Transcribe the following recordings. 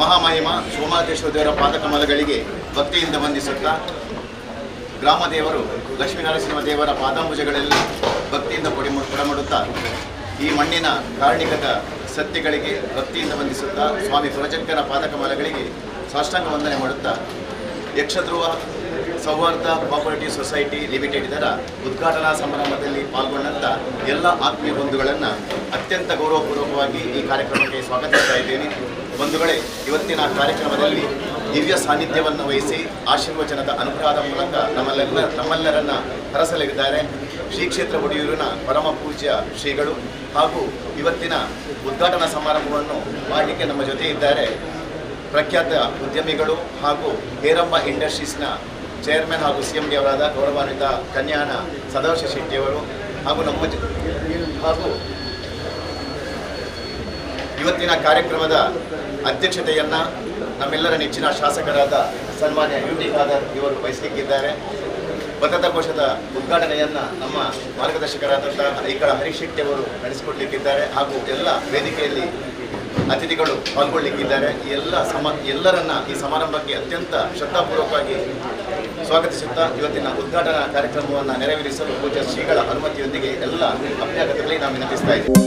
ಮಹಾಮಹಿಮ ಸೋಮಾದೇಶ್ವರ ದೇವರ ಪಾದಕಮಲಗಳಿಗೆ ಭಕ್ತಿಯಿಂದ ವಂದಿಸುತ್ತಾ, ಗ್ರಾಮದೇವರು ಲಕ್ಷ್ಮೀನರಸಿಂಹ ದೇವರ ಪಾದಾಂಬುಜಗಳಲ್ಲಿ ಭಕ್ತಿಯಿಂದ ಕೊಡಮಡುತ್ತಾ, ಈ ಮಣ್ಣಿನ ಕಾರಣಿಕದ ಸತ್ಯಗಳಿಗೆ ಭಕ್ತಿಯಿಂದ ವಂದಿಸುತ್ತಾ, ಸ್ವಾಮಿ ಪುರಜಕ್ಕನ ಪಾದಕಮಲಗಳಿಗೆ ಸಾಷ್ಟಾಂಗ ವಂದನೆ ಮಾಡುತ್ತಾ, ಯಕ್ಷಧ್ರುವ ಸೌಹಾರ್ದ ಕೋಆಪರೇಟಿವ್ ಸೊಸೈಟಿ ಲಿಮಿಟೆಡ್ ಇದರ ಉದ್ಘಾಟನಾ ಸಮಾರಂಭದಲ್ಲಿ ಪಾಲ್ಗೊಂಡಂಥ ಎಲ್ಲ ಆತ್ಮೀಯ ಬಂಧುಗಳನ್ನು ಅತ್ಯಂತ ಗೌರವಪೂರ್ವಕವಾಗಿ ಈ ಕಾರ್ಯಕ್ರಮಕ್ಕೆ ಸ್ವಾಗತಿಸ್ತಾ ಇದ್ದೇನೆ. ಬಂಧುಗಳೇ, ಇವತ್ತಿನ ಕಾರ್ಯಕ್ರಮದಲ್ಲಿ ದಿವ್ಯ ಸಾನ್ನಿಧ್ಯವನ್ನು ವಹಿಸಿ ಆಶೀರ್ವಚನದ ಅನುಗ್ರಹದ ಮೂಲಕ ನಮ್ಮೆಲ್ಲರನ್ನು ಹರಸಲಿದ್ದಾರೆ ಶ್ರೀ ಕ್ಷೇತ್ರ ಒಡಿಯೂರಿನ ಪರಮ ಪೂಜ್ಯ ಶ್ರೀಗಳು ಹಾಗೂ ಇವತ್ತಿನ ಉದ್ಘಾಟನಾ ಸಮಾರಂಭವನ್ನು ಮಾಡಲಿಕ್ಕೆ ನಮ್ಮ ಜೊತೆ ಇದ್ದಾರೆ ಪ್ರಖ್ಯಾತ ಉದ್ಯಮಿಗಳು ಹಾಗೂ ಹೇರಂಬ ಇಂಡಸ್ಟ್ರೀಸ್ನ ಚೇರ್ಮನ್ ಹಾಗೂ CMD ಅವರಾದ ಗೌರವಾನ್ವಿತ ಕನ್ಯಾಣ ಸದಾಶಿವ ಶೆಟ್ಟಿಯವರು ಹಾಗೂ ನಮ್ಮ ಹಾಗೂ ಇವತ್ತಿನ ಕಾರ್ಯಕ್ರಮದ ಅಧ್ಯಕ್ಷತೆಯನ್ನು ನಮ್ಮೆಲ್ಲರ ನೆಚ್ಚಿನ ಶಾಸಕರಾದ ಸನ್ಮಾನ್ಯ UT Khader ಇವರು ವಹಿಸಲಿಕ್ಕಿದ್ದಾರೆ. ಭದ್ರತಾ ಕೋಶದ ಉದ್ಘಾಟನೆಯನ್ನು ನಮ್ಮ ಮಾರ್ಗದರ್ಶಕರಾದಂಥ ಐಕಳ ಹರೀಶ್ ಶೆಟ್ಟಿ ಅವರು ನಡೆಸಿಕೊಡಲಿಕ್ಕಿದ್ದಾರೆ ಹಾಗೂ ಎಲ್ಲ ವೇದಿಕೆಯಲ್ಲಿ ಅತಿಥಿಗಳು ಪಾಲ್ಗೊಳ್ಳಲಿಕ್ಕಿದ್ದಾರೆ. ಎಲ್ಲರನ್ನ ಈ ಸಮಾರಂಭಕ್ಕೆ ಅತ್ಯಂತ ಶ್ರದ್ಧಾಪೂರ್ವಕವಾಗಿ ಸ್ವಾಗತಿಸುತ್ತಾ ಇವತ್ತಿನ ಉದ್ಘಾಟನಾ ಕಾರ್ಯಕ್ರಮವನ್ನು ನೆರವೇರಿಸಲು ಪೂಜ್ಯ ಶ್ರೀಗಳ ಅನುಮತಿಯೊಂದಿಗೆ ಎಲ್ಲ ಅಭ್ಯಾಗತಗಳಿಗೆ ನಾವು ವಿನಂತಿಸ್ತಾ ಇದ್ದೀವಿ.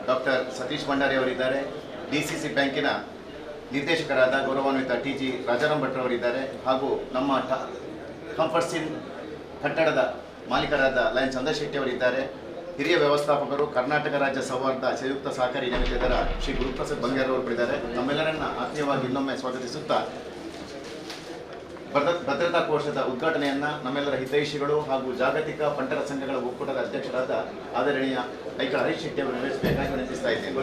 ಡಾಕ್ಟರ್ ಸತೀಶ್ ಭಂಡಾರಿ ಅವರಿದ್ದಾರೆ, DCC ಬ್ಯಾಂಕಿನ ನಿರ್ದೇಶಕರಾದ ಗೌರವಾನ್ವಿತ TG Rajaram Bhat ಅವರಿದ್ದಾರೆ ಹಾಗೂ ನಮ್ಮ ಕಂಫರ್ಟ್ ಸಿನ್ ಕಟ್ಟಡದ ಮಾಲೀಕರಾದ ಲಯನ್ ಚಂದ್ರ ಶೆಟ್ಟಿ ಅವರಿದ್ದಾರೆ, ಹಿರಿಯ ವ್ಯವಸ್ಥಾಪಕರು ಕರ್ನಾಟಕ ರಾಜ್ಯ ಸೌಹಾರ್ದ ಸಂಯುಕ್ತ ಸಹಕಾರಿ ನಿಗಮದ ಶ್ರೀ ಗುರುಪ್ರಸಾದ್ ಬಂಗಾರ ಅವರು ಇದ್ದಾರೆ. ನಮ್ಮೆಲ್ಲರನ್ನ ಆತ್ಮೀಯವಾಗಿ ಇನ್ನೊಮ್ಮೆ ಸ್ವಾಗತಿಸುತ್ತಾ ಭದ್ರತಾ ಕೋಶದ ಉದ್ಘಾಟನೆಯನ್ನು ನಮ್ಮೆಲ್ಲರ ಹಿತೈಷಿಗಳು ಹಾಗೂ ಜಾಗತಿಕ ಬಂಟರ ಸಂಘಗಳ ಒಕ್ಕೂಟದ ಅಧ್ಯಕ್ಷರಾದ ಆದರಣೀಯ ಐಕಳ ಹರೀಶ್ ಶೆಟ್ಟಿ ಅವರು ನೆರವೇರಿಸಬೇಕಾಗಿ ವಿನಂತಿಸ್ತಾ ಇದ್ದೇನೆ.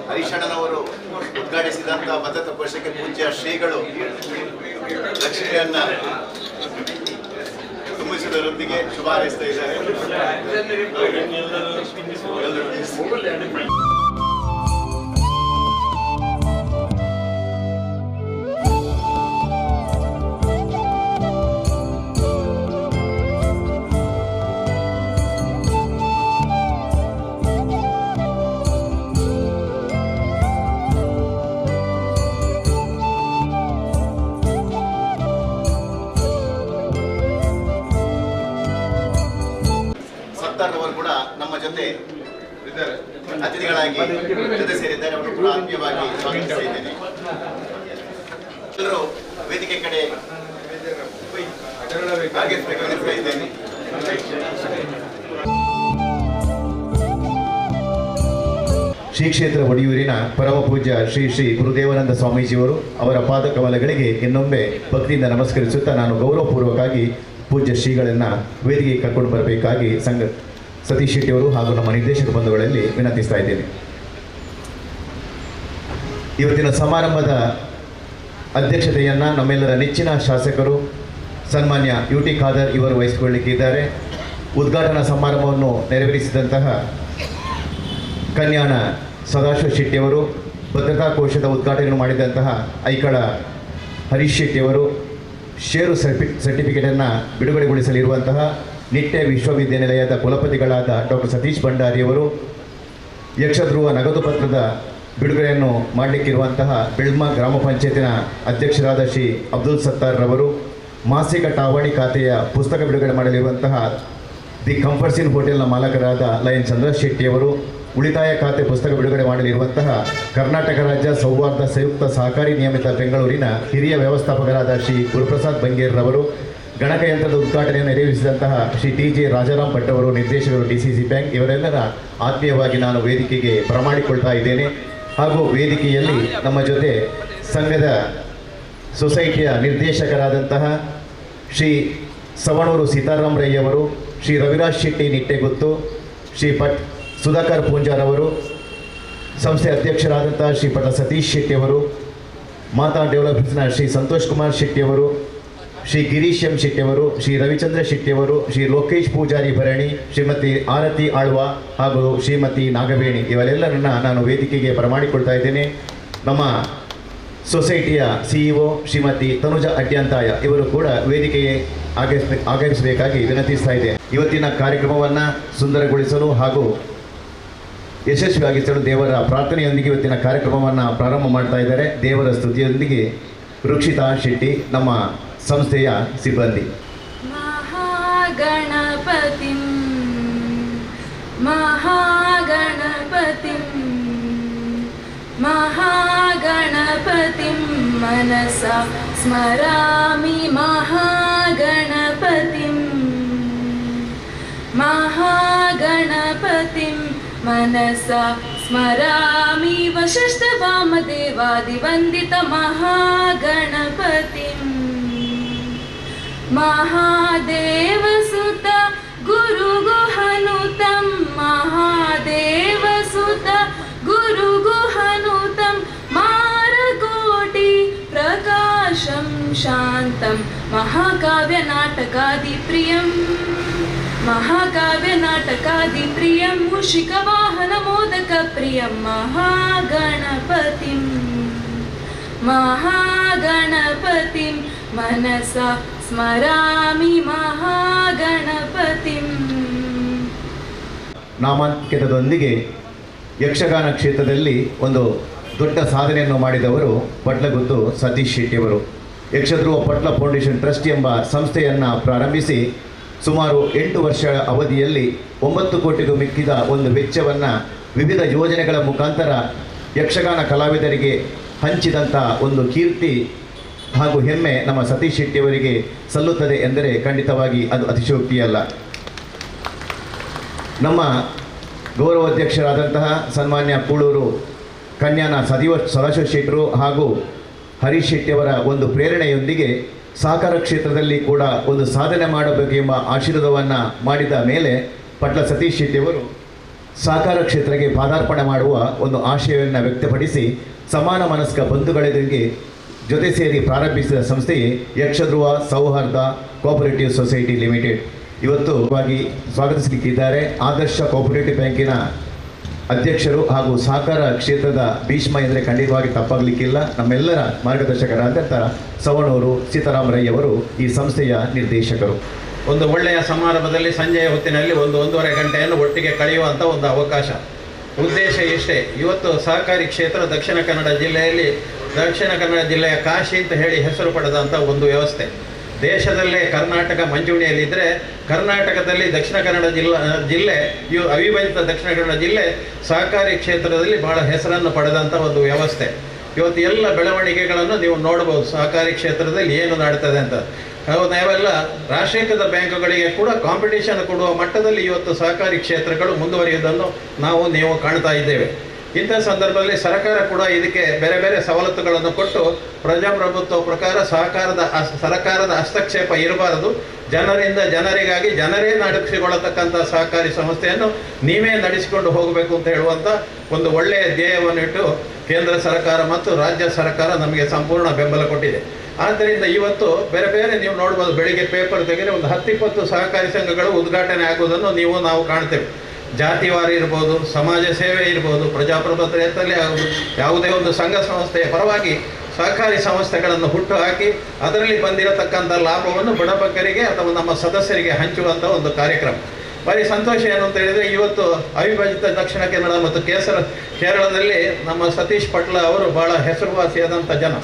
ಹರೀಶಣ್ಣನವರು ಉದ್ಘಾಟಿಸಿದಂತಹ ಭದ್ರತಾ ಕೋಶಕ್ಕೆ ಪೂಜ್ಯ ಶ್ರೀಗಳು ಲಕ್ಷ್ಮಿಯನ್ನ ತುಂಬಿಸುವುದರೊಂದಿಗೆ ಶುಭ ಹಾರೈಸ್ತಾ ಇದ್ದಾರೆ. ಜೊತೆ ಅತಿಥಿಗಳಾಗಿ ಜೊತೆ ಸೇರಿದ್ದಾರೆ. ಅವರು ಕೂಡ ಆತ್ಮೀಯವಾಗಿ ಸ್ವಾಗತಿಸ್ತಾ ಇದ್ದೇನೆ. ಎಲ್ಲರೂ ವೇದಿಕೆ ಕಡೆ ಆಗಮಿಸಬೇಕು ಇದ್ದೇನೆ. ಶ್ರೀ ಕ್ಷೇತ್ರ ಒಡಿಯೂರಿನ ಪರಮಪೂಜ್ಯ ಶ್ರೀ ಶ್ರೀ ಗುರುದೇವಾನಂದ ಸ್ವಾಮೀಜಿಯವರು ಅವರ ಪಾದಕಮಲಗಳಿಗೆ ಇನ್ನೊಮ್ಮೆ ಭಕ್ತಿಯಿಂದ ನಮಸ್ಕರಿಸುತ್ತಾ ನಾನು ಗೌರವಪೂರ್ವಕವಾಗಿ ಪೂಜ್ಯ ಶ್ರೀಗಳನ್ನು ವೇದಿಕೆಗೆ ಕರ್ಕೊಂಡು ಬರಬೇಕಾಗಿ ಸಂಘ ಸತೀಶ್ ಶೆಟ್ಟಿಯವರು ಹಾಗೂ ನಮ್ಮ ನಿರ್ದೇಶಕ ಬಂಧುಗಳಲ್ಲಿ ವಿನಂತಿಸ್ತಾ ಇದ್ದೇನೆ. ಇವತ್ತಿನ ಸಮಾರಂಭದ ಅಧ್ಯಕ್ಷತೆಯನ್ನು ನಮ್ಮೆಲ್ಲರ ನೆಚ್ಚಿನ ಶಾಸಕರು ಸನ್ಮಾನ್ಯ ಯು ಟಿ ಖಾದರ್ ಇವರು ವಹಿಸಿಕೊಳ್ಳಲಿಕ್ಕಿದ್ದಾರೆ. ಉದ್ಘಾಟನಾ ಸಮಾರಂಭವನ್ನು ನೆರವೇರಿಸಿದಂತಹ ಕನ್ಯಾಣ ಸದಾಶಿವ ಶೆಟ್ಟಿಯವರು, ಭದ್ರತಾ ಕೋಶದ ಉದ್ಘಾಟನೆಯನ್ನು ಮಾಡಿದಂತಹ ಐಕಳ ಹರೀಶ್ ಶೆಟ್ಟಿಯವರು, ಷೇರು ಸರ್ಟಿಫಿಕೇಟನ್ನು ಬಿಡುಗಡೆಗೊಳಿಸಲಿರುವಂತಹ ನಿಟ್ಟೆ ವಿಶ್ವವಿದ್ಯಾನಿಲಯದ ಕುಲಪತಿಗಳಾದ ಡಾಕ್ಟರ್ ಸತೀಶ್ ಭಂಡಾರಿಯವರು, ಯಕ್ಷಧ್ರುವ ನಗದು ಪತ್ರದ ಬಿಡುಗಡೆಯನ್ನು ಮಾಡಲಿಕ್ಕಿರುವಂತಹ ಬೆಳ್ಮ ಗ್ರಾಮ ಪಂಚಾಯತಿನ ಅಧ್ಯಕ್ಷರಾದ ಶ್ರೀ ಅಬ್ದುಲ್ ಸತ್ತಾರ್ರವರು, ಮಾಸಿಕ ಠಾವಣಿ ಖಾತೆಯ ಪುಸ್ತಕ ಬಿಡುಗಡೆ ಮಾಡಲಿರುವಂತಹ the comforts ಇನ್ ಹೋಟೆಲ್ನ ಮಾಲಕರಾದ ಲಯನ್ ಚಂದ್ರ ಶೆಟ್ಟಿಯವರು, ಉಳಿತಾಯ ಖಾತೆ ಪುಸ್ತಕ ಬಿಡುಗಡೆ ಮಾಡಲಿರುವಂತಹ ಕರ್ನಾಟಕ ರಾಜ್ಯ ಸೌಹಾರ್ದ ಸಂಯುಕ್ತ ಸಹಕಾರಿ ನಿಯಮಿತ ಬೆಂಗಳೂರಿನ ಹಿರಿಯ ವ್ಯವಸ್ಥಾಪಕರಾದ ಶ್ರೀ ಗುರುಪ್ರಸಾದ್ ಬಂಗೇರ್ರವರು, ಗಣಕಯಂತ್ರದ ಉದ್ಘಾಟನೆಯನ್ನು ನೆರವೇರಿಸಿದಂತಹ ಶ್ರೀ ಟಿ ಜೆ ರಾಜಾರಾಮ್ ಭಟ್ ಅವರು, ನಿರ್ದೇಶಕರು ಡಿಸಿಸಿ ಬ್ಯಾಂಕ್, ಇವರೆಲ್ಲರ ಆತ್ಮೀಯವಾಗಿ ನಾನು ವೇದಿಕೆಗೆ ಬರಮಾಡಿಕೊಳ್ತಾ ಇದ್ದೇನೆ. ಹಾಗೂ ವೇದಿಕೆಯಲ್ಲಿ ನಮ್ಮ ಜೊತೆ ಸಂಘದ ಸೊಸೈಟಿಯ ನಿರ್ದೇಶಕರಾದಂತಹ ಶ್ರೀ ಸವಣೂರು ಸೀತಾರಾಮ್ ರೈಯವರು, ಶ್ರೀ ರವಿರಾಜ್ ಶೆಟ್ಟಿ ನಿಟ್ಟೆಗುತ್ತು, ಶ್ರೀ ಪಟ್ ಸುಧಾಕರ್ ಪೂಂಜಾರವರು, ಸಂಸ್ಥೆ ಅಧ್ಯಕ್ಷರಾದಂತಹ ಶ್ರೀ ಪಟ ಸತೀಶ್ ಶೆಟ್ಟಿಯವರು, ಮಾತಾ ಡೆವಲಪರ್ಸ್ನ ಶ್ರೀ ಸಂತೋಷ್ ಕುಮಾರ್ ಶೆಟ್ಟಿಯವರು, ಶ್ರೀ ಗಿರೀಶ್ ಎಂ ಶೆಟ್ಟಿಯವರು, ಶ್ರೀ ರವಿಚಂದ್ರ ಶೆಟ್ಟಿಯವರು, ಶ್ರೀ ಲೋಕೇಶ್ ಪೂಜಾರಿ ಭರಣಿ, ಶ್ರೀಮತಿ ಆರತಿ ಆಳ್ವ ಹಾಗೂ ಶ್ರೀಮತಿ ನಾಗವೇಣಿ ಇವರೆಲ್ಲರನ್ನ ನಾನು ವೇದಿಕೆಗೆ ಬರಮಾಡಿಕೊಳ್ತಾ ಇದ್ದೇನೆ. ನಮ್ಮ ಸೊಸೈಟಿಯ ಸಿಇಒ ಶ್ರೀಮತಿ ತನುಜಾ ಅಡ್ಯಂತಾಯ ಇವರು ಕೂಡ ವೇದಿಕೆಗೆ ಆಗಮಿಸಬೇಕಾಗಿ ವಿನಂತಿಸ್ತಾ ಇದೆ. ಇವತ್ತಿನ ಕಾರ್ಯಕ್ರಮವನ್ನು ಸುಂದರಗೊಳಿಸಲು ಹಾಗೂ ಯಶಸ್ವಿಯಾಗಿಸಲು ದೇವರ ಪ್ರಾರ್ಥನೆಯೊಂದಿಗೆ ಇವತ್ತಿನ ಕಾರ್ಯಕ್ರಮವನ್ನು ಪ್ರಾರಂಭ ಮಾಡ್ತಾ ಇದ್ದಾರೆ. ದೇವರ ಸ್ತುತಿಯೊಂದಿಗೆ ರುಕ್ಷಿತಾ ಶೆಟ್ಟಿ, ನಮ್ಮ ಸಂಸ್ಥೆಯ ಸಿಬ್ಬಂದಿ. ಮಹಾಗಣಪತಿಂ ಮಹಾಗಣಪತಿಂ ಮಹಾಗಣಪತಿಂ ಮನಸಾ ಸ್ಮರಾಮಿ ಮಹಾಗಣಪತಿಂ ಮಹಾಗಣಪತಿಂ ಮನಸಾ ಸ್ಮರಾಮಿ ವಶಿಷ್ಠ ವಾಮದೇವಾದಿವಂದಿತ ಮಹಾಗಣಪತಿಂ ಮಹಾದೇವಸುತ ಗುರುಗುಹನುತಂ ಮಹಾದೇವಸುತ ಗುರುಗುಹನುತಂ ಮಾರಕೋಟಿ ಪ್ರಕಾಶಂ ಶಾಂತಂ ಮಹಾಕಾವ್ಯನಾಟಕಾದಿಪ್ರಿಯಂ ಮಹಾಕಾವ್ಯನಾಟಕಾದಿಪ್ರಿಯಂ ಮೂಷಿಕವಾಹನಮೋದಕಪ್ರಿಯಂ ಮಹಾಗಣಪತಿಂ ಮಹಾಗಣಪತಿಂ ಮನಸಾ ಸ್ಮರಾಮಿ ಮಹಾಗಣಪತಿಂ. ನಾಮಾಂಕಿತದೊಂದಿಗೆ ಯಕ್ಷಗಾನ ಕ್ಷೇತ್ರದಲ್ಲಿ ಒಂದು ದೊಡ್ಡ ಸಾಧನೆಯನ್ನು ಮಾಡಿದವರು ಪಟ್ಲಗುತ್ತು ಸತೀಶ್ ಶೆಟ್ಟಿಯವರು. ಯಕ್ಷಧ್ರುವ ಪಟ್ಲ ಫೌಂಡೇಶನ್ ಟ್ರಸ್ಟ್ ಎಂಬ ಸಂಸ್ಥೆಯನ್ನು ಪ್ರಾರಂಭಿಸಿ ಸುಮಾರು 8 ವರ್ಷ ಅವಧಿಯಲ್ಲಿ 9 ಕೋಟಿಗೂ ಮಿಕ್ಕಿದ ಒಂದು ವೆಚ್ಚವನ್ನು ವಿವಿಧ ಯೋಜನೆಗಳ ಮುಖಾಂತರ ಯಕ್ಷಗಾನ ಕಲಾವಿದರಿಗೆ ಹಂಚಿದಂಥ ಒಂದು ಕೀರ್ತಿ ಹಾಗೂ ಹೆಮ್ಮೆ ನಮ್ಮ ಸತೀಶ್ ಶೆಟ್ಟಿಯವರಿಗೆ ಸಲ್ಲುತ್ತದೆ ಎಂದರೆ ಖಂಡಿತವಾಗಿ ಅದು ಅತಿಶಯೋಕ್ತಿಯಲ್ಲ. ನಮ್ಮ ಗೌರವಾಧ್ಯಕ್ಷರಾದಂತಹ ಸನ್ಮಾನ್ಯ ಕೂಳೂರು ಕನ್ಯಾನ ಸದಾಶಿವ ಶೆಟ್ಟರು ಹಾಗೂ ಹರೀಶ್ ಶೆಟ್ಟಿಯವರ ಒಂದು ಪ್ರೇರಣೆಯೊಂದಿಗೆ ಸಹಕಾರ ಕ್ಷೇತ್ರದಲ್ಲಿ ಕೂಡ ಒಂದು ಸಾಧನೆ ಮಾಡಬೇಕು ಎಂಬ ಆಶೀರ್ವಾದವನ್ನು ಮಾಡಿದ ಮೇಲೆ ಪಟ್ಲ ಸತೀಶ್ ಶೆಟ್ಟಿಯವರು ಸಹಕಾರ ಕ್ಷೇತ್ರಕ್ಕೆ ಪಾದಾರ್ಪಣೆ ಮಾಡುವ ಒಂದು ಆಶಯವನ್ನು ವ್ಯಕ್ತಪಡಿಸಿ ಸಮಾನ ಮನಸ್ಕ ಬಂಧುಗಳೊಂದಿಗೆ ಜೊತೆ ಸೇರಿ ಪ್ರಾರಂಭಿಸಿದ ಸಂಸ್ಥೆಯೇ ಯಕ್ಷಧ್ರುವ ಸೌಹಾರ್ದ ಕೋಆಪರೇಟಿವ್ ಸೊಸೈಟಿ ಲಿಮಿಟೆಡ್. ಇವತ್ತು ಸ್ವಾಗತಿಸಲಿಕ್ಕಿದ್ದಾರೆ ಆದರ್ಶ ಕೋಆಪರೇಟಿವ್ ಬ್ಯಾಂಕಿನ ಅಧ್ಯಕ್ಷರು ಹಾಗೂ ಸಹಕಾರ ಕ್ಷೇತ್ರದ ಭೀಷ್ಮ ಎಂದರೆ ಖಂಡಿತವಾಗಿ ತಪ್ಪಾಗಲಿಕ್ಕಿಲ್ಲ, ನಮ್ಮೆಲ್ಲರ ಮಾರ್ಗದರ್ಶಕರಾದಂಥ ಸವಣೂರು ಸೀತಾರಾಮರಯ್ಯವರು ಈ ಸಂಸ್ಥೆಯ ನಿರ್ದೇಶಕರು. ಒಂದು ಒಳ್ಳೆಯ ಸಮಾರಂಭದಲ್ಲಿ ಸಂಜೆಯ ಹೊತ್ತಿನಲ್ಲಿ 1-1.5 ಗಂಟೆಯನ್ನು ಒಟ್ಟಿಗೆ ಕಳೆಯುವಂಥ ಒಂದು ಅವಕಾಶ. ಉದ್ದೇಶ ಇಷ್ಟೇ. ಇವತ್ತು ಸಹಕಾರಿ ಕ್ಷೇತ್ರ ದಕ್ಷಿಣ ಕನ್ನಡ ಜಿಲ್ಲೆಯಲ್ಲಿ ದಕ್ಷಿಣ ಕನ್ನಡ ಜಿಲ್ಲೆಯ ಕಾಶಿ ಅಂತ ಹೇಳಿ ಹೆಸರು ಪಡೆದಂಥ ಒಂದು ವ್ಯವಸ್ಥೆ. ದೇಶದಲ್ಲೇ ಕರ್ನಾಟಕ ಮಂಚೂಣಿಯಲ್ಲಿದ್ದರೆ ಕರ್ನಾಟಕದಲ್ಲಿ ದಕ್ಷಿಣ ಕನ್ನಡ ಜಿಲ್ಲೆ ಇವು ಅವಿಭಜಿತ ದಕ್ಷಿಣ ಕನ್ನಡ ಜಿಲ್ಲೆ ಸಹಕಾರಿ ಕ್ಷೇತ್ರದಲ್ಲಿ ಭಾಳ ಹೆಸರನ್ನು ಪಡೆದಂಥ ಒಂದು ವ್ಯವಸ್ಥೆ. ಇವತ್ತು ಎಲ್ಲ ಬೆಳವಣಿಗೆಗಳನ್ನು ನೀವು ನೋಡ್ಬೋದು, ಸಹಕಾರಿ ಕ್ಷೇತ್ರದಲ್ಲಿ ಏನು ನಡೀತದೆ ಅಂತ. ನಾವೆಲ್ಲ ರಾಷ್ಟ್ರೀಕೃತ ಬ್ಯಾಂಕುಗಳಿಗೆ ಕೂಡ ಕಾಂಪಿಟೇಷನ್ ಕೊಡುವ ಮಟ್ಟದಲ್ಲಿ ಇವತ್ತು ಸಹಕಾರಿ ಕ್ಷೇತ್ರಗಳು ಮುಂದುವರಿಯುವುದನ್ನು ನಾವು ನೀವು ಕಾಣ್ತಾ ಇದ್ದೇವೆ. ಇಂಥ ಸಂದರ್ಭದಲ್ಲಿ ಸರ್ಕಾರ ಕೂಡ ಇದಕ್ಕೆ ಬೇರೆ ಬೇರೆ ಸವಲತ್ತುಗಳನ್ನು ಕೊಟ್ಟು ಪ್ರಜಾಪ್ರಭುತ್ವ ಪ್ರಕಾರ ಸರಕಾರದ ಹಸ್ತಕ್ಷೇಪ ಇರಬಾರದು, ಜನರಿಂದ ಜನರಿಗಾಗಿ ಜನರೇ ನಡೆಸಿಕೊಳ್ಳತಕ್ಕಂಥ ಸಹಕಾರಿ ಸಂಸ್ಥೆಯನ್ನು ನೀವೇ ನಡೆಸಿಕೊಂಡು ಹೋಗಬೇಕು ಅಂತ ಹೇಳುವಂಥ ಒಂದು ಒಳ್ಳೆಯ ಧ್ಯೇಯವನ್ನು ಇಟ್ಟು ಕೇಂದ್ರ ಸರ್ಕಾರ ಮತ್ತು ರಾಜ್ಯ ಸರ್ಕಾರ ನಮಗೆ ಸಂಪೂರ್ಣ ಬೆಂಬಲ ಕೊಟ್ಟಿದೆ. ಆದ್ದರಿಂದ ಇವತ್ತು ಬೇರೆ ಬೇರೆ ನೀವು ನೋಡ್ಬೋದು, ಬೆಳಿಗ್ಗೆ ಪೇಪರ್ ತೆಗೆದರೆ ಒಂದು 10-20 ಸಹಕಾರಿ ಸಂಘಗಳು ಉದ್ಘಾಟನೆ ಆಗುವುದನ್ನು ನಾವು ಕಾಣ್ತೇವೆ. ಜಾತಿವಾರು ಇರ್ಬೋದು, ಸಮಾಜ ಸೇವೆ ಇರ್ಬೋದು, ಪ್ರಜಾಪ್ರಭುತ್ವದಲ್ಲಿ ಯಾವುದೇ ಒಂದು ಸಂಘ ಸಂಸ್ಥೆಯ ಪರವಾಗಿ ಸಹಕಾರಿ ಸಂಸ್ಥೆಗಳನ್ನು ಹುಟ್ಟು ಹಾಕಿ ಅದರಲ್ಲಿ ಬಂದಿರತಕ್ಕಂಥ ಲಾಭವನ್ನು ಬಡಬಗ್ಗರಿಗೆ ಅಥವಾ ನಮ್ಮ ಸದಸ್ಯರಿಗೆ ಹಂಚುವಂಥ ಒಂದು ಕಾರ್ಯಕ್ರಮ. ಭಾರಿ ಸಂತೋಷ ಏನು ಅಂತ ಹೇಳಿದರೆ, ಇವತ್ತು ಅವಿಭಜಿತ ದಕ್ಷಿಣ ಕನ್ನಡ ಮತ್ತು ಕೇರಳದಲ್ಲಿ ನಮ್ಮ ಸತೀಶ್ ಪಟ್ಲ ಅವರು ಭಾಳ ಹೆಸರುವಾಸಿಯಾದಂಥ ಜನ.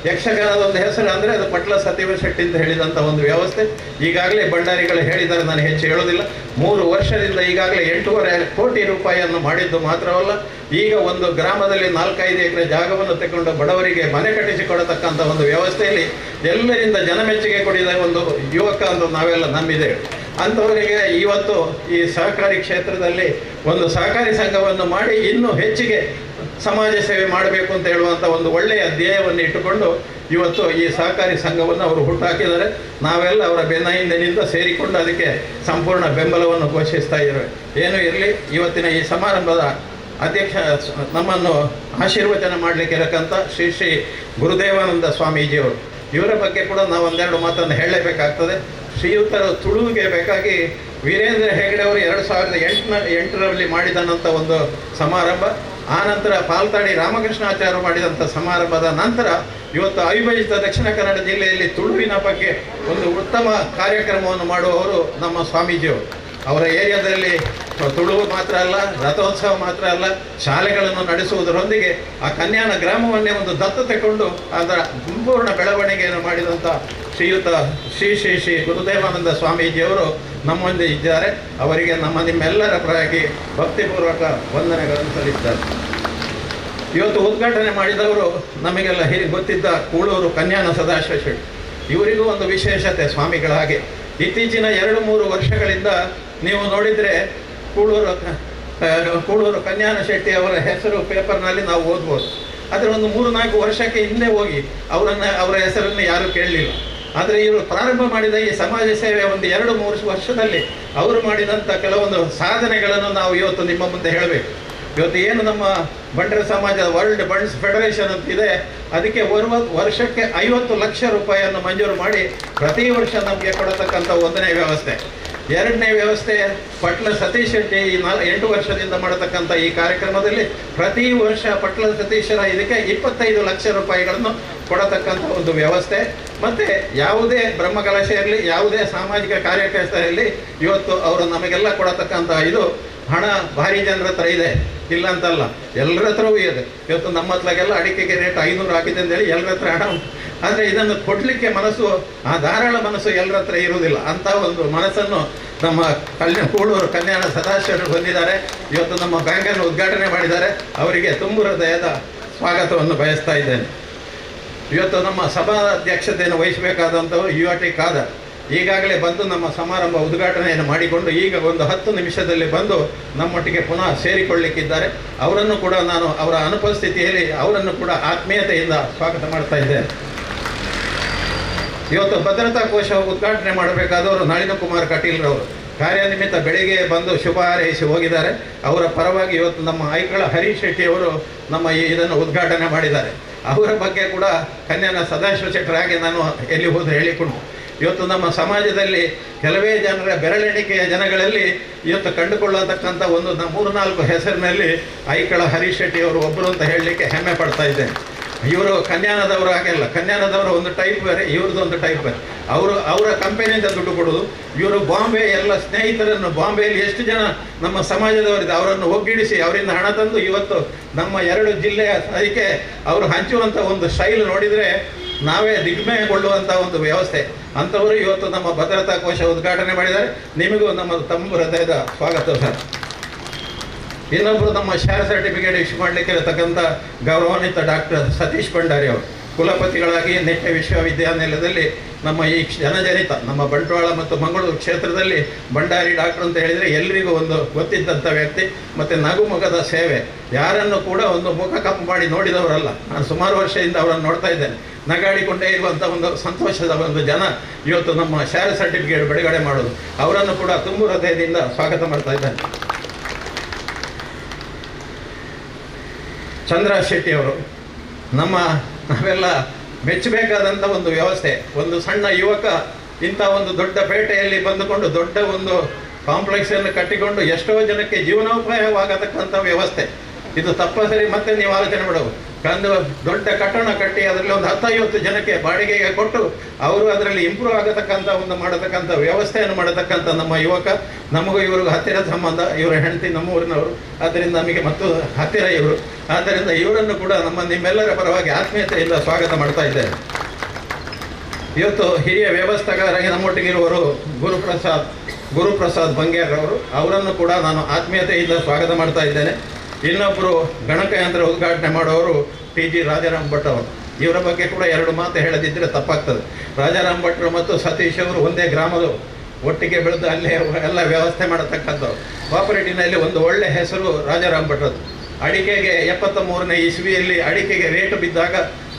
ಯಕ್ಷಗಾನದ ಒಂದು ಹೆಸರು ಅಂದರೆ ಅದು ಪಟ್ಲ ಸತೀಶ ಶೆಟ್ಟಿ ಅಂತ ಹೇಳಿದಂಥ ಒಂದು ವ್ಯವಸ್ಥೆ. ಈಗಾಗಲೇ ಭಂಡಾರಿಗಳು ಹೇಳಿದ್ದಾರೆ, ನಾನು ಹೆಚ್ಚು ಹೇಳೋದಿಲ್ಲ. 3 ವರ್ಷದಿಂದ ಈಗಾಗಲೇ 8.5 ಕೋಟಿ ರೂಪಾಯಿಯನ್ನು ಮಾಡಿದ್ದು ಮಾತ್ರವಲ್ಲ, ಈಗ ಒಂದು ಗ್ರಾಮದಲ್ಲಿ 4-5 ಎಕರೆ ಜಾಗವನ್ನು ತಗೊಂಡು ಬಡವರಿಗೆ ಮನೆ ಕಟ್ಟಿಸಿಕೊಡತಕ್ಕಂಥ ಒಂದು ವ್ಯವಸ್ಥೆಯಲ್ಲಿ ಎಲ್ಲರಿಂದ ಜನಮೆಚ್ಚುಗೆ ಕೊಡಿದ ಒಂದು ಯುವಕ ಅಂತ ನಾವೆಲ್ಲ ನಂಬಿದ್ದೇವೆ. ಅಂಥವರಿಗೆ ಇವತ್ತು ಈ ಸಹಕಾರಿ ಕ್ಷೇತ್ರದಲ್ಲಿ ಒಂದು ಸಹಕಾರಿ ಸಂಘವನ್ನು ಮಾಡಿ ಇನ್ನೂ ಹೆಚ್ಚಿಗೆ ಸಮಾಜ ಸೇವೆ ಮಾಡಬೇಕು ಅಂತ ಹೇಳುವಂಥ ಒಂದು ಒಳ್ಳೆಯ ಧ್ಯೇಯವನ್ನು ಇಟ್ಟುಕೊಂಡು ಇವತ್ತು ಈ ಸಹಕಾರಿ ಸಂಘವನ್ನು ಅವರು ಹುಟ್ಟುಹಾಕಿದ್ದಾರೆ. ನಾವೆಲ್ಲ ಅವರ ಬೆನ್ನ ಹಿಂದಿನಿಂದ ಸೇರಿಕೊಂಡು ಅದಕ್ಕೆ ಸಂಪೂರ್ಣ ಬೆಂಬಲವನ್ನು ಘೋಷಿಸ್ತಾ ಇದ್ದೇವೆ. ಏನೂ ಇರಲಿ, ಇವತ್ತಿನ ಈ ಸಮಾರಂಭದ ಅಧ್ಯಕ್ಷ ನಮ್ಮನ್ನು ಆಶೀರ್ವಚನ ಮಾಡಲಿಕ್ಕೆ ಇರಕ್ಕಂಥ ಶ್ರೀ ಶ್ರೀ ಗುರುದೇವಾನಂದ ಸ್ವಾಮೀಜಿಯವರು, ಇವರ ಬಗ್ಗೆ ಕೂಡ ನಾವು ಒಂದೆರಡು ಮಾತನ್ನು ಹೇಳಲೇಬೇಕಾಗ್ತದೆ. ಶ್ರೀಯುತರು ತುಳುವಿಗೆ ಬೇಕಾಗಿ ವೀರೇಂದ್ರ ಹೆಗಡೆ ಅವರು 2008ರಲ್ಲಿ ಮಾಡಿದಂಥ ಒಂದು ಸಮಾರಂಭ, ಆನಂತರ ಪಾಲ್ತಾಡಿ ರಾಮಕೃಷ್ಣಾಚಾರ್ಯರು ಮಾಡಿದಂಥ ಸಮಾರಂಭದ ನಂತರ ಇವತ್ತು ಅವಿಭಜಿತ ದಕ್ಷಿಣ ಕನ್ನಡ ಜಿಲ್ಲೆಯಲ್ಲಿ ತುಳುವಿನ ಬಗ್ಗೆ ಒಂದು ಉತ್ತಮ ಕಾರ್ಯಕ್ರಮವನ್ನು ಮಾಡುವವರು ನಮ್ಮ ಸ್ವಾಮೀಜಿಯವರು. ಅವರ ಏರಿಯಾದಲ್ಲಿ ತುಳುವು ಮಾತ್ರ ಅಲ್ಲ, ರಥೋತ್ಸವ ಮಾತ್ರ ಅಲ್ಲ, ಶಾಲೆಗಳನ್ನು ನಡೆಸುವುದರೊಂದಿಗೆ ಆ ಕನ್ಯಾನ ಗ್ರಾಮವನ್ನೇ ಒಂದು ದತ್ತು ತಗೊಂಡು ಅದರ ಸಂಪೂರ್ಣ ಬೆಳವಣಿಗೆಯನ್ನು ಮಾಡಿದಂಥ ಶ್ರೀಯುತ ಶ್ರೀ ಶ್ರೀ ಶ್ರೀ ಗುರುದೇವಾನಂದ ಸ್ವಾಮೀಜಿಯವರು ನಮ್ಮೊಂದಿಗೆ ಇದ್ದಾರೆ. ಅವರಿಗೆ ನಮ್ಮ ನಿಮ್ಮೆಲ್ಲರ ಪರವಾಗಿ ಭಕ್ತಿಪೂರ್ವಕ ವಂದನೆಗಳನ್ನು ಸಲ್ಲಿಸ್ತಾರೆ. ಇವತ್ತು ಉದ್ಘಾಟನೆ ಮಾಡಿದವರು ನಮಗೆಲ್ಲ ಹಿರಿ ಗೊತ್ತಿದ್ದ ಕೂಳೂರು ಕನ್ಯಾನ ಸದಾಶಿವ ಶೆಟ್ಟಿ. ಇವರಿಗೂ ಒಂದು ವಿಶೇಷತೆ ಸ್ವಾಮಿಗಳ ಹಾಗೆ. ಇತ್ತೀಚಿನ 2-3 ವರ್ಷಗಳಿಂದ ನೀವು ನೋಡಿದರೆ ಕೂಳೂರು ಕನ್ಯಾನ ಶೆಟ್ಟಿ ಅವರ ಹೆಸರು ಪೇಪರ್ನಲ್ಲಿ ನಾವು ಓದ್ಬೋದು. ಆದರೆ ಒಂದು 3-4 ವರ್ಷಕ್ಕೆ ಹಿಂದೆ ಹೋಗಿ ಅವರ ಹೆಸರನ್ನು ಯಾರೂ ಕೇಳಲಿಲ್ಲ. ಆದರೆ ಇವರು ಪ್ರಾರಂಭ ಮಾಡಿದ ಈ ಸಮಾಜ ಸೇವೆ ಒಂದು 2-3 ವರ್ಷದಲ್ಲಿ ಅವರು ಮಾಡಿದಂಥ ಕೆಲವೊಂದು ಸಾಧನೆಗಳನ್ನು ನಾವು ಇವತ್ತು ನಿಮ್ಮ ಮುಂದೆ ಹೇಳಬೇಕು. ಇವತ್ತು ಏನು ನಮ್ಮ ಬಂಟರ ಸಮಾಜದ world bunts federation ಅಂತಿದೆ, ಅದಕ್ಕೆ ವರ್ಷಕ್ಕೆ 50 ಲಕ್ಷ ರೂಪಾಯಿಯನ್ನು ಮಂಜೂರು ಮಾಡಿ ಪ್ರತಿ ವರ್ಷ ನಮಗೆ ಕೊಡತಕ್ಕಂಥ ಒಂದನೇ ವ್ಯವಸ್ಥೆ. ಎರಡನೇ ವ್ಯವಸ್ಥೆ ಪಟ್ಲ ಸತೀಶ್ ಶೆಟ್ಟಿ ಈ 8 ವರ್ಷದಿಂದ ಮಾಡತಕ್ಕಂಥ ಈ ಕಾರ್ಯಕ್ರಮದಲ್ಲಿ ಪ್ರತಿ ವರ್ಷ ಪಟ್ಲ ಸತೀಶರ ಇದಕ್ಕೆ 25 ಲಕ್ಷ ರೂಪಾಯಿಗಳನ್ನು ಕೊಡತಕ್ಕಂಥ ಒಂದು ವ್ಯವಸ್ಥೆ. ಮತ್ತು ಯಾವುದೇ ಬ್ರಹ್ಮಕಲಶ ಇರಲಿ, ಯಾವುದೇ ಸಾಮಾಜಿಕ ಕಾರ್ಯಕರ್ತ ಇರಲಿ, ಇವತ್ತು ಅವರು ನಮಗೆಲ್ಲ ಕೊಡತಕ್ಕಂಥ ಇದು ಹಣ ಭಾರಿ ಜನರ ಹತ್ರ ಇದೆ, ಇಲ್ಲ ಅಂತಲ್ಲ, ಎಲ್ಲರ ಹತ್ರವೂ ಇದೆ. ಇವತ್ತು ನಮ್ಮ ಹತ್ಲಾಗೆಲ್ಲ ಅಡಿಕೆಗೆ ರೇಟ್ 500 ಆಗಿದೆ ಅಂತೇಳಿ ಎಲ್ಲರ ಹತ್ರ ಹಣ ಉಂಟು. ಆದರೆ ಇದನ್ನು ಕೊಡಲಿಕ್ಕೆ ಮನಸ್ಸು, ಆ ಧಾರಾಳ ಮನಸ್ಸು ಎಲ್ಲರ ಹತ್ರ ಇರುವುದಿಲ್ಲ. ಅಂಥ ಒಂದು ಮನಸ್ಸನ್ನು ನಮ್ಮ ಕೂಳೂರು ಕನ್ಯಾನ ಸದಾಶಿವರು ಬಂದಿದ್ದಾರೆ. ಇವತ್ತು ನಮ್ಮ ಬ್ಯಾಂಕನ್ನು ಉದ್ಘಾಟನೆ ಮಾಡಿದ್ದಾರೆ. ಅವರಿಗೆ ತುಂಬು ಹೃದಯದ ಸ್ವಾಗತವನ್ನು ಬಯಸ್ತಾ ಇದ್ದೇನೆ. ಇವತ್ತು ನಮ್ಮ ಸಭಾ ಅಧ್ಯಕ್ಷತೆಯನ್ನು ವಹಿಸಬೇಕಾದಂಥವರು URT Khader ಈಗಾಗಲೇ ಬಂದು ನಮ್ಮ ಸಮಾರಂಭ ಉದ್ಘಾಟನೆಯನ್ನು ಮಾಡಿಕೊಂಡು ಈಗ ಒಂದು 10 ನಿಮಿಷದಲ್ಲಿ ಬಂದು ನಮ್ಮೊಟ್ಟಿಗೆ ಪುನಃ ಸೇರಿಕೊಳ್ಳಲಿಕ್ಕಿದ್ದಾರೆ. ಅವರನ್ನು ಕೂಡ ನಾನು ಅವರ ಅನುಪಸ್ಥಿತಿಯಲ್ಲಿ ಅವರನ್ನು ಕೂಡ ಆತ್ಮೀಯತೆಯಿಂದ ಸ್ವಾಗತ ಮಾಡ್ತಾ ಇದ್ದೇನೆ. ಇವತ್ತು ಭದ್ರತಾ ಕೋಶ ಉದ್ಘಾಟನೆ ಮಾಡಬೇಕಾದವರು ನಳಿನ್ ಕುಮಾರ್ ಕಟೀಲ್ರವರು ಕಾರ್ಯನಿಮಿತ್ತ ಬೆಳಿಗ್ಗೆ ಬಂದು ಶುಭ ಹಾರೈಸಿ ಹೋಗಿದ್ದಾರೆ. ಅವರ ಪರವಾಗಿ ಇವತ್ತು ನಮ್ಮ ಐಕಳ ಹರೀಶ್ ಶೆಟ್ಟಿಯವರು ನಮ್ಮ ಇದನ್ನು ಉದ್ಘಾಟನೆ ಮಾಡಿದ್ದಾರೆ. ಅವರ ಬಗ್ಗೆ ಕೂಡ ಕನ್ಯಾನ ಸದಾಶಿವ ಶೆಟ್ಟರ ಹಾಗೆ ನಾನು ಎಲ್ಲಿ ಹೋದರೆ ಹೇಳಿಕೊಂಡು ಇವತ್ತು ನಮ್ಮ ಸಮಾಜದಲ್ಲಿ ಕೆಲವೇ ಜನರ ಬೆರಳೆಣಿಕೆಯ ಜನಗಳಲ್ಲಿ ಇವತ್ತು ಕಂಡುಕೊಳ್ಳತಕ್ಕಂಥ ಒಂದು 3-4 ಹೆಸರಿನಲ್ಲಿ ಐಕಳ ಹರೀಶ್ ಶೆಟ್ಟಿಯವರು ಒಬ್ಬರು ಅಂತ ಹೇಳಲಿಕ್ಕೆ ಹೆಮ್ಮೆ ಪಡ್ತಾ ಇದ್ದೇನೆ. ಇವರು ಕನ್ಯಾನದವರು ಹಾಗೆಲ್ಲ, ಕನ್ಯಾನದವರು ಒಂದು ಟೈಪ್ ಬೇರೆ, ಇವ್ರದ್ದೊಂದು ಟೈಪ್ ಬೇರೆ. ಅವರು ಅವರ ಕಂಪನಿಯಿಂದ ದುಡ್ಡು ಕೊಡೋದು, ಇವರು ಬಾಂಬೆ ಎಲ್ಲ ಸ್ನೇಹಿತರನ್ನು, ಬಾಂಬೆಯಲ್ಲಿ ಎಷ್ಟು ಜನ ನಮ್ಮ ಸಮಾಜದವರಿದೆ ಅವರನ್ನು ಒಗ್ಗಿಡಿಸಿ ಅವರಿಂದ ಹಣ ತಂದು ಇವತ್ತು ನಮ್ಮ 2 ಜಿಲ್ಲೆಯ ಅದಕ್ಕೆ ಅವರು ಹಂಚುವಂಥ ಒಂದು ಶೈಲಿ ನೋಡಿದರೆ ನಾವೇ ದಿಗ್ಭ್ರಮೆಗೊಳ್ಳುವಂಥ ಒಂದು ವ್ಯವಸ್ಥೆ. ಅಂಥವರು ಇವತ್ತು ನಮ್ಮ ಭದ್ರತಾ ಕೋಶ ಉದ್ಘಾಟನೆ ಮಾಡಿದ್ದಾರೆ. ನಿಮಗೂ ನಮ್ಮ ತಮ್ಮ ಹೃದಯದ ಸ್ವಾಗತ ಸರ್. ಇನ್ನೊಬ್ಬರು ನಮ್ಮ share certificate issue ಮಾಡಲಿಕ್ಕೆ ಇರತಕ್ಕಂಥ ಗೌರವಾನ್ವಿತ ಡಾಕ್ಟರ್ ಸತೀಶ್ ಭಂಡಾರಿ ಅವರು, ಕುಲಪತಿಗಳಾಗಿ ನಿಟ್ಟೆ ವಿಶ್ವವಿದ್ಯಾನಿಲಯದಲ್ಲಿ ನಮ್ಮ ಈ ಜನಜನಿತ ನಮ್ಮ ಬಂಟ್ವಾಳ ಮತ್ತು ಮಂಗಳೂರು ಕ್ಷೇತ್ರದಲ್ಲಿ ಭಂಡಾರಿ ಡಾಕ್ಟರ್ ಅಂತ ಹೇಳಿದರೆ ಎಲ್ರಿಗೂ ಒಂದು ಗೊತ್ತಿದ್ದಂಥ ವ್ಯಕ್ತಿ. ಮತ್ತು ನಗುಮುಖದ ಸೇವೆ, ಯಾರನ್ನು ಕೂಡ ಒಂದು ಮುಖ ಕಪ್ಪು ಮಾಡಿ ನೋಡಿದವರಲ್ಲ. ನಾನು ಸುಮಾರು ವರ್ಷದಿಂದ ಅವರನ್ನು ನೋಡ್ತಾ ಇದ್ದೇನೆ. ನಗಾಡಿಕೊಂಡೇ ಇರುವಂಥ ಒಂದು ಸಂತೋಷದ ಒಂದು ಜನ ಇವತ್ತು ನಮ್ಮ ಶೇರ್ ಸರ್ಟಿಫಿಕೇಟ್ ಬಿಡುಗಡೆ ಮಾಡೋದು. ಅವರನ್ನು ಕೂಡ ತುಂಬ ಹೃದಯದಿಂದ ಸ್ವಾಗತ ಮಾಡ್ತಾ ಇದ್ದೇನೆ. ಚಂದ್ರ ಶೆಟ್ಟಿಯವರು ನಾವೆಲ್ಲ ಮೆಚ್ಚಬೇಕಾದಂಥ ಒಂದು ವ್ಯವಸ್ಥೆ. ಒಂದು ಸಣ್ಣ ಯುವಕ ಇಂಥ ಒಂದು ದೊಡ್ಡ ಪೇಟೆಯಲ್ಲಿ ಬಂದುಕೊಂಡು ದೊಡ್ಡ ಒಂದು ಕಾಂಪ್ಲೆಕ್ಸನ್ನು ಕಟ್ಟಿಕೊಂಡು ಎಷ್ಟೋ ಜನಕ್ಕೆ ಜೀವನೋಪಾಯವಾಗತಕ್ಕಂಥ ವ್ಯವಸ್ಥೆ ಇದು. ತಪ್ಪಸರಿ ಮತ್ತೆ ನೀವು ಆಲೋಚನೆ ಮಾಡೋದು. ಕಂದು ದೊಡ್ಡ ಕಟ್ಟಡ ಕಟ್ಟಿ ಅದರಲ್ಲಿ ಒಂದು 10-50 ಜನಕ್ಕೆ ಬಾಡಿಗೆಗೆ ಕೊಟ್ಟು ಅವರು ಅದರಲ್ಲಿ ಇಂಪ್ರೂವ್ ಆಗತಕ್ಕಂಥ ಒಂದು ಮಾಡತಕ್ಕಂಥ ವ್ಯವಸ್ಥೆಯನ್ನು ಮಾಡತಕ್ಕಂಥ ನಮ್ಮ ಯುವಕ. ನಮಗೂ ಇವ್ರಿಗೂ ಹತ್ತಿರ ಸಂಬಂಧ, ಇವರ ಹೆಂಡತಿ ನಮ್ಮ ಊರಿನವರು, ಆದ್ದರಿಂದ ನಮಗೆ ಮತ್ತು ಹತ್ತಿರ ಇವರು. ಆದ್ದರಿಂದ ಇವರನ್ನು ಕೂಡ ನಮ್ಮ ನಿಮ್ಮೆಲ್ಲರ ಪರವಾಗಿ ಆತ್ಮೀಯತೆಯಿಂದ ಸ್ವಾಗತ ಮಾಡ್ತಾ ಇದ್ದೇನೆ. ಇವತ್ತು ಹಿರಿಯ ವ್ಯವಸ್ಥೆಗಾರರಾಗಿ ನಮ್ಮೊಟ್ಟಿಗಿರುವವರು ಗುರುಪ್ರಸಾದ್ ಬಂಗೇರ್ರವರು, ಅವರನ್ನು ಕೂಡ ನಾನು ಆತ್ಮೀಯತೆಯಿಂದ ಸ್ವಾಗತ ಮಾಡ್ತಾ ಇದ್ದೇನೆ. ಇನ್ನೊಬ್ಬರು ಗಣಕಯಂತ್ರ ಉದ್ಘಾಟನೆ ಮಾಡೋರು ಟಿ.ಜಿ. ರಾಜಾರಾಮ್ ಭಟ್ ಅವರು. ಇವರ ಬಗ್ಗೆ ಕೂಡ ಎರಡು ಮಾತು ಹೇಳದಿದ್ದರೆ ತಪ್ಪಾಗ್ತದೆ. ರಾಜಾರಾಮ್ ಭಟ್ರು ಮತ್ತು ಸತೀಶ್ ಅವರು ಒಂದೇ ಗ್ರಾಮದವರು, ಒಟ್ಟಿಗೆ ಬೆಳೆದು ಅಲ್ಲೇ ಎಲ್ಲ ವ್ಯವಸ್ಥೆ ಮಾಡತಕ್ಕಂಥವ್ರು. ಕೋಆಪರೇಟಿವ್ನಲ್ಲಿ ಒಂದು ಒಳ್ಳೆಯ ಹೆಸರು ರಾಜಾರಾಮ್ ಭಟ್ರದ್ದು. ಅಡಿಕೆಗೆ 73ನೇ ಇಸ್ವಿಯಲ್ಲಿ ಅಡಿಕೆಗೆ ರೇಟು ಬಿದ್ದಾಗ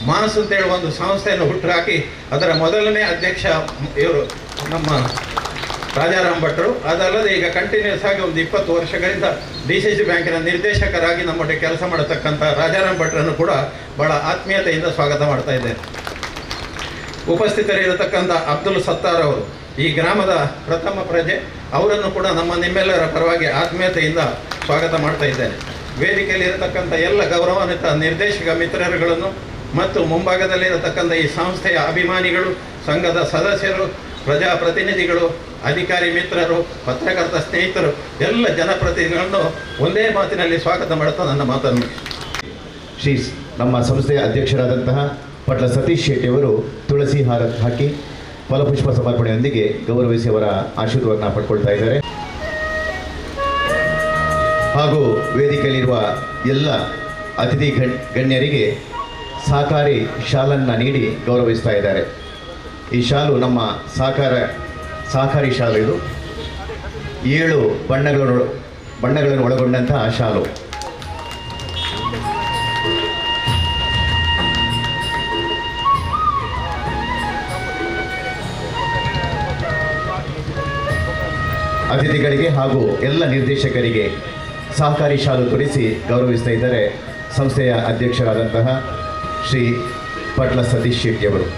ಮಾಸ್ ಅಂತೇಳುವ ಒಂದು ಸಂಸ್ಥೆಯನ್ನು ಹುಟ್ಟುಹಾಕಿ ಅದರ ಮೊದಲನೇ ಅಧ್ಯಕ್ಷ ಇವರು ನಮ್ಮ ರಾಜಾರಾಮ್ ಭಟ್ರು. ಅದಲ್ಲದೆ ಈಗ ಕಂಟಿನ್ಯೂಸ್ ಆಗಿ ಒಂದು 20 ವರ್ಷಗಳಿಂದ DCC ಬ್ಯಾಂಕಿನ ನಿರ್ದೇಶಕರಾಗಿ ನಮ್ಮೊಟ್ಟಿಗೆ ಕೆಲಸ ಮಾಡತಕ್ಕಂಥ ರಾಜಾರಾಮ್ ಭಟ್ರನ್ನು ಕೂಡ ಭಾಳ ಆತ್ಮೀಯತೆಯಿಂದ ಸ್ವಾಗತ ಮಾಡ್ತಾ ಇದ್ದೇನೆ. ಉಪಸ್ಥಿತರಿರತಕ್ಕಂಥ ಅಬ್ದುಲ್ ಸತ್ತಾರ್ ಅವರು ಈ ಗ್ರಾಮದ ಪ್ರಥಮ ಪ್ರಜೆ, ಅವರನ್ನು ಕೂಡ ನಮ್ಮ ನಿಮ್ಮೆಲ್ಲರ ಪರವಾಗಿ ಆತ್ಮೀಯತೆಯಿಂದ ಸ್ವಾಗತ ಮಾಡ್ತಾ ಇದ್ದೇನೆ. ವೇದಿಕೆಯಲ್ಲಿರತಕ್ಕಂಥ ಎಲ್ಲ ಗೌರವಾನ್ವಿತ ನಿರ್ದೇಶಕ ಮಿತ್ರರುಗಳನ್ನು ಮತ್ತು ಮುಂಭಾಗದಲ್ಲಿರತಕ್ಕಂಥ ಈ ಸಂಸ್ಥೆಯ ಅಭಿಮಾನಿಗಳು, ಸಂಘದ ಸದಸ್ಯರು, ಪ್ರಜಾಪ್ರತಿನಿಧಿಗಳು, ಅಧಿಕಾರಿ ಮಿತ್ರರು, ಪತ್ರಕರ್ತ ಸ್ನೇಹಿತರು, ಎಲ್ಲ ಜನಪ್ರತಿನಿಧಿಗಳನ್ನು ಒಂದೇ ಮಾತಿನಲ್ಲಿ ಸ್ವಾಗತ ಮಾಡುತ್ತಾ ನನ್ನ ಮಾತನ್ನು. ಶ್ರೀ ನಮ್ಮ ಸಂಸ್ಥೆಯ ಅಧ್ಯಕ್ಷರಾದಂತಹ ಪಟ್ಲ ಸತೀಶ್ ಶೆಟ್ಟಿಯವರು ತುಳಸಿ ಹಾರ ಹಾಕಿ ಫಲಪುಷ್ಪ ಸಮರ್ಪಣೆಯೊಂದಿಗೆ ಗೌರವಿಸಿ ಅವರ ಆಶೀರ್ವಾದವನ್ನು ಪಡ್ಕೊಳ್ತಾ ಇದ್ದಾರೆ. ಹಾಗೂ ವೇದಿಕೆಯಲ್ಲಿರುವ ಎಲ್ಲ ಅತಿಥಿ ಗಣ್ಯರಿಗೆ ಸಹಕಾರಿ ಶಾಲನ್ನು ನೀಡಿ ಗೌರವಿಸ್ತಾ ಇದ್ದಾರೆ. ಈ ಶಾಲು ನಮ್ಮ ಸಹಕಾರಿ ಶಾಲು. ಇದು 7 ಬಣ್ಣಗಳನ್ನು ಒಳಗೊಂಡಂತಹ ಶಾಲು. ಅತಿಥಿಗಳಿಗೆ ಹಾಗೂ ಎಲ್ಲ ನಿರ್ದೇಶಕರಿಗೆ ಸಹಕಾರಿ ಶಾಲು ತೊಡಿಸಿ ಗೌರವಿಸ್ತಾ ಇದ್ದಾರೆ ಸಂಸ್ಥೆಯ ಅಧ್ಯಕ್ಷರಾದಂತಹ ಶ್ರೀ ಪಟ್ಲ ಸತೀಶ್ ಶೆಟ್ಟಿಯವರು.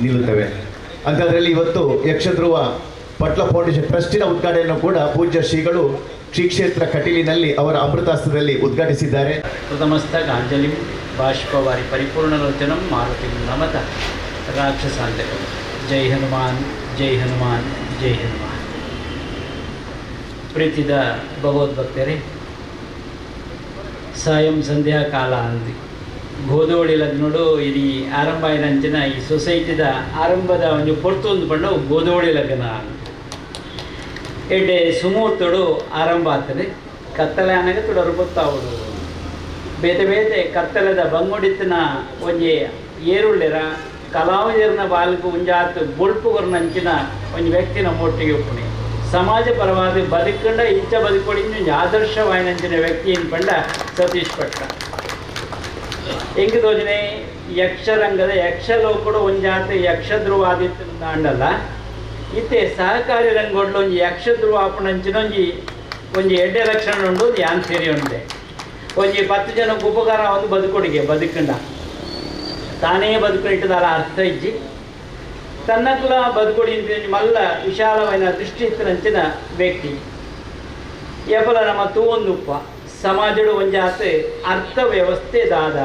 ನಿಲ್ಲುತ್ತವೆ. ಅಂಥದ್ರಲ್ಲಿ ಇವತ್ತು ಯಕ್ಷಧ್ರುವ ಪಟ್ಲ ಫೌಂಡೇಶನ್ ಟ್ರಸ್ಟಿನ ಉದ್ಘಾಟನೆಯನ್ನು ಕೂಡ ಪೂಜ್ಯ ಶ್ರೀಗಳು ಶ್ರೀ ಕ್ಷೇತ್ರ ಕಟೀಲಿನಲ್ಲಿ ಅವರ ಅಮೃತಾಸ್ತ್ರದಲ್ಲಿ ಉದ್ಘಾಟಿಸಿದ್ದಾರೆ. ಕೃತಮಸ್ತಕಾಂಜಲಿಂ ಬಾಷ್ಪವಾರಿ ಪರಿಪೂರ್ಣಲೋಚನಂ ಮಾರುತಿಂ ನಮತ ರಾಕ್ಷಸಾಂತಕಂ. ಜೈ ಹನುಮಾನ್, ಜೈ ಹನುಮಾನ್, ಜೈ ಹನುಮಾನ್. ಪ್ರೀತಿದ ಭಗವದ್ಭಕ್ತರೇ, ಸಾಯಂ ಸಂಧ್ಯಾ ಕಾಲ ಅಂದು ಗೋಧೋಳಿ ಲಗ್ನಡು ಇಡೀ ಆರಂಭ ಆಯ್ದಂಚಿನ ಈ ಸೊಸೈಟಿದ ಆರಂಭದ ಒಂದು ಪೊರ್ತು ಒಂದು ಪಂಡ ಗೋಧೋಳಿ ಲಗ್ನ ಎಡ್ಡೆ ಸುಮೂರ್ತಡು ಆರಂಭ ಆಗ್ತದೆ. ಕತ್ತಲೆ ಆನಾಗ ತುಡರು ಗೊತ್ತಾವಡು ಬೇತೆ ಬೇತೆ ಕತ್ತಲೆದ ಬಂಗುಡಿತ್ತಿನ ಒಂಜಿ ಏರುಳ್ಳಿರ ಕಲಾವಿದರನ ಬಾಲ್ಕು ಒಂಜಾತ್ ಬೊಳ್ಪುಗರ್ನಂಚಿನ ಒಂಜಿ ವ್ಯಕ್ತಿನ ಒಟ್ಟಿಗೆ ಉಪ್ಪುಣಿ ಸಮಾಜ ಪರವಾದ ಬದುಕಂಡ ಇಂಚ ಬದುಕೊಡಿ ಒಂಜಿ ಆದರ್ಶವಾಯಿನಂಚಿನ ವ್ಯಕ್ತಿ ಪಂಡ ಸತೀಶ್ ಪಟ್ಟ. ಎಂಕ್ ತೋಜನೆ ಯಕ್ಷರಂಗದ ಯಕ್ಷಲೋಕಡು ಒಂಜಾತ ಯಕ್ಷಧ್ರುವಾದಿತ್ತು ಅಂಡಲ್ಲ ಇತ್ತೆ ಸಹಕಾರಿ ರಂಗೋಡ್ಲು ಒಂಜಿ ಯಕ್ಷಧ್ರುವ ಆಪುನಂಚಿನ ಒಂಜಿ ಒಂಜಿ ಎಡ್ಡೆ ಲಕ್ಷಣ ಉಂಡು ಯಾನ್ ಸೇರಿ ಉಂಡೆ. ಒಂಜಿ 10 ಜನಕ್ಕೆ ಉಪಕಾರ ಒಂದು ಬದುಕೊಡಿಗೆ ಬದುಕಂಡ ತಾನೇ ಬದುಕೊಂಡಿಟ್ಟದಲ್ಲ ಅರ್ಥ ಇಜ್ಜಿ ತನ್ನಕ್ಲ ಬದುಕೊಡಿ ಮಲ್ಲ ವಿಶಾಲమైన ದೃಷ್ಟಿ ಇತ್ತಿನಂಚಿನ ವ್ಯಕ್ತಿ ಏಪಲ ನಮ್ಮ ತೂವೊಂದುಪ್ಪ ಸಮಾಜಡು ಒಂಜಾತ ಅರ್ಥವ್ಯವಸ್ಥೆ ದಾದ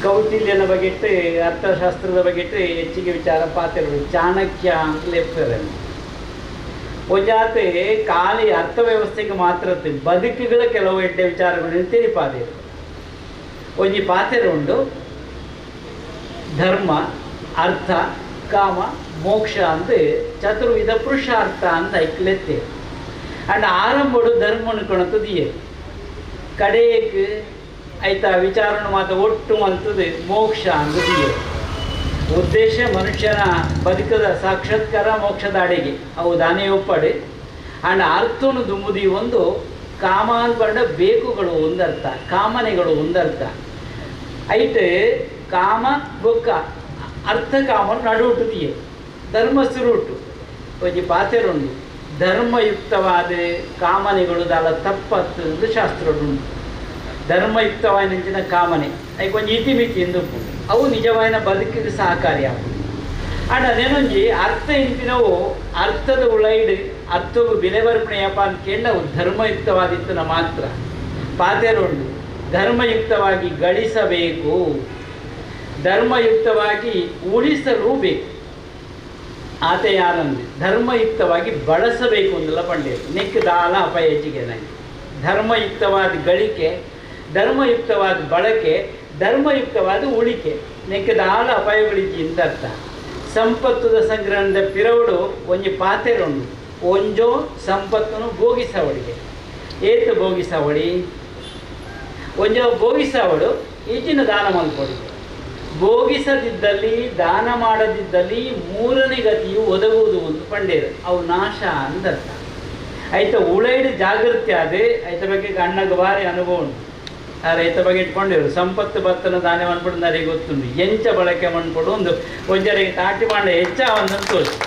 ಕೌಟಿಲ್ಯನ ಬಗೆಟ್ಟು ಅರ್ಥಶಾಸ್ತ್ರದ ಬಗೆಟ್ಟು ಹೆಚ್ಚಿಗೆ ವಿಚಾರ ಪಾತಿರು ಚಾಣಕ್ಯ ಅಂತ ಲೆಪ್ಪರೆ ಒಂಜಾತೆ ಖಾಲಿ ಅರ್ಥವ್ಯವಸ್ಥೆಗೆ ಮಾತ್ರ ಬದುಕುಗಳ ಕೆಲವು ಎಡ್ಡೆ ವಿಚಾರಗಳನ್ನು ತಿಳಿಪಾದೆ ಒಂಜಿ ಪಾತೆರ ಉಂಡು ಧರ್ಮ ಅರ್ಥ ಕಾಮ ಮೋಕ್ಷ ಅಂತ ಚತುರ್ವಿಧ ಪುರುಷಾರ್ಥ ಅಂತ ಐಕ್ಲೆತ್ತೆ ಅಂಡ್ ಆರಂಭಡು ಧರ್ಮನು ಕೊಣತದಿಯೇ ಕಡೆಯಕ್ಕೆ ಆಯ್ತಾ ವಿಚಾರಣೆ ಮಾತ್ರ ಒಟ್ಟು ಮಲ್ತದೆ ಮೋಕ್ಷ ಅಂದದಿಯೇ ಉದ್ದೇಶ ಮನುಷ್ಯನ ಬದುಕದ ಸಾಕ್ಷಾತ್ಕಾರ ಮೋಕ್ಷದ ಅಡೆಗೆ ಅವು ದಾನೇ ಒಪ್ಪಡೆ ಅಂಡ್ ಅರ್ಥನು ದುಂಬುದಿ ಒಂದು ಕಾಮಾನ್ಪಂಡ ಬೇಕುಗಳು ಒಂದರ್ಥ ಕಾಮನೆಗಳು ಒಂದರ್ಥ ಐಟ್ ಕಾಮ ಬೊಕ್ಕ ಅರ್ಥ ಕಾಮನು ನಡುಹುಟ್ಟುದಿಯೇ ಧರ್ಮ ಸುರುಟು ಒಂಜಿ ಪಾತೆರುಂಡು ಧರ್ಮಯುಕ್ತವಾದ ಕಾಮನೆಗಳು ದಾಲ ತಪ್ಪತ್ತು ಎಂದು ಶಾಸ್ತ್ರ ಉಂಟು. ಧರ್ಮಯುಕ್ತವಾದ ಕಾಮನೆ ಐಕ್ ಒಂಜಿ ಇತಿಮಿತಿ ಎಂದು ಅವು ನಿಜವಾದ ಬದುಕಿಗೆ ಸಹಕಾರಿ ಆಪುಂಡು. ಅಂಡ್ ಅದೇನೊಂಜಿ ಅರ್ಥ ಇಂಪಿನವು ಅರ್ಥದ ಉಳೈಡ್ ಅರ್ಥವು ಬೆಲೆ ಬರ್ಪಣೆಯಪ್ಪ ಅಂತ ಕೇಂದ್ರ ಅವು ಧರ್ಮಯುಕ್ತವಾದಿತ್ತನ ಮಾತ್ರ ಪಾತೆರುಂಡು. ಧರ್ಮಯುಕ್ತವಾಗಿ ಗಳಿಸಬೇಕು, ಧರ್ಮಯುಕ್ತವಾಗಿ ಉಳಿಸಲೂ ಬೇಕು. ಆತ ಯಾರಂದ್ರೆ ಧರ್ಮಯುಕ್ತವಾಗಿ ಬಳಸಬೇಕು ಅಂದೆಲ್ಲ ಪಂಡೇರು ನೆಕ್ ದಾಲ ಅಪಾಯ ಹೆಚ್ಚಿಗೆ ನನಗೆ ಧರ್ಮಯುಕ್ತವಾದ ಗಳಿಕೆ, ಧರ್ಮಯುಕ್ತವಾದ ಬಳಕೆ, ಧರ್ಮಯುಕ್ತವಾದ ಉಳಿಕೆ ನೆಕ್ ದಾಲ ಅಪಾಯಗಳಿಜ್ಜಿ ಎಂದರ್ಥ. ಸಂಪತ್ತುದ ಸಂಗ್ರಹಣದ ಪಿರವಡು ಒಂಜಿ ಪಾತೆರುಂಡು ಒಂಜೋ ಸಂಪತ್ತನ್ನು ಭೋಗಿಸವಳಿಗೆ ಏತು ಭೋಗಿಸವಳಿ ಒಂಜೋ ಭೋಗಿಸವಳು ಈಚಿನ ದಾನ ಮಲ್ಪೊಡಿ ಭೋಗಿಸದಿದ್ದಲ್ಲಿ ದಾನ ಮಾಡದಿದ್ದಲ್ಲಿ ಮೂರನೇ ಗತಿಯು ಒದಗುವುದು ಒಂದು ಪಂಡೇರು ಅವು ನಾಶ ಅಂದರ್ಥ. ಆಯ್ತ ಉಳೈಡು ಜಾಗೃತಿ ಅದೇ ಐತ ಬಗ್ಗೆ ಅಣ್ಣಗೆ ಭಾರಿ ಅನುಭವ ಉಂಟು. ಆ ರೈತ ಬಗ್ಗೆ ಇಟ್ಕೊಂಡಿರು ಸಂಪತ್ತು ಬತ್ತನ ದಾನ ಮನ್ಪಡು ನರಿಗೆ ಗೊತ್ತುಂಟು ಎಂಚ ಬಳಕೆ ಮನ್ಪಡು ಒಂದು ಒಂಜರಿಗೆ ತಾಟಿ ಮಾಡ ಹೆಚ್ಚ ಒಂದನ್ನು ತೋರಿಸು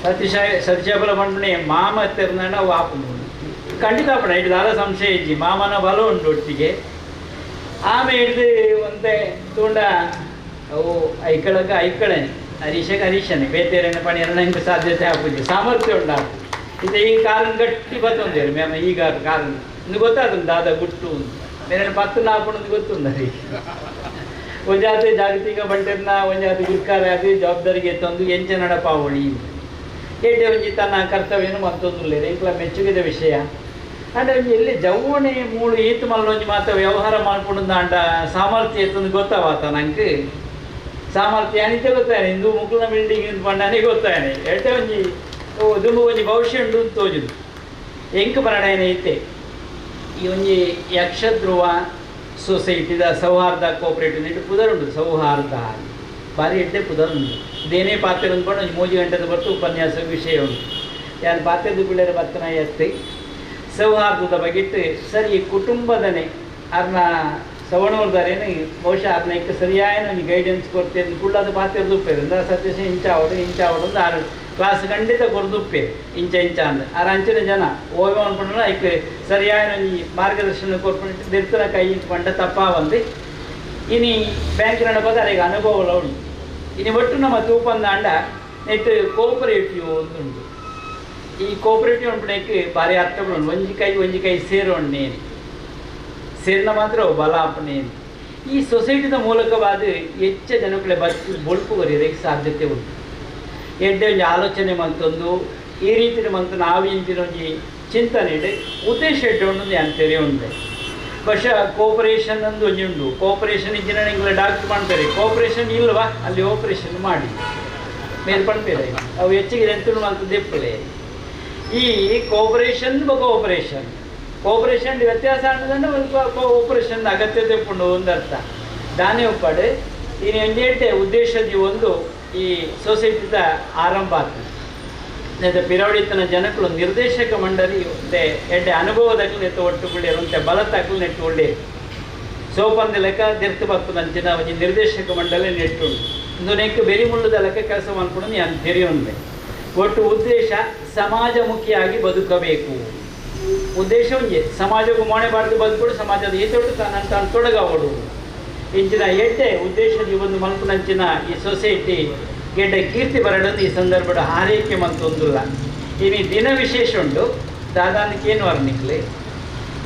ಸತೀಶ ಸತ್ಯಬಲ ಮಣ್ಣೆ ಮಾಮ ತೆರ್ನ ವಾಪು ಖಂಡಿತ ಅಪ್ಪಣ ಇಟ್ಟು ದಾರ ಸಂಶಯ ಇಜ್ಜಿ ಮಾಮನ ಬಲ ಉಂಟು ಒಟ್ಟಿಗೆ ಆಮೆ ಹಿಡ್ದು ಒಂತೆ ತೂಂಡ ಅವು ಐಕಳಕ್ಕೆ ಐಕಳನೆ ಹರೀಶಕ್ಕೆ ಹರೀಶನೆ ಬೇತೇರಣ್ಣ ಪಣಿ ಹಿಂಗೆ ಸಾಧ್ಯತೆ ಆಪುಜಿ ಸಾಮರ್ಥ್ಯ ಉಂಟಾಪು ಇದು ಈ ಕಾರನ್ನು ಗಟ್ಟಿ ಬತ್ತೊಂದೇರು ಮೇಮ ಈಗ ಕಾರನ್ನು ಇಂದು ಗೊತ್ತಾದ ದಾದ ಗುಟ್ಟು ಅಂತ ಬೇರೆ ಪತ್ತು ನಾಪುಣಂದು ಗೊತ್ತುಂದ ರೀ ಒಂಜಾತಿ ಜಾಗತಿಕ ಬಂಟೆರ್ನ ಒಂಜಾತಿ ಗುರ್ಕಾರ ಅದು ಜವಾಬ್ದಾರಿಗೆ ತಂದು ಎಂಚ ನಡಪಾವಳಿ ಎಡ್ಡೆ ಒಂಜಿ ತನ್ನ ಕರ್ತವ್ಯನು ಮತ್ತೊಂದು ಎಂಕ್ಲ ಮೆಚ್ಚುಗೆದ ವಿಷಯ. ಅಂಡ ಒಂಜಿ ಎಲ್ಲಿ ಜವ್ವಣೆ ಮೂಳು ಈತು ಮಲ್ಲೊಂಜಿ ಮಾತ ವ್ಯವಹಾರ ಮಾಡ್ಕೊಂಡು ಅಂಡ ಸಾಮರ್ಥ್ಯ ಎತ್ತೊಂದು ಗೊತ್ತಾವಾತ ನಂಗೆ ಸಾಮರ್ಥ್ಯ ಅನಿತೆ ಗೊತ್ತಾನೆ ಇಂದು ಮುಕುಲ ಬಿಲ್ಡಿಂಗ್ ಪಂಡಾನೆ ಗೊತ್ತಾನೆ ಎಡ್ಡೆ ಒಂಜಿ ದುಂಬು ಒಂಜಿ ಭವಿಷ್ಯ ಉಂಡು ತೋಜುದು ಎಂಕ್ ಪರಣಯನ ಐತೆ ಈ ಒಂಜಿ ಯಕ್ಷಧ್ರುವ ಸೊಸೈಟಿದ ಸೌಹಾರ್ದ ಕೋಪರೇಟಿವ್ ಇಟ್ಟು ಪುದರುಂಡು ಸೌಹಾರ್ದ ಭಾರಿ ಎಡ್ಡೆ ಪುದರುಂಡು ಇದೇನೇ ಪಾತ್ರೆ ಅಂದ್ಕೊಂಡು ಒಂಜಿ 3 ಗಂಟೆದ ಬರ್ತು ಉಪನ್ಯಾಸ ವಿಷಯ ಉಂಟು ಯಾರು ಪಾತ್ರೆದ ಪಿಳ್ಳೆರ ಬತ್ತನ ಎತ್ತಿ ಸೌಹಾರ್ದದ ಬಗೆಟ್ಟು ಸರಿ ಕುಟುಂಬದನೆ ಅರ್ನ ಸವಣೂರ್ದಾರೇನು ಬಹುಶಃ ಅರ್ನ ಇಕ್ಕ ಸರಿಯಾದ ಒಂಜಿ ಗೈಡೆನ್ಸ್ ಕೊಡ್ತೇನೆ ಕುಳ್ಳಾದ ಪಾತ್ರೆದ ಉಪ್ಪೇರು ಅಂದ್ರೆ ಸತ್ಯಶ ಇಂಚಾವಡು ಇಂಚಾವಡು ಅಂದ್ರೆ ಆರು ಕ್ಲಾಸ್ ಖಂಡಿತ ಕೊರ್ದುಪ್ಪೆ ಇಂಚ ಇಂಚ ಅಂದ ಆರ ಅಂಚಿನ ಜನ ಓವೆ ಅನ್ಕೊಂಡ್ರೆ ಐಕ್ ಸರಿಯಾದ ಒಂಜಿ ಮಾರ್ಗದರ್ಶನ ಕೊರ್ಪುಂಡು ದಿರ್ತನ ಕೈ ಪಂಡ ತಪ್ಪಾವಂದು ಇನಿ ಬ್ಯಾಂಕ್ ನಡಪದ ಅರೆಗೆ ಅನುಭವಲ ಉಂಟು. ಇನಿ ಒಟ್ಟು ನಮ್ಮ ತೂಪಂದ ಅಂಡ ನೆಟ್ ಕೋಪರೇಟಿವ್ ಉಂಟು. ಈ ಕೋಪರೇಟಿವ್ ಉಂಟು ಭಾರಿ ಅರ್ಥಗಳು ಉಂಟು. ಒಂಜಿ ಕೈ ಒಂಜಿ ಕೈ ಸೇರೋಣ್ಣೇನು ಸೇರಿನ ಮಾತ್ರ ಬಲ ಅಪ್ಪನೇನು ಈ ಸೊಸೈಟಿದ ಮೂಲಕವಾದ ಹೆಚ್ಚ ಜನಗಳ ಬದುಕು ಬೊಳ್ಪು ಬರೆಯೋದಕ್ಕೆ ಸಾಧ್ಯತೆ ಉಂಟು. ಎಡ್ಡೆ ಒಂಜಿ ಆಲೋಚನೆ ಮಂತೊಂದು ಈ ರೀತಿಯ ಮಂತು ನಾವು ಇಂಚಿನ ಒಂಜಿ ಚಿಂತನೆ ಇಡೆ ಉದ್ದೇಶ ಎಡ್ಡೆ ಉಂಡು ಅಂತೇಳಿ ಉಂಟು. ಬಹುಶಃ ಕೋಪರೇಷನ್ ಅಂದು ಒಂಜಿ ಉಂಟು. ಕೋಪರೇಷನ್ ಇಂಜಿನಿಯರಿಂಗ್ ಡಾಕ್ಟರ್ ಮಾಡ್ತಾರೆ, ಕೋಪರೇಷನ್ ಇಲ್ವಾ ಅಲ್ಲಿ ಆಪರೇಷನ್ ಮಾಡಿ ಮೇಲ್ ಪಣ್ಪೇರೆ ಅವು ಹೆಚ್ಚಿಗೆ ಎಂತ ಮಂತ ದೆಪ್ಪಲೆ ಈ ಕೋಪರೇಷನ್ ಕೋಪರೇಷನ್ ಕೋಪರೇಷನ್ ವ್ಯತ್ಯಾಸ ಅಂದ್ರೆ ಒಂದು ಕೋಪರೇಷನ್ ಅಗತ್ಯತೆ ಉಂಟು ಒಂದರ್ಥ ದಾನೇ ಉಪ್ಪಾಡು ಇನ್ನು ಒಂಜೆಡ್ಡೆ ಉದ್ದೇಶದ ಒಂದು ಈ ಸೊಸೈಟಿದ ಆರಂಭ ಆಗ್ತದೆ. ಪಿರವಡಿತನ ಜನಗಳು ನಿರ್ದೇಶಕ ಮಂಡಳಿ ಒಂತೆ ಎಡ್ಡೆ ಅನುಭವದಕ್ಲು ನೆತ್ತು ಒಟ್ಟುಕೊಳ್ಳೇರು ಒಂತೆ ಬಲತಾಕ್ಲು ನೆಟ್ಟು ಒಳ್ಳೇರು ಸೋಪಂದ ಲೆಕ್ಕ ದೆರ್ತು ಬರ್ತದಂಚಿನ ಒಂಜಿ ನಿರ್ದೇಶಕ ಮಂಡಳಿ ನೆಟ್ಟುಂಡು ಇಂದು ನೆಕ್ ಬೆರಿ ಮುಳ್ಳುದ ಲೆಕ್ಕ ಕೆಲಸ ಮಾಡ್ಕೊಂಡು ನಾನು ತೆರೆಯುಂಡೆ. ಒಟ್ಟು ಉದ್ದೇಶ ಸಮಾಜಮುಖಿಯಾಗಿ ಬದುಕಬೇಕು. ಉದ್ದೇಶ ಒಂಜಿ ಸಮಾಜಕ್ಕೂ ಮೋಣೆ ಬಾರ್ದು ಬದುಕೊಡು ಸಮಾಜದ ಈತೊಟ್ಟು ತಾನು ತಾನು ತೊಡಗಾವಡು ಇಂಚಿನ ಎಡ್ಡೆ ಉದ್ದೇಶದ ಈ ಒಂದು ಮಲ್ಪುನಂಚಿನ ಈ ಸೊಸೈಟಿ ಗೆಡ್ಡೆ ಕೀರ್ತಿ ಬರಡನ್ನು ಈ ಸಂದರ್ಭದ ಹಾರೈಕೆ ಮಂತೊಂದುಲ್ಲ. ಇನಿ ದಿನ ವಿಶೇಷ ಉಂಟು ದಾದಾನಕ್ಕೇನು ವರ್ಣಿಕ್ಲೆ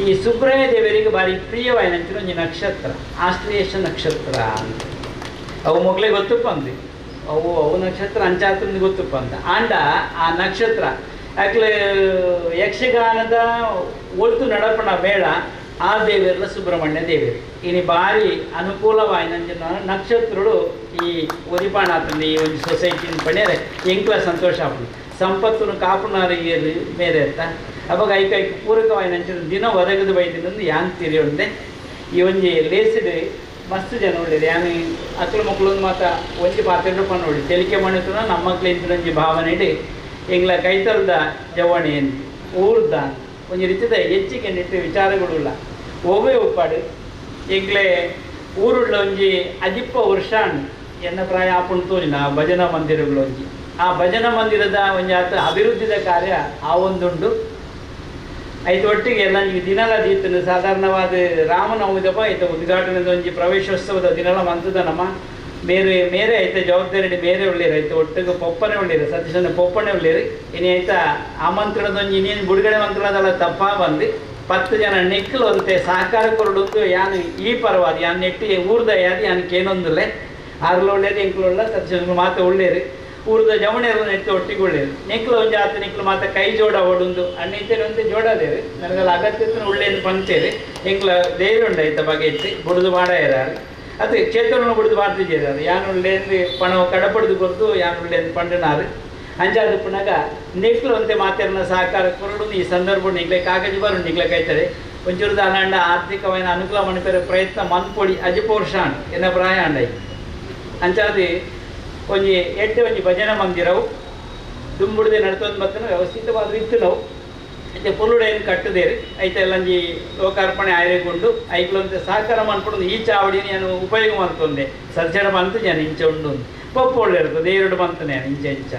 ಈ ಸುಬ್ರಹ್ಮಣ್ಯ ದೇವರಿಗೆ ಭಾರಿ ಪ್ರಿಯವಾಯಿನಂಚಿನ ಒಂಜಿ ನಕ್ಷತ್ರ ಆಶ್ಲೇಷ ನಕ್ಷತ್ರ ಅಂತ ಅವು ಮೊಗಲೇ ಗೊತ್ತಪ್ಪ ಅಂದು ಅವು ಅವು ನಕ್ಷತ್ರ ಅಂಚಾತಂದು ಗೊತ್ತಪ್ಪ ಅಂತ ಆಂಡ ಆ ನಕ್ಷತ್ರ ಯಾಕಲೆ ಯಕ್ಷಗಾನದ ಒಟ್ಟು ನಡಪಣ ಬೇಡ ಆ ದೇವರಲ್ಲ ಸುಬ್ರಹ್ಮಣ್ಯ ದೇವರು ಇನಿ ಭಾರಿ ಅನುಕೂಲವಾಯಿನಂಚಿನ ನಕ್ಷತ್ರಡು ಈ ಒರಿಪಾಣಾತಂದು ಈ ಒಂದು ಸೊಸೈಟಿನ ಪಣ್ಯರೆ ಎಂಕ್ಲ ಸಂತೋಷ ಆಪುಂಡು ಸಂಪತ್ತನ್ನು ಕಾಪುನಾರ ಮೇರೆ ಅಂತ ಅವಾಗ ಐಕೈಕ್ ಪೂರಕವಾಯಿನಂಚಿನ ದಿನ ಒದಗದು ಬೈದಿನಂದು ಯಾಂಗ್ ತಿರಿಯುಂಡೆ ಈ ಒಂಜಿ ಲೇಸಿಡ್ ಮಸ್ತ್ ಜನ ಒಳ್ಳೇದು ಯಾನಿ ಅಕ್ಲು ಮಕ್ಕಳೊಂದು ಮಾತ ಒಂಜಿ ಪಾತ್ರೆ ನೋಡಿ ತೆಲಿಕೆ ಮಣಿತನ ನಮ್ಮ ಮಕ್ಳು ಇಂತಿನೊಂಜಿ ಭಾವನೆ ಇಡಿ ಎಂಗ್ಲ ಕೈತಲ್ದ ಜವಣಿ ಊರ್ದ ಒಂಜಿ ರೀತಿದ ಹೆಚ್ಚಿಗೆ ನೆಟ್ಟು ವಿಚಾರಗಳು ಓವೇ ಉಪ್ಪಾಡು ಎಂಗ್ಲೆ ಊರುಳ್ಳ ಒಂಜಿ ಅಜಿಪ್ಪ ವರ್ಷಾಣ್ ಎನ್ನ ಪ್ರಾಯ ಆಪುಂಡು ತೋರಿನ ಆ ಭಜನಾ ಮಂದಿರಗಳು ಒಂಜಿ ಆ ಭಜನಾ ಮಂದಿರದ ಒಂಜಿ ಆತ ಅಭಿವೃದ್ಧಿದ ಕಾರ್ಯ ಆ ಒಂದುಂಡು ಐದು ಒಟ್ಟಿಗೆ ಎಲ್ಲ ನೀವು ದಿನಲ ದೀತನು ಸಾಧಾರಣವಾದ ರಾಮನವಮಿದಪ್ಪ ಐತ ಉದ್ಘಾಟನೆದ ಒಂಜಿ ಪ್ರವೇಶೋತ್ಸವದ ದಿನಲ ಮಂತದ ನಮ್ಮ ಬೇರೆ ಮೇರೆ ಐತೆ ಜವಾಬ್ದಾರಿ ಬೇರೆ ಒಳ್ಳೇರು ಐತೆ ಒಟ್ಟಿಗೆ ಪೊಪ್ಪನೆ ಒಳ್ಳೇರು ಸತೀಶನ ಪೊಪ್ಪನೆ ಒಳ್ಳೇರು ಇನ್ನು ಐತ ಆಮಂತ್ರಣದ ಒಂಜಿ ಇನ್ನೇನು ಬಿಡುಗಡೆ ಮಂತ್ರಣದಲ್ಲ ತಪ್ಪ ಬಂದು 10 ಜನ ನೆಕ್ಕಲು ಅಂತೆ ಸಹಕಾರ ಕೊರಡುಂದು ಯಾನು ಈ ಪರವಾದ ಯಾನ್ ನೆಟ್ಟಿ ಊರ್ದ ಯಾದು ಯಾನಕ್ಕೇನೊಂದಿಲ್ಲ ಆರ್ಲ ಒಳ್ಳೇದು ಎಂಕ್ಲು ಸತೀಶನ ಮಾತು ಒಳ್ಳೇರು ಊರ್ದ ಜವಣೆಲ್ಲ ನೆಟ್ಟು ಒಟ್ಟಿಗೆ ಒಳ್ಳೇದು ನೆಕ್ಲು ಒಂದು ಜಾತಿ ನೆಕ್ಲು ಮಾತ ಕೈ ಜೋಡ ಒಡುಂದು ಅಣ್ಣಿತೇನೆ ಒಂದು ಜೋಡದೇರು ನನಗೆಲ್ಲ ಅಗತ್ಯത്തിന് ಒಳ್ಳೇದು ಪಂಚೇರಿ ಎಂಕ್ಲ ಧೈರ್ಯ ಉಂಡು ಐತ ಬಗೆ ಇತ್ತು ಬುಡುದು ಮಾಡ ಇರಾರು ಅದು ಕ್ಷೇತ್ರವನ್ನು ಬುಡುದು ಮಾಡ್ತಿದ್ದೀರಿ ಯಾನು ಒಳ್ಳೇದು ಪಣ ಕಡಪಡ್ದು ಕೊರ್ದು ಯಾನು ಒಳ್ಳೇದು ಪಂಡನಾರು ಅಂಚಾದ ಪುನಗ ನೆಕ್ಲು ಅಂತೆ ಮಾತೆರನ ಸಹಕಾರ ಕೊರಡು ಈ ಸಂದರ್ಭ ನಿಗ್ಲೆ ಕಾಗಜಿ ಬರು ನಿಗ್ಲೆ ಕೈತಾರೆ ಒಂಚೂರು ದಾಲಾಂಡ ಆರ್ಥಿಕమైన ಅನುಕೂಲ ಮಣಿಪೆರ ಪ್ರಯತ್ನ ಮನ್ಪೊಡಿ ಅಜಿಪೋರ್ಷಾಣ್ ಎನ್ನ ಪ್ರಾಯ ಅಂಡೈ ಅಂಚಾದಿ ಒಂಜಿ ಎಡ್ಡೆ ಒಂಜಿ ಭಜನಾ ಮಂದಿರವು ದುಂಬುಡದೆ ನಡ್ತೊಂದು ಬತ್ತನ ವ್ಯವಸ್ಥಿತವಾದ ಇತ್ತು ನಾವು ಐತೆ ಪೊಲ್ಲುಡೆಯನ್ನು ಕಟ್ಟದೇರಿ ಐತೆ ಎಲ್ಲಂಜಿ ಲೋಕಾರ್ಪಣೆ ಆಯ್ರೆಗೊಂಡು ಐಕ್ಲೊಂತೆ ಸಹಕಾರ ಮನ್ಪೊಡು ಈ ಚಾವಡಿ ನಾನು ಉಪಯೋಗ ಮಂತೊಂದೆ ಸಜ್ಜಡ ಬಂತು ನಾನು ಇಂಚೆ ಉಂಡು ಪಪ್ಪು ಒಳ್ಳೆ ಇರ್ತದೆ ಎರಡು ಬಂತು ನಾನು ಇಂಚೆ ಇಂಚ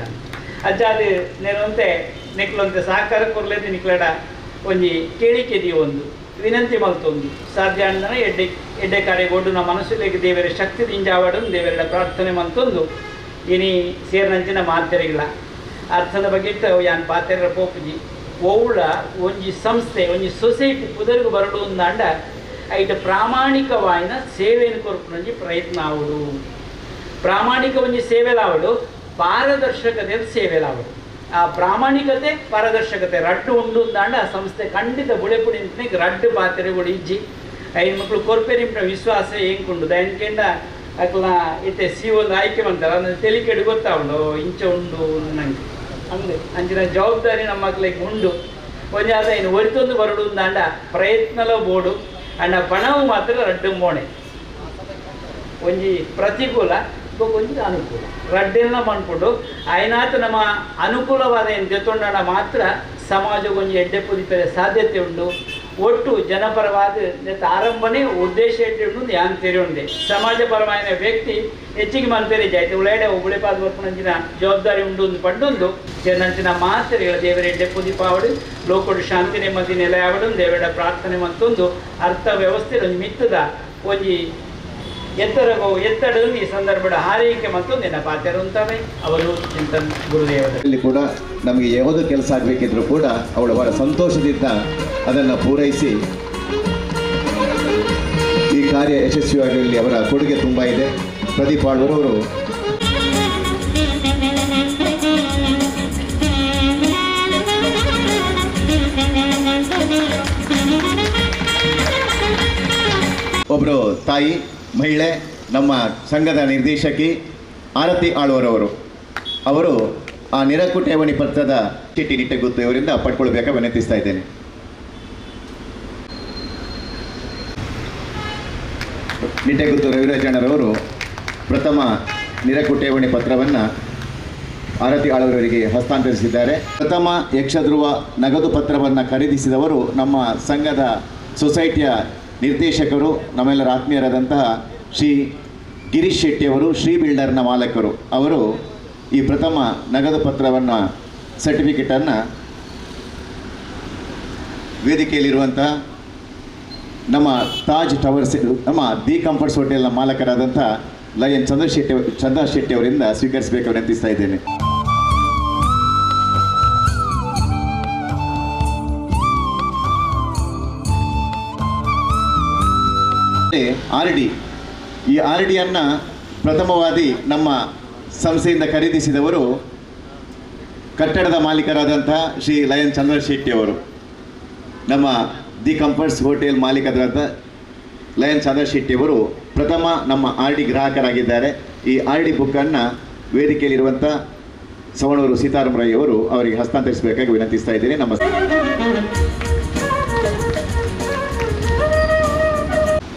ಅಜ್ಜಾದು నేనంతే ನಿಕ್ಲೊಂತೆ ಸಹಕಾರ ಕೊರ್ಲೇದು ನಿಕ್ಲಡ ಒಂಜಿ ಕೇಳಿಕೆ ಒಂದು ವಿನಂತಿ ಮಲ್ತೊಂದು ಸಾಧ್ಯ ಅಂದನ ಎಡ್ಡೆ ಎಡ್ಡೆ ಕಾರ್ಯಗೊಡ್ಡು ನಮ್ಮ ಮನಸ್ಸುಲಿಗೆ ದೇವರ ಶಕ್ತಿ ದಿಂಜಾವಡು ದೇವರ ಪ್ರಾರ್ಥನೆ ಮಂತೊಂದು ಇನಿ ಸೇರಿನಂಚಿನ ಮಾತೆರಿಲ್ಲ ಅರ್ಥದ ಬಗ್ಗೆ ಯಾನ್ ಪಾತೆರ ಪೋಪುಜಿ ಓವುಳ ಒಂಜಿ ಸಂಸ್ಥೆ ಒಂಜಿ ಸೊಸೈಟಿ ಪುದರ್ಗು ಬರಡು ಅಂದಾಂಡ ಐಟ ಪ್ರಾಮಾಣಿಕವಾಯಿನ ಸೇವೆಯನ್ನು ಕೊರ್ಪುನಂಜಿ ಪ್ರಯತ್ನ ಆವಡು ಪ್ರಾಮಾಣಿಕ ಒಂಜಿ ಸೇವೆಲಾವಡು ಪಾರದರ್ಶಕತೆ ಸೇವೆಲಾವಡು ಆ ಪ್ರಾಮಾಣಿಕತೆ ಪಾರದರ್ಶಕತೆ ರಡ್ಡು ಉಂಡು ಅಂದಾಂಡ ಆ ಸಂಸ್ಥೆ ಖಂಡಿತ ಬುಳೆಪುಡಿ ರಡ್ಡು ಪಾತ್ರೆಗಳು ಇಜ್ಜಿ ಐದು ಮಕ್ಕಳು ಕೊರ್ಪೆ ವಿಶ್ವಾಸ ಏಂಕುಂಡು ದಯನ್ಕೆಂಡ ಅಕ್ಲ ಇತ್ತೆ ಸಿ ಒಂದು ಆಯ್ಕೆ ಬಂತಾರ ಅಂದ್ರೆ ತೆಲಿಕೆಡು ಗೊತ್ತಾವುಂಡು ಇಂಚ ಉಂಡು ನಂಗೆ ಅಂದು ಅಂಚಿನ ಜವಾಬ್ದಾರಿ ನಮ್ಮ ಮಕ್ಳಿಗೆ ಉಂಡು ಒಂಜಾದ ಇನ್ನು ಒರಿತೊಂದು ಬರಡು ಅಂದಾಂಡ ಪ್ರಯತ್ನಲ ಬೋಡು ಅಂಡ ಪಣವು ಮಾತ್ರ ರಡ್ಡು ಮೋಣೆ ಒಂಜಿ ಪ್ರತಿಕೂಲ ಒಂಜಿ ಅನುಕೂಲ ರಡ್ಡೆಲ್ಲ ಮನ್ಪುಂಡು ಆಯ್ನಾತ ನಮ್ಮ ಅನುಕೂಲವಾದ ಏನು ದೆತ್ತೊಂಡಾಂಡ ಮಾತ್ರ ಸಮಾಜಕ್ಕೆ ಒಂಜಿ ಎಡ್ಡೆ ಪುದಿಪೆರೆ ಸಾಧ್ಯತೆ ಉಂಡು ಒಟ್ಟು ಜನಪರವಾದ ಆರಂಭನೇ ಉದ್ದೇಶ ಉಂಡು ಯಾನ್ ತೆರೆಯುಂಡೆ ಸಮಾಜ ಪರವಾದ ವ್ಯಕ್ತಿ ಹೆಚ್ಚಿಗೆ ಮನ್ಪೇರಿ ಜಾಯ್ತು ಉಳೇಡೆ ಉಬಳಿಪಾದ ಬರ್ಪುನಂಚಿನ ಜವಾಬ್ದಾರಿ ಉಂಡು ಒಂದು ಪಂಡೊಂದು ಜನಂಚಿನ ಮಾತ್ರೆಗಳ ದೇವರ ಎಡ್ಡೆ ಪುದಿಪಾವಡು ಲೋಕಡು ಶಾಂತಿ ನೆಮ್ಮದಿ ನೆಲೆಯಾವಡು ದೇವರ ಪ್ರಾರ್ಥನೆ ಮತ್ತೊಂದು ಅರ್ಥ ವ್ಯವಸ್ಥೆ ಒಂಜಿ ಮಿತ್ತದ ಒಂಜಿ ಎತ್ತರಗೋ ಎತ್ತಡಲು ಈ ಸಂದರ್ಭದ ಹಾರೈಕೆ ಮತ್ತು ನೆನಪಾತಿರುತ್ತವೆ ಅವರು ಚಿಂತನ್ ಗುರುದೇವರು ಕೂಡ ನಮಗೆ ಯಾವುದೇ ಕೆಲಸ ಆಗಬೇಕಿದ್ರೂ ಕೂಡ ಅವಳು ಬಹಳ ಸಂತೋಷದಿಂದ ಅದನ್ನು ಪೂರೈಸಿ ಈ ಕಾರ್ಯ ಯಶಸ್ವಿಯಾಗಲಿ ಅವರ ಕೊಡುಗೆ ತುಂಬ ಇದೆ. ಪ್ರದೀಪ್ ಆಳ್ವರವರು ಒಬ್ಬರು ತಾಯಿ ಮಹಿಳೆ, ನಮ್ಮ ಸಂಘದ ನಿರ್ದೇಶಕಿ ಆರತಿ ಆಳ್ವರವರು, ಅವರು ಆ ನಿರಕು ಠೇವಣಿ ಪತ್ರದ ಚೀಟಿ ನಿಟ್ಟೆಗುತ್ತು ಇವರಿಂದ ಪಡ್ಕೊಳ್ಬೇಕಾಗಿ ವಿನಂತಿಸ್ತಾ ಇದ್ದೇನೆ. ನಿಟ್ಟೆಗುತ್ತು ರವಿರಾಜಣ್ಣರವರು ಪ್ರಥಮ ನಿರಕು ಠೇವಣಿ ಪತ್ರವನ್ನು ಆರತಿ ಆಳ್ವರವರಿಗೆ ಹಸ್ತಾಂತರಿಸಿದ್ದಾರೆ. ಪ್ರಥಮ ಯಕ್ಷಧ್ರುವ ನಗದು ಪತ್ರವನ್ನು ಖರೀದಿಸಿದವರು ನಮ್ಮ ಸಂಘದ ಸೊಸೈಟಿಯ ನಿರ್ದೇಶಕರು, ನಮ್ಮೆಲ್ಲರ ಆತ್ಮೀಯರಾದಂತಹ ಶ್ರೀ ಗಿರೀಶ್ ಶೆಟ್ಟಿಯವರು, ಶ್ರೀ ಬಿಲ್ಡರ್ನ ಮಾಲಕರು. ಅವರು ಈ ಪ್ರಥಮ ನಗದು ಪತ್ರವನ್ನು, ಸರ್ಟಿಫಿಕೇಟನ್ನು ವೇದಿಕೆಯಲ್ಲಿರುವಂತಹ ನಮ್ಮ ತಾಜ್ ಟವರ್ಸ್, ನಮ್ಮ the comforts ಹೋಟೆಲ್ನ ಮಾಲಕರಾದಂಥ ಲಯನ್ ಚಂದ್ರ ಶೆಟ್ಟಿ ಅವರಿಂದ ಸ್ವೀಕರಿಸಬೇಕು ವಿನಂತಿಸ್ತಾ ಇದ್ದೇನೆ. ಆರ್ ಡಿ, ಈ ಆರ್ ಡಿಯನ್ನು ಪ್ರಥಮವಾಗಿ ನಮ್ಮ ಸಂಸ್ಥೆಯಿಂದ ಖರೀದಿಸಿದವರು ಕಟ್ಟಡದ ಮಾಲೀಕರಾದಂಥ ಶ್ರೀ ಲಯನ್ ಚಂದ್ರ ಶೆಟ್ಟಿ ಅವರು. ನಮ್ಮ the comforts hotel ಮಾಲೀಕರಾದಂಥ lion Chandra Shetty ಅವರು ಪ್ರಥಮ ನಮ್ಮ ಆರ್ ಡಿ ಗ್ರಾಹಕರಾಗಿದ್ದಾರೆ. ಈ ಆರ್ ಡಿ ಬುಕ್ಕನ್ನು ವೇದಿಕೆಯಲ್ಲಿರುವಂಥ ಸವಣೂರು ಸೀತಾರಾಮರಾಯ್ ಅವರು ಅವರಿಗೆ ಹಸ್ತಾಂತರಿಸಬೇಕಾಗಿ ವಿನಂತಿಸ್ತಾ ಇದ್ದೇನೆ. ನಮಸ್ತೆ.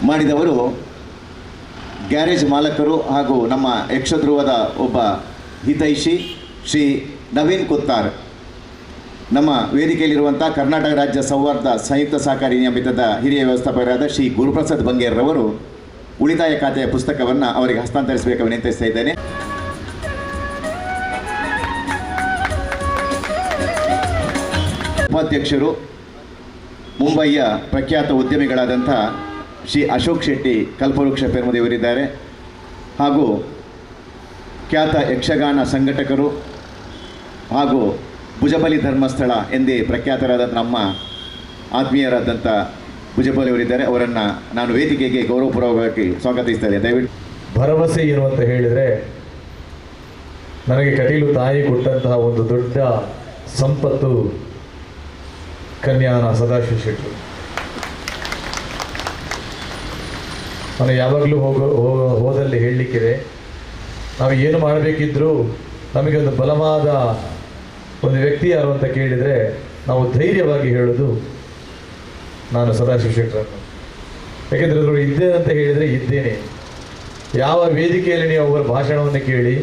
ಮಾಡಿದವರು ಗ್ಯಾರೇಜ್ ಮಾಲಕರು ಹಾಗೂ ನಮ್ಮ ಯಕ್ಷಧ್ರುವದ ಒಬ್ಬ ಹಿತೈಷಿ ಶ್ರೀ ನವೀನ್ ಕುತ್ತಾರ್. ನಮ್ಮ ವೇದಿಕೆಯಲ್ಲಿರುವಂಥ ಕರ್ನಾಟಕ ರಾಜ್ಯ ಸೌಹಾರ್ದ ಸಂಯುಕ್ತ ಸಹಕಾರಿ ನಿಯಮಿತದ ಹಿರಿಯ ವ್ಯವಸ್ಥಾಪಕರಾದ ಶ್ರೀ ಗುರುಪ್ರಸಾದ್ ಬಂಗೇರ್ರವರು ಉಳಿತಾಯ ಖಾತೆಯ ಪುಸ್ತಕವನ್ನು ಅವರಿಗೆ ಹಸ್ತಾಂತರಿಸಬೇಕು ವಿನಂತಿಸ್ತಾ ಇದ್ದೇನೆ. ಉಪಾಧ್ಯಕ್ಷರು ಮುಂಬಯಿಯ ಪ್ರಖ್ಯಾತ ಉದ್ಯಮಿಗಳಾದಂಥ ಶ್ರೀ ಅಶೋಕ್ ಶೆಟ್ಟಿ ಕಲ್ಪವೃಕ್ಷ ಪೆರ್ಮದಿಯವರಿದ್ದಾರೆ ಹಾಗೂ ಖ್ಯಾತ ಯಕ್ಷಗಾನ ಸಂಘಟಕರು ಹಾಗೂ ಭುಜಬಲಿ ಧರ್ಮಸ್ಥಳ ಎಂದೇ ಪ್ರಖ್ಯಾತರಾದ ನಮ್ಮ ಆತ್ಮೀಯರಾದಂಥ ಭುಜಬಲಿಯವರಿದ್ದಾರೆ. ಅವರನ್ನು ನಾನು ವೇದಿಕೆಗೆ ಗೌರವಪೂರ್ವಕವಾಗಿ ಸ್ವಾಗತಿಸ್ತಾ ಇದ್ದೇನೆ. ದಯವಿಟ್ಟು ಭರವಸೆ ಏನು ಅಂತ ಹೇಳಿದರೆ, ನನಗೆ ಕಟೀಲು ತಾಯಿ ಕೊಟ್ಟಂತಹ ಒಂದು ದೊಡ್ಡ ಸಂಪತ್ತು ಕನ್ಯಾನ ಸದಾಶಿವ ಶೆಟ್ಟರು. ನಾನು ಯಾವಾಗಲೂ ಹೋದಲ್ಲಿ ಹೇಳಲಿಕ್ಕಿದೆ, ನಾವು ಏನು ಮಾಡಬೇಕಿದ್ರೂ ನಮಗೆ ಒಂದು ಬಲವಾದ ಒಂದು ವ್ಯಕ್ತಿ ಯಾರು ಅಂತ ಕೇಳಿದರೆ ನಾವು ಧೈರ್ಯವಾಗಿ ಹೇಳೋದು ನಾನು ಸದಾಶಿವ ಶೆಟ್ಟರನ್ನು. ಯಾಕೆಂದರೆ ಅವರು ಇದ್ದೇನೆ ಅಂತ ಹೇಳಿದರೆ ಇದ್ದೇನೆ. ಯಾವ ವೇದಿಕೆಯಲ್ಲಿ ನೀವು ಅವರ ಭಾಷಣವನ್ನು ಕೇಳಿ,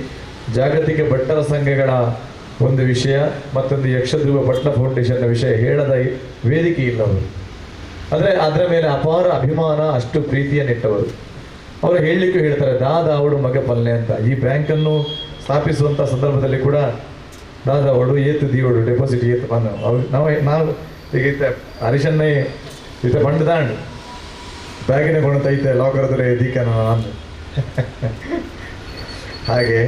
ಜಾಗತಿಕ ಭಟ್ಟರ ಸಂಘಗಳ ಒಂದು ವಿಷಯ ಮತ್ತೊಂದು ಯಕ್ಷಧ್ರುವ ಭಟ್ಟ ಫೌಂಡೇಶನ್ನ ವಿಷಯ ಹೇಳದ ವೇದಿಕೆ ಇಲ್ಲ ಅವರು. ಅಂದರೆ ಅದರ ಮೇಲೆ ಅಪಾರ ಅಭಿಮಾನ, ಅಷ್ಟು ಪ್ರೀತಿಯನ್ನಿಟ್ಟವರು. ಅವರು ಹೇಳಲಿಕ್ಕೂ ಹೇಳ್ತಾರೆ, ದಾದಾವಡು ಮಗ ಪಲ್ಲೆ ಅಂತ. ಈ ಬ್ಯಾಂಕನ್ನು ಸ್ಥಾಪಿಸುವಂಥ ಸಂದರ್ಭದಲ್ಲಿ ಕೂಡ ದಾದಾವಡು ಏತು ದೀವಡು ಡೆಪಾಸಿಟ್ ಏತು ಬಂದ ಅವ್ರು ನಾವು ನಾವು ಈಗ ಇತ್ತ ಹರಿಶನ್ನೇ ಇತ್ತ ಬಂಡು ದಾಂಡು ಬ್ಯಾಗಿನ ಕೊಣತೈತೆ ಲಾಕರ್ದರೆ ದೀಕನ ನಾನು. ಹಾಗೆ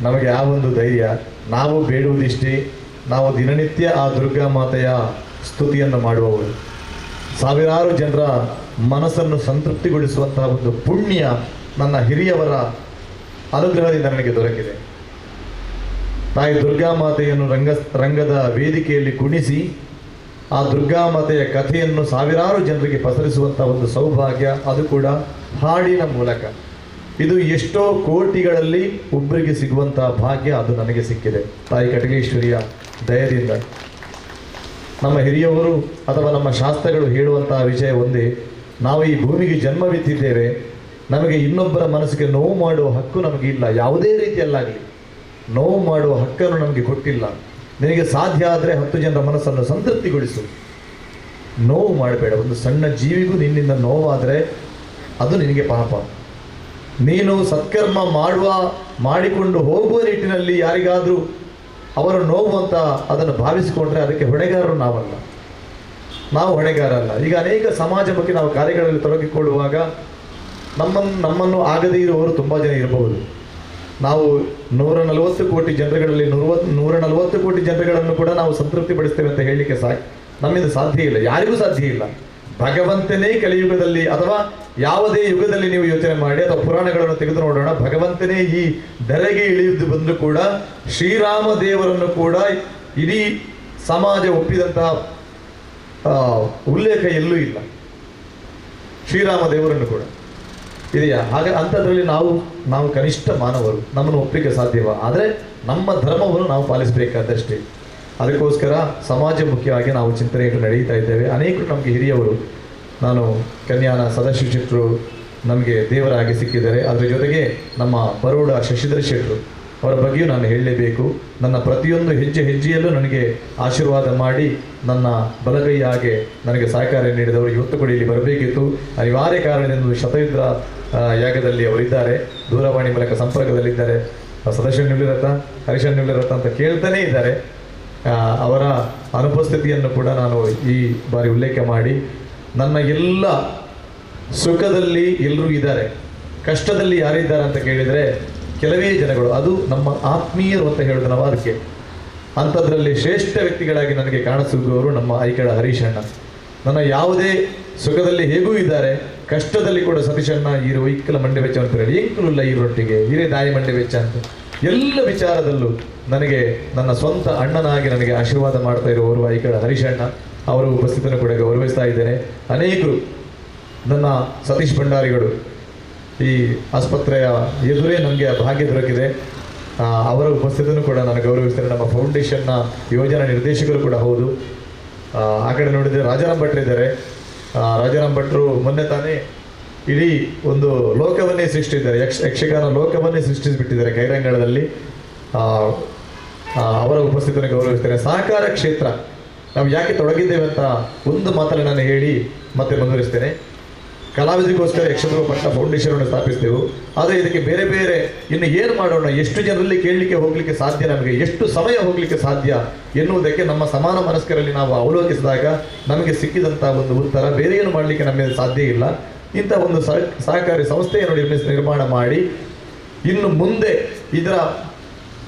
ನಮಗೆ ಆ ಒಂದು ಧೈರ್ಯ, ನಾವು ಬೇಡುವುದಿಷ್ಟೇ, ನಾವು ದಿನನಿತ್ಯ ಆ ದುರ್ಗಾ ಮಾತೆಯ ಸ್ತುತಿಯನ್ನು ಮಾಡುವವರು. ಸಾವಿರಾರು ಜನರ ಮನಸ್ಸನ್ನು ಸಂತೃಪ್ತಿಗೊಳಿಸುವಂತಹ ಒಂದು ಪುಣ್ಯ ನನ್ನ ಹಿರಿಯವರ ಅನುಗ್ರಹದಿಂದ ನನಗೆ ದೊರಕಿದೆ. ತಾಯಿ ದುರ್ಗಾ ಮಾತೆಯನ್ನು ರಂಗದ ವೇದಿಕೆಯಲ್ಲಿ ಕುಣಿಸಿ ಆ ದುರ್ಗಾ ಮಾತೆಯ ಕಥೆಯನ್ನು ಸಾವಿರಾರು ಜನರಿಗೆ ಪಸರಿಸುವಂಥ ಒಂದು ಸೌಭಾಗ್ಯ, ಅದು ಕೂಡ ಹಾಡಿನ ಮೂಲಕ. ಇದು ಎಷ್ಟೋ ಕೋಟಿಗಳಲ್ಲಿ ಒಬ್ಬರಿಗೆ ಸಿಗುವಂಥ ಭಾಗ್ಯ, ಅದು ನನಗೆ ಸಿಕ್ಕಿದೆ ತಾಯಿ ಕಟೀಲೇಶ್ವರಿಯ ದಯದಿಂದ. ನಮ್ಮ ಹಿರಿಯವರು ಅಥವಾ ನಮ್ಮ ಶಾಸ್ತ್ರಗಳು ಹೇಳುವಂತಹ ವಿಷಯ ಒಂದೇ, ನಾವು ಈ ಭೂಮಿಗೆ ಜನ್ಮವಿತ್ತಿದ್ದೇವೆ, ನಮಗೆ ಇನ್ನೊಬ್ಬರ ಮನಸ್ಸಿಗೆ ನೋವು ಮಾಡುವ ಹಕ್ಕು ನಮಗೆ ಇಲ್ಲ. ಯಾವುದೇ ರೀತಿಯಲ್ಲಾಗಲಿ ನೋವು ಮಾಡುವ ಹಕ್ಕನ್ನು ನಮಗೆ ಕೊಟ್ಟಿಲ್ಲ. ನಿನಗೆ ಸಾಧ್ಯ ಆದರೆ 10 ಜನರ ಮನಸ್ಸನ್ನು ಸಂತೃಪ್ತಿಗೊಳಿಸು, ನೋವು ಮಾಡಬೇಡ. ಒಂದು ಸಣ್ಣ ಜೀವಿಗೂ ನಿನ್ನಿಂದ ನೋವಾದರೆ ಅದು ನಿನಗೆ ಪಾಪ. ನೀನು ಸತ್ಕರ್ಮ ಮಾಡಿಕೊಂಡು ಹೋಗುವ ನಿಟ್ಟಿನಲ್ಲಿ ಯಾರಿಗಾದರೂ ಅವರು ನೋವು ಅಂತ ಅದನ್ನು ಭಾವಿಸಿಕೊಂಡ್ರೆ ಅದಕ್ಕೆ ಹೊಣೆಗಾರರು ನಾವಲ್ಲ, ನಾವು ಹೊಣೆಗಾರಲ್ಲ. ಈಗ ಅನೇಕ ಸಮಾಜಮುಖಿ ನಾವು ಕಾರ್ಯಗಳಲ್ಲಿ ತೊಡಗಿಕೊಳ್ಳುವಾಗ ನಮ್ಮನ್ನು ಆಗದೇ ಇರುವವರು ತುಂಬ ಜನ ಇರಬಹುದು. ನಾವು 140 ಕೋಟಿ ಜನರುಗಳಲ್ಲಿ 140 ಕೋಟಿ ಜನರುಗಳನ್ನು ಕೂಡ ನಾವು ಸಂತೃಪ್ತಿಪಡಿಸ್ತೇವೆ ಅಂತ ಹೇಳಲಿಕ್ಕೆ ನಮ್ಮಿಂದ ಸಾಧ್ಯ ಇಲ್ಲ, ಯಾರಿಗೂ ಸಾಧ್ಯ ಇಲ್ಲ. ಭಗವಂತನೇ ಕಲಿಯುಗದಲ್ಲಿ ಅಥವಾ ಯಾವುದೇ ಯುಗದಲ್ಲಿ ನೀವು ಯೋಚನೆ ಮಾಡಿ ಅಥವಾ ಪುರಾಣಗಳನ್ನು ತೆಗೆದು ನೋಡೋಣ, ಭಗವಂತನೇ ಈ ಧರೆಗೆ ಇಳಿಯುವುದು ಬಂದರೂ ಕೂಡ ಶ್ರೀರಾಮ ದೇವರನ್ನು ಕೂಡ ಇಡೀ ಸಮಾಜ ಒಪ್ಪಿದಂತಹ ಉಲ್ಲೇಖ ಎಲ್ಲೂ ಇಲ್ಲ. ಶ್ರೀರಾಮ ದೇವರನ್ನು ಕೂಡ ಇದೆಯಾ? ಹಾಗೆ ಅಂಥದ್ರಲ್ಲಿ ನಾವು ಕನಿಷ್ಠ ಮಾನವರು, ನಮ್ಮನ್ನು ಒಪ್ಪಲಿಕ್ಕೆ ಸಾಧ್ಯವ? ಆದರೆ ನಮ್ಮ ಧರ್ಮವನ್ನು ನಾವು ಪಾಲಿಸಬೇಕಾದಷ್ಟೇ. ಅದಕ್ಕೋಸ್ಕರ ಸಮಾಜ ಮುಖ್ಯವಾಗಿ ನಾವು ಚಿಂತನೆಯನ್ನು ನಡೆಯುತ್ತಾ ಇದ್ದೇವೆ. ಅನೇಕರು ನಮಗೆ ಹಿರಿಯವರು, ನಾನು ಕನ್ಯಾನ ಸದಾಶಿವ ಶೆಟ್ಟರು ನಮಗೆ ದೇವರಾಗಿ ಸಿಕ್ಕಿದ್ದಾರೆ. ಅದರ ಜೊತೆಗೆ ನಮ್ಮ ಬರೋಡ ಶಶಿಧರ್ ಶೆಟ್ಟರು ಅವರ ಬಗ್ಗೆಯೂ ನಾನು ಹೇಳಲೇಬೇಕು. ನನ್ನ ಪ್ರತಿಯೊಂದು ಹೆಜ್ಜೆ ಹೆಜ್ಜೆಯಲ್ಲೂ ನನಗೆ ಆಶೀರ್ವಾದ ಮಾಡಿ ನನ್ನ ಬಲಗೈಯಾಗೆ ನನಗೆ ಸಹಕಾರ ನೀಡಿದವರು ಇವತ್ತು ಕೂಡ ಇಲ್ಲಿ ಬರಬೇಕಿತ್ತು. ಅನಿವಾರ್ಯ ಕಾರಣದಿಂದ ಶತಯುದ್ರ ಯಾಗದಲ್ಲಿ ಅವರಿದ್ದಾರೆ, ದೂರವಾಣಿ ಮೂಲಕ ಸಂಪರ್ಕದಲ್ಲಿದ್ದಾರೆ. ಸದಾಶಿವ ನಿವೃತ್ತ, ಹರೀಶನ್ ನಿವೃತ್ತ ಅಂತ ಕೇಳ್ತಾನೇ ಇದ್ದಾರೆ. ಅವರ ಅನುಪಸ್ಥಿತಿಯನ್ನು ಕೂಡ ನಾನು ಈ ಬಾರಿ ಉಲ್ಲೇಖ ಮಾಡಿ, ನನ್ನ ಎಲ್ಲ ಸುಖದಲ್ಲಿ ಎಲ್ಲರೂ ಇದ್ದಾರೆ, ಕಷ್ಟದಲ್ಲಿ ಯಾರಿದ್ದಾರೆ ಅಂತ ಕೇಳಿದರೆ ಕೆಲವೇ ಜನಗಳು, ಅದು ನಮ್ಮ ಆತ್ಮೀಯರು ಅಂತ ಹೇಳೋದು ನಾವು ಅದಕ್ಕೆ. ಅಂಥದ್ರಲ್ಲಿ ಶ್ರೇಷ್ಠ ವ್ಯಕ್ತಿಗಳಾಗಿ ನನಗೆ ಕಾಣಸಿಗುವವರು ನಮ್ಮ ಐಕಳ ಹರೀಶಣ್ಣ. ನನ್ನ ಯಾವುದೇ ಸುಖದಲ್ಲಿ ಹೇಗೂ ಇದ್ದಾರೆ, ಕಷ್ಟದಲ್ಲಿ ಕೂಡ ಸತೀಶಣ್ಣ ಈರು ಇಕ್ಕಲ ಮಂಡೆ ವೆಚ್ಚ ಅಂತ ಹೇಳಿ ಎಂಕಲುಲ್ಲ ಈರೊಟ್ಟಿಗೆ ಹಿರೇ ದಾಯಿ ಮಂಡೆ ವೆಚ್ಚ ಅಂತ ಎಲ್ಲ ವಿಚಾರದಲ್ಲೂ ನನಗೆ ನನ್ನ ಸ್ವಂತ ಅಣ್ಣನಾಗಿ ನನಗೆ ಆಶೀರ್ವಾದ ಮಾಡ್ತಾ ಇರುವವರು ಐಕಳ ಹರೀಶಣ್ಣ. ಅವರ ಉಪಸ್ಥಿತಿಯನ್ನು ಕೂಡ ಗೌರವಿಸ್ತಾ ಇದ್ದೇನೆ. ಅನೇಕರು ನನ್ನ ಸತೀಶ್ ಭಂಡಾರಿಗಳು ಈ ಆಸ್ಪತ್ರೆಯ ಎದುರೇ ನಮಗೆ ಭಾಗ್ಯ ದೊರಕಿದೆ, ಅವರ ಉಪಸ್ಥಿತಿಯನ್ನು ಕೂಡ ನಾನು ಗೌರವಿಸ್ತೇನೆ. ನಮ್ಮ ಫೌಂಡೇಶನ್ನ ಯೋಜನಾ ನಿರ್ದೇಶಕರು ಕೂಡ ಹೌದು. ಆ ಕಡೆ ನೋಡಿದರೆ ರಾಜಾರಾಮ್ ಭಟ್ರು ಇದ್ದಾರೆ. ರಾಜಾರಾಮ್ ಭಟ್ರು ಮೊನ್ನೆ ತಾನೇ ಇಡೀ ಒಂದು ಲೋಕವನ್ನೇ ಸೃಷ್ಟಿಸಿದ್ದಾರೆ, ಯಕ್ಷಗಾನ ಲೋಕವನ್ನೇ ಸೃಷ್ಟಿಸಿಬಿಟ್ಟಿದ್ದಾರೆ ಕೈರಂಗಳದಲ್ಲಿ. ಅವರ ಉಪಸ್ಥಿತಿಯನ್ನು ಗೌರವಿಸ್ತೇನೆ. ಸಹಕಾರ ಕ್ಷೇತ್ರ ನಾವು ಯಾಕೆ ತೊಡಗಿದ್ದೇವೆ ಅಂತ ಒಂದು ಮಾತನ್ನು ನಾನು ಹೇಳಿ ಮತ್ತೆ ಮುಂದುವರಿಸ್ತೇನೆ. ಕಲಾವಿದರಿಗೋಸ್ಕರ ಯಕ್ಷಧ್ರುವ ಪಟ್ಟ ಫೌಂಡೇಶನ್ ಸ್ಥಾಪಿಸ್ತೇವೆ. ಆದರೆ ಇದಕ್ಕೆ ಬೇರೆ ಬೇರೆ ಇನ್ನು ಏನು ಮಾಡೋಣ, ಎಷ್ಟು ಜನರಲ್ಲಿ ಕೇಳಲಿಕ್ಕೆ ಹೋಗಲಿಕ್ಕೆ ಸಾಧ್ಯ, ನಮಗೆ ಎಷ್ಟು ಸಮಯ ಹೋಗಲಿಕ್ಕೆ ಸಾಧ್ಯ ಎನ್ನುವುದಕ್ಕೆ ನಮ್ಮ ಸಮಾನ ಮನಸ್ಕರಲ್ಲಿ ನಾವು ಅವಲೋಕಿಸಿದಾಗ ನಮಗೆ ಸಿಕ್ಕಿದಂಥ ಒಂದು ಉತ್ತರ ಬೇರೆ ಏನು ಮಾಡಲಿಕ್ಕೆ ನಮಗೆ ಸಾಧ್ಯ ಇಲ್ಲ. ಇಂಥ ಒಂದು ಸಹಕಾರಿ ಸಂಸ್ಥೆಯನ್ನು ನಿರ್ಮಾಣ ಮಾಡಿ ಇನ್ನು ಮುಂದೆ ಇದರ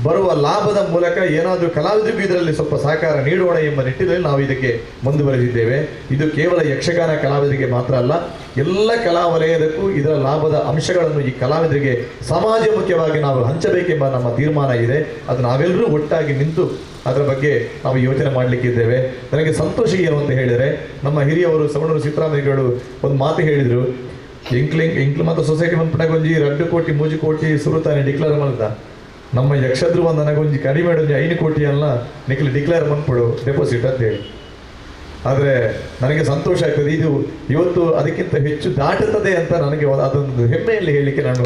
ಬರುವ ಲಾಭದ ಮೂಲಕ ಏನಾದರೂ ಕಲಾವಿದರಿಗೂ ಇದರಲ್ಲಿ ಸ್ವಲ್ಪ ಸಹಕಾರ ನೀಡೋಣ ಎಂಬ ನಿಟ್ಟಿನಲ್ಲಿ ನಾವು ಇದಕ್ಕೆ ಮುಂದುವರೆದಿದ್ದೇವೆ. ಇದು ಕೇವಲ ಯಕ್ಷಗಾನ ಕಲಾವಿದರಿಗೆ ಮಾತ್ರ ಅಲ್ಲ, ಎಲ್ಲ ಕಲಾ ವಲಯದಕ್ಕೂ ಇದರ ಲಾಭದ ಅಂಶಗಳನ್ನು ಈ ಕಲಾವಿದರಿಗೆ ಸಮಾಜಮುಖ್ಯವಾಗಿ ನಾವು ಹಂಚಬೇಕೆಂಬ ನಮ್ಮ ತೀರ್ಮಾನ ಇದೆ. ಅದು ನಾವೆಲ್ಲರೂ ಒಟ್ಟಾಗಿ ನಿಂತು ಅದರ ಬಗ್ಗೆ ನಾವು ಯೋಚನೆ ಮಾಡಲಿಕ್ಕಿದ್ದೇವೆ. ನನಗೆ ಸಂತೋಷ ಏನು ಅಂತ ಹೇಳಿದರೆ, ನಮ್ಮ ಹಿರಿಯವರು ಸವಣೂರು ಸಿದ್ದರಾಮಯ್ಯಗಳು ಒಂದು ಮಾತು ಹೇಳಿದರು, ಎಂಕ್ಲು ಮತ್ತು ಸೊಸೈಟಿ ಮನ್ಪಣಗೊಂಜಿ 2 ಕೋಟಿ 3 ಕೋಟಿ ಸುರುತಾನೆ ಡಿಕ್ಲೇರ್ ಮಾಡ್ದ, ನಮ್ಮ ಯಕ್ಷಧ್ರುವ ನನಗೊಂಜಿ ಕಡಿಮೆ ಒಂಜಿ 5 ಕೋಟಿ ಅಲ್ಲ ನಿಖಲು ಡಿಕ್ಲೇರ್ ಮನ್ಪಡು ಡೆಪಾಸಿಟ್ ಅಂತ ಹೇಳಿ. ಆದರೆ ನನಗೆ ಸಂತೋಷ ಆಗ್ತದೆ, ಇದು ಇವತ್ತು ಅದಕ್ಕಿಂತ ಹೆಚ್ಚು ದಾಟುತ್ತದೆ ಅಂತ ನನಗೆ ಅದೊಂದು ಹೆಮ್ಮೆಯಲ್ಲಿ ಹೇಳಲಿಕ್ಕೆ ನಾನು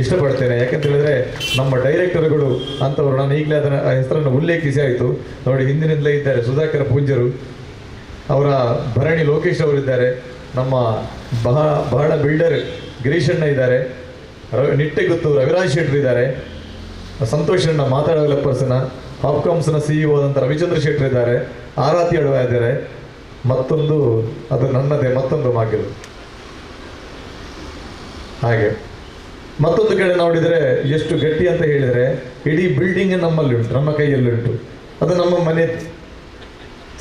ಇಷ್ಟಪಡ್ತೇನೆ. ಯಾಕಂತ ಹೇಳಿದರೆ ನಮ್ಮ ಡೈರೆಕ್ಟರ್ಗಳು ಅಂಥವರು, ನಾನು ಈಗಲೇ ಅದರ ಹೆಸರನ್ನು ಉಲ್ಲೇಖಿಸಿ ಆಯಿತು ನೋಡಿ, ಹಿಂದಿನಿಂದಲೇ ಇದ್ದಾರೆ ಸುಧಾಕರ ಪೂಂಜರು, ಅವರ ಭರಣಿ ಲೋಕೇಶ್ ಅವರಿದ್ದಾರೆ, ನಮ್ಮ ಬಹಳ ಬಿಲ್ಡರ್ ಗಿರೀಶಣ್ಣ ಇದ್ದಾರೆ, ನಿಟ್ಟೆಗುತ್ತು ರವಿರಾಜ್ ಶೆಟ್ಟರು ಇದ್ದಾರೆ, ಸಂತೋಷಣ್ಣ ಮಾತಾಡೋಲ್ಲ ಪರ್ಸನ, ಹಾಪ್ಕಾಮ್ಸ್ನ CEO ಆದಂಥ ರವಿಚಂದ್ರ ಶೆಟ್ಟರು ಇದ್ದಾರೆ, ಆರಾತಿ ಅಡುವ ಇದ್ದಾರೆ, ಮತ್ತೊಂದು ಅದು ನನ್ನದೇ ಮತ್ತೊಂದು ಮಾಗಿಲು. ಹಾಗೆ ಮತ್ತೊಂದು ಕಡೆ ನೋಡಿದರೆ ಎಷ್ಟು ಗಟ್ಟಿ ಅಂತ ಹೇಳಿದರೆ ಇಡೀ ಬಿಲ್ಡಿಂಗ್ ನಮ್ಮಲ್ಲಿ ಉಂಟು, ನಮ್ಮ ಕೈಯಲ್ಲಿ ಉಂಟು, ಅದು ನಮ್ಮ ಮನೆ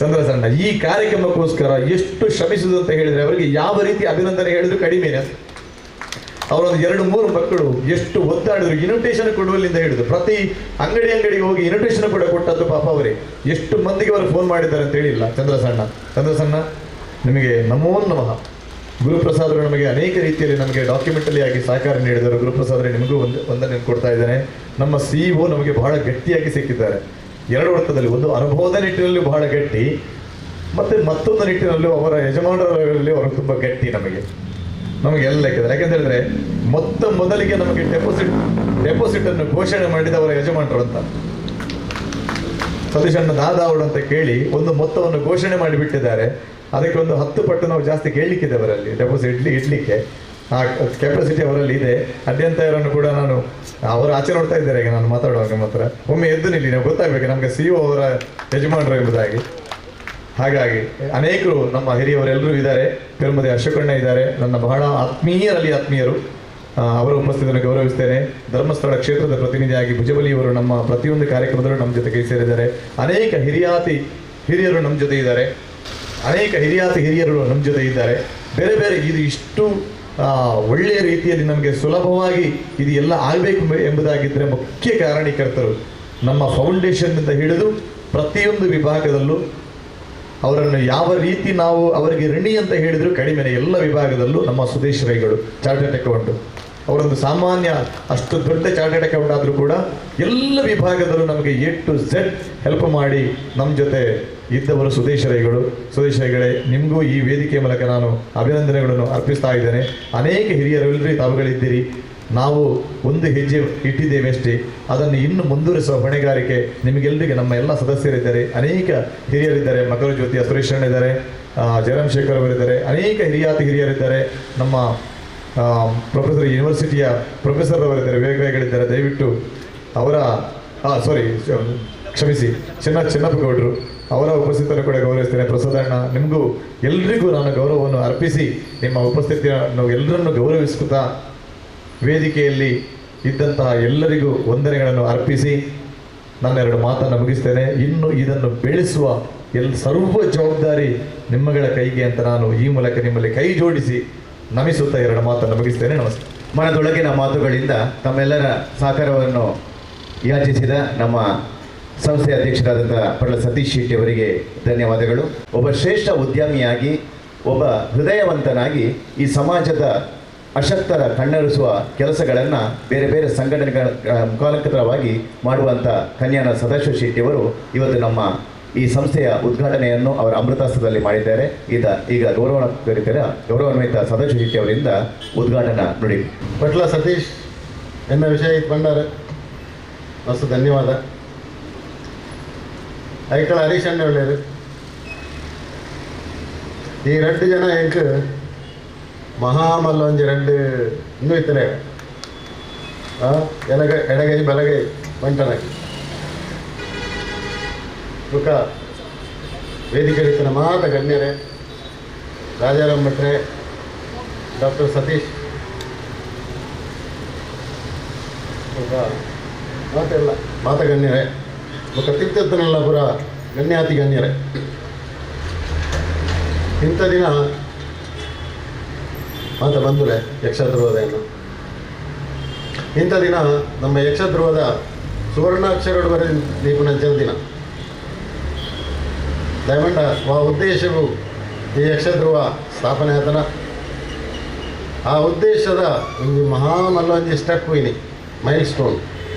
ಚಂದ್ರಸಣ್ಣ ಈ ಕಾರ್ಯಕ್ರಮಕ್ಕೋಸ್ಕರ ಎಷ್ಟು ಶ್ರಮಿಸುವುದು ಅಂತ ಹೇಳಿದರೆ ಅವರಿಗೆ ಯಾವ ರೀತಿ ಅಭಿನಂದನೆ ಹೇಳಿದ್ರು ಕಡಿಮೆನೆ. ಅವರೊಂದು 2-3 ಮಕ್ಕಳು ಎಷ್ಟು ಒದ್ದಾಡಿದ್ರು, ಇನ್ವಿಟೇಷನ್ ಕೊಡುವಲ್ಲಿಂದ ಹಿಡಿದು ಪ್ರತಿ ಅಂಗಡಿ ಅಂಗಡಿಗೆ ಹೋಗಿ ಇನ್ವಿಟೇಷನ್ ಕೂಡ ಕೊಟ್ಟದ್ದು ಪಾಪ ಅವರೇ. ಎಷ್ಟು ಮಂದಿಗೆ ಅವರು ಫೋನ್ ಮಾಡಿದ್ದಾರೆ ಅಂತ ಹೇಳಿಲ್ಲ ಚಂದ್ರಸಣ್ಣ. ಚಂದ್ರಸಣ್ಣ ನಿಮಗೆ ನಮೋ ನಮಃ. ಗುರುಪ್ರಸಾದರು ನಮಗೆ ಅನೇಕ ರೀತಿಯಲ್ಲಿ ನಮಗೆ ಡಾಕ್ಯುಮೆಂಟಲಿ ಆಗಿ ಸಹಕಾರ ನೀಡಿದರು. ಗುರುಪ್ರಸಾದರೆ ನಿಮಗೂ ವಂದನೆ ಕೊಡ್ತಾ ಇದ್ದೇನೆ. ನಮ್ಮ CEO ನಮಗೆ ಬಹಳ ಗಟ್ಟಿಯಾಗಿ ಸಿಕ್ಕಿದ್ದಾರೆ ಎರಡು ಅರ್ಥದಲ್ಲಿ, ಒಂದು ಅನುಭವದ ನಿಟ್ಟಿನಲ್ಲಿ ಬಹಳ ಗಟ್ಟಿ, ಮತ್ತು ಮತ್ತೊಂದು ನಿಟ್ಟಿನಲ್ಲೂ ಅವರ ಯಜಮಾನರಲ್ಲಿ ಅವರು ತುಂಬ ಗಟ್ಟಿ ನಮಗೆ ನಮಗೆಲ್ಲ ಲೆಕ್ಕದಲ್ಲಿ. ಯಾಕೆಂತ ಹೇಳಿದ್ರೆ ಮೊತ್ತ ಮೊದಲಿಗೆ ನಮಗೆ ಡೆಪಾಸಿಟ್ ಅನ್ನು ಘೋಷಣೆ ಮಾಡಿದವರ ಯಜಮಾನರು ಅಂತ ಸತೀಶಣ್ಣ ದಾದಾವಡು ಅಂತ ಕೇಳಿ ಒಂದು ಮೊತ್ತವನ್ನು ಘೋಷಣೆ ಮಾಡಿಬಿಟ್ಟಿದ್ದಾರೆ. ಅದಕ್ಕೆ ಒಂದು 10 ಪಟ್ಟು ನಾವು ಜಾಸ್ತಿ ಕೇಳಲಿಕ್ಕಿದೆ ಅವರಲ್ಲಿ ಡೆಪಾಸಿಟ್ ಇಡ್ಲಿಕ್ಕೆ, ಆ ಕೆಪಾಸಿಟಿ ಅವರಲ್ಲಿ ಇದೆ. ಅಡ್ಯಂತರನ್ನು ಕೂಡ ನಾನು ಅವರು ಆಚೆ ನೋಡ್ತಾ ಇದ್ದಾರೆ ಈಗ ನಾನು ಮಾತಾಡುವಾಗ ಮಾತ್ರ, ಒಮ್ಮೆ ಎದ್ದು ನಿಲ್ಲಿ, ನಾವು ಗೊತ್ತಾಗಬೇಕು ನಮಗೆ CEO ಅವರ ಯಜಮಾನರು ಎಂಬುದಾಗಿ. ಹಾಗಾಗಿ ಅನೇಕರು ನಮ್ಮ ಹಿರಿಯವರೆಲ್ಲರೂ ಇದ್ದಾರೆ. ಪೆರುಮದೆ ಅಶೋಕಣ್ಣ ಇದ್ದಾರೆ, ನನ್ನ ಬಹಳ ಆತ್ಮೀಯರಲ್ಲಿ ಆತ್ಮೀಯರು, ಅವರ ಉಪಸ್ಥಿತಿಯನ್ನು ಗೌರವಿಸ್ತೇನೆ. ಧರ್ಮಸ್ಥಳ ಕ್ಷೇತ್ರದ ಪ್ರತಿನಿಧಿಯಾಗಿ ಭುಜಬಲಿಯವರು ನಮ್ಮ ಪ್ರತಿಯೊಂದು ಕಾರ್ಯಕ್ರಮದಲ್ಲೂ ನಮ್ಮ ಜೊತೆ ಕೈ ಸೇರಿದ್ದಾರೆ. ಅನೇಕ ಹಿರಿಯರು ನಮ್ಮ ಜೊತೆ ಇದ್ದಾರೆ, ಅನೇಕ ಹಿರಿಯಾತಿ ಹಿರಿಯರು ನಮ್ಮ ಜೊತೆ ಇದ್ದಾರೆ. ಬೇರೆ ಬೇರೆ ಇದು ಇಷ್ಟು ಒಳ್ಳೆಯ ರೀತಿಯಲ್ಲಿ ನಮಗೆ ಸುಲಭವಾಗಿ ಇದು ಎಲ್ಲ ಆಗಬೇಕು ಎಂಬುದಾಗಿದ್ದರೆ ಮುಖ್ಯ ಕಾರಣೀಕರ್ತರು ನಮ್ಮ ಫೌಂಡೇಶನ್ನಿಂದ ಹಿಡಿದು ಪ್ರತಿಯೊಂದು ವಿಭಾಗದಲ್ಲೂ ಅವರನ್ನು ಯಾವ ರೀತಿ ನಾವು ಅವರಿಗೆ ಋಣಿ ಅಂತ ಹೇಳಿದರೂ ಕಡಿಮೆನೆ. ಎಲ್ಲ ವಿಭಾಗದಲ್ಲೂ ನಮ್ಮ ಸುದೇಶ್ ರೈಗಳು ಚಾರ್ಟರ್ಡ್ ಅಕೌಂಟು, ಅವರೊಂದು ಸಾಮಾನ್ಯ ಅಷ್ಟು ದೊಡ್ಡ ಚಾರ್ಟರ್ಡ್ ಅಕೌಂಟ್ ಆದರೂ ಕೂಡ ಎಲ್ಲ ವಿಭಾಗದಲ್ಲೂ ನಮಗೆ A to Z help ಮಾಡಿ ನಮ್ಮ ಜೊತೆ ಇದ್ದವರು ಸುದೇಶ್ ರೈಗಳು. ಸುದೇಶ್ ರೈಗಳೇ, ನಿಮಗೂ ಈ ವೇದಿಕೆ ಮೂಲಕ ನಾನು ಅಭಿನಂದನೆಗಳನ್ನು ಅರ್ಪಿಸ್ತಾ ಇದ್ದೇನೆ. ಅನೇಕ ಹಿರಿಯರೆಲ್ಲರೂ ತಾವುಗಳಿದ್ದೀರಿ. ನಾವು ಒಂದು ಹೆಜ್ಜೆ ಇಟ್ಟಿದ್ದೇವೆ ಅಷ್ಟೇ, ಅದನ್ನು ಇನ್ನೂ ಮುಂದುವರಿಸುವ ಹೊಣೆಗಾರಿಕೆ ನಿಮಗೆಲ್ಲರಿಗೆ. ನಮ್ಮ ಎಲ್ಲ ಸದಸ್ಯರಿದ್ದಾರೆ, ಅನೇಕ ಹಿರಿಯರಿದ್ದಾರೆ, ಮಕರ ಜ್ಯೋತಿಯ ಸುರೇಶ್ ಅಣ್ಣ ಇದ್ದಾರೆ, ಜಯರಾಮ್ ಶೇಖರ್ ಅವರಿದ್ದಾರೆ, ಅನೇಕ ಹಿರಿಯಾತಿ ಹಿರಿಯರಿದ್ದಾರೆ, ನಮ್ಮ ಪ್ರೊಫೆಸರ್ ಯೂನಿವರ್ಸಿಟಿಯ ಪ್ರೊಫೆಸರ್ ಅವರಿದ್ದಾರೆ, ವಿವೇಕ್ ರೈಗಳಿದ್ದಾರೆ. ದಯವಿಟ್ಟು ಅವರ ಸಾರಿ ಕ್ಷಮಿಸಿ, ಚಿನ್ನಪ್ಪ ಗೌಡರು ಅವರ ಉಪಸ್ಥಿತಿಯನ್ನು ಕೂಡ ಗೌರವಿಸ್ತೇನೆ. ಪ್ರಸಾದಣ್ಣ, ನಿಮಗೂ ಎಲ್ರಿಗೂ ನಾನು ಗೌರವವನ್ನು ಅರ್ಪಿಸಿ ನಿಮ್ಮ ಉಪಸ್ಥಿತಿಯನ್ನು ಎಲ್ಲರನ್ನು ಗೌರವಿಸುತ್ತಾ ವೇದಿಕೆಯಲ್ಲಿ ಇದ್ದಂತಹ ಎಲ್ಲರಿಗೂ ವಂದನೆಗಳನ್ನು ಅರ್ಪಿಸಿ ನನ್ನೆರಡು ಮಾತನ್ನು ಮುಗಿಸ್ತೇನೆ. ಇನ್ನು ಇದನ್ನು ಬೆಳೆಸುವ ಸರ್ವ ಜವಾಬ್ದಾರಿ ನಿಮ್ಮಗಳ ಕೈಗೆ ಅಂತ ನಾನು ಈ ಮೂಲಕ ನಿಮ್ಮಲ್ಲಿ ಕೈ ಜೋಡಿಸಿ ನಮಿಸುತ್ತಾ ಎರಡು ಮಾತನ್ನು ಮುಗಿಸ್ತೇನೆ. ನಮಸ್ಕಾರ. ಮನದೊಳಗಿನ ಮಾತುಗಳಿಂದ ತಮ್ಮೆಲ್ಲರ ಸಹಕಾರವನ್ನು ಯಾಚಿಸಿದ ನಮ್ಮ ಸಂಸ್ಥೆಯ ಅಧ್ಯಕ್ಷರಾದಂಥ ಪಡ್ಲ ಸತೀಶ್ ಶೆಟ್ಟಿ ಅವರಿಗೆ ಧನ್ಯವಾದಗಳು. ಒಬ್ಬ ಶ್ರೇಷ್ಠ ಉದ್ಯಮಿಯಾಗಿ, ಒಬ್ಬ ಹೃದಯವಂತನಾಗಿ ಈ ಸಮಾಜದ ಅಶಕ್ತರ ಕಣ್ಣರಿಸುವ ಕೆಲಸಗಳನ್ನು ಬೇರೆ ಬೇರೆ ಸಂಘಟನೆಗಳ ಮುಖಾಂತರವಾಗಿ ಮಾಡುವಂಥ ಕನ್ಯಾನ ಸದಾಶಿವ ಶೆಟ್ಟಿಯವರು ಇವತ್ತು ನಮ್ಮ ಈ ಸಂಸ್ಥೆಯ ಉದ್ಘಾಟನೆಯನ್ನು ಅವರ ಅಮೃತಾಸ್ತ್ರದಲ್ಲಿ ಮಾಡಿದ್ದಾರೆ. ಈಗ ಗೌರವಾನ್ವಿತ ಸದಾಶಿವ ಶೆಟ್ಟಿ ಅವರಿಂದ ಉದ್ಘಾಟನಾ ನುಡಿ. ಪಟ್ಲ ಸತೀಶ್ ಎನ್ನ ವಿಷಯ ಬಂಡಾರ ಮಸ್ತ್ ಧನ್ಯವಾದ. ಐಕಳ ಹರೀಶ್ ಅಣ್ಣ ಒಳ್ಳೆಯರು. ಈ ಎರಡು ಜನ ಎಂಕ್ ಮಹಾಮಲ್ಲ ಒಂಜಿ ಎರಡು ಇನ್ನೂ ಇತ್ತಲೇ ಎಲಗೈ ಎಡಗೈ ಬಲಗೈ ಬಂಟನಾಗಿ ಬುಕ್ಕ ವೇದಿಕೆ ಇತ್ತಿನ ಮಾತ ಗಣ್ಯರೇ, ರಾಜಾರಾಮ್ ಭಟ್ರೆ, ಡಾಕ್ಟರ್ ಸತೀಶ್, ಬುಕ್ಕ ಮಾತೆಲ್ಲ ಮಾತ ಗಣ್ಯರೇ, ಬುಕ್ಕ ತಿತ್ತನೆಲ್ಲ ಪುರ ಗಣ್ಯಾತಿ ಗಣ್ಯರೇ. ಇಂಥ ದಿನ ಮಾತ ಬಂಧುಲೆ ಯಕ್ಷಧ್ರುವದ ಇಂಥ ದಿನ ನಮ್ಮ ಯಕ್ಷಧ್ರುವದ ಸುವರ್ಣಾಕ್ಷರಡು ಬರೆದ ದೀಪನಂಚಿನ ದಿನ. ದಯಮಂಡ ಆ ಉದ್ದೇಶವು ಈ ಯಕ್ಷಧ್ರುವ ಸ್ಥಾಪನೆ ಆತನ ಆ ಉದ್ದೇಶದ ಒಂದು ಮಹಾಮಲ್ಲೊಂದು ಸ್ಟೆಪ್ ಇನಿ mile stone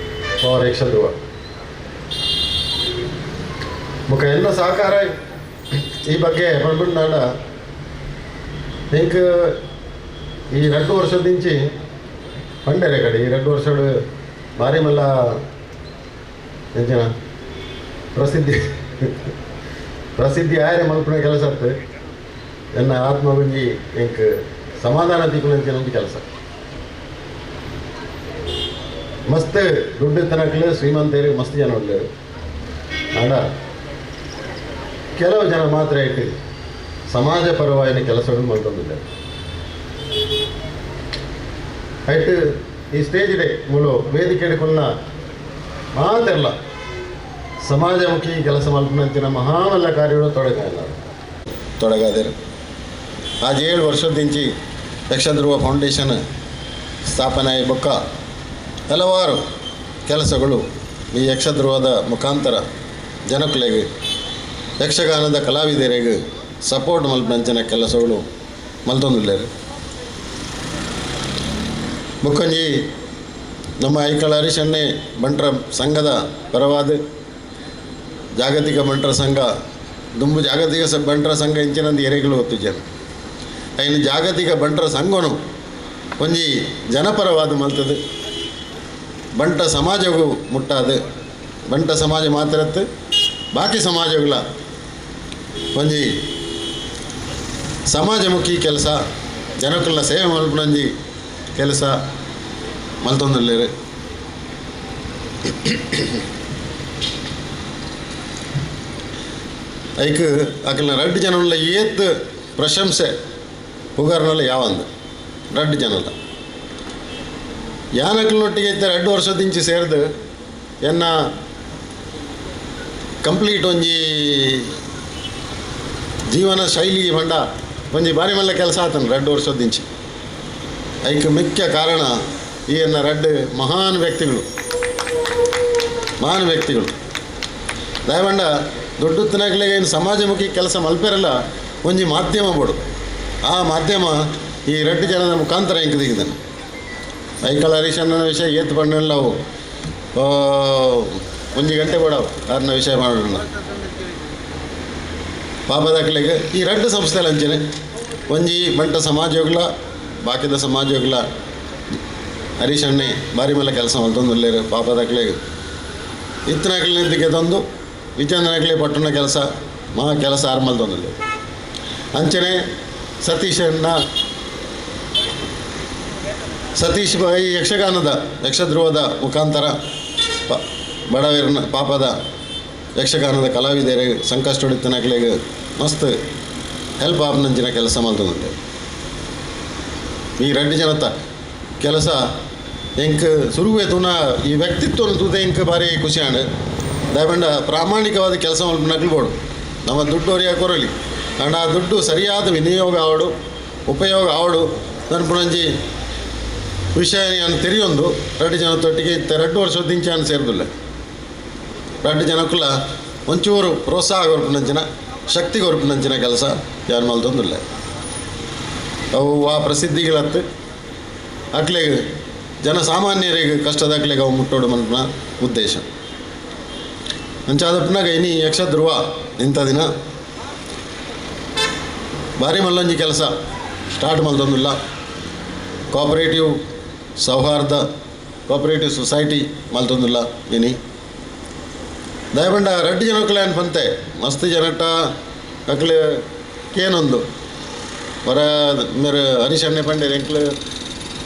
for Yakshadhruva. ಮುಖ ಎಲ್ಲ ಸಹಕಾರ ಈ ಬಗ್ಗೆ ಪಂಡುಂಡಾಡ ಇಂಕ್ ಈ 2 ವರ್ಷದಿಂಚಿ ಪಂಡೆರೆ ಕಡೆ ಈ 2 ವರ್ಷಡು ಭಾರಿ ಮಲ್ಲ ಎಂಚಿನ ಪ್ರಸಿದ್ಧಿ ಪ್ರಸಿದ್ಧಿ ಆಯರೆ ಮಲ್ಪುನ ಕೆಲಸ ಆತು. ಎನ್ನ ಆತ್ಮಗುಂಜಿ ಎಂಕ್ ಸಮಾಧಾನ ತಿಕ್ಕುನಂಚಿನ ಒಂಜಿ ಕೆಲಸ. ಮಸ್ತ್ ದುಡ್ಡು ತನಕಲು ಶ್ರೀಮಂತರು ಮಸ್ತ್ ಜನ ಉಳ್ಳೇರು. ಆಂಡ ಕೆಲವು ಜನ ಮಾತ್ರ ಇಟ್ಟು ಸಮಾಜ ಪರವಾಯಿನ ಕೆಲಸಗಳು ಮಲ್ತೊಂದಿದ್ದಾರೆ. ಐಟ್ ಈ ಸ್ಟೇಜ್ ಇದೆ ಮೂಲ ವೇದಿಕೆ ಕುಲ್ಲ ಮಾತೆಲ್ಲ ಸಮಾಜಮುಖಿ ಕೆಲಸ ಮಲ್ಪನಂಚಿನ ಮಹಾಮಲ್ಲ ಕಾರ್ಯಗಳು ತೊಡಗಾದರು. ಆಜ್ 7 ವರ್ಷದಿಂಚಿ ಯಕ್ಷಧ್ರುವ ಫೌಂಡೇಶನ್ ಸ್ಥಾಪನೆ ಬೊಕ್ಕ ಹಲವಾರು ಕೆಲಸಗಳು ಈ ಯಕ್ಷಧ್ರುವದ ಮುಖಾಂತರ ಜನಕುಲೆಗೆ ಯಕ್ಷಗಾನದ ಕಲಾವಿದರಿಗೆ ಸಪೋರ್ಟ್ ಮಲ್ಪನಂಚಿನ ಕೆಲಸಗಳು ಮಲ್ತೊಂದುಲ್ಲೇರು. ಬೊಕ್ಕಂಜಿ ನಮ್ಮ ಐಕಳ ಹರೀಶಣ್ಣೆ ಬಂಟರ ಸಂಘದ ಪರವಾದ ಜಾಗತಿಕ ಬಂಟರ ಸಂಘ ದುಂಬು ಜಾಗತಿಕ ಬಂಟರ ಸಂಘ ಇಂಚಿನಂದು ಎರೆಗಳು ಹೊತ್ತಿದ್ದೇನೆ. ಐನು ಜಾಗತಿಕ ಬಂಟರ ಸಂಘನು ಒಂಜಿ ಜನಪರವಾದ ಮಲ್ತದೆ, ಬಂಟ ಸಮಾಜಗೂ ಮುಟ್ಟಾது, ಬಂಟ ಸಮಾಜ ಮಾತ್ರತ್ತು ಬಾಕಿ ಸಮಾಜಗಳ ಒಂಜಿ ಸಮಾಜಮುಖಿ ಕೆಲಸ ಜನಕುಲ ಸೇವೆ ಮಲ್ಪನಂಜಿ ಕೆಲಸ ಮಲ್ತೊಂದುಲ್ಲೇರು. ಐಕ್ ಅಕಲ್ನ 2 ಜನಲ್ಲ ಏತ್ ಪ್ರಶಂಸೆ ಪುಗಾರ್ನಲ್ಲ ಯಾವಂದು 2 ಜನಲ್ಲ ಯಾನಕಲ್ನೊಟ್ಟಿಗೆ ಇತ್ತ 2 ವರ್ಷದಿಂಚಿ ಸೇರಿದು ಎನ್ನ ಕಂಪ್ಲೀಟ್ ಒಂಜಿ ಜೀವನ ಶೈಲಿ ಬಂಡ ಒಂಜಿ ಬಾರಿ ಮಲ್ಲ ಕೆಲಸ ಆತನು 2 ವರ್ಷದಿಂಚಿ. ಐಕ್ ಮುಖ್ಯ ಕಾರಣ ಈ ಎನ್ನ 2 ಮಹಾನ್ ವ್ಯಕ್ತಿಗಳು ಮಹಾನ್ ವ್ಯಕ್ತಿಗಳು. ದಯವಂಡ ದೊಡ್ಡ ಏನು ಸಮಾಜಮುಖಿ ಕೆಲಸ ಮಲ್ಪೆರಲ್ಲ ಒಂಜಿ ಮಾಧ್ಯಮ ಬೋಡು, ಆ ಮಾಧ್ಯಮ ಈ 2 ಜನದ ಮುಖಾಂತರ ಎಂಕದಿಗಿದ್ದಾನೆ. ಐಕಳ ಹರೀಶಣ್ಣನ ವಿಷಯ ಏತ್ ಬಂಡಲ್ಲ ಅವು ಒಂಜಿ ಗಂಟೆ ಬೋಡವು ಅದನ್ನ ವಿಷಯ ಮಾಡೋಣ. ಪಾಪದಾಖಲೆಗೆ ಈ 2 ಸಂಸ್ಥೆ ಅಂಚನೆ ಒಂಜಿ ಬಂಟ ಸಮಾಜೋಗ್ಲ ಬಾಕಿದ ಸಮಾಜೋಗ್ಲ ಹರೀಶಣ್ಣೆ ಬಾರಿ ಮೇಲೆ ಕೆಲಸ ಮಲ್ತೊಂದುಲ್ಲೇರು. ಪಾಪದಾಖಲೆಗೆ ಇತ್ತನಾಕ್ಲಿಂದಕ್ಕೆ ತಂದು ವಿಚಂದ್ರನಾಗ್ಲಿ ಪಟ್ಟಣ ಕೆಲಸ ಮಹಾ ಕೆಲಸ ಆರ್ಮಲ್ತೊಂದುಲ್ಲೇರು. ಅಂಚನೆ ಸತೀಶಣ್ಣ ಸತೀಶ್ ಈ ಯಕ್ಷಗಾನದ ಯಕ್ಷಧ್ರುವದ ಮುಖಾಂತರ ಬಡವರನ್ನ ಪಾಪದ ಯಕ್ಷಗಾನದ ಕಲಾವಿದರೆ ಸಂಕಷ್ಟೊಡಿತ್ತನಕ್ಲೆಗ್ ಮಸ್ತ್ ಹೆಲ್ಪ್ ಆಪನಂಚಿನ ಕೆಲಸ ಮಲ್ತೊಂದುಲ್ಲೆರ್. ಈ ರಡ್ಡ್ ಜನತ ಕೆಲಸ ಎಂಕ್ ಸುರುವೆ ತೂನ ಈ ವ್ಯಕ್ತಿತ್ವನು ತೂತೆ ಎಂಕ್ ಭಾರಿ ಖುಷಿ ಆಂಡ್. ದಾಯೆಪಂಡ ಪ್ರಾಮಾಣಿಕವಾದ ಕೆಲಸ ಮಲ್ಪುನಕ್ಲು ಬೋಡು. ನಮ್ಮ ದುಡ್ಡು ಒರಿಯ ಕೊರಲಿ ಆಂಡ ಆ ದುಡ್ಡು ಸರಿಯಾದ ವಿನಿಯೋಗ ಆವಡು ಉಪಯೋಗ ಆವಡು ಪನ್ಪುನಂಜಿ ವಿಷಯ ಯಾನ್ ತೆರಿಯೊಂದು ರಡ್ಡ್ ಜನತೊಟ್ಟಿಗೆ ಇತ್ತೆ 2 ವರ್ಷದಿಂಚ ಯಾನ್ ಸೇರ್ದುಲ್ಲೆ. ರಡ್ಡ್ ಜನಕ್ಕುಲ ಒಂಚೂರು ಪ್ರೋತ್ಸಾಹ ಕೊರ್ಪುನಂಚಿನ ಶಕ್ತಿ ಕೊರ್ಪುನಂಚಿನ ಕೆಲಸ ಯಾನ್ ಮಲ್ತೊಂದುಲ್ಲೆ. ಅವು ಆ ಪ್ರಸಿದ್ಧಿಗಳತ್ತು ಅಕ್ಲೆಗ್ ಜನಸಾಮಾನ್ಯರಿಗೆ ಕಷ್ಟದಕ್ಲೆಗ್ ಅವು ಮುಟ್ಟೋಡು ಮನ್ಪುನ ಉದ್ದೇಶ. ಅಂಚಾದಪ್ಪನಾಗ ಇನಿ ಯಕ್ಷಧ್ರುವ ಇಂಥ ದಿನ ಭಾರಿ ಮಲ್ಲೊಂಜಿ ಕೆಲಸ ಸ್ಟಾರ್ಟ್ ಮಲ್ತೊಂದುಲ್ಲ. ಕೋಆಪರೇಟಿವ್ ಸೌಹಾರ್ದ ಕೋಆಪರೇಟಿವ್ ಸೊಸೈಟಿ ಮಲ್ತೊಂದುಲ್ಲ ಇನಿ. ದಯಪಂಡ ರಡ್ಡ್ ಜನಕ್ಕುಲ ಏನ್ ಪಂತೆ ಮಸ್ತ್ ಜನಟ ಅಕ್ಲೆ ಕೇನೊಂದು ವರ ಮೇರ್ ಹರೀಶ್ ಅಣ್ಣೆ ಪಂಡೆರ್ ಎಂಕ್ಲು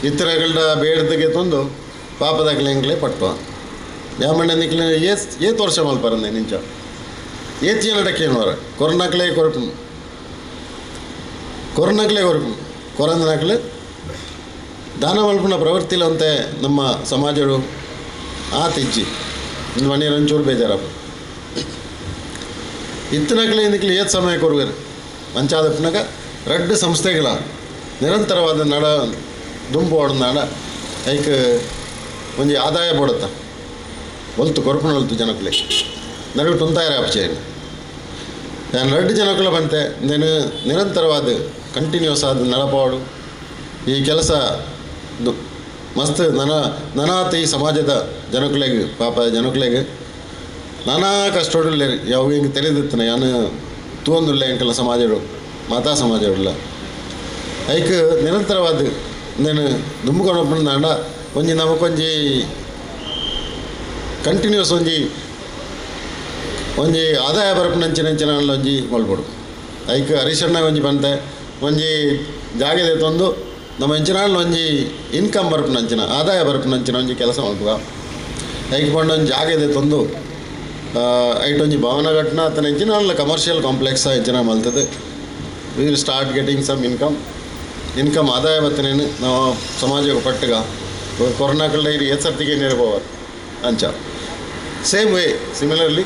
ಇತ್ತರಗಳ್ಡ ಬೇಡ್ದಗೆ ತೊಂದು ಪಾಪದಕ್ಲೆ ಎಂಕ್ಲೆ ಪಟ್ಪ ಯಾಮಂಡ ನಿಕ್ಲೆ ಏತ್ ಏತ್ ವರ್ಷ ಮಲ್ಪರಂದೆ ನಿಂಚ ಏತ್ ಜನಟಕ್ಕೆ ಏನು ವರ ಕೊರನಕ್ಲೆ ಕೊರಪು ಕೊರನಕ್ಲೆ ಕೊರಪು ಕೊರಂದನಕ್ಲೆ ದಾನ ಮಲ್ಪುನ ಪ್ರವೃತ್ತಿಲಂತೆ ನಮ್ಮ ಸಮಾಜಡು ಆ ತಿಜ್ಜಿ ಮನೆಯವ್ರು ಒಂಚೂರು ಬೇಜಾರಪ್ಪ ಇತ್ತನಕ್ಲೆ ಇಂದಕ್ಲೆ ಏತ್ ಸಮಯ ಕೊರುವೆರು ಅಂಚಾದಪ್ಪನಾಗ ರಡ್ಡ್ ಸಂಸ್ಥೆಗಳ ನಿರಂತರವಾದ ನಡ ದುಂಬು ಓಡನಾಡ ಐಕ್ ಒಂಜಿ ಆದಾಯ ಬೋಡುತ್ತ ಒಲ್ತು ಕೊರಪುನ ಒಲ್ತು ಜನಕ್ಕಲೆ ನಡುವೆ ತುಂತಾಯರ ಅಪಚಯ ನಾನು ರಡ್ಡ್ ಜನಕ್ಕಲ ಬಂತೆ నేను ನಿರಂತರವಾದ ಕಂಟಿನ್ಯೂಸ್ ಆದ ನಡಪಾಡು ಈ ಕೆಲಸ ಮಸ್ತ್ ನನ ನನಾತ್ ಈ ಸಮಾಜದ ಜನಕ್ಕಲೆಗ್ ಪಾಪ ಜನಕ್ಕಲೆಗ್ ನಾನಾ ಕಷ್ಟೋಡುಲ್ಲೆರ್ ಯಾವ ಹಿಂಗೆ ತೆರೆದಿತ್ತನ ಯಾನು ತೂವೊಂದುಲ್ಲೆ ಎಂಕಲ ಸಮಾಜಡು ಮಾತಾ ಸಮಾಜಡುಲ್ಲ ಐಕ್ ನಿರಂತರವಾದ నేను ದುಂಬುಕೊನಪ್ಪುಂದಾಂಡ ಒಂಜಿ ನಮಕೊಂಜಿ ಕಂಟಿನ್ಯೂಸ್ ಒಂಜಿ ಒಂಜಿ ಆದಾಯ ಬರಪುನಂಚಿನ ಒಂಜಿ ಮಲ್ಪೊಡು. ಐಕ್ ಹರೀಶಣ್ಣ ಒಂಜಿ ಬಂತೆ ಒಂಜಿ ಜಾಗೆದೆ ತಂದು ನಮ್ಮ ಎಂಚಿನ ಒಂಜಿ ಇನ್ಕಮ್ ಬರಪುನಂಚಿನ ಆದಾಯ ಬರಪುನಂಚಿನ ಒಂಜಿ ಕೆಲಸ ಮಲ್ಪುಗ. ಐಕ್ ಪಂಡ ಒಂಜಿ ಜಾಗೆದೆ ತಂದು ಐಟ್ ಒಂಜಿ ಭವನ ಘಟನ ಅತನ ಎಂಚಿನ ಕಮರ್ಷಿಯಲ್ ಕಾಂಪ್ಲೆಕ್ಸ್ ಎಂಚಿನ ಮಲ್ತದೆ. We will start getting some income income ಆದಾಯ ಬತ್ತನೇನು ನಾವು ಸಮಾಜಕ್ಕೆ ಪಟ್ಟಗ ಕೊರೋನಾಕಲ್ಡ ಇದು ಏತ್ ಸರ್ತಿಗೆ ನೆರಪೋವರ್ ಅಂಚ ಸೇಮ್ ವೇ ಸಿಮಿಲರ್ಲಿ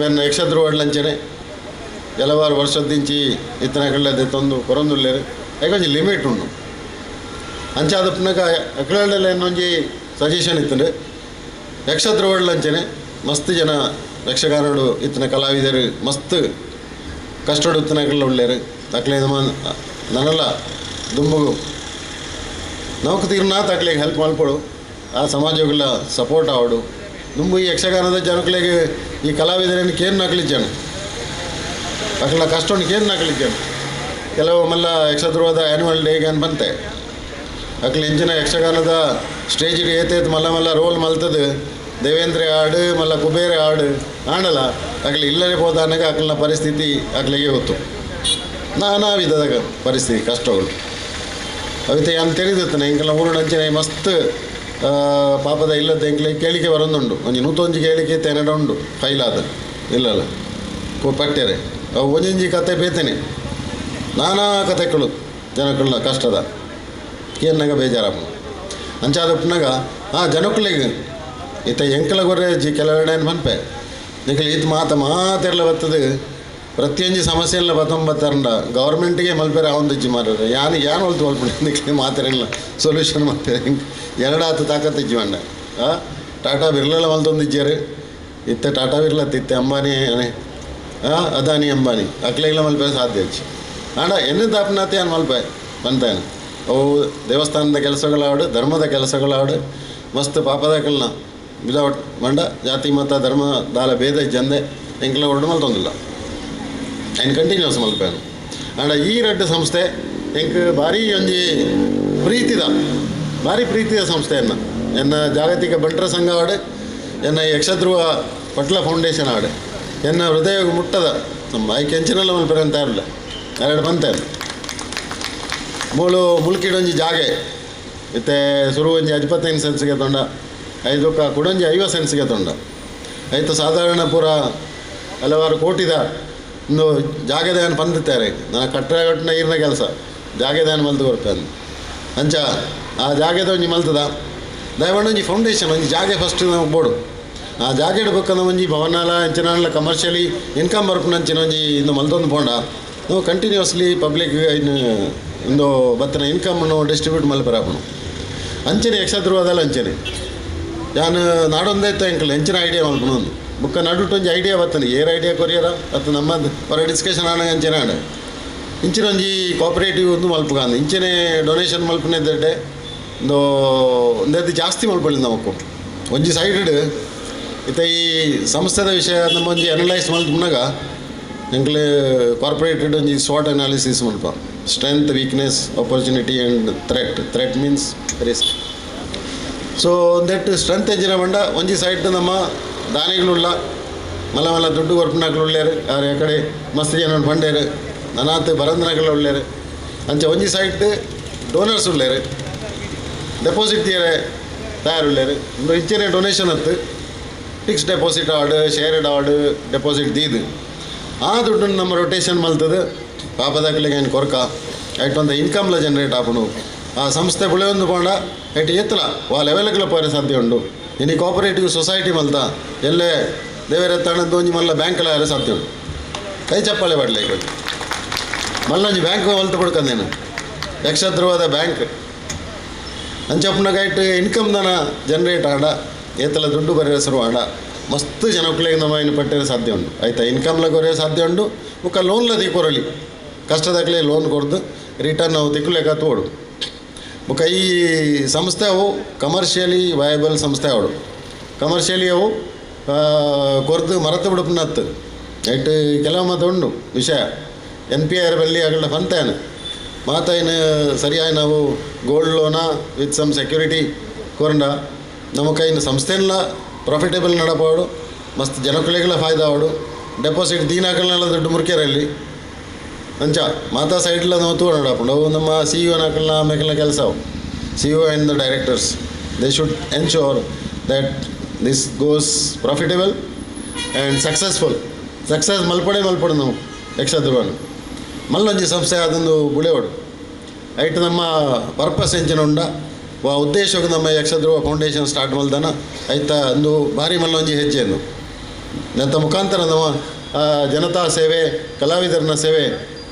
ಮೇನ್ ಯಕ್ಷಧ್ರುವಡ್ಲಂಚನೆ ಕೆಲವಾರು ವರ್ಷದಿಂಚಿ ಇತ್ತನಕಲ್ಡ ತಂದು ಕೊರೊಂದುಲ್ಲೆರ್ ಐಕ್ ಒಂಜಿ ಲಿಮಿಟ್ ಉಂಡು. ಅಂಚಾದಪ್ಪನಾಗ ಅಕ್ಲಂಡಲ ಒಂಜಿ ಸಜೆಷನ್ ಇತ್ತಂಡು ಯಕ್ಷಧ್ರುವಡ್ಲಂಚನೆ ಮಸ್ತ್ ಜನ ಯಕ್ಷಗಾನಡು ಇತ್ತನ ಕಲಾವಿದರು ಮಸ್ತ್ ಕಷ್ಟಡು ಇತ್ತನಕಲ್ಡ ಉಳ್ಳೇರು ಅಕ್ಲೆ ನನಲ ದುಂಬುಗು ನೌಕ ತೀರ್ನಾಥ್ ಅಕ್ಲೆಗ್ ಹೆಲ್ಪ್ ಮಲ್ಪೊಡು ಆ ಸಮಾಜಗಳ ಸಪೋರ್ಟ್ ಆವಡು ದುಂಬು ಈ ಯಕ್ಷಗಾನದ ಜನಕ್ಲೆಗ್ ಈ ಕಲಾವಿದರನ್ನು ಕೇನ್ ನಕಲಿಜ್ಜನ ಅಕ್ಲ ಕಷ್ಟವನ್ನು ಕೇನ್ ನಕಲಿಜ್ಜನ. ಕೆಲವು ಮಲ್ಲ ಯಕ್ಷಧ್ರುವದ ಆ್ಯನ್ಯುವಲ್ ಡೇಗೆ ಅನ್ ಬಂತೆ ಅಕ್ಲ ಇಂಚಿನ ಯಕ್ಷಗಾನದ ಸ್ಟೇಜಿಗೆ ಏತೇತ್ ಮಲ್ಲ ಮಲ್ಲ ರೋಲ್ ಮಲ್ತದು ದೇವೇಂದ್ರ ಆಡು ಮಲ್ಲ ಕುಬೇರ ಆಡು ಆಂಡಲ ಅಕ್ಲೆ ಇಲ್ಲದೆ ಹೋದಾನಾಗ ಅಕ್ಲನ ಪರಿಸ್ಥಿತಿ ಅಕ್ಲಿಗೆ ಗೊತ್ತು ನಾನಾ ವಿಧದ ಪರಿಸ್ಥಿತಿ ಕಷ್ಟಗಳು ಅವಿತೆ ಯಾನ್ ತೆರಿದಿತ್ತನೆ ಎಂಕಲ್ನ ಊರುಡಂಚನೆ ಮಸ್ತ್ ಪಾಪದ ಇಲ್ಲದ ಎಂಕ್ಲೆ ಕೇಳಿಕೆ ಬರೊಂದುಂಡು ಒಂಜಿ ನೂತೊಂಜಿ ಕೇಳಿಕೆ ತೆನಡ ಉಂಡು ಫೈಲಾದ ಇಲ್ಲಲ್ಲ ಪಟ್ಯರೆ ಅವು ಒಂಜೊಂಜಿ ಕತೆ ಬೇತೇನೆ ನಾನಾ ಕತೆಗಳು ಜನಕ್ಕಳ ಕಷ್ಟದ ಕೇನ್ನಾಗ ಬೇಜಾರಪ್ಪ ಅಂಚಾದಪ್ಪನಾಗ ಆ ಜನಕ್ಕಳಿಗೆ ಇತ್ತ ಎಂಕಲ ಗೊರ್ರೆ ಜಿ ಕೆಲವೆಡೆ ಮನ್ಪೆ ನಿಕಲ್ ಈತ್ ಮಾತ ಮಾತೆರ್ಲ ಬರ್ತದೆ ಪ್ರತಿಯೊಂಜಿ ಸಮಸ್ಯೆ ಬತ್ತೊಂಬತ್ತರಂಡ ಗೌರ್ಮೆಂಟಿಗೆ ಮಲ್ಪೆರೆ ಅವಂದಿಜ್ಜಿ ಮಾರ್ರೆ ಯಾನ್ ಯಾನ್ ಒಲ್ತು ಮಲ್ಪುಂಡು ನಿಕ್ಲೆ ಮಾತೆರೆಲ್ಲ ಸೊಲ್ಯೂಷನ್ ಮಲ್ಪೆರೆ ಎರಡಾತು ತಾಕತ್ತಿಜ್ಜಿ ಮಂಡ ಟಾಟಾ ಬಿರ್ಲೆಲ್ಲ ಮಲ್ತೊಂದಿಜ್ಜಾರು ಇತ್ತೆ ಟಾಟಾ ಬಿರ್ಲ ಇತ್ತೆ ಅಂಬಾನಿ ಅದಾನಿ ಅಂಬಾನಿ ಅಕ್ಲೆಗ್ಲ ಮಲ್ಪೆ ಸಾಧ್ಯ ಇಜ್ಜಿ ಆಂಡ ಎನ್ನ ದಾಪನಾತೆ ಯಾನ್ ಮಲ್ಪೆ ಬಂತಾನೆ ಅವು ದೇವಸ್ಥಾನದ ಕೆಲಸಗಳಾಡು ಧರ್ಮದ ಕೆಲಸಗಳಾಡು ಮಸ್ತ್ ಪಾಪದಾಕಲ್ನ ವಿದೌಟ್ ಮಂಡ ಜಾತಿ ಮತ ಧರ್ಮ ದಾಲ ಭೇದ ಇಜ್ಜಂದೆ ಎಂಕ್ಲ ಒರಡು ಮಲ್ತೊಂದಿಲ್ಲ ಆ್ಯಂಡ್ ಕಂಟಿನ್ಯೂಸ್ ಮಲ್ಪೇನು. ಆಂಡ ಈ ರಡ್ಡ್ ಸಂಸ್ಥೆ ಎಂಕ್ ಭಾರಿ ಒಂಜಿ ಪ್ರೀತಿದ ಭಾರಿ ಪ್ರೀತಿಯ ಸಂಸ್ಥೆಯನ್ನು ಎನ್ನ ಜಾಗತಿಕ ಬಂಟರ ಸಂಘ ಆಡು ಎನ್ನ ಯಕ್ಷಧ್ರುವ ಪಟ್ಲ ಫೌಂಡೇಶನ್ ಆಡು ಎನ್ನ ಹೃದಯ ಮುಟ್ಟದ ನಮ್ಮ ಐಕೆ ಎಂಚಿನಲ್ಲ ಮಲ್ಪೆರೆ ಅಂತ ಇರಲಿಲ್ಲ ಎರಡು ಬಂತೆ ಮೂಳು ಮುಲ್ಕಿಡೊಂಜಿ ಜಾಗೆ ಇತ್ತೆ ಸುರು ಒಂಜಿ 25 ಸೆನ್ಸ್ಗೆ ತೊಂಡ ಐದಕ್ಕ ಕುಡೊಂಜಿ 50 ಸೆನ್ಸ್ಗೆ ತೊಂಡ ಐತ ಸಾಧಾರಣ ಪೂರ ಹಲವಾರು ಕೋಟಿದ ಒಂದು ಜಾಗದಾನ ಪಂದುತ್ತಾರೆ ನನ್ನ ಕಟ್ಟಡ ಕಟ್ಟಿನ ಈರ್ನ ಕೆಲಸ ಜಾಗದಾನ ಮಲ್ತು ಕೊರ್ಪೆ ಅಂಚ ಆ ಜಾಗದ ಒಂಜಿ ಮಲ್ತದ ದಯಮಾಡಿ ಒಂಜಿ ಫೌಂಡೇಶನ್ ಒಂಜಿ ಜಾಗೆ ಫಸ್ಟ್ ನಮಗೆ ಬೋಡು ಆ ಜಾಗೆ ಇಡ್ಬೇಕಂದ್ರೆ ಒಂಜಿ ಭವನಾಲ ಅಂಚಿನ ಕಮರ್ಷಿಯಲಿ ಇನ್ಕಮ್ ಬರ್ಪುನಂಚಿನ ಒಂಜಿ ಇಂದು ಮಲ್ತೊಂದು ಪೋಂಡ ನಾವು ಕಂಟಿನ್ಯೂಸ್ಲಿ ಪಬ್ಲಿಕ್ ಇನ್ನು ಇಂದು ಬತ್ತಿನ ಇನ್ಕಮ್ನು ಡಿಸ್ಟ್ರಿಬ್ಯೂಟ್ ಮಲ್ಪೆರಾಪುಂಡು ಅಂಚನೆ ಯಕ್ಷಧ್ರುವದಲ್ಲ ಅಂಚನೆ ಯಾನು ನಾಡೊಂದೇ ಇತ್ತು ಎಂಕಲ್ ಎಂಚಿನ ಐಡಿಯಾ ಮಲ್ಪುನೊಂದು ಬುಕ್ಕ ನಡುಟು ಒಂಜಿ ಐಡಿಯಾ ಬತ್ತನೆ ಏರ್ ಐಡಿಯಾ ಕೊರಿಯರ ಅತ್ತ ನಮ್ಮ ಹೊರ ಡಿಸ್ಕಷನ್ ಆಣ ಅಂಚನೆ ಆಡ ಇಂಚಿನ ಒಂಜಿ ಕೋಪರೇಟಿವ್ ಒಂದು ಮಲ್ಪುಗಾಂದು ಇಂಚಿನ ಡೊನೇಷನ್ ಮಲ್ಪುನೆದ್ದೆ ಒಂದು ಒಂದೆದ್ದು ಜಾಸ್ತಿ ಮಲ್ಪೊಳಿ ನಮಕ್ಕು ಒಂಜಿ ಸೈಡ್ ಇತ್ತ ಈ ಸಂಸ್ಥೆದ ವಿಷಯ ನಮ್ಮ ಒಂಜಿ ಅನಲೈಸ್ ಮಲ್ಪುನಾಗ ಎಂಕ್ಲೆ ಕಾರ್ಪೊರೇಟೆಡ್ ಒಂಜಿ ಸ್ವಾಟ್ analysis ಮಲ್ಪ strength, weakness, opportunity and threat. Threat means risk. So that strength ಎಂಜಿನ ಬಂಡ ಒಂಜಿ ಸೈಡ್ ನಮ್ಮ ದಾನಿಗಳುಳ್ಳ ಮಲ್ಲ ಮಲ್ಲ ದುಡ್ಡು ಕೊರ್ಪುನಕ್ಲು ಉಳ್ಳೇರು ಅವ್ರ ಕಡೆ ಮಸ್ತ್ ಜನ ಪಂಡೇರು ನನಾತ್ ಬರಂದನಗಳು ಉಳ್ಳೇರು ಅಂಚ ಒಂಜಿ ಸೈಡ್ ಡೋನರ್ಸ್ ಉಳ್ಳೇರು ಡೆಪಾಸಿಟ್ ತೀರೆ ತಯಾರುಳ್ಳೇರು ಇಂದು ಇಂಚನೆ ಡೊನೇಷನ್ ಅತ್ತು ಫಿಕ್ಸ್ ಡೆಪಾಸಿಟ್ ಆಡು ಶೇರ್ಡ್ ಆಡು ಡೆಪಾಸಿಟ್ ದೀದು ಆ ದುಡ್ಡನ್ನು ನಮ್ಮ ರೊಟೇಷನ್ ಮಲ್ತದೆ ಪಾಪದಾಕ್ಲಿಗೆ ಏನು ಕೊರ್ಕ ಐಟ್ ಒಂದು ಇನ್ಕಮ್ಲ ಜನರೇಟ್ ಆಪುಂಡು ಆ ಸಂಸ್ಥೆ ಬುಳೆಯೊಂದು ಪೋಂಡ ಐಟ್ ಎತ್ತಲ ವಾ ಲೆವೆಲ್ಗಳ ಪೋರೆ ಸಾಧ್ಯ ಉಂಡು ಇನ್ನು ಕೋಪರೇಟಿವ್ ಸೊಸೈಟಿ ಮಲ್ತ ಎಲ್ಲೇ ದೇವರ ಒಂಜಿ ಮಲ್ಲ ಬ್ಯಾಂಕ್ಲ ಯಾರು ಸಾಧ್ಯ ಉಂಡು ಕೈ ಚಪ್ಪಾಳೆ ಪಡಲೆ ಈಗ ಮಲ್ಲೊಂಜಿ ಬ್ಯಾಂಕ್ ಮಲ್ತು ಪಡ್ಕಂದೇನು ಯಕ್ಷಧ್ರುವದ ಬ್ಯಾಂಕ್ ಅಂಚಪ್ಪನಾಗ ಐಟ್ ಇನ್ಕಮ್ ದನ ಜನರೇಟ್ ಆಡ ಏತಲ ದುಡ್ಡು ಬರೆಯ ಶುರು ಆಡ ಮಸ್ತ್ ಜನಕ್ಕಳಿಗೆ ನಮ್ಮ ಇನ್ನು ಪಟ್ಟರೆ ಸಾಧ್ಯ ಉಂಟು ಆಯ್ತಾ ಇನ್ಕಮ್ಲ ಕೊರೆಯ ಸಾಧ್ಯ ಉಂಟು ಬೊಕ್ಕ ಲೋನ್ಲ ದಿಕ್ಕೊರಲಿ ಕಷ್ಟದಾಗಲೇ ಲೋನ್ ಕೊಡ್ದು ರಿಟರ್ನ್ ನಾವು ತಿಕ್ಕುಲೆಕ್ಕ ತೋಡು ಬೊಕ್ಕ ಈ ಸಂಸ್ಥೆ ಅವು ಕಮರ್ಷಿಯಲಿ ವಯಬಲ್ ಸಂಸ್ಥೆ ಅವಡು ಕಮರ್ಷಿಯಲಿ ಅವು ಕೊರ್ದು ಮರತು ಬಿಡುಪುನತ್ತು ಐಟ್ ಕೆಲವು ಮಾತು ಉಂಡು ವಿಷಯ ಎನ್ ಪಿ ಆರ್ ಬಲ್ಲಿ ಅಗಲ ಫಂತೇನು ಮಾತಾಯಿನ ಸರಿಯಾಗಿ ನಾವು ಗೋಲ್ಡ್ ಲೋನ ವಿತ್ ಸಮ್ ಸೆಕ್ಯೂರಿಟಿ ಕೊರಂಡ ನಮಕೈನ ಸಂಸ್ಥೆಲ್ಲ ಪ್ರಾಫಿಟೇಬಲ್ ನಡಪಾಡು ಮಸ್ತ್ ಜನಕ್ಕಳಿಗೆಲ್ಲ ಫಾಯ್ದಾ ಆವಡು ಡೆಪಾಸಿಟ್ ದೀನಾಕಲ್ನೆಲ್ಲ ದುಡ್ಡು ಮುರ್ಕ್ಯಾರಲ್ಲಿ ಅಂಚ ಮಾತಾ ಸೈಡ್ಲ ನಾವು ತೂ ನಡಪುಂಡು ಅವು ನಮ್ಮ ಸಿ ಇ ಒನಕಲ್ನ ಆಮೇಕಲ್ನ ಕೆಲಸ ಅವು C E O and the directors they should ensure that this goes profitable and successful. Success ಮಲ್ಪಡೆ ಮಲ್ಪಡು ನಾವು ಯಕ್ಷಧ್ರುವನು ಮಲ್ಲೊಂಜಿ ಸಂಸ್ಥೆ ಅದೊಂದು ಬುಳೆಯೋಡು ಐಟ್ ನಮ್ಮ ಪರ್ಪಸ್ ಎಂಚಿನ ಉಂಡ ವಾ ಉದ್ದೇಶಕ್ಕೆ ನಮ್ಮ ಯಕ್ಷಧ್ರುವ ಫೌಂಡೇಶನ್ ಸ್ಟಾರ್ಟ್ ಮಲ್ದನ ಐತ ಒಂದು ಭಾರಿ ಮಲ್ಲೊಂಜಿ ಹೆಜ್ಜೆಯನ್ನು ನಂತ ಮುಖಾಂತರ ನಮ್ಮ ಜನತಾ ಸೇವೆ ಕಲಾವಿದರನ ಸೇವೆ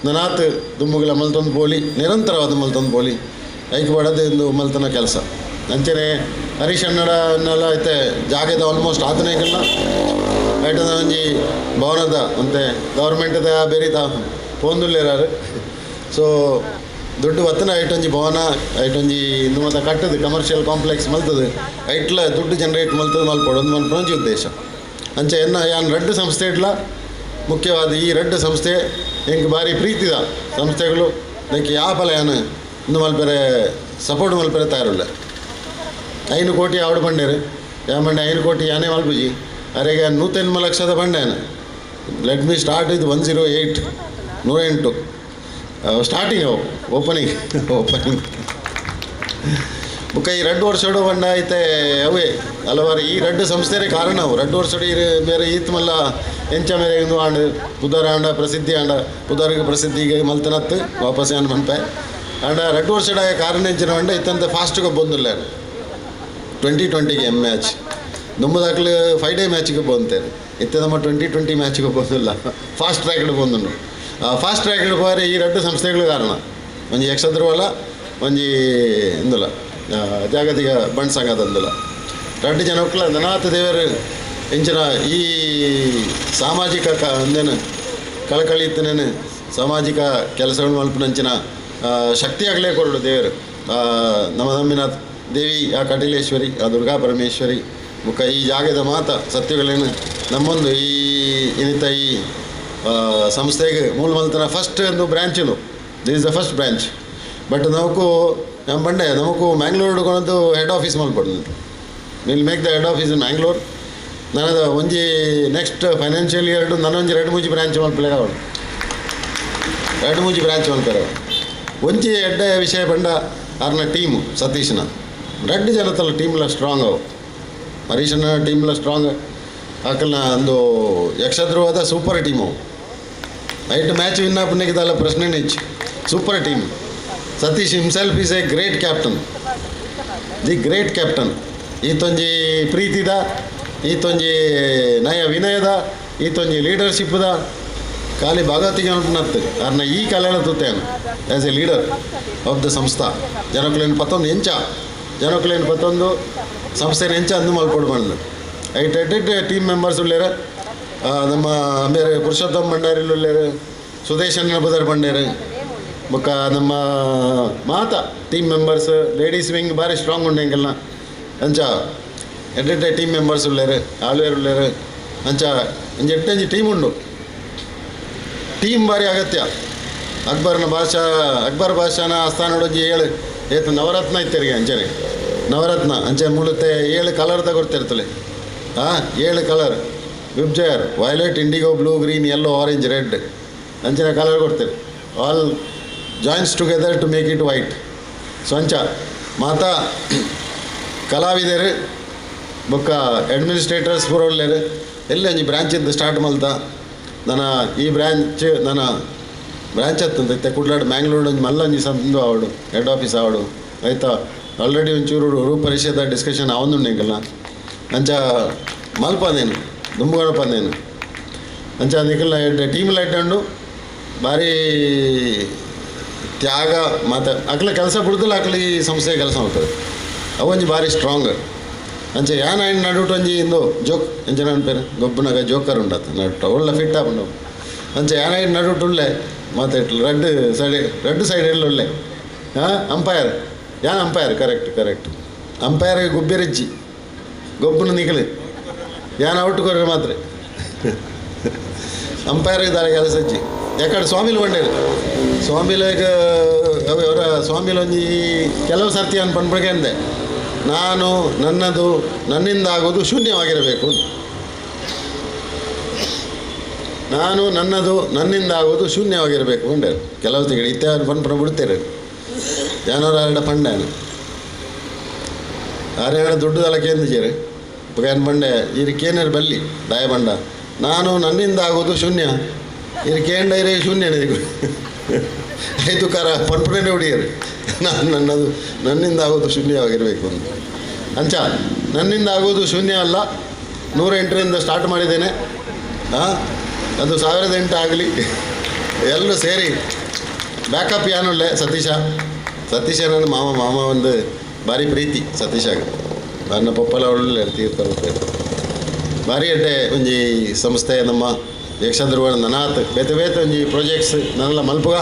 ನನಾತ್ ದುಂಬುಗಳ ಮಲ್ತೊಂದು ಬೋಲಿ ನಿರಂತರವಾದ ಮಲ್ತೊಂದು ಬೋಲಿ ಐಕ್ ಬಡದೆ ಒಂದು ಮಲ್ತನ ಕೆಲಸ ಅಂಚನೆ ಹರೀಶ್ ಅಣ್ಣಡನ್ನೆಲ್ಲ ಐತೆ ಜಾಗದ ಆಲ್ಮೋಸ್ಟ್ ಆತನೇಕಲ್ಲ ಐಟದ ಒಂಜಿ ಭವನದ ಅಂತೆ ಗೌರ್ಮೆಂಟ್ದ ಬೇರೆ ತಾ ಪೋಂದುಲ್ಲೇರಾರು ಸೊ ದುಡ್ಡು ಬತ್ತನ ಐಟೊಂಜಿ ಭವನ ಐಟೊಂಜಿ ಇಂದು ಮತ್ತು ಕಟ್ಟದು ಕಮರ್ಷಿಯಲ್ ಕಾಂಪ್ಲೆಕ್ಸ್ ಮಲ್ತದೆ ಐಟ್ಲ ದುಡ್ಡು ಜನರೇಟ್ ಮಲ್ತದೆ ಮಲ್ಪೊಡು ಒಂದು ಮಲ್ಪೊಂಜಿ ಉದ್ದೇಶ ಅಂಚ ಎನ್ನ ಯಾನ್ ರಡ್ಡು ಸಂಸ್ಥೆ ಇಡ್ಲ ಮುಖ್ಯವಾದ ಈ ರಡ್ಡು ಸಂಸ್ಥೆ ಎಂಕ್ ಭಾರಿ ಪ್ರೀತಿದ ಸಂಸ್ಥೆಗಳು ಅದಕ್ಕೆ ಯಾವ ಫಲ ಯಾನು ಇಂದು ಮಲ್ಪೆರೆ ಸಪೋರ್ಟ್ ಮಲ್ಪೆರೆ ತಯಾರುಲ್ಲ 5 ಕೋಟಿ ಆವಡು ಬಂಡೇರು ಯಾ ಬಂಡೆ 5 ಕೋಟಿ ಯಾನೇ ಮಲ್ಪುಜಿ ಅರೆಗೆ 180 ಲಕ್ಷದ ಬಂಡೇನು let me start with 108 108 starting ಅವು ಓಪನಿಂಗ್ ಓಪನಿಂಗ್ ಬುಕ್ಕ ಈ 2 ವರ್ಷಡು ಬಂಡ ಐತೆ ಅವೇ ಹಲವಾರು ಈ 2 ಸಂಸ್ಥೆರೇ ಕಾರಣ ಅವು 2 ವರ್ಷಡು ಬೇರೆ ಈತ್ ಮಲ್ಲ ಎಂಚ ಮೇರೆ ಇಂದು ಆಂಡ್ ಪುದರ್ ಆಂಡ ಪ್ರಸಿದ್ಧಿ ಆಂಡ ಪುದರ್ಗೆ ಪ್ರಸಿದ್ಧಿಗೆ ಮಲ್ತನತ್ತು ವಾಪಸ್ ಏನು ಮನ್ಪೆ ಆಂಡ 2 ವರ್ಷಡ ಕಾರಣ ಎಂಚಿನ ಬಂಡ ಇತ್ತಂತ ಫಾಸ್ಟ್ಗೆ ಬಂದಿಲ್ಲ 2020 ಎಮ್ ಮ್ಯಾಚ್ ದುಂಬದಾಕ್ಲು 5 ಡೇ ಮ್ಯಾಚಿಗೆ ಬಂತೇನೆ ಇತ್ತೆ ನಮ್ಮ 2020 ಮ್ಯಾಚಿಗೆ ಬಂದಿಲ್ಲ ಫಾಸ್ಟ್ ಟ್ರ್ಯಾಕ್ಡ್ ಬಂದು ಆ ಫಾಸ್ಟ್ ಟ್ರ್ಯಾಕ್ಡ್ ಹೋದರೆ ಈ 2 ಸಂಸ್ಥೆಗಳು ಕಾರಣ ಒಂಜಿ ಯಕ್ಷಧ್ರುವಲ ಒಂಜಿ ಇಂದುಲ ಜಾಗತಿಕ ಬಂಡ್ ಸಂಘದಂದುಲ 2 ಜನಕ್ಕಲ ನನಾಥ ದೇವರು ಇಂಚಿನ ಈ ಸಾಮಾಜಿಕ ಅಂದೇನು ಕಳಕಳಿ ಇತ್ತನೇನು ಸಾಮಾಜಿಕ ಕೆಲಸಗಳು ಮಲ್ಪನಂಚಿನ ಶಕ್ತಿಯಾಗಲೇ ಕೊರಡು ದೇವರು ನಮ್ಮ ನಮ್ಮಿನ ದೇವಿ ಆ ಕಟೀಲೇಶ್ವರಿ ಆ ದುರ್ಗಾ ಪರಮೇಶ್ವರಿ ಮುಖ ಈ ಜಾಗದ ಮಾತ ಸತ್ಯಗಳೇನು ನಮ್ಮೊಂದು ಈ ಇನ್ನಿತ ಈ ಸಂಸ್ಥೆಗೆ ಮೂಲ ಮಲ್ತನ ಫಸ್ಟ್ ಒಂದು branch this is the first branch but ನಮಕು ನಮ್ಮ ಬಂಡೆ ನಮಕು ಮ್ಯಾಂಗ್ಳೂರ್ ಹಿಡ್ಕೊಳದ್ದು ಹೆಡ್ ಆಫೀಸ್ ಮಲ್ಪಡು will make the head office in Mangalore ನನದ ಒಂಜಿ ನೆಕ್ಸ್ಟ್ ಫೈನಾನ್ಷಿಯಲ್ ಇಯರ್ ನನ್ನೊಂಜಿ 2-3 ಬ್ರ್ಯಾಂಚ್ ಮಲ್ಪಲೆಗ ಅವಳು 2-3 ಬ್ರ್ಯಾಂಚ್ ಮಲ್ಪೆರ ಒಂಜಿ ಎಡ್ಡೆ ವಿಷಯ ಬಂಡ ಆರ್ನ ಟೀಮು ಸತೀಶ್ನ 2 ಜನತಲ್ಲ ಟೀಮ್ಲ ಸ್ಟ್ರಾಂಗ್ ಅವು ಹರೀಶನ ಟೀಮ್ಲ ಸ್ಟ್ರಾಂಗ್ ಅಕಲ್ನ ಒಂದು ಯಕ್ಷಧ್ರುವದ ಸೂಪರ್ ಟೀಮು ಐಟ್ ಮ್ಯಾಚ್ ವಿನ್ ಆಪುನೆಗೆ ಪ್ರಶ್ನೆ ಇಚ್ಚು. Super team. Satish himself is a great captain, the great captain. ಈತೊಂಜಿ ಪ್ರೀತಿದ, ಈತೊಂಜಿ ನಯ ವಿನಯದ, ಈತೊಂಜಿ ಲೀಡರ್ಶಿಪ್ದ ಖಾಲಿ ಭಾಗವತಿಗೆ ನತ್ತು ಅರ್ನ ಈ ಕಲೆನ ತುತ್ತೇನು as a leader of the ಸಂಸ್ಥಾ. ಜನಕ್ಲೇನು ಪತ್ತೊಂದು ಎಂಚ, ಜನಕ್ಲೇನು ಪತ್ತೊಂದು ಸಂಸ್ಥೆನ ಎಂಚ ಅಂದು ಮಲ್ಪೊಡು ಬಂದು ಐಟ್ ಎಡ್ ಟೀಮ್ ಮೆಂಬರ್ಸ್ ಉಳ್ಳೇರು. ನಮ್ಮ ಬೇರೆ ಪುರುಷೋತ್ತಮ ಭಂಡಾರಿಲು ಉಳ್ಳೇರು, ಸುದೇಶನ ಬದರ್ ಬಂಡೇರು, ಬೊಕ್ಕ ನಮ್ಮ ಮಾತ ಟೀಮ್ ಮೆಂಬರ್ಸ್. ಲೇಡೀಸ್ ವಿಂಗ್ ಭಾರಿ ಸ್ಟ್ರಾಂಗ್ ಉಂಡು ಎಂಕಲ್ನ. ಅಂಚ ಎಡ್ಡೆಡ್ಡೆ ಟೀಮ್ ಮೆಂಬರ್ಸ್ ಉಳ್ಳೇರು, ಆಳ್ವೇರು ಉಳ್ಳೇರು. ಅಂಚ ಅಂಚ ಎಟ್ಟಂಜಿ ಟೀಮ್ ಉಂಡು. ಟೀಮ್ ಭಾರಿ ಅಗತ್ಯ. ಅಕ್ಬರ್ನ ಭಾಷಾ, ಅಕ್ಬರ್ ಭಾಷಾನ ಆಸ್ಥಾನೊಡೊಂಜಿ ಏಳು ಏತು ನವರತ್ನ ಇತ್ತರಿಗೆ ಅಂಚನೆ ನವರತ್ನ ಅಂಚೆ ಮೂಲತೆ 7 ಕಲರ್ ತಗೊಡ್ತಿರ್ತಲೆ. ಹಾಂ, 7 colour VIBGYOR, violet, indigo, blue, green, yellow, orange, red ಅಂಚನೆ ಕಲರ್ ಕೊಡ್ತೀರಿ. All joins together to make it white. So ಅಂಚ ಮಾತಾ ಕಲಾವಿದರು ಬೊಕ್ಕ ಅಡ್ಮಿನಿಸ್ಟ್ರೇಟರ್ಸ್ ಪೂರ ಉಳ್ಳೇರು. ಎಲ್ಲ ಒಂಜಿ ಬ್ರ್ಯಾಂಚಿಂದ ಸ್ಟಾರ್ಟ್ ಮಲ್ತ ನನ್ನ ಈ ಬ್ರ್ಯಾಂಚ್ ನನ್ನ ಬ್ರ್ಯಾಂಚ್ ಅತ್ತಂತ ಇತ್ತೆ ಕುಡ್ಲಾಡ್ ಮ್ಯಾಂಗ್ಳೂರು ಒಂಜಿ ಮಲ್ಲ ಒಂಜಿ ಸಂದು ಆವಡು, ಹೆಡ್ ಆಫೀಸ್ ಆವಡು ಆಯ್ತಾ. ಆಲ್ರೆಡಿ ಒಂಚೂರು ರೂಪರಿಷದ ಡಿಸ್ಕಷನ್ ಆವೊಂದುಂಡು ಎಂಕಲ್ನ. ಅಂಚ ಮಲ್ಪಂದೇನು ದುಂಬುಗಣಪಂದೇನು ಅಂಚ ನಿಕಲ್ನ ಟೀಮ್ ಲೈಟ್ ಉಂಡು. ಭಾರಿ ತ್ಯಾಗ ಮತ್ತು ಅಕ್ಲ ಕೆಲಸ ಬಿಡ್ದಲ್ಲ, ಅಕ್ಲ ಈ ಸಂಸ್ಥೆ ಕೆಲಸ ಮಾಡ್ತದೆ. ಅವೊಂಜಿ ಭಾರಿ ಸ್ಟ್ರಾಂಗ್. ಅಂಚ ಯಾನ್ ಐನ್ ನಡುಟು ಒಂಜಿ ಇಂದು ಜೋಕ್ ಎಂಚ ಪೇರು ಗೊಬ್ಬುನಾಗ ಜೋಕರ್ ಉಂಡತ್ತ ನಡುಟು ಒಳ್ಳೆ ಫಿಟ್ ಆಪುಂಡು. ಅಂಚ ಯಾನ್ ಐನ್ ನಡುಟು ಉಳ್ಳೆ ಮತ್ತು ರೆಡ್ ಸೈಡ್, ರೆಡ್ ಸೈಡ್ ಎಲ್ಲ ಉಳ್ಳೆ. ಹಾಂ, ಅಂಪೈರ್ ಯಾನ್ ಅಂಪೈರ್, ಕರೆಕ್ಟ್ ಕರೆಕ್ಟ್. ಅಂಪೈರ್ ಗುಬ್ಬಿರಿಜ್ಜಿ ಗೊಬ್ಬನ ನಿಕಲು ಯಾನ್ ಔಟ್ ಕೊರ್ರೆ ಮಾತ್ರ ಅಂಪೈರ್ಗೆ ದಾರ ಕೆಲಸ ಇಜ್ಜಿ. ಯಾಕಡೆ ಸ್ವಾಮಿಲು ಬಂಡೇರು, ಸ್ವಾಮಿಲಿಗ ಅವರ ಸ್ವಾಮಿಲು ಒಂಜಿ ಕೆಲವು ಸರ್ತಿ ಅನ್ ಪನ್ಪಗೆ ಅಂದೆ, ನಾನು ನನ್ನದು ನನ್ನಿಂದ ಆಗೋದು ಶೂನ್ಯವಾಗಿರಬೇಕು, ನಾನು ನನ್ನದು ನನ್ನಿಂದ ಆಗೋದು ಶೂನ್ಯವಾಗಿರಬೇಕು ಅಂಡೇರು. ಕೆಲವು ತಿಂಗಳು ಇತ್ತೆ ಅವ್ರು ಪನ್ಪನ ಬಿಡ್ತೇರೆ ಜಾನವರ ಆರಡ ಪಂಡಾನು ಆರೇಡ ದುಡ್ಡು ದಲಕ್ಕೆ ಚೇರು ಏನು ಬಂಡೆ ಇರು ಕೇನರ್ ಬಲ್ಲಿ ದಾಯ ಬಂಡ ನಾನು ನನ್ನಿಂದ ಆಗೋದು ಶೂನ್ಯ ಇರು ಕೇಂಡ ಇರೇ ಶೂನ್ಯ ಐದು ಕಾರ ಪನ್ಪನೇ ಹೊಡಿಯರು ನಾನು ನನ್ನದು ನನ್ನಿಂದ ಆಗೋದು ಶೂನ್ಯವಾಗಿರಬೇಕು ಅಂತ. ಅಂಚ ನನ್ನಿಂದ ಆಗೋದು ಶೂನ್ಯ ಅಲ್ಲ, 108ರಿಂದ ಸ್ಟಾರ್ಟ್ ಮಾಡಿದ್ದೇನೆ, ಅದು 1008 ಆಗಲಿ. ಎಲ್ಲರೂ ಸೇರಿ ಬ್ಯಾಕಪ್ ಯಾನುಳ್ಳೆ ಸತೀಶ, ಸತೀಶ ನನ್ನ ಮಾಮ, ಮಾಮ ಒಂದು ಭಾರಿ ಪ್ರೀತಿ ಸತೀಶಾಗ, ನನ್ನ ಪಪ್ಪಲ ಒಳ್ಳೆ ತೀರ್ಥ ಭಾರಿ ಅಡ್ಡೆ ಒಂಜಿ ಸಂಸ್ಥೆ ನಮ್ಮ ಯಕ್ಷಧ್ರುವ ನನಾತ್ ಬೇತೆ ಬೇತೆ ಒಂಜಿ ಪ್ರಾಜೆಕ್ಟ್ಸ್ ನನ್ನೆಲ್ಲ ಮಲ್ಪುಗ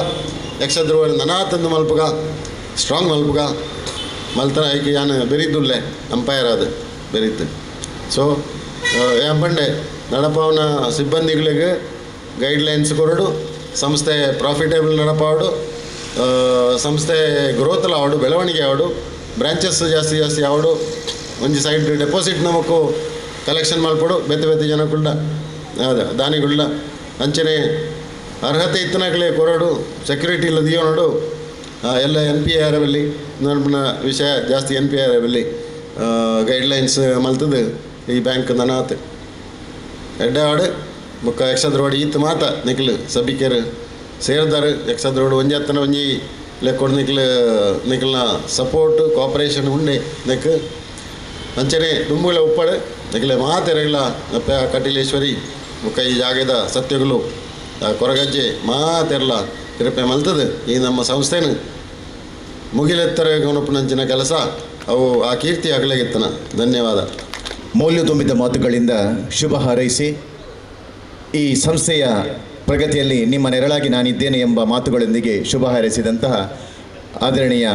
ಯಕ್ಷಧ್ರುವ ನನಾತ್ ಅಂದು ಮಲ್ಪುಗ ಸ್ಟ್ರಾಂಗ್ ಮಲ್ಪುಗ ಮಲ್ತನ ಐಕೆ ಯಾನು ಬೆರೀದುಲ್ಲೆ ಅಂಪೈರ್ ಅದು ಬೆರೀತು. ಸೊ ಏನ್ ಪಂಡೆ ನಡಪಾವನ ಸಿಬ್ಬಂದಿಗಳಿಗೆ ಗೈಡ್ಲೈನ್ಸ್ ಕೊರಡು, ಸಂಸ್ಥೆ ಪ್ರಾಫಿಟೇಬಲ್ ನಡಪಾವಡು, ಸಂಸ್ಥೆ ಗ್ರೋತ್ಲ ಆವಡು, ಬೆಳವಣಿಗೆ ಆವಡು, ಬ್ರಾಂಚಸ್ ಜಾಸ್ತಿ ಜಾಸ್ತಿ ಆವಡು, ಒಂಜಿ ಸೈಡ್ ಡೆಪಾಸಿಟ್ ನಮಕು ಕಲೆಕ್ಷನ್ ಮಲ್ಪಡು ಬೇತೆ ಬೇತೆ ಜನಕ್ಕುಳ್ಳ ಅದೇ ದಾನಿಗುಳ್ಳ ಅಂಚನೆ ಅರ್ಹತೆ ಇತ್ತನಕ್ಲೆ ಕೊರಡು, ಸೆಕ್ಯೂರಿಟಿ ಇಲ್ಲ ದಿಯೋನಡು ಎಲ್ಲ ಎನ್ ಪಿ ಆರ್ ಅಲ್ಲಿ ನನ್ನ ವಿಷಯ ಜಾಸ್ತಿ ಎನ್ ಪಿ ಆರ್ ಅಲ್ಲಿ ಗೈಡ್ಲೈನ್ಸ್ ಮಲ್ತದು ಈ ಬ್ಯಾಂಕ್ ನನಾತ್ ಎಡ್ಡೆ ಆಡು ಬೊಕ್ಕ ಯಕ್ಷದ್ರೋಡ್ ಈತ್ ಮಾತ ನಿಕ್ಲು ಸಭಿಕರು ಸೇರ್ದಾರು. ಯಕ್ಷದ್ರೋಡ್ ಒಂಜಿ ಅತ್ತನ ಒಂಜಿ ಲೆಕ್ಕೊಡು ನಿಕ್ಲು ನಿಕ್ಲನ ಸಪೋರ್ಟ್ ಕೋಪರೇಷನ್ ಉಂಡೆ ನೆಕ್ ಅಂಚನೆ ದುಂಬುಗಳ ಉಪ್ಪಡು ನಿಕ್ಲೆ ಮಾತೆರಗಿಲ್ಲ ನಪ್ಪ ಕಟೀಲೇಶ್ವರಿ ಬೊಕ್ಕ ಈ ಜಾಗದ ಸತ್ಯಗಳು ಕೊರಗಜ್ಜೆ ಮಾತೆರಲ ಕೃಪೆ ಮಲ್ತದೆ ಈ ನಮ್ಮ ಸಂಸ್ಥೆನ ಮುಗಿಲೆತ್ತರ ಗಣಪನಂಚಿನ ಕೆಲಸ ಅವು ಆ ಕೀರ್ತಿ ಆಗಲಾಗಿತ್ತನ. ಧನ್ಯವಾದ. ಮೌಲ್ಯ ತುಂಬಿದ ಮಾತುಗಳಿಂದ ಶುಭ ಹಾರೈಸಿ ಈ ಸಂಸ್ಥೆಯ ಪ್ರಗತಿಯಲ್ಲಿ ನಿಮ್ಮ ನೆರಳಾಗಿ ನಾನಿದ್ದೇನೆ ಎಂಬ ಮಾತುಗಳೊಂದಿಗೆ ಶುಭ ಹಾರೈಸಿದಂತಹ ಆದರಣೀಯ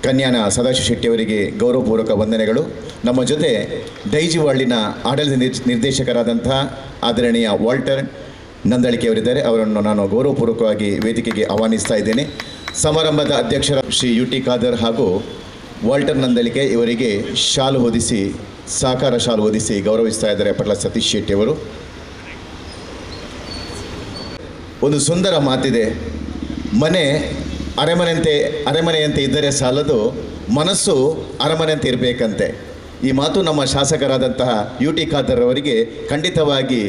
ಕನ್ಯಾನ ಸದಾಶಿವ ಶೆಟ್ಟಿಯವರಿಗೆ ಗೌರವಪೂರ್ವಕ ವಂದನೆಗಳು. ನಮ್ಮ ಜೊತೆ ಡೈಜಿವಾಳ್ಳಿನ ಆಡಳಿತ ನಿರ್ದೇಶಕರಾದಂತಹ ಆದರಣೀಯ ವಾಲ್ಟರ್ ನಂದಳಿಕೆಯವರಿದ್ದಾರೆ. ಅವರನ್ನು ನಾನು ಗೌರವಪೂರ್ವಕವಾಗಿ ವೇದಿಕೆಗೆ ಆಹ್ವಾನಿಸ್ತಾ ಇದ್ದೇನೆ. ಸಮಾರಂಭದ ಅಧ್ಯಕ್ಷರ ಶ್ರೀ ಯು ಟಿ ಖಾದರ್ ಹಾಗೂ ವಾಲ್ಟರ್ ನಂದಳಿಕೆ ಇವರಿಗೆ ಶಾಲು ಹೊದಿಸಿ, ಸಹಕಾರ ಶಾಲು ಹೊದಿಸಿ ಗೌರವಿಸ್ತಾ ಇದ್ದಾರೆ ಪಟ್ಲ ಸತೀಶ್ ಶೆಟ್ಟಿಯವರು. ಒಂದು ಸುಂದರ ಮಾತಿದೆ, ಮನೆ ಅರೆಮನೆಯಂತೆ ಇದ್ದರೆ ಸಾಲದು, ಮನಸ್ಸು ಅರಮನೆಯಂತೆ ಇರಬೇಕಂತೆ. ಈ ಮಾತು ನಮ್ಮ ಶಾಸಕರಾದಂತಹ ಯು ಟಿ ಖಾದರ್ ಅವರಿಗೆ ಖಂಡಿತವಾಗಿ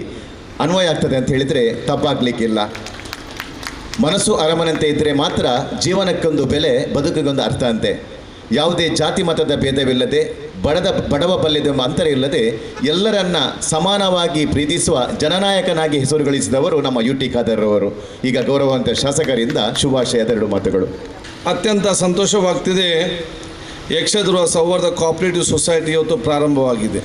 ಅನ್ವಯ ಆಗ್ತದೆ ಅಂತ ಹೇಳಿದರೆ ತಪ್ಪಾಗಲಿಕ್ಕಿಲ್ಲ. ಮನಸ್ಸು ಅರಮನಂತೆ ಇದ್ದರೆ ಮಾತ್ರ ಜೀವನಕ್ಕೊಂದು ಬೆಲೆ, ಬದುಕಿಗೊಂದು ಅರ್ಥ ಅಂತೆ. ಯಾವುದೇ ಜಾತಿ ಮತದ ಭೇದವಿಲ್ಲದೆ, ಬಡವ ಬಲ್ಲಿದೆಂಬ ಅಂತರ ಇಲ್ಲದೆ ಎಲ್ಲರನ್ನ ಸಮಾನವಾಗಿ ಪ್ರೀತಿಸುವ ಜನನಾಯಕನಾಗಿ ಹೆಸರು ಗಳಿಸಿದವರು ನಮ್ಮ ಯು ಟಿ ಖಾದರ್ ಅವರು. ಈಗ ಗೌರವಾನ್ವಿತ ಶಾಸಕರಿಂದ ಶುಭಾಶಯದ ಎರಡು ಮಾತುಗಳು. ಅತ್ಯಂತ ಸಂತೋಷವಾಗ್ತಿದೆ, ಯಕ್ಷಧ್ರುವ ಸೌಹಾರ್ದ ಕೋಆಪರೇಟಿವ್ ಸೊಸೈಟಿ ಇವತ್ತು ಪ್ರಾರಂಭವಾಗಿದೆ.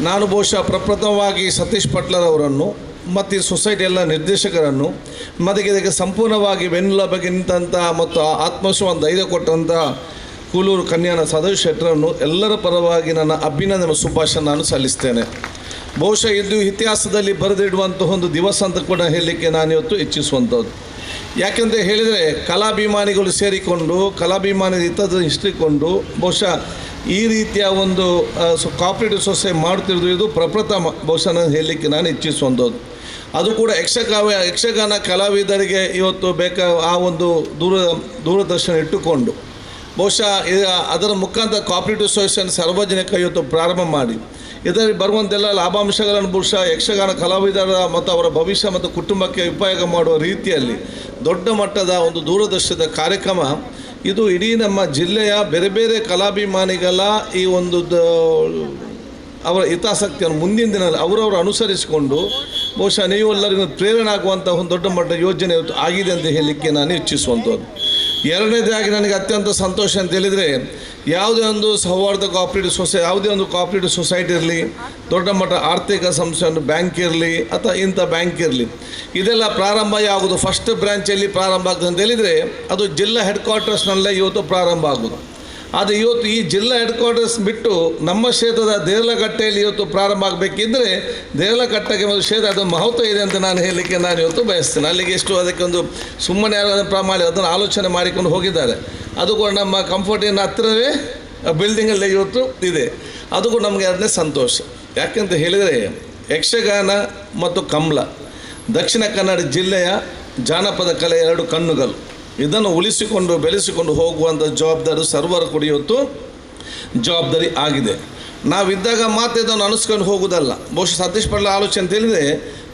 ನಾನು ಬಹುಶಃ ಪ್ರಪ್ರಥಮವಾಗಿ ಸತೀಶ್ ಪಟ್ಲರವರನ್ನು ಮತ್ತು ಈ ಸೊಸೈಟಿ ಎಲ್ಲ ನಿರ್ದೇಶಕರನ್ನು ಮತ್ತು ಇದಕ್ಕೆ ಸಂಪೂರ್ಣವಾಗಿ ಬೆನ್ನೆಲುಬಾಗಿ ನಿಂತಹ ಮತ್ತು ಆತ್ಮವಿಶ್ವಾಸ ಧೈರ್ಯ ಕೊಟ್ಟಂಥ ಕೂಲೂರು ಕನ್ಯಾನ ಸದಸ್ಯ ಶೆಟ್ಟರನ್ನು ಎಲ್ಲರ ಪರವಾಗಿ ನನ್ನ ಅಭಿನಂದನೆ ಶುಭಾಶಯ ನಾನು ಸಲ್ಲಿಸ್ತೇನೆ. ಬಹುಶಃ ಇದು ಇತಿಹಾಸದಲ್ಲಿ ಬರೆದಿಡುವಂತಹ ಒಂದು ದಿವಸ ಅಂತ ಕೂಡ ಹೇಳಲಿಕ್ಕೆ ನಾನಿವತ್ತು ಇಚ್ಛಿಸುವಂಥದ್ದು. ಯಾಕೆಂತ ಹೇಳಿದರೆ ಕಲಾಭಿಮಾನಿಗಳು ಸೇರಿಕೊಂಡು, ಕಲಾಭಿಮಾನಿ ಇತ್ತದ ಹಿಸ್ಟ್ರಿಕೊಂಡು ಬಹುಶಃ ಈ ರೀತಿಯ ಒಂದು ಕೋಆಪರೇಟಿವ್ ಸೊಸೈಟಿ ಮಾಡ್ತಿರೋದು ಇದು ಪ್ರಪ್ರಥಮ ಬಹುಶಃ ನಾನು ಹೇಳಲಿಕ್ಕೆ ನಾನು ಇಚ್ಛಿಸುವಂಥದ್ದು. ಅದು ಕೂಡ ಯಕ್ಷಗಾನ ಕಲಾವಿದರಿಗೆ ಇವತ್ತು ಬೇಕಾ ಆ ಒಂದು ದೂರದರ್ಶನ ಇಟ್ಟುಕೊಂಡು ಬಹುಶಃ ಅದರ ಮುಖಾಂತರ ಕೋಆಪರೇಟಿವ್ ಸೊಸೈಟಿಯನ್ನು ಸಾರ್ವಜನಿಕ ಇವತ್ತು ಪ್ರಾರಂಭ ಮಾಡಿ ಇದರಲ್ಲಿ ಬರುವಂತೆಲ್ಲ ಲಾಭಾಂಶಗಳನ್ನು ಬಹುಶಃ ಯಕ್ಷಗಾನ ಕಲಾವಿದರ ಮತ್ತು ಅವರ ಭವಿಷ್ಯ ಮತ್ತು ಕುಟುಂಬಕ್ಕೆ ಉಪಯೋಗ ಮಾಡುವ ರೀತಿಯಲ್ಲಿ ದೊಡ್ಡ ಮಟ್ಟದ ಒಂದು ದೂರದರ್ಶನದ ಕಾರ್ಯಕ್ರಮ ಇದು ಇಡೀ ನಮ್ಮ ಜಿಲ್ಲೆಯ ಬೇರೆ ಬೇರೆ ಕಲಾಭಿಮಾನಿಗಳ ಈ ಒಂದು ಅವರ ಹಿತಾಸಕ್ತಿಯನ್ನು ಮುಂದಿನ ದಿನದಲ್ಲಿ ಅವರವರು ಅನುಸರಿಸಿಕೊಂಡು ಬಹುಶಃ ನೀವು ಎಲ್ಲರಿಗೂ ಪ್ರೇರಣೆ ಆಗುವಂಥ ಒಂದು ದೊಡ್ಡ ಮಟ್ಟದ ಯೋಜನೆ ಆಗಿದೆ ಅಂತ ಹೇಳಲಿಕ್ಕೆ ನಾನು ಇಚ್ಛಿಸುವಂಥದ್ದು. ಎರಡನೇದಾಗಿ ನನಗೆ ಅತ್ಯಂತ ಸಂತೋಷ ಅಂತ ಹೇಳಿದರೆ, ಯಾವುದೇ ಒಂದು ಸೌಹಾರ್ದ ಕೋಆಪರೇಟಿವ್ ಸೊಸೈ ಯಾವುದೇ ಒಂದು ಕೋಆಪರೇಟಿವ್ ಸೊಸೈಟಿ ಇರಲಿ, ದೊಡ್ಡ ಮಟ್ಟ ಆರ್ಥಿಕ ಸಂಸ್ಥೆ ಒಂದು ಬ್ಯಾಂಕ್ ಇರಲಿ ಅಥವಾ ಇಂಥ ಬ್ಯಾಂಕ್ ಇರಲಿ, ಇದೆಲ್ಲ ಪ್ರಾರಂಭ ಯಾವುದು ಫಸ್ಟ್ ಬ್ರ್ಯಾಂಚಲ್ಲಿ ಪ್ರಾರಂಭ ಆಗ್ತದೆ ಅಂತ ಹೇಳಿದರೆ ಅದು ಜಿಲ್ಲಾ ಹೆಡ್ ಕ್ವಾರ್ಟರ್ಸ್ನಲ್ಲೇ ಇವತ್ತು ಪ್ರಾರಂಭ ಆಗೋದು. ಆದರೆ ಇವತ್ತು ಈ ಜಿಲ್ಲಾ ಹೆಡ್ ಕ್ವಾರ್ಟರ್ಸ್ ಬಿಟ್ಟು ನಮ್ಮ ಕ್ಷೇತ್ರದ ದೇರಳಕಟ್ಟೆಯಲ್ಲಿ ಇವತ್ತು ಪ್ರಾರಂಭ ಆಗಬೇಕಿದ್ದರೆ ದೇರಳಕಟ್ಟೆಗೆ ಒಂದು ಕ್ಷೇತ್ರ ಅದು ಮಹತ್ವ ಇದೆ ಅಂತ ನಾನು ಹೇಳಲಿಕ್ಕೆ ನಾನು ಇವತ್ತು ಬಯಸ್ತೇನೆ. ಅಲ್ಲಿಗೆ ಎಷ್ಟು ಅದಕ್ಕೆ ಒಂದು ಸುಮ್ಮನೆ ಪ್ರಮಾಣ ಅದನ್ನು ಆಲೋಚನೆ ಮಾಡಿಕೊಂಡು ಹೋಗಿದ್ದಾರೆ. ಅದು ಕೂಡ ನಮ್ಮ ಕಂಫರ್ಟಿನ ಹತ್ತಿರವೇ ಬಿಲ್ಡಿಂಗಲ್ಲೇ ಇವತ್ತು ಇದೆ. ಅದು ಕೂಡ ನಮಗೆ ಅದನ್ನೇ ಸಂತೋಷ. ಯಾಕೆಂತ ಹೇಳಿದರೆ ಯಕ್ಷಗಾನ ಮತ್ತು ಕಂಬಳ ದಕ್ಷಿಣ ಕನ್ನಡ ಜಿಲ್ಲೆಯ ಜಾನಪದ ಕಲೆಯ ಎರಡು ಕಣ್ಣುಗಳು. ಇದನ್ನು ಉಳಿಸಿಕೊಂಡು ಬೆಳೆಸಿಕೊಂಡು ಹೋಗುವಂಥ ಜವಾಬ್ದಾರಿ ಸರ್ವರ ಕೂಡ ಇವತ್ತು ಜವಾಬ್ದಾರಿ ಆಗಿದೆ. ನಾವಿದ್ದಾಗ ಮಾತ್ರ ಇದನ್ನು ಅನಿಸ್ಕೊಂಡು ಹೋಗುವುದಲ್ಲ. ಬಹುಶಃ ಸತೀಶ್ ಪಟ್ಲ ಆಲೋಚನೆ ಅಂತ ಹೇಳಿದರೆ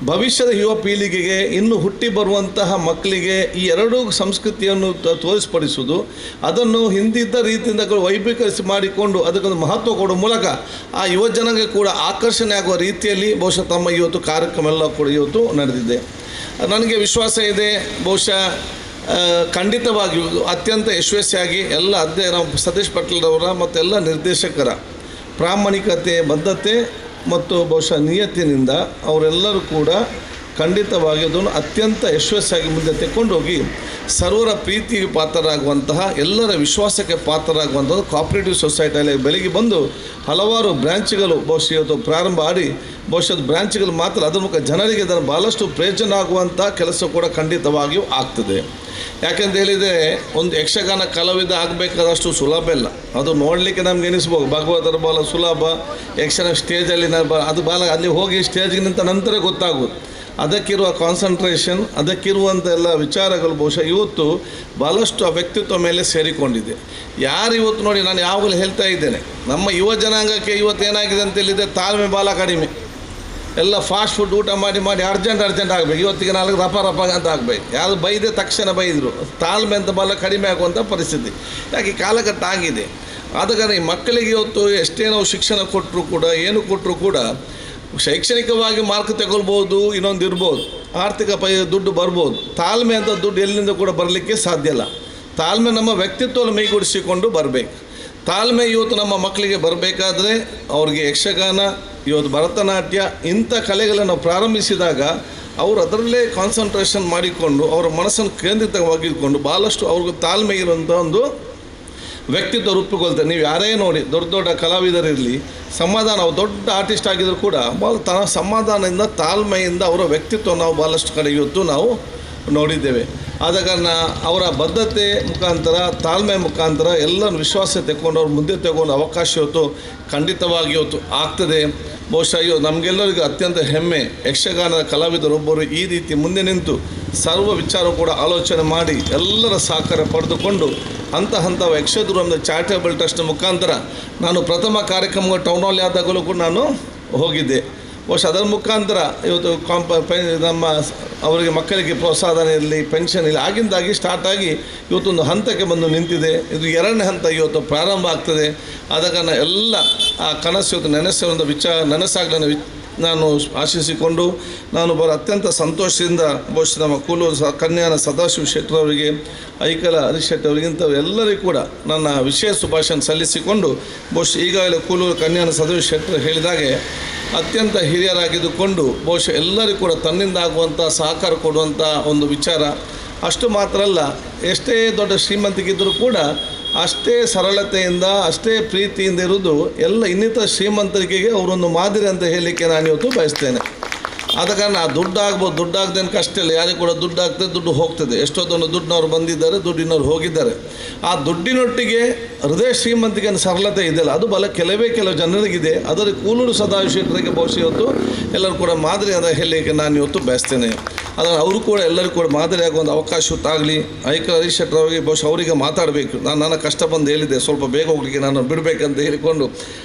ಭವಿಷ್ಯದ ಯುವ ಪೀಳಿಗೆಗೆ, ಇನ್ನು ಹುಟ್ಟಿ ಬರುವಂತಹ ಮಕ್ಕಳಿಗೆ ಈ ಎರಡೂ ಸಂಸ್ಕೃತಿಯನ್ನು ತೋರಿಸ್ಪಡಿಸುವುದು, ಅದನ್ನು ಹಿಂದಿದ್ದ ರೀತಿಯಿಂದ ವೈಭವೀಕರಿಸಿ ಮಾಡಿಕೊಂಡು ಅದಕ್ಕೊಂದು ಮಹತ್ವ ಕೊಡುವ ಮೂಲಕ ಆ ಯುವ ಜನಾಂಗ ಕೂಡ ಆಕರ್ಷಣೆ ಆಗುವ ರೀತಿಯಲ್ಲಿ ಬಹುಶಃ ತಮ್ಮ ಇವತ್ತು ಕಾರ್ಯಕ್ರಮ ಎಲ್ಲ ಕೂಡ ಇವತ್ತು ನಡೆದಿದೆ. ನನಗೆ ವಿಶ್ವಾಸ ಇದೆ, ಬಹುಶಃ ಖಂಡಿತವಾಗಿಯೂ ಅತ್ಯಂತ ಯಶಸ್ವಿಯಾಗಿ ಎಲ್ಲ ಅದೇ ನಮ್ಮ ಸತೀಶ್ ಪಟ್ಲರವರ ಮತ್ತು ಎಲ್ಲ ನಿರ್ದೇಶಕರ ಪ್ರಾಮಾಣಿಕತೆ, ಬದ್ಧತೆ ಮತ್ತು ಬಹುಶಃ ನಿಯತ್ತಿನಿಂದ ಅವರೆಲ್ಲರೂ ಕೂಡ ಖಂಡಿತವಾಗಿ ಅದನ್ನು ಅತ್ಯಂತ ಯಶಸ್ವಿಯಾಗಿ ಮುಂದೆ ತೆಕ್ಕೊಂಡೋಗಿ ಸರ್ವರ ಪ್ರೀತಿಗೆ ಪಾತ್ರರಾಗುವಂತಹ, ಎಲ್ಲರ ವಿಶ್ವಾಸಕ್ಕೆ ಪಾತ್ರರಾಗುವಂಥದ್ದು ಕೋಆಪರೇಟಿವ್ ಸೊಸೈಟಿಯಲ್ಲಿ ಬೆಳಗ್ಗೆ ಬಂದು ಹಲವಾರು ಬ್ರ್ಯಾಂಚ್ಗಳು ಬಹುಶಃ ಇವತ್ತು ಪ್ರಾರಂಭ ಆಡಿ ಬಹುಶಃ ಬ್ರ್ಯಾಂಚ್ಗಳು ಮಾತ್ರ ಅದರ ಮೂಲಕ ಜನರಿಗೆ ಅದನ್ನು ಭಾಳಷ್ಟು ಪ್ರಯೋಜನ ಆಗುವಂಥ ಕೆಲಸ ಕೂಡ ಖಂಡಿತವಾಗಿಯೂ ಆಗ್ತದೆ. ಯಾಕೆಂತ ಹೇಳಿದರೆ ಒಂದು ಯಕ್ಷಗಾನ ಕಲಾವಿದ ಆಗಬೇಕಾದಷ್ಟು ಸುಲಭ ಇಲ್ಲ. ಅದು ನೋಡಲಿಕ್ಕೆ ನಮ್ಗೆ ಎನಿಸ್ಬೋದು ಭಾಗವತರ ಭಾಳ ಸುಲಭ, ಯಕ್ಷಗಾನ ಸ್ಟೇಜಲ್ಲಿ ಅದು ಭಾಳ ಅಲ್ಲಿ ಹೋಗಿ ಸ್ಟೇಜ್ಗೆ ನಿಂತ ನಂತರ ಗೊತ್ತಾಗೋದು. ಅದಕ್ಕಿರುವ ಕಾನ್ಸಂಟ್ರೇಷನ್, ಅದಕ್ಕಿರುವಂಥ ಎಲ್ಲ ವಿಚಾರಗಳು ಬಹುಶಃ ಇವತ್ತು ಭಾಳಷ್ಟು ಆ ವ್ಯಕ್ತಿತ್ವ ಮೇಲೆ ಸೇರಿಕೊಂಡಿದೆ. ಯಾರು ಇವತ್ತು ನೋಡಿ, ನಾನು ಯಾವಾಗಲೂ ಹೇಳ್ತಾ ಇದ್ದೇನೆ, ನಮ್ಮ ಯುವ ಜನಾಂಗಕ್ಕೆ ಇವತ್ತು ಏನಾಗಿದೆ ಅಂತ ಹೇಳಿದರೆ ತಾಳ್ಮೆ ಭಾಳ ಕಡಿಮೆ. ಎಲ್ಲ ಫಾಸ್ಟ್ ಫುಡ್ ಊಟ ಮಾಡಿ ಮಾಡಿ ಅರ್ಜೆಂಟ್ ಅರ್ಜೆಂಟ್ ಆಗಬೇಕು, ಇವತ್ತಿಗೆ ನಾಲ್ಕು ರಪ ರಪ ಅಂತ ಆಗಬೇಕು, ಯಾರು ಬೈದೆ ತಕ್ಷಣ ಬೈದರು, ತಾಳ್ಮೆ ಅಂತ ಭಾಳ ಕಡಿಮೆ ಆಗುವಂಥ ಪರಿಸ್ಥಿತಿ. ಯಾಕೆ ಕಾಲಘಟ್ಟ ಆಗಿದೆ. ಆದ ಕಾರಣ ಈ ಮಕ್ಕಳಿಗೆ ಇವತ್ತು ಎಷ್ಟೇ ನಾವು ಶಿಕ್ಷಣ ಕೊಟ್ಟರು ಕೂಡ, ಏನು ಕೊಟ್ಟರು ಕೂಡ, ಶೈಕ್ಷಣಿಕವಾಗಿ ಮಾರ್ಕ್ ತಗೊಳ್ಬೋದು, ಇನ್ನೊಂದು ಇರ್ಬೋದು, ಆರ್ಥಿಕ ದುಡ್ಡು ಬರ್ಬೋದು, ತಾಳ್ಮೆ ಅಂತ ದುಡ್ಡು ಎಲ್ಲಿಂದ ಕೂಡ ಬರಲಿಕ್ಕೆ ಸಾಧ್ಯ ಇಲ್ಲ. ತಾಳ್ಮೆ ನಮ್ಮ ವ್ಯಕ್ತಿತ್ವವನ್ನು ಮೈಗೂಡಿಸಿಕೊಂಡು ಬರಬೇಕು. ತಾಳ್ಮೆ ಇವತ್ತು ನಮ್ಮ ಮಕ್ಕಳಿಗೆ ಬರಬೇಕಾದ್ರೆ ಅವ್ರಿಗೆ ಯಕ್ಷಗಾನ, ಇವತ್ತು ಭರತನಾಟ್ಯ ಇಂಥ ಕಲೆಗಳನ್ನು ಪ್ರಾರಂಭಿಸಿದಾಗ ಅವರು ಅದರಲ್ಲೇ ಕಾನ್ಸಂಟ್ರೇಷನ್ ಮಾಡಿಕೊಂಡು ಅವರ ಮನಸ್ಸನ್ನು ಕೇಂದ್ರಿತವಾಗಿಟ್ಕೊಂಡು ಭಾಳಷ್ಟು ಅವ್ರಿಗೆ ತಾಳ್ಮೆ ಇರುವಂಥ ಒಂದು ವ್ಯಕ್ತಿತ್ವ ರೂಪುಗೊಳ್ತಾರೆ. ನೀವು ಯಾರೇ ನೋಡಿ, ದೊಡ್ಡ ದೊಡ್ಡ ಕಲಾವಿದರಿರಲಿ, ಸಮಾಧಾನ, ಅವ್ರು ದೊಡ್ಡ ಆರ್ಟಿಸ್ಟ್ ಆಗಿದ್ರು ಕೂಡ ಭಾಳ ಸಮಾಧಾನದಿಂದ, ತಾಳ್ಮೆಯಿಂದ ಅವರ ವ್ಯಕ್ತಿತ್ವ ನಾವು ಭಾಳಷ್ಟು ಕಡೆ ಇವತ್ತು ನಾವು ನೋಡಿದ್ದೇವೆ. ಆದ ಕಾರಣ ಅವರ ಬದ್ಧತೆ ಮುಖಾಂತರ, ತಾಳ್ಮೆ ಮುಖಾಂತರ ಎಲ್ಲರ ವಿಶ್ವಾಸ ತೆಕ್ಕೊಂಡು ಅವ್ರು ಮುಂದೆ ತಗೊಂಡು ಅವಕಾಶ ಇವತ್ತು ಖಂಡಿತವಾಗಿ ಇವತ್ತು ಆಗ್ತದೆ. ಬಹುಶಃ ಅಯ್ಯೋ ನಮಗೆಲ್ಲರಿಗೂ ಅತ್ಯಂತ ಹೆಮ್ಮೆ, ಯಕ್ಷಗಾನದ ಕಲಾವಿದರೊಬ್ಬರು ಈ ರೀತಿ ಮುಂದೆ ನಿಂತು ಸರ್ವ ವಿಚಾರ ಕೂಡ ಆಲೋಚನೆ ಮಾಡಿ ಎಲ್ಲರ ಸಹಕಾರ ಪಡೆದುಕೊಂಡು ಹಂತ ಹಂತ ಯಕ್ಷಧ್ರುವ ಚಾರಿಟೇಬಲ್ ಟ್ರಸ್ಟ್ ಮುಖಾಂತರ ನಾನು ಪ್ರಥಮ ಕಾರ್ಯಕ್ರಮ ಟೌನ್ ಹಾಲ್ ಆದಾಗಲೂ ಕೂಡ ನಾನು ಹೋಗಿದ್ದೆ. ಬಹುಶಃ ಅದರ ಮುಖಾಂತರ ಇವತ್ತು ನಮ್ಮ ಅವರಿಗೆ ಮಕ್ಕಳಿಗೆ ಪ್ರೋತ್ಸಾಹನ ಇರಲಿ, ಪೆನ್ಷನ್ ಇರಲಿ, ಆಗಿಂದಾಗಿ ಸ್ಟಾರ್ಟಾಗಿ ಇವತ್ತೊಂದು ಹಂತಕ್ಕೆ ಬಂದು ನಿಂತಿದೆ. ಇದು ಎರಡನೇ ಹಂತ ಇವತ್ತು ಪ್ರಾರಂಭ ಆಗ್ತದೆ. ಆದ ಕಾರಣ ಎಲ್ಲ ಆ ಕನಸು ಇವತ್ತು ನೆನೆಸಿರುವಂಥ ವಿಚಾರ ನನಸಾಗಲನ್ನು ನಾನು ಆಶಿಸಿಕೊಂಡು ನಾನು ಬರೋ ಅತ್ಯಂತ ಸಂತೋಷದಿಂದ ಬಹುಶಃ ನಮ್ಮ ಕೂಲೂರು ಕನ್ಯಾನ ಸದಾಶಿವ ಶೆಟ್ಟರವರಿಗೆ, ಐಕಲ ಹರೀಶ್ ಶೆಟ್ಟಿ ಅವರಿಗಿಂತ ಎಲ್ಲರಿಗೂ ಕೂಡ ನನ್ನ ವಿಶೇಷ ಶುಭಾಶಯ ಸಲ್ಲಿಸಿಕೊಂಡು, ಬಹುಶಃ ಈಗಾಗಲೇ ಕೂಲೂರು ಕನ್ಯಾನ ಸದಾಶಿವ ಶೆಟ್ಟರು ಹೇಳಿದಾಗೆ ಅತ್ಯಂತ ಹಿರಿಯರಾಗಿದ್ದುಕೊಂಡು ಬಹುಶಃ ಎಲ್ಲರಿಗೂ ಕೂಡ ತನ್ನಿಂದ ಆಗುವಂಥ ಸಹಕಾರ ಕೊಡುವಂಥ ಒಂದು ವಿಚಾರ. ಅಷ್ಟು ಮಾತ್ರ ಅಲ್ಲ, ಎಷ್ಟೇ ದೊಡ್ಡ ಶ್ರೀಮಂತಿಗಿದ್ದರೂ ಕೂಡ ಅಷ್ಟೇ ಸರಳತೆಯಿಂದ ಅಷ್ಟೇ ಪ್ರೀತಿಯಿಂದ ಇರುವುದು ಎಲ್ಲ ಇನ್ನಿತರ ಶ್ರೀಮಂತರಿಕೆಗೆ ಅವರೊಂದು ಮಾದರಿ ಅಂತ ಹೇಳಲಿಕ್ಕೆ ನಾನು ಇವತ್ತು ಬಯಸ್ತೇನೆ. ಆದ ಕಾರಣ ಆ ದುಡ್ಡು ಆಗ್ಬೋದು, ದುಡ್ಡಾಗ್ದೇನು ಕಷ್ಟ ಇಲ್ಲ, ಯಾರಿಗೂ ಕೂಡ ದುಡ್ಡು ಆಗ್ತದೆ, ದುಡ್ಡು ಹೋಗ್ತದೆ. ಎಷ್ಟೋ ದೊಡ್ಡ ದುಡ್ಡಿನವ್ರು ಬಂದಿದ್ದಾರೆ, ದುಡ್ಡಿನವ್ರು ಹೋಗಿದ್ದಾರೆ. ಆ ದುಡ್ಡಿನೊಟ್ಟಿಗೆ ಹೃದಯ ಶ್ರೀಮಂತಿಕೆ ಸರಳತೆ ಇದೆಯಲ್ಲ, ಅದು ಬಲ ಕೆಲವೇ ಕೆಲವು ಜನರಿಗಿದೆ. ಅದರ ಕೂಲೂರು ಸದಾಶಿವ ಶೆಟ್ಟರಿಗೆ ಬಹುಶಃ ಇವತ್ತು ಎಲ್ಲರೂ ಕೂಡ ಮಾದರಿ ಅಂತ ಹೇಳಲಿಕ್ಕೆ ನಾನು ಇವತ್ತು ಬಯಸ್ತೇನೆ. ಅದನ್ನು ಅವರು ಕೂಡ ಎಲ್ಲರೂ ಕೂಡ ಮಾದರಿ ಆಗುವ ಒಂದು ಅವಕಾಶ ಆಗಲಿ. ಐಕಲ್ ಹರೀಶ್ ಶೆಟ್ಟರ್ ಅವರಿಗೆ ಬಹುಶಃ ಅವರಿಗೆ ಮಾತಾಡಬೇಕು. ನಾನು ನನ್ನ ಕಷ್ಟ ಬಂದು ಹೇಳಿದ್ದೆ, ಸ್ವಲ್ಪ ಬೇಗ ಹೋಗಲಿಕ್ಕೆ ನಾನು ಬಿಡಬೇಕಂತ ಹೇಳಿಕೊಂಡು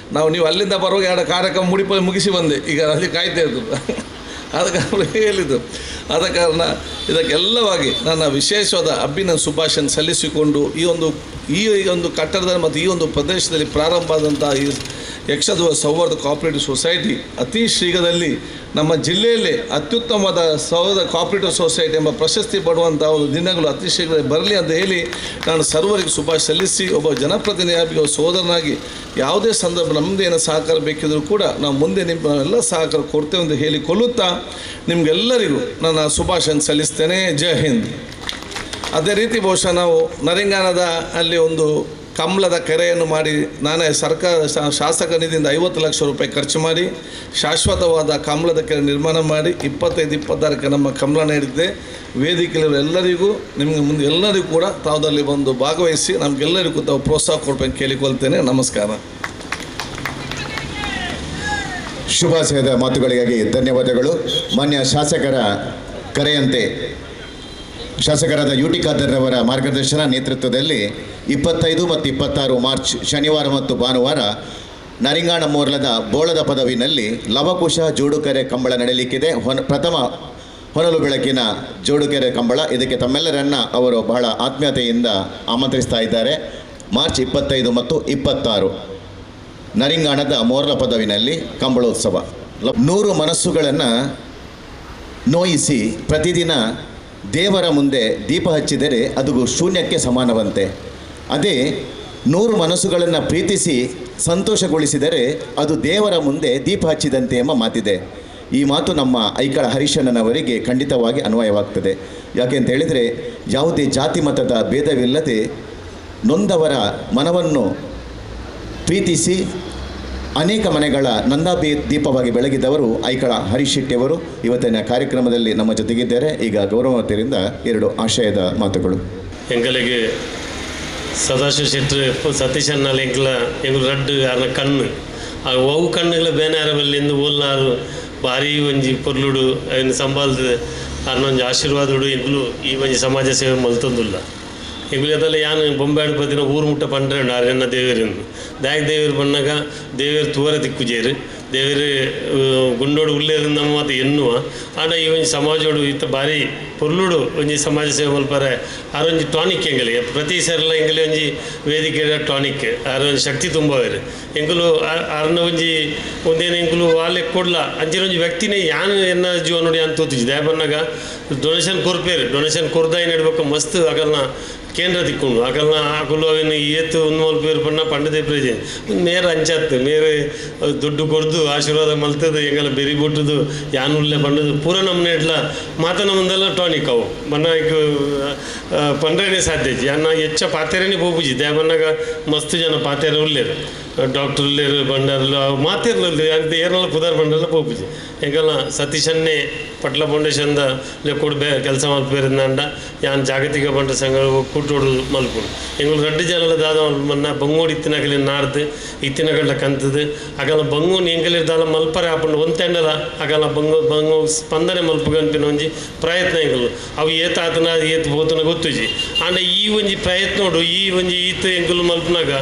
ನೀವು ಅಲ್ಲಿಂದ ಬರುವಾಗ ಎರಡು ಕಾರ್ಯಕ್ರಮ ಮುಡಿಪಲ್ಲಿ ಮುಗಿಸಿ ಬಂದೆ, ಈಗ ಅಲ್ಲಿ ಕಾಯ್ತಾ ಇದ್ದು ಆದ ಕಾರಣ ಹೇಳಿದ್ದು. ಆದ ಕಾರಣ ಇದಕ್ಕೆಲ್ಲವಾಗಿ ನನ್ನ ವಿಶೇಷವಾದ ಅಭಿನಂದನೆ ಶುಭಾಶಯ ಸಲ್ಲಿಸಿಕೊಂಡು ಈ ಒಂದು ಕಟ್ಟಡದಲ್ಲಿ ಮತ್ತು ಈ ಒಂದು ಪ್ರದೇಶದಲ್ಲಿ ಪ್ರಾರಂಭ ಆದಂಥ ಈ ಯಕ್ಷಧ್ರುವ ಸೌಹಾರ್ದ ಕೋಆಪರೇಟಿವ್ ಸೊಸೈಟಿ ಅತಿ ಶೀಘ್ರದಲ್ಲಿ ನಮ್ಮ ಜಿಲ್ಲೆಯಲ್ಲೇ ಅತ್ಯುತ್ತಮವಾದ ಸೌಹಾರ್ದ ಕೋಆಪರೇಟಿವ್ ಸೊಸೈಟಿ ಎಂಬ ಪ್ರಶಸ್ತಿ ಪಡುವಂಥ ಒಂದು ದಿನಗಳು ಅತಿ ಶೀಘ್ರದಲ್ಲಿ ಬರಲಿ ಅಂತ ಹೇಳಿ ನಾನು ಸರ್ವರಿಗೆ ಶುಭಾಶಯ ಸಲ್ಲಿಸಿ, ಒಬ್ಬ ಜನಪ್ರತಿನಿಧಿಯಾಗಿ, ಒಬ್ಬ ಸೋದರನಾಗಿ ಯಾವುದೇ ಸಂದರ್ಭ ನಮ್ಮದು ಏನೋ ಸಹಕಾರ ಬೇಕಿದ್ದರೂ ಕೂಡ ನಾವು ಮುಂದೆ ನಿಮ್ಮ ಎಲ್ಲ ಸಹಕಾರ ಕೊಡ್ತೇವೆ ಅಂತ ಹೇಳಿಕೊಳ್ಳುತ್ತಾ ನಿಮಗೆಲ್ಲರಿಗೂ ನನ್ನ ಶುಭಾಶಯ ಸಲ್ಲಿಸ್ತೇನೆ. ಜೈ ಹಿಂದ್. ಅದೇ ರೀತಿ ಬಹುಶಃ ನಾವು ನರಿಂಗಾನದ ಅಲ್ಲಿ ಒಂದು ಕಮಲದ ಕೆರೆಯನ್ನು ಮಾಡಿ ನಾನೇ ಸರ್ಕಾರ ಶಾಸಕ ನಿಧಿಯಿಂದ 50 ಲಕ್ಷ ರೂಪಾಯಿ ಖರ್ಚು ಮಾಡಿ ಶಾಶ್ವತವಾದ ಕಮಲದ ಕೆರೆ ನಿರ್ಮಾಣ ಮಾಡಿ 25, 26ಕ್ಕೆ ನಮ್ಮ ಕಮಲ ನೀಡಿದ್ದೆ. ವೇದಿಕೆಯಲ್ಲಿರುವ ಎಲ್ಲರಿಗೂ ನಿಮಗೆ ಮುಂದೆ ಎಲ್ಲರಿಗೂ ಕೂಡ ತಾವದಲ್ಲಿ ಬಂದು ಭಾಗವಹಿಸಿ ನಮಗೆಲ್ಲರಿಗೂ ತಾವು ಪ್ರೋತ್ಸಾಹ ಕೊಡ್ಬೇಕು ಕೇಳಿಕೊಳ್ತೇನೆ. ನಮಸ್ಕಾರ. ಶುಭಾಶಯದ ಮಾತುಗಳಿಗಾಗಿ ಧನ್ಯವಾದಗಳು. ಮಾನ್ಯ ಶಾಸಕರ ಕರೆಯಂತೆ ಶಾಸಕರಾದ ಯು ಟಿ ಖಾದರ್ರವರ ಮಾರ್ಗದರ್ಶನ ನೇತೃತ್ವದಲ್ಲಿ 25 ಮತ್ತು 26 ಮಾರ್ಚ್ ಶನಿವಾರ ಮತ್ತು ಭಾನುವಾರ ನರಿಂಗಾಣ ಮೋರ್ಲದ ಬೋಳದ ಪದವಿನಲ್ಲಿ ಲವಕುಶ ಜೋಡುಕೆರೆ ಕಂಬಳ ನಡೆಯಲಿಕ್ಕಿದೆ. ಪ್ರಥಮ ಹೊನಲು ಬೆಳಕಿನ ಜೋಡುಕೆರೆ ಕಂಬಳ, ಇದಕ್ಕೆ ತಮ್ಮೆಲ್ಲರನ್ನ ಅವರು ಬಹಳ ಆತ್ಮೀಯತೆಯಿಂದ ಆಮಂತ್ರಿಸ್ತಾ ಇದ್ದಾರೆ. ಮಾರ್ಚ್ 25 ಮತ್ತು 26 ನರಿಂಗಾಣದ ಮೋರ್ಲ ಪದವಿನಲ್ಲಿ ಕಂಬಳೋತ್ಸವ. 100 ಮನಸ್ಸುಗಳನ್ನು ನೋಯಿಸಿ ಪ್ರತಿದಿನ ದೇವರ ಮುಂದೆ ದೀಪ ಹಚ್ಚಿದರೆ ಅದು ಶೂನ್ಯಕ್ಕೆ ಸಮಾನವಂತೆ. ಅದೇ 100 ಮನಸ್ಸುಗಳನ್ನು ಪ್ರೀತಿಸಿ ಸಂತೋಷಗೊಳಿಸಿದರೆ ಅದು ದೇವರ ಮುಂದೆ ದೀಪ ಹಚ್ಚಿದಂತೆ ಎಂಬ ಮಾತಿದೆ. ಈ ಮಾತು ನಮ್ಮ ಐಕಳ ಹರಿಶಣ್ಣನವರಿಗೆ ಖಂಡಿತವಾಗಿ ಅನ್ವಯವಾಗ್ತದೆ. ಯಾಕೆ ಅಂತ ಹೇಳಿದರೆ, ಯಾವುದೇ ಜಾತಿ ಮತದ ಭೇದವಿಲ್ಲದೆ ನೊಂದವರ ಮನವನ್ನು ಪ್ರೀತಿಸಿ ಅನೇಕ ಮನೆಗಳ ನಂದಾ ದೀಪವಾಗಿ ಬೆಳಗಿದವರು ಐಕಳ ಹರೀಶ್ ಶೆಟ್ಟಿಯವರು ಇವತ್ತಿನ ಕಾರ್ಯಕ್ರಮದಲ್ಲಿ ನಮ್ಮ ಜೊತೆಗಿದ್ದಾರೆ. ಈಗ ಗೌರವತೆಯಿಂದ ಎರಡು ಆಶಯದ ಮಾತುಗಳು. ಎಂಗಳಿಗೆ ಸದಾಶಿವ ಶೆಟ್ಟರು ಸತೀಶಣ್ಣಲ್ಲಿ ಎಂಕಲ ಎಂಗಳು ರಡ್ಡು ಅರ್ನ ಕಣ್ಣು ಆ ಅವು ಕಣ್ಣುಗಳ ಬೇನಾರ ಬಲ್ಲಿಂದ ಓಲ್ನಾರು ಭಾರಿ ಒಂಜಿ ಪೊರ್ಲುಡು ಅಯ್ನ ಸಂಬಾಲ್ದ ಅರ್ನೊಂಜಿ ಆಶೀರ್ವಾದಡು ಎಂಕಲು ಈ ಒಂಜಿ ಸಮಾಜ ಸೇವೆ ಮಲ್ತೊಂದುಲ್ಲ. ಎಂಗುಲು ಅದೆಲ್ಲ ಯಾನು ಬೊಂಬೆ ಪದಿನ ಊರು ಮುಟ್ಟ ಪಂಡ್ರೆ ಆರೆನ್ನ ದೇವೇರನ್ನು ದಾಯಕ ದೇವರು ಬಣ್ಣಾಗ ದೇವೇರು ತೂವರ ತಿಕ್ಕುಜೇರು ದೇವೇರು ಗುಂಡೋಡು ಉಲ್ಲೇರು ನಮ್ಮ ಮಾತು ಎನ್ನುವ ಆಂಡ ಈ ಒಂಜಿ ಸಮಾಜೋಡು ಇತ್ತ ಭಾರಿ ಪೊರ್ಲುಡು ಒಂಜಿ ಸಮಾಜ ಸೇವೆ ಮಲ್ಪರೆ ಆರೊಂಜಿ ಟಾನಿಕ್ ಎಂಗಲಿ ಪ್ರತಿ ಸರಲ ಎಂಗಲಿ ಒಂಜಿ ವೇದಿಕೆ ಟಾನಿಕ್ ಆರೊಂಜಿ ಶಕ್ತಿ ತುಂಬವೇರು ಎಂಕುಲು ಆರನ್ನ ಒಂಜಿ ಒಂದೇನು ಎಂಕುಲು ವಾಲೆ ಕೊಡ್ಲ ಅಂಚಿನ ಒಂಜಿ ವ್ಯಕ್ತಿನೇ ಯಾನು ಎನ್ನ ಜೀವನ ನೋಡಿ ಅಂತ ತೋತಿಜಿ ದಯ ಬನ್ನಾಗ ಡೊನೇಷನ್ ಕೊರ್ಪೇರು ಡೊನೇಷನ್ ಕೊರ್ದಾಯಿ ನಡ್ಬೇಕು ಮಸ್ತ್ ಅಗಲ್ನ ಕೇಂದ್ರ ತಿಕ್ಕೊಂಡು ಅಗಲ್ನ ಅಕುಲು ಅವೇನು ಏತು ಒಂದು ಮಲ್ಪೇರು ಪಣ್ಣ ಪಂಡದೆ ಪ್ರಜೆ ಮೇರೆ ಅಂಚಾತ್ತು ಮೇರೆ ದುಡ್ಡು ಕೊಡ್ದು ಆಶೀರ್ವಾದ ಮಲ್ತದು ಎಂಗೆಲ್ಲ ಬೆರಿ ಬೊಟ್ಟುದು ಯಾನುಲ್ಲೆ ಪಂಡದು ಪೂರ ನಮ್ಮನೆ ಇಡ್ಲ ಮಾತ ನಮ್ಮದೆಲ್ಲ ಟಾನಿಕ್ ಅವು ಬಣ್ಣ ಪಂಡ್ರೇನೆ ಸಾಧ್ಯ ಅನ್ನ ಹೆಚ್ಚ ಪಾತೆರೇನೆ ಪೋಪುಜಿ ದಯ ಬನ್ನಾಗ ಮಸ್ತ್ ಜನ ಪಾತೆರೆ ಉಲ್ಲೇರು. ಡಾಕ್ಟರ್ ಬಂಡಾರ್ಲು ಮಾತಿರ್ಲು ಅಂತ ಏರ್ನಲ್ಲ ಪುದಾರ್ ಬಂಡಲ್ಲ ಪೋಪುಜಿ ಎಂಕಲ್ನ ಸತೀಶನ್ನೇ ಪಟ್ಲ ಫೌಂಡೇಶನ್ದ ಲೆಕ್ಕೋಡು ಬೇ ಕೆಲಸ ಮಲ್ಪೇರಿಂದಂಡ ಯಾನ್ ಜಾಗತಿಕ ಬಂಟ ಸಂಘ ಕೂಟೋಡು ಮಲ್ಪುಂಡು ಎಂಗುಲು ರಡ್ಡು ಜನಲ ದಾದ ಮನ್ನ ಬಂಗೋಡು ಇತ್ತಿನಕಲಿ ನಾರ್ದು ಇತ್ತಿನ ಗಂಡ ಕಂತದು ಅಗಲ ಬಂಗೋನ್ ಎಂಕಲಿರ್ದಾಲ ಮಲ್ಪರೆ ಆಪುಂಡು ಒಂತೆಂಡಲ ಅಗಲ ಬಂಗೋ ಬಂಗೋ ಸ್ಪಂದನೆ ಮಲ್ಪು ಗನ್ಪಿನ ಒಂಜಿ ಪ್ರಯತ್ನ ಎಂಕಲು ಅವು ಏತ್ ಆತನ ಏತ್ ಪೋತನ ಗೊತ್ತುಜಿ ಆಂಡ ಈ ಒಂಜಿ ಪ್ರಯತ್ನೋಡು ಈ ಒಂಜಿ ಈತ್ ಎಂಕುಲು ಮಲ್ಪುನಾಗ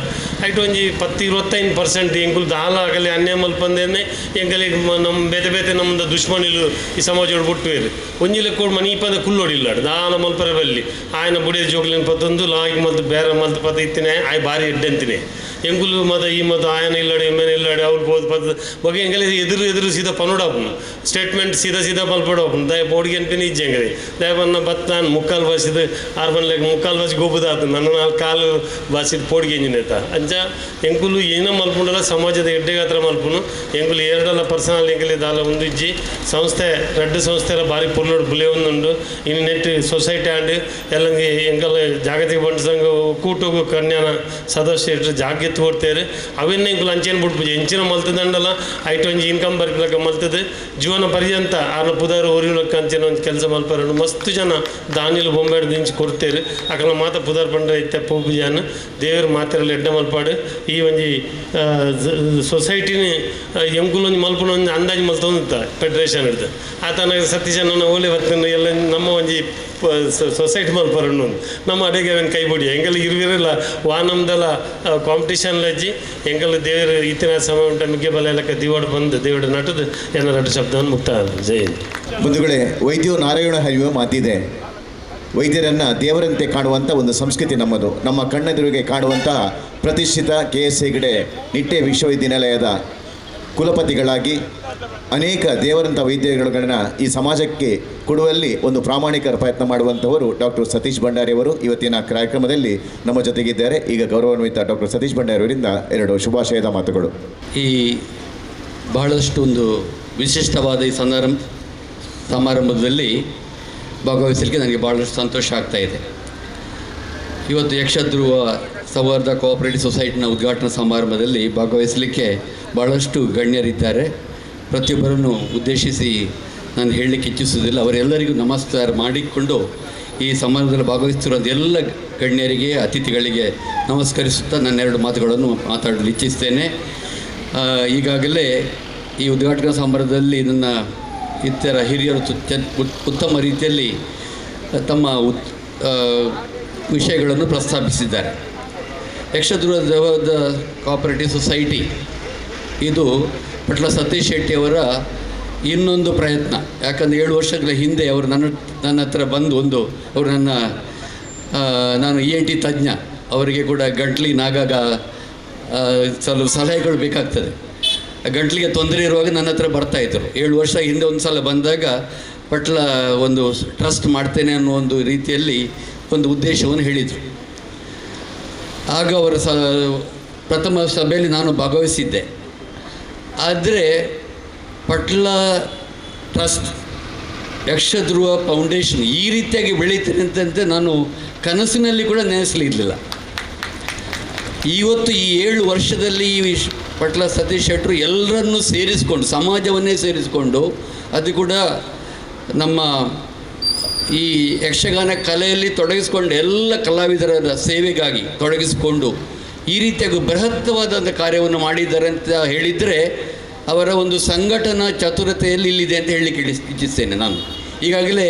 ಐಟ್ ಒಂಜಿ 10-25% ಎಂಕುಲು ದಾಲ ಆಗಲಿ ಅನ್ಯಾಯ ಮಲ್ಪಂದೇನೆ ಎಂಕಲಿಗೆ ನಮ್ಮ ಬೇತೆ ಬೇತೆ ನಮ್ಮದ ದುಶ್ಮನಿಲು ಈ ಸಮಾಜೋಡು ಬುಟ್ಟುವೇರು ಒಂಜಿ ಲೆಕ್ಕೋಡು ಮನಿ ಪಂದ ಕುಲ್ಲೋಡಿಲ್ಲ ದಾಲ ಮಲ್ಪರೆ ಬಲ್ಲಿ ಆಯನ ಬುಡಿಯ ಜೋಗ್ಲಿನ ಪತ್ತೊಂದು ಲಾಗಿ ಮಲ್ತು ಬೇರೆ ಮಲ್ತು ಪತ್ತ ಇತ್ತಿನೇ ಆಯ್ ಭಾರಿ ಎಡ್ಡೆಂತಿನೇ ಎಂಕುಲು ಮತ ಈ ಮತ ಆಯನ ಇಲ್ಲಡೆ ಎಮ್ಮೆನ ಇಲ್ಲಡೆ ಅವ್ರು ಬೋದು ಪತ್ತ ಬಗೆ ಎಂಕಲಿ ಎದುರು ಎದುರು ಸೀದಾ ಪನುಡಾಪುನು ಸ್ಟೇಟ್ಮೆಂಟ್ ಸೀದಾ ಸೀದಾ ಮಲ್ಪಡಾಪುನು ದಯ ಬೋಡಿಗೆ ಅನ್ಪಿನ ಇಜ್ಜೆ ಎಂಕಲಿ ದಯ ಬನ್ನ ಬತ್ತಾನ್ ಮುಕ್ಕಾಲು ಬಾಸಿದ ಆರು ಬನ್ಲೆಗ್ ಮುಕ್ಕಾಲು ಬಾಸಿ ಗೋಬುದಾತು ನನ್ನ ನಾಲ್ಕು ಕಾಲು ಬಾಸಿದ ಪೋಡಿಗೆ ಎಂಜಿನೇತ ಅಂಚ ಎಂಕುಲು ಏನ ಮಲ್ಪುಂಡಲ ಸಮಾಜದ ಎಡ್ಡೆಗಾತ್ರ ಮಲ್ಪುನು ಎಂಕುಲು ಎರಡಲ್ಲ ಪರ್ಸನಲ್ ಎಂಕಲಿ ದಾಲ ಒಂದು ಇಜ್ಜಿ ಸಂಸ್ಥೆ ರಡ್ಡು ಸಂಸ್ಥೆಲ ಭಾರಿ ಪೊರ್ಲೋಡು ಬುಲೆ ಒಂದುಂಡು ಇನ್ನು ನೆಟ್ ಸೊಸೈಟಿ ಆಂಡ್ ಎಲ್ಲಂಗೆ ಎಂಕಲ ಜಾಗತಿಕ ಬಂಟ ಸಂಘ ಕೂಟಗು ಕನ್ಯಾನ ಸದಸ್ಯ ಜಾಗ್ರತೆ ಕೊಡ್ತೇವೆ ಅವೆನ್ನ ಎಂಕುಲು ಅಂಚೆನ್ ಬುಡ್ಪುಜಿ ಎಂಚಿನ ಮಲ್ತದಂಡಲ ಐಟ್ ಒಂಜಿ ಇನ್ಕಮ್ ಬರ್ಪಿಲಕ್ಕ ಮಲ್ತದೆ ಜೀವನ ಪರ್ಯಂತ ಆರ್ನ ಪುದಾರು ಒರಿಯುಲಕ್ಕ ಅಂಚಿನ ಒಂಜಿ ಕೆಲಸ ಮಲ್ಪರನು ಮಸ್ತ್ ಜನ ದಾನಿಲು ಬೊಂಬೆಡ್ ದಿಂಚಿ ಕೊಡ್ತೇವೆ ಅಕಲ ಮಾತ ಪುದಾರ್ ಪಂಡ ಇತ್ತೆ ಪೋಪುಜಾನ್ ದೇವರು ಮಾತೆರಲ್ಲಿ ಎಡ್ಡೆ ಮಲ್ಪಾಡು ಈ ಒಂಜಿ ಸೊಸೈಟಿನ ಎಂಕುಲು ಒಂಜಿ ಮಲ್ಪುನ ಒಂಜಿ ಅಂದಾಜು ಮಲ್ತೊಂದಿತ್ತ ಫೆಡರೇಷನ್ ಹಿಡ್ದು ಆತನ ಸತೀಶನ ಓಲೆ ಬರ್ತನ ಎಲ್ಲ ನಮ್ಮ ಒಂಜಿ ಸೊಸೈಟಿ ಮಲ್ಪರನ್ನು ನಮ್ಮ ಅಡಿಗೆ ಅವನ್ ಕೈ ಬುಡಿ ಎಂಕಲ್ ಇರುವಿರಲ್ಲ ವಾನಮ್ದಲ ಕಾಂಪಿಟಿಷನ್ ಲಜ್ಜಿ ಎಂಕಲ್ ದೇವರು ಇತ್ತಿನ ಸಮಯ ಉಂಟ ಮಿಗ್ಗೆ ಬಲ ಎಲ್ಲ ದಿವಾಡು ಬಂದು ದೇವಡು ನಟದು ಏನಾರ ಶಬ್ದವನ್ನು ಮುಕ್ತಾಯ. ಜೈ ಹಿಂದ್. ಬಂಧುಗಳೇ, ವೈದ್ಯರು ನಾರಾಯಣ ಹರಿಯುವ ಮಾತಿದೆ. ವೈದ್ಯರನ್ನು ದೇವರಂತೆ ಕಾಣುವಂಥ ಒಂದು ಸಂಸ್ಕೃತಿ ನಮ್ಮದು. ನಮ್ಮ ಕಣ್ಣೆದುರಿಗೆ ಕಾಣುವಂತಹ ಪ್ರತಿಷ್ಠಿತ ಕೆ ಎಸ್ ಹೆಗ್ಡೆ ನಿಟ್ಟೆ ವಿಶ್ವವಿದ್ಯಾನಿಲಯದ ಕುಲಪತಿಗಳಾಗಿ ಅನೇಕ ದೇವರಂಥ ವೈದ್ಯರುಗಳನ್ನು ಈ ಸಮಾಜಕ್ಕೆ ಕೊಡುವಲ್ಲಿ ಒಂದು ಪ್ರಾಮಾಣಿಕ ಪ್ರಯತ್ನ ಮಾಡುವಂಥವರು ಡಾಕ್ಟರ್ ಸತೀಶ್ ಭಂಡಾರಿಯವರು ಇವತ್ತಿನ ಕಾರ್ಯಕ್ರಮದಲ್ಲಿ ನಮ್ಮ ಜೊತೆಗಿದ್ದಾರೆ. ಈಗ ಗೌರವಾನ್ವಿತ ಡಾಕ್ಟರ್ ಸತೀಶ್ ಭಂಡಾರಿಯವರಿಂದ ಎರಡು ಶುಭಾಶಯದ ಮಾತುಗಳು. ಈ ಬಹಳಷ್ಟು ಒಂದು ವಿಶಿಷ್ಟವಾದ ಈ ಸಮಾರಂಭದಲ್ಲಿ ಭಾಗವಹಿಸಲಿಕ್ಕೆ ನನಗೆ ಭಾಳಷ್ಟು ಸಂತೋಷ ಆಗ್ತಾಯಿದೆ. ಇವತ್ತು ಯಕ್ಷಧ್ರುವ ಸೌಹಾರ್ದ ಕೋಆಪರೇಟಿವ್ ಸೊಸೈಟಿನ ಉದ್ಘಾಟನಾ ಸಮಾರಂಭದಲ್ಲಿ ಭಾಗವಹಿಸಲಿಕ್ಕೆ ಭಾಳಷ್ಟು ಗಣ್ಯರಿದ್ದಾರೆ. ಪ್ರತಿಯೊಬ್ಬರನ್ನು ಉದ್ದೇಶಿಸಿ ನಾನು ಹೇಳಲಿಕ್ಕೆ ಇಚ್ಛಿಸುವುದಿಲ್ಲ. ಅವರೆಲ್ಲರಿಗೂ ನಮಸ್ಕಾರ ಮಾಡಿಕೊಂಡು ಈ ಸಮಾರಂಭದಲ್ಲಿ ಭಾಗವಹಿಸುತ್ತಿರುವ ಎಲ್ಲ ಗಣ್ಯರಿಗೆ, ಅತಿಥಿಗಳಿಗೆ ನಮಸ್ಕರಿಸುತ್ತಾ ನನ್ನ ಎರಡು ಮಾತುಗಳನ್ನು ಮಾತಾಡಲು ಇಚ್ಛಿಸ್ತೇನೆ. ಈಗಾಗಲೇ ಈ ಉದ್ಘಾಟನಾ ಸಮಾರಂಭದಲ್ಲಿ ನನ್ನ ಇತರ ಹಿರಿಯರು ಉತ್ತಮ ರೀತಿಯಲ್ಲಿ ತಮ್ಮ ವಿಷಯಗಳನ್ನು ಪ್ರಸ್ತಾಪಿಸಿದ್ದಾರೆ. ಯಕ್ಷಧ್ರುವ ಕೋಆಪರೇಟಿವ್ ಸೊಸೈಟಿ ಇದು ಪಟ್ಲ ಸತೀಶ್ ಶೆಟ್ಟಿಯವರ ಇನ್ನೊಂದು ಪ್ರಯತ್ನ. ಯಾಕಂದರೆ 7 ವರ್ಷಗಳ ಹಿಂದೆ ಅವರು ನನ್ನ ಹತ್ರ ಬಂದು ಒಂದು ಅವರು ನನ್ನ ನಾನು ENT ತಜ್ಞ, ಅವರಿಗೆ ಕೂಡ ಗಂಟ್ಲಿಗೆ ಆಗಾಗ ಸ್ವಲ್ಪ ಸಲಹೆಗಳು ಬೇಕಾಗ್ತದೆ. ಗಂಟ್ಲಿಗೆ ತೊಂದರೆ ಇರುವಾಗ ನನ್ನ ಹತ್ರ ಬರ್ತಾಯಿದ್ರು. 7 ವರ್ಷ ಹಿಂದೆ ಒಂದು ಸಲ ಬಂದಾಗ ಪಟ್ಲ ಒಂದು ಟ್ರಸ್ಟ್ ಮಾಡ್ತೇನೆ ಅನ್ನೋ ಒಂದು ರೀತಿಯಲ್ಲಿ ಒಂದು ಉದ್ದೇಶವನ್ನು ಹೇಳಿದರು. ಆಗ ಅವರ ಪ್ರಥಮ ಸಭೆಯಲ್ಲಿ ನಾನು ಭಾಗವಹಿಸಿದ್ದೆ. ಆದರೆ ಪಟ್ಲ ಟ್ರಸ್ಟ್, ಯಕ್ಷಧ್ರುವ ಫೌಂಡೇಶನ್ ಈ ರೀತಿಯಾಗಿ ಬೆಳೀತೇನೆ ಅಂತಂತೆ ನಾನು ಕನಸಿನಲ್ಲಿ ಕೂಡ ನೆನೆಸಲಿರಲಿಲ್ಲ. ಇವತ್ತು ಈ 7 ವರ್ಷದಲ್ಲಿ ಈ ಪಟ್ಲ ಸತೀಶ್ ಶೆಟ್ಟರು ಎಲ್ಲರನ್ನೂ ಸೇರಿಸಿಕೊಂಡು, ಸಮಾಜವನ್ನೇ ಸೇರಿಸಿಕೊಂಡು, ಅದು ಕೂಡ ನಮ್ಮ ಈ ಯಕ್ಷಗಾನ ಕಲೆಯಲ್ಲಿ ತೊಡಗಿಸಿಕೊಂಡು ಎಲ್ಲ ಕಲಾವಿದರ ಸೇವೆಗಾಗಿ ತೊಡಗಿಸಿಕೊಂಡು ಈ ರೀತಿಯಾಗಿ ಬೃಹತ್ವಾದಂಥ ಕಾರ್ಯವನ್ನು ಮಾಡಿದ್ದಾರೆ ಅಂತ ಹೇಳಿದರೆ ಅವರ ಒಂದು ಸಂಘಟನಾ ಚತುರತೆಯಲ್ಲಿ ಇಲ್ಲಿದೆ ಅಂತ ಹೇಳಲಿಕ್ಕೆ ಇಚ್ಛಿಸ್ತೇನೆ ನಾನು. ಈಗಾಗಲೇ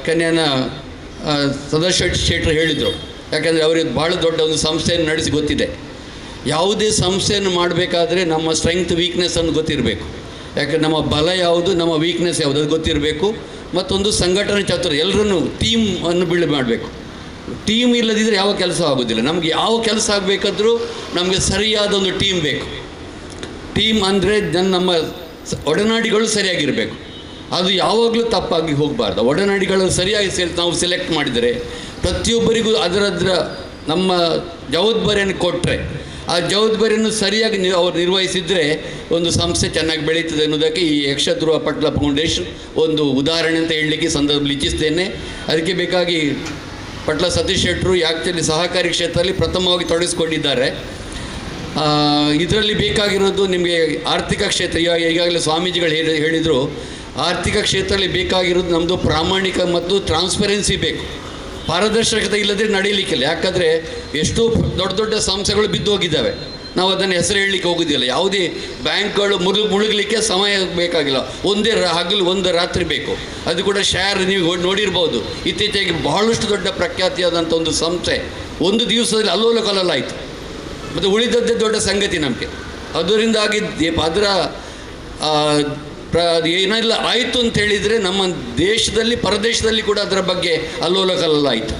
ಕನ್ಯಾನ ಸದಸ್ಯ ಶೆಟ್ಟರು ಹೇಳಿದರು. ಯಾಕಂದರೆ ಅವರಿಗೆ ಭಾಳ ದೊಡ್ಡ ಒಂದು ಸಂಸ್ಥೆಯನ್ನು ನಡೆಸಿ ಗೊತ್ತಿದೆ. ಯಾವುದೇ ಸಂಸ್ಥೆಯನ್ನು ಮಾಡಬೇಕಾದ್ರೆ ನಮ್ಮ ಸ್ಟ್ರೆಂಗ್ತ್ ವೀಕ್ನೆಸ್ಸನ್ನು ಗೊತ್ತಿರಬೇಕು. ಯಾಕಂದರೆ ನಮ್ಮ ಬಲ ಯಾವುದು, ನಮ್ಮ ವೀಕ್ನೆಸ್ ಯಾವುದು ಅದು ಗೊತ್ತಿರಬೇಕು. ಮತ್ತೊಂದು ಸಂಘಟನೆ ಚಾತುರ್ಯ, ಎಲ್ಲರನ್ನೂ ಟೀಮನ್ನು ಬಿಲ್ಡ್ ಮಾಡಬೇಕು. ಟೀಮ್ ಇಲ್ಲದಿದ್ದರೆ ಯಾವ ಕೆಲಸ ಆಗೋದಿಲ್ಲ. ನಮಗೆ ಯಾವ ಕೆಲಸ ಆಗಬೇಕಾದ್ರೂ ನಮಗೆ ಸರಿಯಾದ ಒಂದು ಟೀಮ್ ಬೇಕು. ಟೀಮ್ ಅಂದರೆ ನಮ್ಮ ಒಡನಾಡಿಗಳು ಸರಿಯಾಗಿರಬೇಕು. ಅದು ಯಾವಾಗಲೂ ತಪ್ಪಾಗಿ ಹೋಗಬಾರ್ದು. ಒಡನಾಡಿಗಳು ಸರಿಯಾಗಿ ನಾವು ಸೆಲೆಕ್ಟ್ ಮಾಡಿದರೆ, ಪ್ರತಿಯೊಬ್ಬರಿಗೂ ಅದರದರ ನಮ್ಮ ಜವಾಬ್ದಾರಿಯನ್ನು ಕೊಟ್ಟರೆ, ಆ ಜವಾಬ್ದಾರಿಯನ್ನು ಸರಿಯಾಗಿ ಅವರು ನಿರ್ವಹಿಸಿದರೆ ಒಂದು ಸಂಸ್ಥೆ ಚೆನ್ನಾಗಿ ಬೆಳೀತದೆ ಅನ್ನೋದಕ್ಕೆ ಈ ಯಕ್ಷಧ್ರುವ ಪಟ್ಲ ಫೌಂಡೇಶನ್ ಒಂದು ಉದಾಹರಣೆ ಅಂತ ಹೇಳಲಿಕ್ಕೆ ಸಂದರ್ಭದಲ್ಲಿ ಇಚ್ಛಿಸ್ತೇನೆ. ಅದಕ್ಕೆ ಬೇಕಾಗಿ ಪಟ್ಲ ಸತೀಶ್ ಶೆಟ್ಟರು ಆ್ಯಕ್ಚುಲಿ ಸಹಕಾರಿ ಕ್ಷೇತ್ರದಲ್ಲಿ ಪ್ರಥಮವಾಗಿ ತೊಡಗಿಸಿಕೊಂಡಿದ್ದಾರೆ. ಇದರಲ್ಲಿ ಬೇಕಾಗಿರೋದು ನಿಮಗೆ ಆರ್ಥಿಕ ಕ್ಷೇತ್ರ. ಇವಾಗ ಈಗಾಗಲೇ ಸ್ವಾಮೀಜಿಗಳು ಹೇಳಿದರು, ಆರ್ಥಿಕ ಕ್ಷೇತ್ರದಲ್ಲಿ ಬೇಕಾಗಿರೋದು ನಮ್ಮದು ಪ್ರಾಮಾಣಿಕ ಮತ್ತು ಟ್ರಾನ್ಸ್ಪರೆನ್ಸಿ ಬೇಕು. ಪಾರದರ್ಶಕತೆ ಇಲ್ಲದೆ ನಡೀಲಿಕ್ಕಿಲ್ಲ. ಯಾಕಂದರೆ ಎಷ್ಟೋ ದೊಡ್ಡ ದೊಡ್ಡ ಸಂಸ್ಥೆಗಳು ಬಿದ್ದು ಹೋಗಿದ್ದಾವೆ, ನಾವು ಅದನ್ನು ಹೆಸರು ಹೇಳಲಿಕ್ಕೆ ಹೋಗೋದಿಲ್ಲ. ಯಾವುದೇ ಬ್ಯಾಂಕ್ಗಳು ಮುಳುಗಲಿಕ್ಕೆ ಸಮಯ ಬೇಕಾಗಿಲ್ಲ, ಒಂದೇ ಹಗಲು ಒಂದು ರಾತ್ರಿ ಬೇಕು. ಅದು ಕೂಡ ಶೇರ್ ನೀವು ನೋಡಿರ್ಬೋದು, ಇತ್ತೀಚೆಗೆ ಬಹಳಷ್ಟು ದೊಡ್ಡ ಪ್ರಖ್ಯಾತಿಯಾದಂಥ ಒಂದು ಸಂಸ್ಥೆ ಒಂದು ದಿವಸದಲ್ಲಿ ಅಲ್ಲೋಲ ಕಲ್ಲೋಲ ಆಯಿತು. ಮತ್ತು ಉಳಿದದ್ದೇ ದೊಡ್ಡ ಸಂಗತಿ ನಮಗೆ. ಅದರಿಂದಾಗಿ ಅದರ ಏನೆಲ್ಲ ಆಯಿತು ಅಂತ ಹೇಳಿದರೆ ನಮ್ಮ ದೇಶದಲ್ಲಿ ಪರದೇಶದಲ್ಲಿ ಕೂಡ ಅದರ ಬಗ್ಗೆ ಅಲ್ಲೋಲ ಕಲ್ಲೋಲ ಆಯಿತು.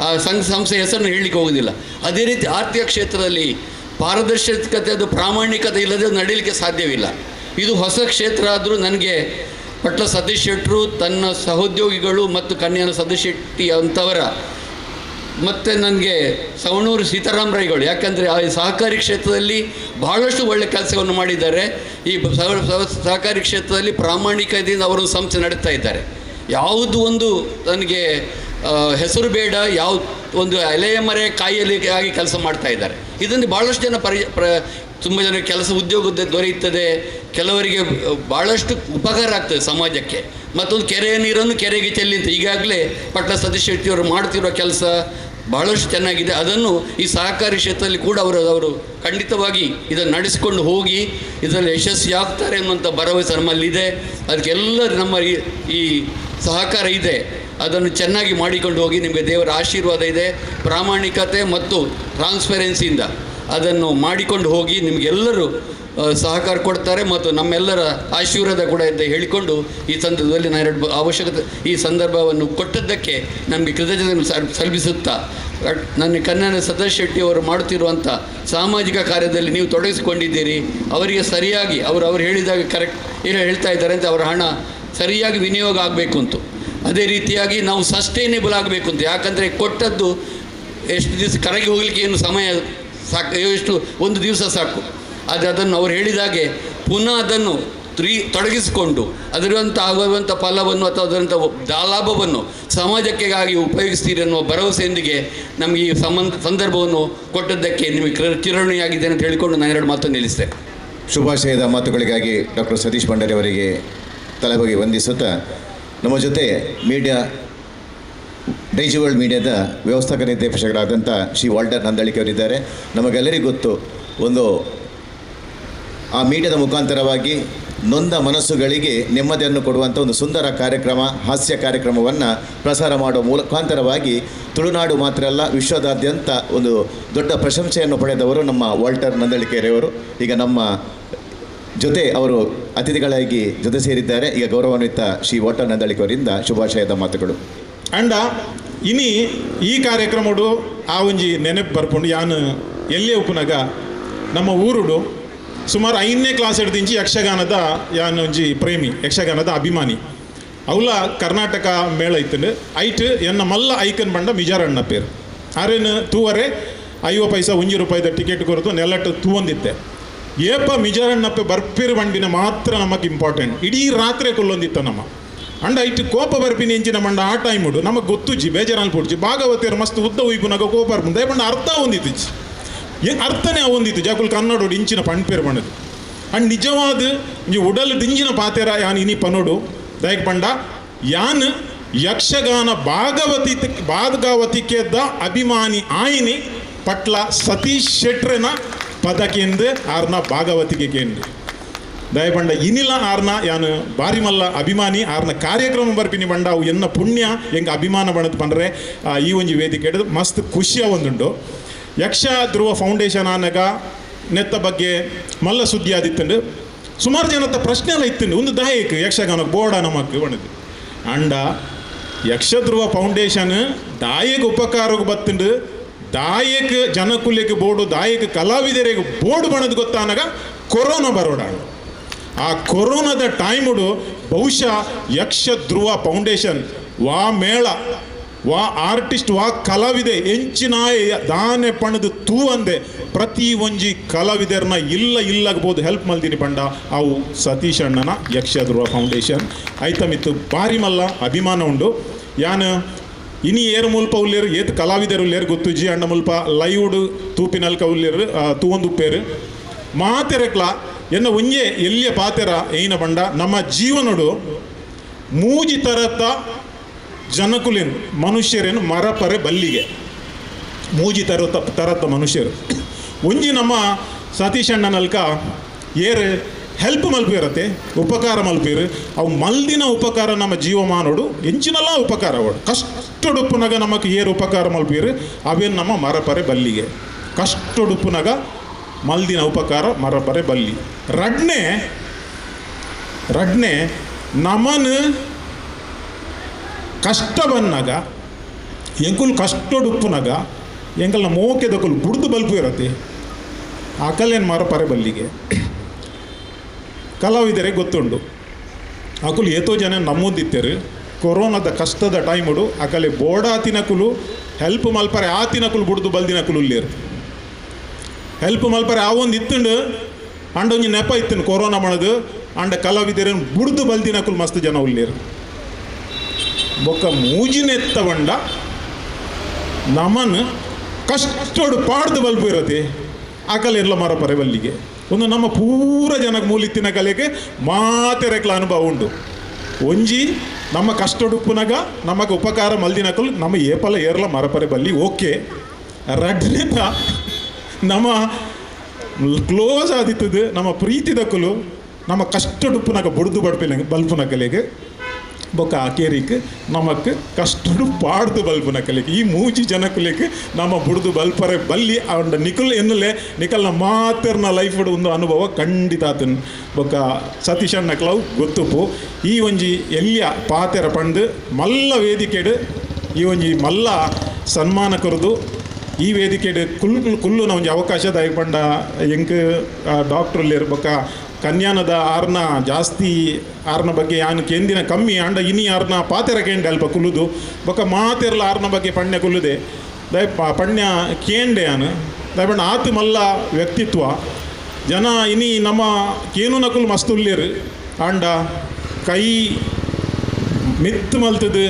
ಆ ಸಂಸ್ಥೆ ಹೆಸರನ್ನು ಹೇಳಲಿಕ್ಕೆ ಹೋಗೋದಿಲ್ಲ. ಅದೇ ರೀತಿ ಆರ್ಥಿಕ ಕ್ಷೇತ್ರದಲ್ಲಿ ಪಾರದರ್ಶಕತೆ, ಅದು ಪ್ರಾಮಾಣಿಕತೆ ಇಲ್ಲದೆ ನಡೀಲಿಕ್ಕೆ ಸಾಧ್ಯವಿಲ್ಲ. ಇದು ಹೊಸ ಕ್ಷೇತ್ರ ಆದರೂ ನನಗೆ ಪಟ್ಲ ಸತೀಶ್ ಶೆಟ್ಟರು ತನ್ನ ಸಹೋದ್ಯೋಗಿಗಳು ಮತ್ತು ಕನ್ಯಾನ ಸತೀಶ್ ಶೆಟ್ಟಿ ಅಂಥವರ ಮತ್ತು ನನಗೆ ಸವಣೂರು ಸೀತಾರಾಮ ರೈಗಳು, ಯಾಕಂದರೆ ಆ ಸಹಕಾರಿ ಕ್ಷೇತ್ರದಲ್ಲಿ ಭಾಳಷ್ಟು ಒಳ್ಳೆಯ ಕೆಲಸವನ್ನು ಮಾಡಿದ್ದಾರೆ. ಈ ಸಹಕಾರಿ ಕ್ಷೇತ್ರದಲ್ಲಿ ಪ್ರಾಮಾಣಿಕತೆಯಿಂದ ಅವರು ಸಂಸ್ಥೆ ನಡೆಸ್ತಾ ಇದ್ದಾರೆ. ಯಾವುದು ಒಂದು ನನಗೆ ಹೆಸರು ಬೇಡ, ಯಾವ ಒಂದು ಎಲೆಯ ಮರೆಯ ಕಾಯಿಯಲ್ಲಿ ಆಗಿ ಕೆಲಸ ಮಾಡ್ತಾ ಇದ್ದಾರೆ. ಇದನ್ನು ಭಾಳಷ್ಟು ಜನ ತುಂಬ ಜನ ಕೆಲಸ ಉದ್ಯೋಗ ದೊರೆಯುತ್ತದೆ, ಕೆಲವರಿಗೆ ಭಾಳಷ್ಟು ಉಪಕಾರ ಆಗ್ತದೆ ಸಮಾಜಕ್ಕೆ. ಮತ್ತೊಂದು ಕೆರೆಯ ನೀರನ್ನು ಕೆರೆಗೆ ಚೆಲ್ಲಿ ಅಂತ ಈಗಾಗಲೇ ಪಟ್ಲ ಸತೀಶ್ ಶೆಟ್ಟಿಯವರು ಮಾಡ್ತಿರೋ ಕೆಲಸ ಭಾಳಷ್ಟು ಚೆನ್ನಾಗಿದೆ. ಅದನ್ನು ಈ ಸಹಕಾರಿ ಕ್ಷೇತ್ರದಲ್ಲಿ ಕೂಡ ಅವರು ಖಂಡಿತವಾಗಿ ಇದನ್ನು ನಡೆಸಿಕೊಂಡು ಹೋಗಿ ಇದರಲ್ಲಿ ಯಶಸ್ವಿಯಾಗ್ತಾರೆ ಅನ್ನುವಂಥ ಭರವಸೆ ನಮ್ಮಲ್ಲಿದೆ. ಅದಕ್ಕೆಲ್ಲ ನಮ್ಮ ಈ ಸಹಕಾರ ಇದೆ. ಅದನ್ನು ಚೆನ್ನಾಗಿ ಮಾಡಿಕೊಂಡು ಹೋಗಿ, ನಿಮಗೆ ದೇವರ ಆಶೀರ್ವಾದ ಇದೆ. ಪ್ರಾಮಾಣಿಕತೆ ಮತ್ತು ಟ್ರಾನ್ಸ್ಪರೆನ್ಸಿಯಿಂದ ಅದನ್ನು ಮಾಡಿಕೊಂಡು ಹೋಗಿ, ನಿಮಗೆಲ್ಲರೂ ಸಹಕಾರ ಕೊಡ್ತಾರೆ ಮತ್ತು ನಮ್ಮೆಲ್ಲರ ಆಶೀರ್ವಾದ ಕೂಡ ಅಂತ ಹೇಳಿಕೊಂಡು ಈ ಸಂದರ್ಭದಲ್ಲಿ ನಾನು ಎರಡು ಅವಶ್ಯಕತೆ ಈ ಸಂದರ್ಭವನ್ನು ಕೊಟ್ಟದ್ದಕ್ಕೆ ನಮಗೆ ಕೃತಜ್ಞತೆ ಸಲ್ಲಿಸುತ್ತಾ, ನನ್ನ ಕನ್ನಡ ಸತೀಶ್ ಶೆಟ್ಟಿಯವರು ಮಾಡುತ್ತಿರುವಂಥ ಸಾಮಾಜಿಕ ಕಾರ್ಯದಲ್ಲಿ ನೀವು ತೊಡಗಿಸಿಕೊಂಡಿದ್ದೀರಿ. ಅವರಿಗೆ ಸರಿಯಾಗಿ ಅವರು ಹೇಳಿದಾಗ ಕರೆಕ್ಟ್ ಏನು ಹೇಳ್ತಾ ಇದ್ದಾರೆ ಅಂತ ಅವರ ಹಣ ಸರಿಯಾಗಿ ವಿನಿಯೋಗ ಆಗಬೇಕು ಅಂತ. ಅದೇ ರೀತಿಯಾಗಿ ನಾವು ಸಸ್ಟೈನೇಬಲ್ ಆಗಬೇಕು ಅಂತ. ಯಾಕಂದರೆ ಕೊಟ್ಟದ್ದು ಎಷ್ಟು ದಿವಸ ಕರಗಿ ಹೋಗಲಿಕ್ಕೆ ಏನು ಸಮಯ ಸಾಕು, ಎಷ್ಟು ಒಂದು ದಿವಸ ಸಾಕು. ಆದರೆ ಅದನ್ನು ಅವರು ಹೇಳಿದಾಗೆ ಪುನಃ ಅದನ್ನು ತೊಡಗಿಸಿಕೊಂಡು ಅದರಂಥ ಆಗುವಂಥ ಫಲವನ್ನು ಅಥವಾ ಅದರಂಥ ಲಾಭವನ್ನು ಸಮಾಜಕ್ಕಾಗಿ ಉಪಯೋಗಿಸ್ತೀರಿ ಅನ್ನುವ ಭರವಸೆಯೊಂದಿಗೆ ನಮಗೆ ಈ ಸಂದರ್ಭವನ್ನು ಕೊಟ್ಟದ್ದಕ್ಕೆ ನಿಮಗೆ ಚಿರಋಣಿಯಾಗಿದ್ದೇನೆ ಅಂತ ಹೇಳಿಕೊಂಡು ನಾನು ಎರಡು ಮಾತನ್ನು ನಿಲ್ಲಿಸ್ತೇನೆ. ಶುಭಾಶಯದ ಮಾತುಗಳಿಗಾಗಿ ಡಾಕ್ಟರ್ ಸತೀಶ್ ಭಂಡಾರಿ ಅವರಿಗೆ ತಲೆಬಾಗಿ ವಂದಿಸುತ್ತಾ, ನಮ್ಮ ಜೊತೆ ಮೀಡಿಯಾ ಡೈಜಿ ವರ್ಲ್ಡ್ ಮೀಡಿಯಾದ ವ್ಯವಸ್ಥಾಪಕ ನಿರ್ದೇಶಕರಾದಂಥ ಶ್ರೀ ವಾಲ್ಟರ್ ನಂದಳಿಕೆ ಅವರಿದ್ದಾರೆ. ನಮಗೆಲ್ಲರಿಗೂ ಗೊತ್ತು, ಒಂದು ಆ ಮೀಡಿಯಾದ ಮುಖಾಂತರವಾಗಿ ನೊಂದ ಮನಸ್ಸುಗಳಿಗೆ ನೆಮ್ಮದಿಯನ್ನು ಕೊಡುವಂಥ ಒಂದು ಸುಂದರ ಕಾರ್ಯಕ್ರಮ, ಹಾಸ್ಯ ಕಾರ್ಯಕ್ರಮವನ್ನು ಪ್ರಸಾರ ಮಾಡುವ ಮುಖಾಂತರವಾಗಿ ತುಳುನಾಡು ಮಾತ್ರ ಅಲ್ಲ, ವಿಶ್ವದಾದ್ಯಂತ ಒಂದು ದೊಡ್ಡ ಪ್ರಶಂಸೆಯನ್ನು ಪಡೆದವರು ನಮ್ಮ ವಾಲ್ಟರ್ ನಂದಳಿಕೆರೆಯವರು. ಈಗ ನಮ್ಮ ಜೊತೆ ಅವರು ಅತಿಥಿಗಳಾಗಿ ಜೊತೆ ಸೇರಿದ್ದಾರೆ. ಈಗ ಗೌರವಾನ್ವಿತ ಶ್ರೀ ವಾಲ್ಟರ್ ನಂದಳಿಕೆ ಅವರಿಂದ ಶುಭಾಶಯದ ಮಾತುಗಳು. ಅಂಡ ಇನಿ ಈ ಕಾರ್ಯಕ್ರಮಡು ಆ ಒಂಜಿ ನೆನಪು ಬರ್ಪುಂಡು. ಯಾನು ಎಲ್ಲೇ ಉಪ್ಪುನಾಗ ನಮ್ಮ ಊರುಡು ಸುಮಾರು 5ನೇ ಕ್ಲಾಸ್ ಹಿಡ್ದಿಂಚಿ ಯಕ್ಷಗಾನದ ಯಾನು ಒಂಜಿ ಪ್ರೇಮಿ, ಯಕ್ಷಗಾನದ ಅಭಿಮಾನಿ. ಅವಲ ಕರ್ನಾಟಕ ಮೇಳ ಇತ್ತಂಡು ಐಟ್ ಎನ್ನ ಮಲ್ಲ ಐಕನ್ ಬಂಡ ಮಿಜಾರಣ್ಣ ಪೇರು ಆರೇನು ತೂವರೆ 50 ಪೈಸಾ 1 ರೂಪಾಯಿದ ಟಿಕೆಟ್ ಕೊರತು ನೆಲಟ್ಟು ತೂವೊಂದಿತ್ತೆ. ಏಪ ಮಿಜಾರಣ್ಣಪ್ಪೆ ಬರ್ಪಿರು ಬಂಡಿನ ಮಾತ್ರ ನಮಗೆ ಇಂಪಾರ್ಟೆಂಟ್. ಇಡೀ ರಾತ್ರಿ ಕೊಲ್ಲೊಂದಿತ್ತ ನಮ್ಮ ಅಂಡ ಇಟ್ಟು ಕೋಪ ಬರ್ಪಿನ ಎಂಚಿನ ಮಂಡ ಆ ಟೈಮ್ ಉಡು ನಮಗೆ ಗೊತ್ತುಜ್ಜಿ ಬೇಜಾರಲ್ಲಿ ಪುಡ್ಜಿ ಭಾಗವತಿಯರು ಮಸ್ತ್ ಉದ್ದ ಉಯ್ಪುನಾಗ ಕೋಪ ಬರ್ಪುಂಡು ದಯಪಂಡ ಅರ್ಥ ಹೊಂದಿತ್ತುಜ್ಜಿ ಅರ್ಥನೇ ಒಂದಿತ್ತು ಜಾಕುಲ್ ಕನ್ನಡ ಇಂಚಿನ ಪಣ್ಪೇರು ಬಣ್ಣದು. ಅಂಡ್ ನಿಜವಾದ ಇಂಜಿ ಉಡಲ್ ದಿಂಜಿನ ಪಾತೇರ ಯಾನ್ ಇನಿ ಪನೋಡು ದಯಕ್ ಪಂಡ ಯಾನ್ ಯಕ್ಷಗಾನ ಭಾಗವತಿಕೆದ ಅಭಿಮಾನಿ ಆಯಿನಿ ಪಟ್ಲ ಸತೀಶ್ ಶೆಟ್ರನ ಪದಕೆಂದು ಆರ್ನ ಭಾಗವತಿಕೆ ಕೇಂದ್ರ ದಯಪಂಡ ಇನಿಲ ಆರ್ನ ಯಾನು ಬಾರಿಮಲ್ಲ ಅಭಿಮಾನಿ ಆರ್ನ ಕಾರ್ಯಕ್ರಮ ಬರ್ಪಿನಿ ಬಂಡ ಅವು ಎನ್ನ ಪುಣ್ಯ ಎಂಗೆ ಅಭಿಮಾನ ಬಣ್ಣದ ಪಂಡ್ರೆ ಈ ಒಂಜಿ ವೇದಿಕೆ ಹಿಡಿದು ಮಸ್ತ್ ಖುಷಿಯ ಒಂದುಂಡು. ಯಕ್ಷ ಧ್ರುವ ಫೌಂಡೇಶನ್ ಆನಗ ನೆತ್ತ ಬಗ್ಗೆ ಮಲ್ಲ ಸುದ್ದಿ ಆದಿತ್ತಂಡು ಸುಮಾರು ಜನತ್ತ ಪ್ರಶ್ನೆ ಎಲ್ಲ ಇತ್ತಂಡು ಒಂದು ದಾಯಕ ಯಕ್ಷಗಾನಕ್ಕೆ ಬೋರ್ಡ ನಮಕ್ ಬಣ್ಣದು. ಅಂಡ ಯಕ್ಷಧ್ರುವ ಫೌಂಡೇಶನ್ ದಾಯಕ ಉಪಕಾರಕ್ಕೆ ಬತ್ತಂಡು ದಾಯಕ ಜನಕುಲೆಗೆ ಬೋರ್ಡು ದಾಯಕ ಕಲಾವಿದರಿಗೆ ಬೋರ್ಡು ಬಣ್ಣದು ಗೊತ್ತಾನಾಗ ಕೊರೋನಾ ಬರೋಡ. ಆ ಕೊರೋನಾದ ಟೈಮುಡು ಬಹುಶಃ ಯಕ್ಷಧ್ರುವ ಫೌಂಡೇಶನ್ ವಾ ಮೇಳ ವಾ ಆರ್ಟಿಸ್ಟ್ ವಾ ಕಲಾವಿದೆ ಎಂಚಿನಾಯ ದಾನೆ ಪಣದು ತೂ ಅಂದೆ ಪ್ರತಿ ಒಂಜಿ ಕಲಾವಿದರ್ನ ಇಲ್ಲ ಇಲ್ಲಾಗ್ಬೋದು ಹೆಲ್ಪ್ ಮಲ್ದಿನಿ ಪಂಡ ಅವು ಸತೀಶ್ ಅಣ್ಣನ ಯಕ್ಷಧ್ರುವ ಫೌಂಡೇಶನ್ ಐತಮಿತ್ತು ಬಾರಿ ಮಲ್ಲ ಅಭಿಮಾನ ಉಂಡು. ಯಾನು ಇನಿ ಏರು ಮುಲ್ಪ ಉಲ್ಲೇರು ಏತ್ ಕಲಾವಿದರು ಉಲ್ಲೇರು ಗೊತ್ತುಜಿ ಅಣ್ಣ ಮುಲ್ಪ ಲೈವ್ಡ್ ತೂಪಿನಲ್ಕ ಉಲ್ಲೇರು ತೂವೊಂದುಪ್ಪೇರು ಮಾತೆರಕ್ಲ ಎನ್ನ ಒಂಜೆ ಎಲ್ಲಿಯ ಪಾತೆರ ಏನ ಬಂಡ ನಮ್ಮ ಜೀವನಡು ಮೂಜಿ ತರತ ಜನಕುಲಿನ್ ಮನುಷ್ಯರೇನು ಮರಪರೆ ಬಲ್ಲಿಗೆ ಮೂಜಿ ತರತ ಮನುಷ್ಯರು ಒಂಜಿ ನಮ್ಮ ಸತೀಶ್ ಅಣ್ಣನಲ್ಕ ಏರು ಹೆಲ್ಪ್ ಮಲ್ಪಿರತ್ತೆ ಉಪಕಾರ ಮಲ್ಪಿರು ಅವು ಮಲ್ದಿನ ಉಪಕಾರ ನಮ್ಮ ಜೀವಮಾನೋಡು ಎಂಚಿನಲ್ಲ ಉಪಕಾರ ಅವಡು ಕಷ್ಟೊಡುಪ್ಪುನಗ ನಮಕ್ ಏರು ಉಪಕಾರ ಮಲ್ಪಿರು ಅವೇನು ನಮ್ಮ ಮರಪರೆ ಬಲ್ಲಿಗೆ ಕಷ್ಟೊಡುಪ್ಪುನಗ ಮಲ್ದಿನ ಉಪಕಾರ ಮರಪರೆ ಬಲ್ಲಿ. ರಡ್ನೆ ರಡ್ನೆ ನಮನ್ ಕಷ್ಟ ಬಂದಾಗ ಎಂಕುಲು ಕಷ್ಟೊಡುಪ್ಪುನಗ ಎಂಕಲ್ನ ಮೋಕೆದಕುಲು ಬುಡ್ದು ಬಲ್ಪು ಇರತ್ತೆ ಅಕಲೇನು ಮರಪರೆ ಬಲ್ಲಿಗೆ. ಕಲಾವಿದರೆ ಗೊತ್ತುಂಡು ಅಕುಲು ಏತೋ ಜನ ನಮ್ಮೊಂದಿತ್ತೇರು ಕೊರೋನಾದ ಕಷ್ಟದ ಟೈಮುಡು ಅಕಲೆ ಬೋಡಾತಿನಕುಲು ಹೆಲ್ಪ್ ಮಲ್ಪರೆ ಆತಿನಕುಲು ಬುಡ್ದು ಬಲ್ದಿನಕುಲು ಉಲ್ಲೇರು ಹೆಲ್ಪ್ ಮಲ್ಪರೆ ಆ ಒಂದು ಇತ್ತುಂಡು ಅಂಡ ಒಂಜಿ ನೆಪ ಇತ್ತುಂಡು ಕೊರೋನಾ ಮಾಡೋದು ಅಂಡ ಕಲಾವಿದರೇನು ಬುಡ್ದು ಬಲ್ದಿನಕುಲು ಮಸ್ತ್ ಜನ ಉಲ್ಲೇರು. ಬೊಕ್ಕ ಮೂಜಿನೆತ್ತ ಬಂಡ ನಮನ್ ಕಷ್ಟೋಡು ಪಾಡ್ದು ಬಲ್ಪು ಇರತ್ತೆ ಅಕಲೆ ಎಲ್ಲ ಮರಪರೆ ಬಲ್ಲಿಗೆ. ಒಂದು ನಮ್ಮ ಪೂರ ಜನಕ್ಕೆ ಮೂಲಿತ್ತಿನ ಕಲೆಗೆ ಮಾತೆರೆಕ್ಲ ಅನುಭವ ಉಂಡು. ಒಂಜಿ ನಮ್ಮ ಕಷ್ಟೊಡುಪ್ಪುನಗ ನಮಗೆ ಉಪಕಾರ ಮಲ್ದಿನಕಲು ನಮ್ಮ ಏಪಲ ಏರ್ಲ ಮರಪರೆ ಬಲ್ಲಿ ಓಕೆ. ರಡ್ನೆತ ನಮ್ಮ ಕ್ಲೋಸ್ ಆದಿತ್ತದು ನಮ್ಮ ಪ್ರೀತಿದಕಲು ನಮ್ಮ ಕಷ್ಟೊಡುಪ್ಪುನಗ ಬುಡ್ದು ಬಡ್ಪಿನ ಬಲ್ಪುನ ಕಲೆಗೆ ಬೊಕ್ಕ ಆಕೇರಿಕ್ ನಮಕ್ ಕಷ್ಟಡು ಪಾಡ್ದು ಬಲ್ಪುನ ಕಲೆಗೆ ಈ ಮೂಜಿ ಜನಕುಲೆಗೆ ನಮ್ಮ ಬುಡ್ದು ಬಲ್ಪರೆ ಬಲ್ಲಿ ಅಂಡ ನಿಕುಲ್ ಎನ್ನುಲೆ ನಿಕಲ್ನ ಮಾತರ್ನ ಲೈಫ್ ಒಂದು ಅನುಭವ ಖಂಡಿತ ಆತನ್. ಬೊಕ್ಕ ಸತೀಶ್ ಅಣ್ಣ ಕ್ಲವ್ ಗೊತ್ತುಪ್ಪು ಈ ಒಂಜಿ ಎಲ್ಲಿಯ ಪಾತೆರ ಪಂಡು ಮಲ್ಲ ವೇದಿಕೆಡು ಈ ಒಂಜಿ ಮಲ್ಲ ಸನ್ಮಾನ ಕೊರದು ಈ ವೇದಿಕೆಡು ಕುಲ್ಲುನ ಒಂಜಿ ಅವಕಾಶ ದಾಯ ಪಂಡ ಎಂಕ್ ಡಾಕ್ಟ್ರ್ ಬೊಕ್ಕ ಕನ್ಯಾನದ ಆರ್ನ ಜಾಸ್ತಿ ಆರ್ನ ಬಗ್ಗೆ ಯಾನು ಕೇಂದಿನ ಕಮ್ಮಿ ಅಂಡ ಇನಿ ಆರ್ನ ಪಾತೆರ ಕೇಂಡೆ ಅಲ್ಪ ಕುಲ್ಲುದು ಬೊಕ್ಕ ಮಾತೆರ್ಲ ಆರ್ನ ಬಗ್ಗೆ ಪಣ್ಯ ಕುಲ್ಲುದೆ ದಯ ಪಣ್ಯ ಕೇಂಡೆ ಯಾನು ದಯಪಂಡ ಆತು ಮಲ್ಲ ವ್ಯಕ್ತಿತ್ವ ಜನ ಇನಿ ನಮ್ಮ ಕೇನು ನಕುಲು ಮಸ್ತ್ ಉಲ್ಲೇರು ಆಂಡ ಕೈ ಮಿತ್ತು ಮಲ್ತದು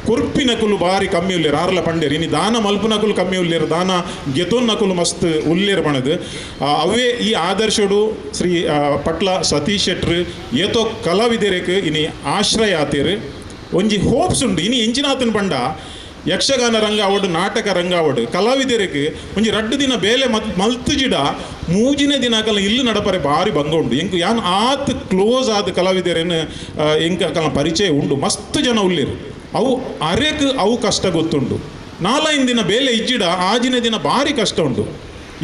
ಕೊರ್ಪಿನಕುಲು ಬಾರಿ ಕಮ್ಮಿ ಉಲ್ಲೇರು ಆರ್ಲ ಪಂಡೇರು ಇನಿ ದಾನ ಮಲ್ಪುನಕುಲು ಕಮ್ಮಿ ಉಲ್ಲೇರು ದಾನ ಗೆತೊನ್ನಕುಲು ಮಸ್ತ್ ಉಲ್ಲೇರು ಪಣದು ಅವೇ ಈ ಆದರ್ಶಡು ಶ್ರೀ ಪಟ್ಲ ಸತೀಶ್ ಶೆಟ್ರು ಏತೋ ಕಲಾವಿದರೇಕ್ ಇನಿ ಆಶ್ರಯ ಆತೇರು ಒಂಜಿ ಹೋಪ್ಸ್ ಉಂಡು ಇನಿ ಎಂಚಿನಾತನ ಪಂಡ ಯಕ್ಷಗಾನ ರಂಗ ಅವಡು ನಾಟಕ ರಂಗ ಅವಡು ಕಲಾವಿದರಿಗೆ ಒಂಜಿ ರಡ್ಡು ದಿನ ಬೇಲೆ ಮಲ್ತುಜಿಡ ಮೂಜಿನೇ ದಿನ ಅಕಲ್ನ ಇಲ್ಲು ನಡಪರೆ ಭಾರಿ ಭಂಗ ಉಂಡು. ಎಂಕ್ ಯಾನ್ ಆತ್ ಕ್ಲೋಸ್ ಆದ ಕಲಾವಿದರೇನು ಎಂಕ್ ಅಕಲ್ನ ಪರಿಚಯ ಉಂಡು ಮಸ್ತ್ ಜನ ಉಲ್ಲೇರು ಅವು ಅರೆಕ್ ಅವು ಕಷ್ಟ ಗೊತ್ತುಂಡು. ನಾಲೈದು ದಿನ ಬೇಲೆ ಇಜ್ಜಿಡ ಆಜಿನ ದಿನ ಭಾರಿ ಕಷ್ಟ ಉಂಟು.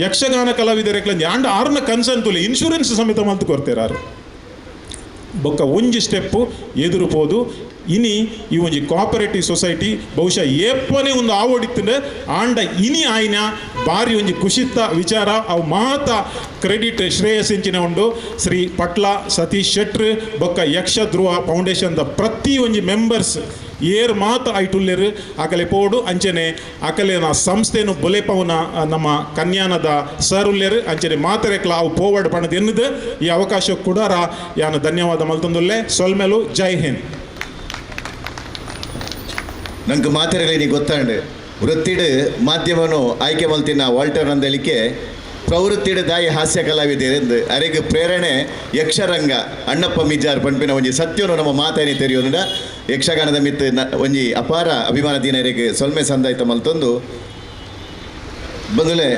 ಯಕ್ಷಗಾನ ಕಲಾವಿದರೆಕ್ಲ ಯಾಂಡ ಆರ್ನ ಕನ್ಸಂತುಲೆ ಇನ್ಶೂರೆನ್ಸ್ ಸಮೇತ ಮಲ್ತು ಕೊರ್ತೇರಾರು ಬೊಕ್ಕ ಒಂಜಿ ಸ್ಟೆಪ್ಪು ಎದುರು ಪೋದು ಇನಿ ಈ ಒಂಜಿ ಕೋಆಪರೇಟಿವ್ ಸೊಸೈಟಿ ಬಹುಶಃ ಏಪನೇ ಒಂದು ಆವಡಿತ್ತಂಡೆ ಆಂಡ ಇನಿ ಆಯ್ನ ಭಾರಿ ಒಂಜಿ ಖುಷಿತ್ತ ವಿಚಾರ ಅವು ಮಾತ ಕ್ರೆಡಿಟ್ ಶ್ರೇಯಸ್ ಎಂಚಿನ ಉಂಡು ಶ್ರೀ ಪಟ್ಲ ಸತೀಶ್ ಶೆಟ್ರು ಬೊಕ್ಕ ಯಕ್ಷ ಧ್ರುವ ಫೌಂಡೇಶನ್ದ ಪ್ರತಿ ಒಂಜಿ ಮೆಂಬರ್ಸ್ ಏರ್ ಮಾತ ಐಟುಲ್ಲೇರು ಅಕಲೆ ಪೋಡು ಅಂಚನೆ ಅಕಲೆನ ಸಂಸ್ಥೆನು ಬುಲೆಪವನ ನಮ್ಮ ಕನ್ಯಾನದ ಸರ್ ಉಲ್ಲೇರು ಅಂಚನೆ ಮಾತರೆಕ್ಲ ಅವು ಪೋವಡ್ ಪಣದ ಎನ್ನುದು ಈ ಅವಕಾಶ ಕುಡಾರ ಯಾನು ಧನ್ಯವಾದ ಮಲ್ತೊಂದುಲ್ಲೆ ಸೊಲ್ಮೆಲು. ಜೈ ಹಿಂದ್. ನಂಗೆ ಮಾತೆರೆಗಳಿಗೆ ಗೊತ್ತಾಂಡು ವೃತ್ತಿಡು ಮಾಧ್ಯಮನು ಆಯ್ಕೆ ಮಲ್ತಿನ ವಾಲ್ಟರ್ ನಂದಳಿಕೆ ಪ್ರವೃತ್ತಿಡು ದಾಯಿ ಹಾಸ್ಯ ಕಲಾವಿದರೆಂದು ಅರೆಗೆ ಪ್ರೇರಣೆ ಯಕ್ಷರಂಗ ಅಣ್ಣಪ್ಪ ಮಿಜಾರ್ ಪಂಪಿನ ಒಂಜಿ ಸತ್ಯನು ನಮ್ಮ ಮಾತೇನೆ ತೆರೆಯೋದ್ರಿಂದ ಯಕ್ಷಗಾನದ ಮಿತ್ತು ಒಂಜಿ ಅಪಾರ ಅಭಿಮಾನ ದಿನರಿಗೆ ಸೊಲ್ಮೆ ಸಂದಾಯ್ತ ಮಲ್ತೊಂದು ಬಂದಲೆ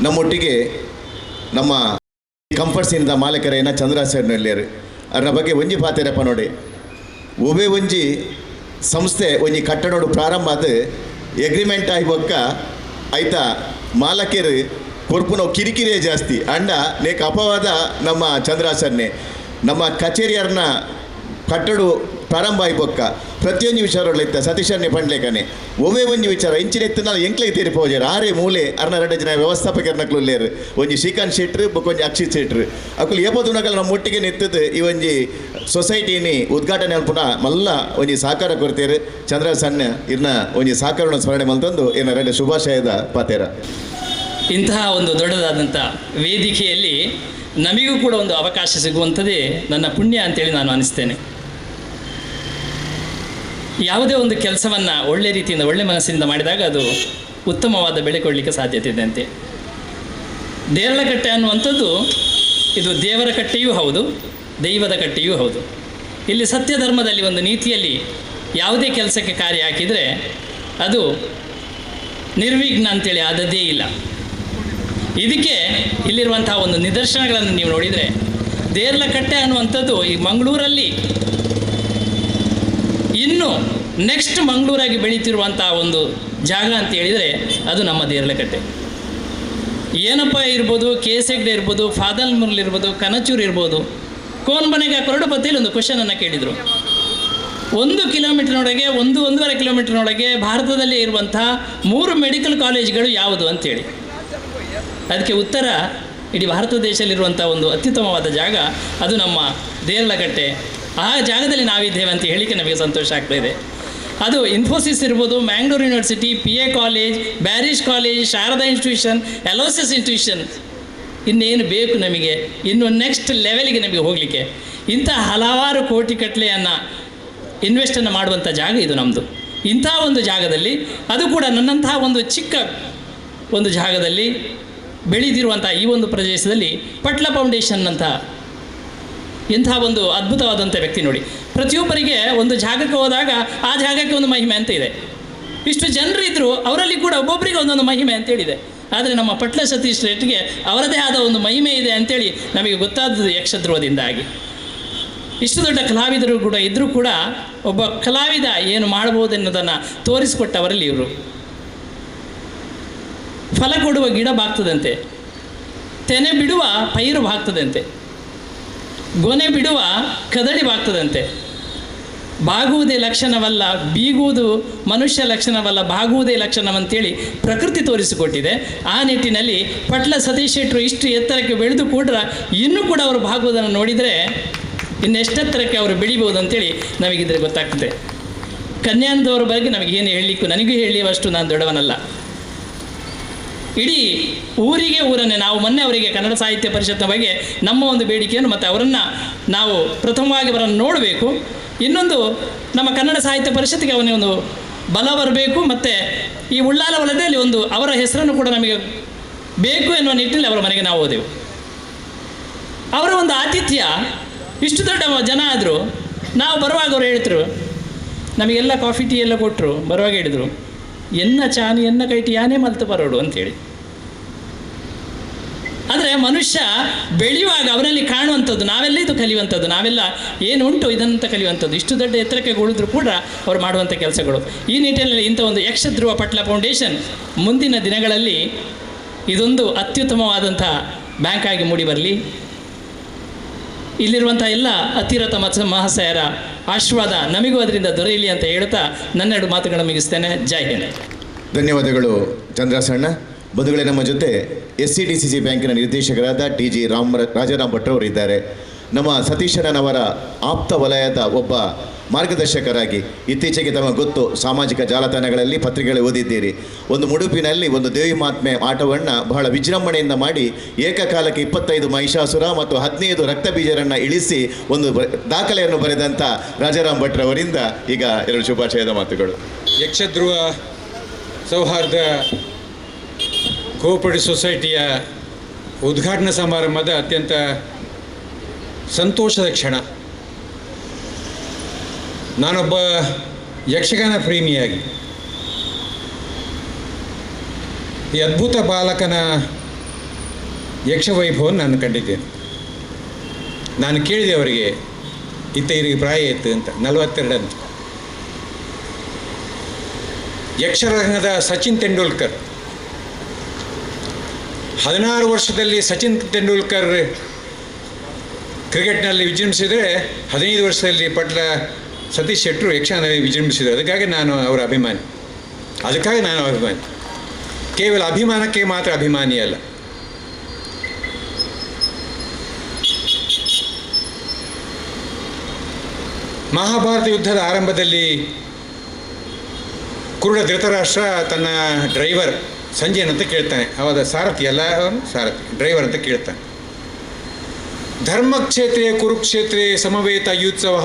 ನಮ್ಮೊಟ್ಟಿಗೆ ನಮ್ಮ ಕಂಫರ್ಟ್ ಸೀನ್ದ ಮಾಲಕರೇನ ಚಂದ್ರಾಸರ್ನಲ್ಲಿಯರು ಅದರ ಬಗ್ಗೆ ಒಂಜಿ ಪಾತೆರಪ್ಪ ನೋಡಿ ಒಬ್ಬೇ ಒಂಜಿ ಸಂಸ್ಥೆ ಒಂಜಿ ಕಟ್ಟಡೋಡು ಪ್ರಾರಂಭ ಅದು ಎಗ್ರಿಮೆಂಟ್ ಆಗಿ ಬೊಕ್ಕ ಆಯ್ತಾ ಮಾಲಕರು ಕೊರ್ಪುನ ಕಿರಿಕಿರಿಯೇ ಜಾಸ್ತಿ ಅಂಡ ನೇಕ್ ಅಪವಾದ ನಮ್ಮ ಚಂದ್ರಾಸನ್ನೇ ನಮ್ಮ ಕಚೇರಿಯರ್ನ ಕಟ್ಟಡು ಪ್ರಾರಂಭ ಆಗಿ ಬೊಕ್ಕ ಪ್ರತಿಯೊಂದು ವಿಚಾರಗಳಿತ್ತ ಸತೀಶನ್ನೇ ಪಂಡ್ಲೇಕನೆ ಒವೇ ಒಂಜಿ ವಿಚಾರ ಇಂಚಿನ ಎತ್ತಿನ ಎಂಕ್ಲೆ ತೀರಿ ಪೋಜಾರ ಆರೇ ಮೂಲೆ ಅರ್ನ ರಡ್ಡ ಜನ ವ್ಯವಸ್ಥಾಪಕರ್ನಕ್ಲು ಉಲ್ಲೇರು ಒಂಜಿ ಶ್ರೀಕಾಂತ್ ಶೆಟ್ರು ಬೊಕ್ಕ ಒಂಜಿ ಅಕ್ಷಿತ್ ಶೆಟ್ರು ಅಕುಲು ಏಪೋದುನಕಲ್ ನಮ್ಮ ಒಟ್ಟಿಗೆ ನೆತ್ತದು ಈ ಒಂಜಿ ಸೊಸೈಟಿನಿ ಉದ್ಘಾಟನೆ ಅಲ್ಪುನ ಮಲ್ಲ ಒಂಜಿ ಸಹಕಾರ ಕೊಡ್ತೇರು ಚಂದ್ರ ಸಣ್ಣ ಇರ್ನ ಒಂಜಿ ಸಹಕಾರವನ್ನು ಸ್ಮರಣೆ ಮಲ್ತಂದು ಇರ್ನ ರಡ್ಡ ಶುಭಾಶಯದ ಪಾತೇರ. ಇಂತಹ ಒಂದು ದೊಡ್ಡದಾದಂಥ ವೇದಿಕೆಯಲ್ಲಿ ನಮಗೂ ಕೂಡ ಒಂದು ಅವಕಾಶ ಸಿಗುವಂಥದ್ದೇ ನನ್ನ ಪುಣ್ಯ ಅಂತೇಳಿ ನಾನು ಅನಿಸ್ತೇನೆ. ಯಾವುದೇ ಒಂದು ಕೆಲಸವನ್ನು ಒಳ್ಳೆ ರೀತಿಯಿಂದ ಒಳ್ಳೆ ಮನಸ್ಸಿಂದ ಮಾಡಿದಾಗ ಅದು ಉತ್ತಮವಾದ ಬೆಳೆ ಕೊಡಲಿಕ್ಕೆ ಸಾಧ್ಯತೆ ಇದೆ ಅಂತೆ. ದೇರಳಕಟ್ಟೆ ಅನ್ನುವಂಥದ್ದು ಇದು ದೇವರ ಕಟ್ಟೆಯೂ ಹೌದು, ದೈವದ ಕಟ್ಟೆಯೂ ಹೌದು. ಇಲ್ಲಿ ಸತ್ಯ ಧರ್ಮದಲ್ಲಿ ಒಂದು ನೀತಿಯಲ್ಲಿ ಯಾವುದೇ ಕೆಲಸಕ್ಕೆ ಕಾರ್ಯ ಹಾಕಿದರೆ ಅದು ನಿರ್ವಿಘ್ನ ಅಂತೇಳಿ ಆದದ್ದೇ ಇಲ್ಲ. ಇದಕ್ಕೆ ಇಲ್ಲಿರುವಂಥ ಒಂದು ನಿದರ್ಶನಗಳನ್ನು ನೀವು ನೋಡಿದರೆ ದೇರ್ಲಕಟ್ಟೆ ಅನ್ನುವಂಥದ್ದು ಈ ಮಂಗಳೂರಲ್ಲಿ ಇನ್ನು ನೆಕ್ಸ್ಟ್ ಮಂಗಳೂರಾಗಿ ಬೆಳೀತಿರುವಂಥ ಒಂದು ಜಾಗ ಅಂತ ಹೇಳಿದರೆ ಅದು ನಮ್ಮ ದೇರ್ಲಕಟ್ಟೆ. ಏನಪ್ಪ ಇರ್ಬೋದು, ಕೆ ಎಸ್ ಹೆಗ್ಡೆ ಇರ್ಬೋದು, ಫಾದಲ್ ಮುರ್ಲ್ ಇರ್ಬೋದು, ಕನಚೂರು ಇರ್ಬೋದು. ಕೋನ್ಬನೆಗೆ ಕರೋಡಪತಿಯಲ್ಲಿ ಒಂದು ಕ್ವಶನನ್ನು ಕೇಳಿದರು. 1 ಕಿಲೋಮೀಟರ್ನೊಳಗೆ 1-1.5 ಕಿಲೋಮೀಟರ್ನೊಳಗೆ ಭಾರತದಲ್ಲಿ ಇರುವಂಥ 3 ಮೆಡಿಕಲ್ ಕಾಲೇಜ್ಗಳು ಯಾವುದು ಅಂಥೇಳಿ. ಅದಕ್ಕೆ ಉತ್ತರ ಇಡೀ ಭಾರತ ದೇಶದಲ್ಲಿರುವಂಥ ಒಂದು ಅತ್ಯುತ್ತಮವಾದ ಜಾಗ ಅದು ನಮ್ಮ ದೇರ್ಲಕಟ್ಟೆ. ಆ ಜಾಗದಲ್ಲಿ ನಾವಿದ್ದೇವೆ ಅಂತ ಹೇಳಿಕೆ ನಮಗೆ ಸಂತೋಷ ಆಗ್ತಾಯಿದೆ. ಅದು ಇನ್ಫೋಸಿಸ್ ಇರ್ಬೋದು, Mangalore university, PA college, Bearys college, Sharada institution, Aloysius institution. ಇನ್ನೇನು ಬೇಕು ನಮಗೆ? ಇನ್ನು ನೆಕ್ಸ್ಟ್ ಲೆವೆಲ್ಗೆ ನಮಗೆ ಹೋಗಲಿಕ್ಕೆ ಇಂಥ ಹಲವಾರು ಕೋಟಿ ಕಟ್ಟಲೆಯನ್ನು ಇನ್ವೆಸ್ಟನ್ನು ಮಾಡುವಂಥ ಜಾಗ ಇದು ನಮ್ಮದು. ಇಂಥ ಒಂದು ಜಾಗದಲ್ಲಿ, ಅದು ಕೂಡ ನನ್ನಂತಹ ಒಂದು ಚಿಕ್ಕ ಒಂದು ಜಾಗದಲ್ಲಿ ಬೆಳೆದಿರುವಂಥ ಈ ಒಂದು ಪ್ರದೇಶದಲ್ಲಿ ಪಟ್ಲ ಫೌಂಡೇಶನ್ನಂಥ ಇಂಥ ಒಂದು ಅದ್ಭುತವಾದಂಥ ವ್ಯಕ್ತಿ ನೋಡಿ. ಪ್ರತಿಯೊಬ್ಬರಿಗೆ ಒಂದು ಜಾಗಕ್ಕೆ ಹೋದಾಗ ಆ ಜಾಗಕ್ಕೆ ಒಂದು ಮಹಿಮೆ ಅಂತ ಇದೆ. ಇಷ್ಟು ಜನರಿದ್ದರು ಅವರಲ್ಲಿ ಕೂಡ ಒಬ್ಬೊಬ್ಬರಿಗೆ ಒಂದೊಂದು ಮಹಿಮೆ ಅಂತೇಳಿದೆ. ಆದರೆ ನಮ್ಮ ಪಟ್ಲ ಸತೀಶ್ ಶೆಟ್ಟಿಗೆ ಅವರದೇ ಆದ ಒಂದು ಮಹಿಮೆ ಇದೆ ಅಂತೇಳಿ ನಮಗೆ ಗೊತ್ತಾದದ್ದು ಯಕ್ಷಧ್ರುವದಿಂದಾಗಿ. ಇಷ್ಟು ದೊಡ್ಡ ಕಲಾವಿದರು ಕೂಡ ಇದ್ದರೂ ಕೂಡ ಒಬ್ಬ ಕಲಾವಿದ ಏನು ಮಾಡ್ಬೋದು ಎನ್ನುವುದನ್ನು ತೋರಿಸಿಕೊಟ್ಟವರಲ್ಲಿ ಇವರು. ಫಲ ಕೊಡುವ ಗಿಡ ಬಾಗ್ತದಂತೆ, ತೆನೆ ಬಿಡುವ ಪೈರು ಬಾಗ್ತದಂತೆ, ಗೊನೆ ಬಿಡುವ ಕದಳಿ ಬಾಗ್ತದಂತೆ. ಬಾಗುವುದೇ ಲಕ್ಷಣವಲ್ಲ, ಬೀಗುವುದು ಮನುಷ್ಯ ಲಕ್ಷಣವಲ್ಲ, ಬಾಗುವುದೇ ಲಕ್ಷಣವಂತೇಳಿ ಪ್ರಕೃತಿ ತೋರಿಸಿಕೊಟ್ಟಿದೆ. ಆ ನಿಟ್ಟಿನಲ್ಲಿ ಪಟ್ಲ ಸತೀಶ್ ಶೆಟ್ಟರು ಇಷ್ಟು ಎತ್ತರಕ್ಕೆ ಬೆಳೆದು ಕೂಡ ಇನ್ನೂ ಕೂಡ ಅವರು ಬಾಗುವುದನ್ನು ನೋಡಿದರೆ ಇನ್ನೆಷ್ಟೆತ್ತರಕ್ಕೆ ಅವರು ಬೆಳಿಬೋದು ಅಂತೇಳಿ ನಮಗಿದ್ರೆ ಗೊತ್ತಾಗ್ತದೆ. ಕನ್ಯಾನದವರ ಬಗ್ಗೆ ನಮಗೇನು ಹೇಳಲಿಕ್ಕೂ ನನಗೂ ಹೇಳುವಷ್ಟು ನಾನು ದೊಡ್ಡವನಲ್ಲ. ಇಡೀ ಊರಿಗೆ ಊರನ್ನೇ ನಾವು ಮೊನ್ನೆ ಅವರಿಗೆ ಕನ್ನಡ ಸಾಹಿತ್ಯ ಪರಿಷತ್ನ ಬಗ್ಗೆ ನಮ್ಮ ಒಂದು ಬೇಡಿಕೆಯನ್ನು ಮತ್ತು ಅವರನ್ನು ನಾವು ಪ್ರಥಮವಾಗಿ ಅವರನ್ನು ನೋಡಬೇಕು. ಇನ್ನೊಂದು ನಮ್ಮ ಕನ್ನಡ ಸಾಹಿತ್ಯ ಪರಿಷತ್ತಿಗೆ ಅವನಿಗೆ ಒಂದು ಬಲ ಬರಬೇಕು ಮತ್ತು ಈ ಉಳ್ಳಾಲ ವಲಯದಲ್ಲಿ ಒಂದು ಅವರ ಹೆಸರನ್ನು ಕೂಡ ನಮಗೆ ಬೇಕು ಎನ್ನುವ ನಿಟ್ಟಿನಲ್ಲಿ ಅವರ ಮನೆಗೆ ನಾವು ಹೋದೆವು. ಅವರ ಒಂದು ಆತಿಥ್ಯ, ಇಷ್ಟು ದೊಡ್ಡ ಜನ ಆದರೂ ನಾವು ಬರುವಾಗ ಅವರು ಹೇಳ್ತರು, ನಮಗೆಲ್ಲ ಕಾಫಿ ಟೀ ಎಲ್ಲ ಕೊಟ್ಟರು. ಬರುವಾಗ ಹೇಳಿದರು, ಎನ್ನ ಚಾನಿ ಎನ್ನ ಕೈಟಿ ಯಾನೇ ಮಲ್ತು ಬರೋಡು ಅಂಥೇಳಿ. ಆದರೆ ಮನುಷ್ಯ ಬೆಳೆಯುವಾಗ ಅವನಲ್ಲಿ ಕಾಣುವಂಥದ್ದು, ನಾವೆಲ್ಲ ಇದು ಕಲಿಯುವಂಥದ್ದು, ನಾವೆಲ್ಲ ಏನುಂಟು ಇದನ್ನಂತ ಕಲಿಯುವಂಥದ್ದು. ಇಷ್ಟು ದೊಡ್ಡ ಎತ್ತರಕ್ಕೆ ಉಳಿದ್ರೂ ಕೂಡ ಅವರು ಮಾಡುವಂಥ ಕೆಲಸಗಳು. ಈ ನಿಟ್ಟಿನಲ್ಲಿ ಇಂಥ ಒಂದು ಯಕ್ಷಧ್ರುವ ಪಟ್ಲ ಫೌಂಡೇಶನ್ ಮುಂದಿನ ದಿನಗಳಲ್ಲಿ ಇದೊಂದು ಅತ್ಯುತ್ತಮವಾದಂಥ ಬ್ಯಾಂಕಾಗಿ ಮೂಡಿ ಬರಲಿ. ಇಲ್ಲಿರುವಂಥ ಎಲ್ಲ ಅತಿರಥ ಮಹಾಶಯರ ಆಶೀರ್ವಾದ ನಮಗೂ ಅದರಿಂದ ದೊರೆಯಲಿ ಅಂತ ಹೇಳುತ್ತಾ ನನ್ನೆರಡು ಮಾತುಗಳನ್ನು ಮುಗಿಸ್ತೇನೆ. ಜೈ ಹಿಂದ್. ಧನ್ಯವಾದಗಳು ಚಂದ್ರಸಣ್ಣ. ಬಂಧುಗಳೇ, ನಮ್ಮ ಜೊತೆ SCDCC ಬ್ಯಾಂಕಿನ ನಿರ್ದೇಶಕರಾದ TG Rajaram ಭಟ್ರವರು ಇದ್ದಾರೆ. ನಮ್ಮ ಸತೀಶಣ್ಣನವರ ಆಪ್ತ ವಲಯದ ಒಬ್ಬ ಮಾರ್ಗದರ್ಶಕರಾಗಿ ಇತ್ತೀಚೆಗೆ ತಮಗೆ ಗೊತ್ತು, ಸಾಮಾಜಿಕ ಜಾಲತಾಣಗಳಲ್ಲಿ ಪತ್ರಿಕೆಗಳು ಓದಿದ್ದೀರಿ, ಒಂದು ಮುಡುಪಿನಲ್ಲಿ ಒಂದು ದೇವಿ ಮಹಾತ್ಮೆ ಆಟವನ್ನು ಬಹಳ ವಿಜೃಂಭಣೆಯಿಂದ ಮಾಡಿ ಏಕಕಾಲಕ್ಕೆ 25 ಮಹಿಷಾಸುರ ಮತ್ತು 15 ರಕ್ತಬೀಜರನ್ನು ಇಳಿಸಿ ಒಂದು ದಾಖಲೆಯನ್ನು ಬರೆದಂಥ ರಾಜಾರಾಮ್ ಭಟ್ರವರಿಂದ ಈಗ ಎರಡು ಶುಭಾಶಯದ ಮಾತುಗಳು. ಯಕ್ಷಧ್ರುವ ಸೌಹಾರ್ದ ಕೋಆಪರೇಟಿವ್ ಸೊಸೈಟಿಯ ಉದ್ಘಾಟನಾ ಸಮಾರಂಭದ ಅತ್ಯಂತ ಸಂತೋಷದ ಕ್ಷಣ. ನಾನೊಬ್ಬ ಯಕ್ಷಗಾನ ಪ್ರೇಮಿಯಾಗಿ ಈ ಅದ್ಭುತ ಬಾಲಕನ ಯಕ್ಷವೈಭವವನ್ನು ನಾನು ಕಂಡಿದ್ದೇನೆ. ನಾನು ಕೇಳಿದೆ ಅವರಿಗೆ, ಇತ್ತ ಇವರಿಗೆ ಪ್ರಾಯ ಇತ್ತು ಅಂತ, 42 ಅಂತ. ಯಕ್ಷರಂಗದ ಸಚಿನ್ ತೆಂಡೂಲ್ಕರ್ 16 ವರ್ಷದಲ್ಲಿ ಸಚಿನ್ ತೆಂಡೂಲ್ಕರ್ ಕ್ರಿಕೆಟ್ನಲ್ಲಿ ವಿಜೃಂಭಿಸಿದರೆ 15 ವರ್ಷದಲ್ಲಿ ಪಟ್ಲ ಸತೀಶ್ ಶೆಟ್ಟರು ಯಕ್ಷಗಾನದಲ್ಲಿ ವಿಜೃಂಭಿಸಿದರು. ಅದಕ್ಕಾಗಿ ನಾನು ಅವರ ಅಭಿಮಾನಿ, ಅದಕ್ಕಾಗಿ ನಾನು ಅಭಿಮಾನಿ. ಕೇವಲ ಅಭಿಮಾನಕ್ಕೆ ಮಾತ್ರ ಅಭಿಮಾನಿ ಅಲ್ಲ. ಮಹಾಭಾರತ ಯುದ್ಧದ ಆರಂಭದಲ್ಲಿ ಕುರುಡ ಧೃತರಾಷ್ಟ್ರ ತನ್ನ ಡ್ರೈವರ್ ಸಂಜಯನಂತ ಕೇಳ್ತಾನೆ. ಅವಾಗ ಸಾರಥಿ ಅಲ್ಲ, ಅವನು ಸಾರಥಿ, ಡ್ರೈವರ್ ಅಂತ ಕೇಳ್ತಾನೆ. ಧರ್ಮಕ್ಷೇತ್ರೇ ಕುರುಕ್ಷೇತ್ರೇ ಸಮವೇತ ಯುತ್ಸವ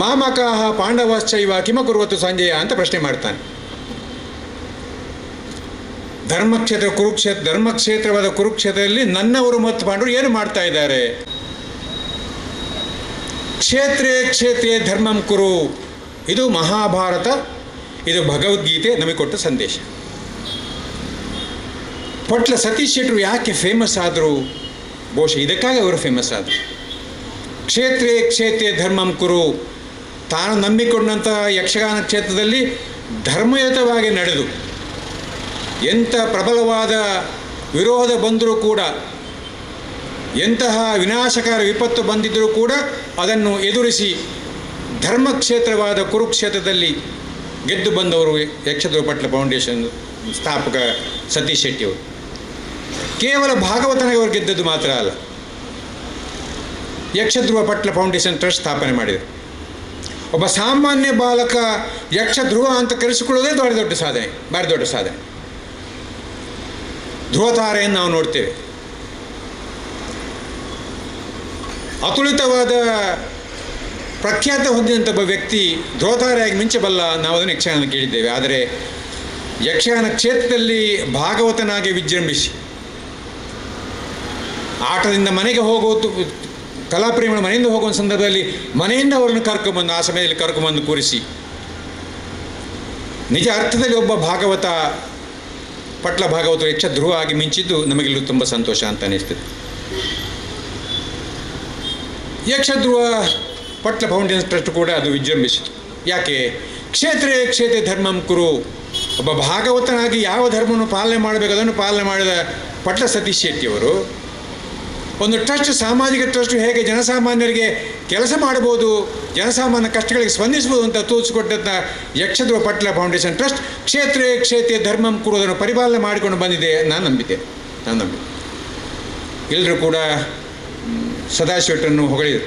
ಮಾಮಕಾಹ ಪಾಂಡವಾಶ್ಚೈವ ಕಿಮ ಕುರುವತ್ತು ಸಂಜಯ ಅಂತ ಪ್ರಶ್ನೆ ಮಾಡ್ತಾನೆ. ಧರ್ಮಕ್ಷೇತ್ರ ಕುರುಕ್ಷೇತ್ರ, ಧರ್ಮಕ್ಷೇತ್ರವಾದ ಕುರುಕ್ಷೇತ್ರದಲ್ಲಿ ನನ್ನವರು ಮತ್ತು ಪಾಂಡವರು ಏನು ಮಾಡ್ತಾ ಇದ್ದಾರೆ? ಕ್ಷೇತ್ರೇ ಕ್ಷೇತ್ರೇ ಧರ್ಮಂ ಕುರು, ಇದು ಮಹಾಭಾರತ, ಇದು ಭಗವದ್ಗೀತೆ ನಮಗೆ ಕೊಟ್ಟ ಸಂದೇಶ. ಪಟ್ಲ ಸತೀಶ್ ಶೆಟ್ಟರು ಯಾಕೆ ಫೇಮಸ್ ಆದರು? ಬಹುಶಃ ಇದಕ್ಕಾಗಿ ಅವರು ಫೇಮಸ್ ಆದರು. ಕ್ಷೇತ್ರೇ ಕ್ಷೇತ್ರೇ ಧರ್ಮಂ ಕುರು, ತಾನು ನಂಬಿಕೊಂಡಂತಹ ಯಕ್ಷಗಾನ ಕ್ಷೇತ್ರದಲ್ಲಿ ಧರ್ಮಯುತವಾಗಿ ನಡೆದು ಎಂಥ ಪ್ರಬಲವಾದ ವಿರೋಧ ಬಂದರೂ ಕೂಡ, ಎಂತಹ ವಿನಾಶಕಾರ ವಿಪತ್ತು ಬಂದಿದ್ದರೂ ಕೂಡ ಅದನ್ನು ಎದುರಿಸಿ ಧರ್ಮಕ್ಷೇತ್ರವಾದ ಕುರುಕ್ಷೇತ್ರದಲ್ಲಿ ಗೆದ್ದು ಬಂದವರು ಯಕ್ಷಧ್ರುವ ಪಟ್ಲ ಫೌಂಡೇಶನ್ ಸ್ಥಾಪಕ ಸತೀಶ್ ಶೆಟ್ಟಿಯವರು. ಕೇವಲ ಭಾಗವತನಾಗಿ ಅವರು ಗೆದ್ದದ್ದು ಮಾತ್ರ ಅಲ್ಲ, ಯಕ್ಷಧ್ರುವ ಪಟ್ಲ ಫೌಂಡೇಶನ್ ಟ್ರಸ್ಟ್ ಸ್ಥಾಪನೆ ಮಾಡಿದರು. ಒಬ್ಬ ಸಾಮಾನ್ಯ ಬಾಲಕ ಯಕ್ಷಧ್ರುವ ಅಂತ ಕರೆಸಿಕೊಳ್ಳೋದೇ ಭಾರಿ ದೊಡ್ಡ ಸಾಧನೆ, ಭಾರಿ ದೊಡ್ಡ ಸಾಧನೆ. ಧ್ರುವತಾರೆಯನ್ನು ನಾವು ನೋಡ್ತೇವೆ. ಅತುಲಿತವಾದ ಪ್ರಖ್ಯಾತ ಹೊಂದಿದಂಥ ಒಬ್ಬ ವ್ಯಕ್ತಿ ಧ್ರುವತಾರೆಯಾಗಿ ಮಿಂಚಬಲ್ಲ, ನಾವು ಅದನ್ನು ಯಕ್ಷಗಾನ ಕೇಳಿದ್ದೇವೆ. ಆದರೆ ಯಕ್ಷಗಾನ ಕ್ಷೇತ್ರದಲ್ಲಿ ಭಾಗವತನಾಗಿ ವಿಜೃಂಭಿಸಿ ಆಟದಿಂದ ಮನೆಗೆ ಹೋಗೋದು, ಕಲಾಪ್ರೇಮಿಗಳ ಮನೆಯಿಂದ ಹೋಗುವ ಸಂದರ್ಭದಲ್ಲಿ ಮನೆಯಿಂದ ಅವರನ್ನು ಕರ್ಕೊಂಬಂದು, ಆ ಸಮಯದಲ್ಲಿ ಕರ್ಕೊಂಬಂದು ಕೂರಿಸಿ ನಿಜ ಅರ್ಥದಲ್ಲಿ ಒಬ್ಬ ಭಾಗವತ, ಪಟ್ಲ ಭಾಗವತರು ಯಕ್ಷಧ್ರುವ ಆಗಿ ಮಿಂಚಿದ್ದು ನಮಗೆಲ್ಲೂ ತುಂಬ ಸಂತೋಷ ಅಂತ ಅನ್ನಿಸ್ತದೆ. ಯಕ್ಷಧ್ರುವ ಪಟ್ಲ ಫೌಂಡೇಶನ್ ಟ್ರಸ್ಟ್ ಕೂಡ ಅದು ವಿಜೃಂಭಿಸಿತು. ಯಾಕೆ? ಕ್ಷೇತ್ರೇ ಕ್ಷೇತ್ರೇ ಧರ್ಮಂ ಕುರು, ಒಬ್ಬ ಭಾಗವತನಾಗಿ ಯಾವ ಧರ್ಮವನ್ನು ಪಾಲನೆ ಮಾಡಬೇಕು ಅದನ್ನು ಪಾಲನೆ ಮಾಡಿದ ಪಟ್ಲ ಸತೀಶ್ ಶೆಟ್ಟಿಯವರು ಒಂದು ಟ್ರಸ್ಟ್, ಸಾಮಾಜಿಕ ಟ್ರಸ್ಟ್ ಹೇಗೆ ಜನಸಾಮಾನ್ಯರಿಗೆ ಕೆಲಸ ಮಾಡ್ಬೋದು, ಜನಸಾಮಾನ್ಯ ಕಷ್ಟಗಳಿಗೆ ಸ್ಪಂದಿಸ್ಬೋದು ಅಂತ ತೋರಿಸಿಕೊಟ್ಟಂಥ ಯಕ್ಷಧ್ರುವ ಪಟ್ಲ ಫೌಂಡೇಶನ್ ಟ್ರಸ್ಟ್ ಕ್ಷೇತ್ರೇ ಕ್ಷೇತ್ರೇ ಧರ್ಮಂ ಕುರುವುದನ್ನು ಪರಿಪಾಲನೆ ಮಾಡಿಕೊಂಡು ಬಂದಿದೆ. ನಾನು ನಂಬಿದ್ದೆ. ಎಲ್ಲರೂ ಕೂಡ ಸದಾಶಿವಟನ್ನು ಹೊಗಳಿದರು.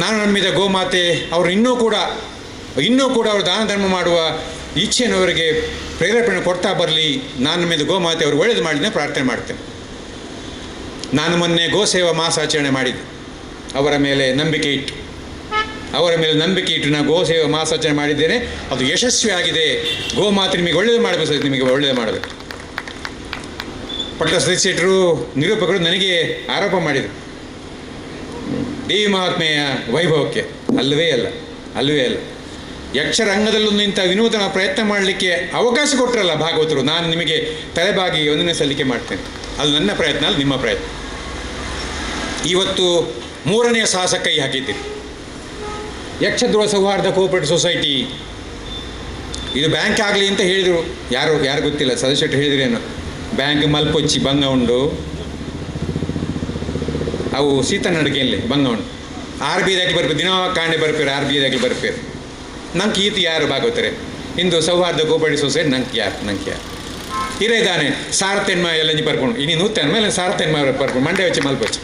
ನಾನು ನಂಬಿದ ಗೋಮಾತೆ ಅವರು ಇನ್ನೂ ಕೂಡ ಅವರು ದಾನ ಧರ್ಮ ಮಾಡುವ ಇಚ್ಛೆಯನ್ನು ಅವರಿಗೆ ಪ್ರೇರೇಪಣೆ ಕೊಡ್ತಾ ಬರಲಿ. ನಾನು ನಂಬಿದ ಗೋಮಾತೆ ಅವರು ಒಳ್ಳೇದು ಮಾಡಲಿ ಪ್ರಾರ್ಥನೆ ಮಾಡ್ತೇನೆ. ನಾನು ಮೊನ್ನೆ ಗೋಸೇವಾ ಮಾಸಾಚರಣೆ ಮಾಡಿದ್ದೆ. ಅವರ ಮೇಲೆ ನಂಬಿಕೆ ಇಟ್ಟು ನಾನು ಗೋಸೇವಾ ಮಾಸಾಚರಣೆ ಮಾಡಿದ್ದೇನೆ. ಅದು ಯಶಸ್ವಿಯಾಗಿದೆ. ಗೋಮಾತೆ ನಿಮಗೆ ಒಳ್ಳೇದು ಮಾಡಬೇಕು ಸರ್, ನಿಮಗೆ ಒಳ್ಳೇದು ಮಾಡಬೇಕು. ಪಟ್ಲ ಸತೀಶ್ ಶೆಟ್ಟರು ನಿರೂಪಕರು ನನಗೆ ಆರೋಪ ಮಾಡಿದರು ದೇವಿ ಮಹಾತ್ಮೆಯ ವೈಭವಕ್ಕೆ. ಅಲ್ಲವೇ ಅಲ್ಲ, ಅಲ್ಲವೇ ಅಲ್ಲ. ಯಕ್ಷರಂಗದಲ್ಲೂ ಇಂಥ ವಿನೂತನ ಪ್ರಯತ್ನ ಮಾಡಲಿಕ್ಕೆ ಅವಕಾಶ ಕೊಟ್ಟರಲ್ಲ ಭಾಗವತರು, ನಾನು ನಿಮಗೆ ತಲೆಬಾಗಿ ಒಂದನೇ ಸಲ್ಲಿಕೆ ಮಾಡ್ತೇನೆ. ಅದು ನನ್ನ ಪ್ರಯತ್ನ ಅಲ್ಲ, ನಿಮ್ಮ ಪ್ರಯತ್ನ. ಇವತ್ತು ಮೂರನೆಯ ಸಾಹಸ ಕೈ ಹಾಕಿದ್ದೀರಿ. ಯಕ್ಷಧ್ರುವ ಸೌಹಾರ್ದ ಕೋಆಪರೇಟಿವ್ ಸೊಸೈಟಿ, ಇದು ಬ್ಯಾಂಕ್ ಆಗಲಿ ಅಂತ ಹೇಳಿದರು. ಯಾರು ಗೊತ್ತಿಲ್ಲ, ಸದಸ್ಯರು ಹೇಳಿದ್ರೇನು, ಬ್ಯಾಂಕ್ ಮಲ್ಪೊಚ್ಚಿ ಬಂಗ ಉಂಡು, ಅವು ಸೀತನಡಿಗೆಯಲ್ಲಿ ಬಂಗ ಉಂಡು, ಆರ್ ಬಿ ದಾಕಿ ಬರ್ಪೇರು, ದಿನ ಕಾಂಡೆ ಬರ್ಪೇರು, ಆರ್ ಬಿ ದಾಕಿ ಬರ್ಪೇರು. ನಂಗೆ ಈತ ಯಾರು ಭಾಗವತರೆ ಇಂದು ಸೌಹಾರ್ದ ಕೋಪರೇಟಿವ್ ಸೊಸೈಟಿ ನಂಗೆ ಯಾರು ಇರೇ ಇದ್ದಾನೆ ಸಾರತೆನ್ಮ ಎಲ್ಲಂಜಿ ಬರ್ಕೊಂಡು ಇನ್ನು ನೂತೆನ್ಮ ಇಲ್ಲ ಸಾರತೆನ್ಮ ಬರ್ಕೊಂಡು ಮಂಡ್ಯ ವಚ್ಚಿ ಮಲ್ಪೊಚ್ಚಿ.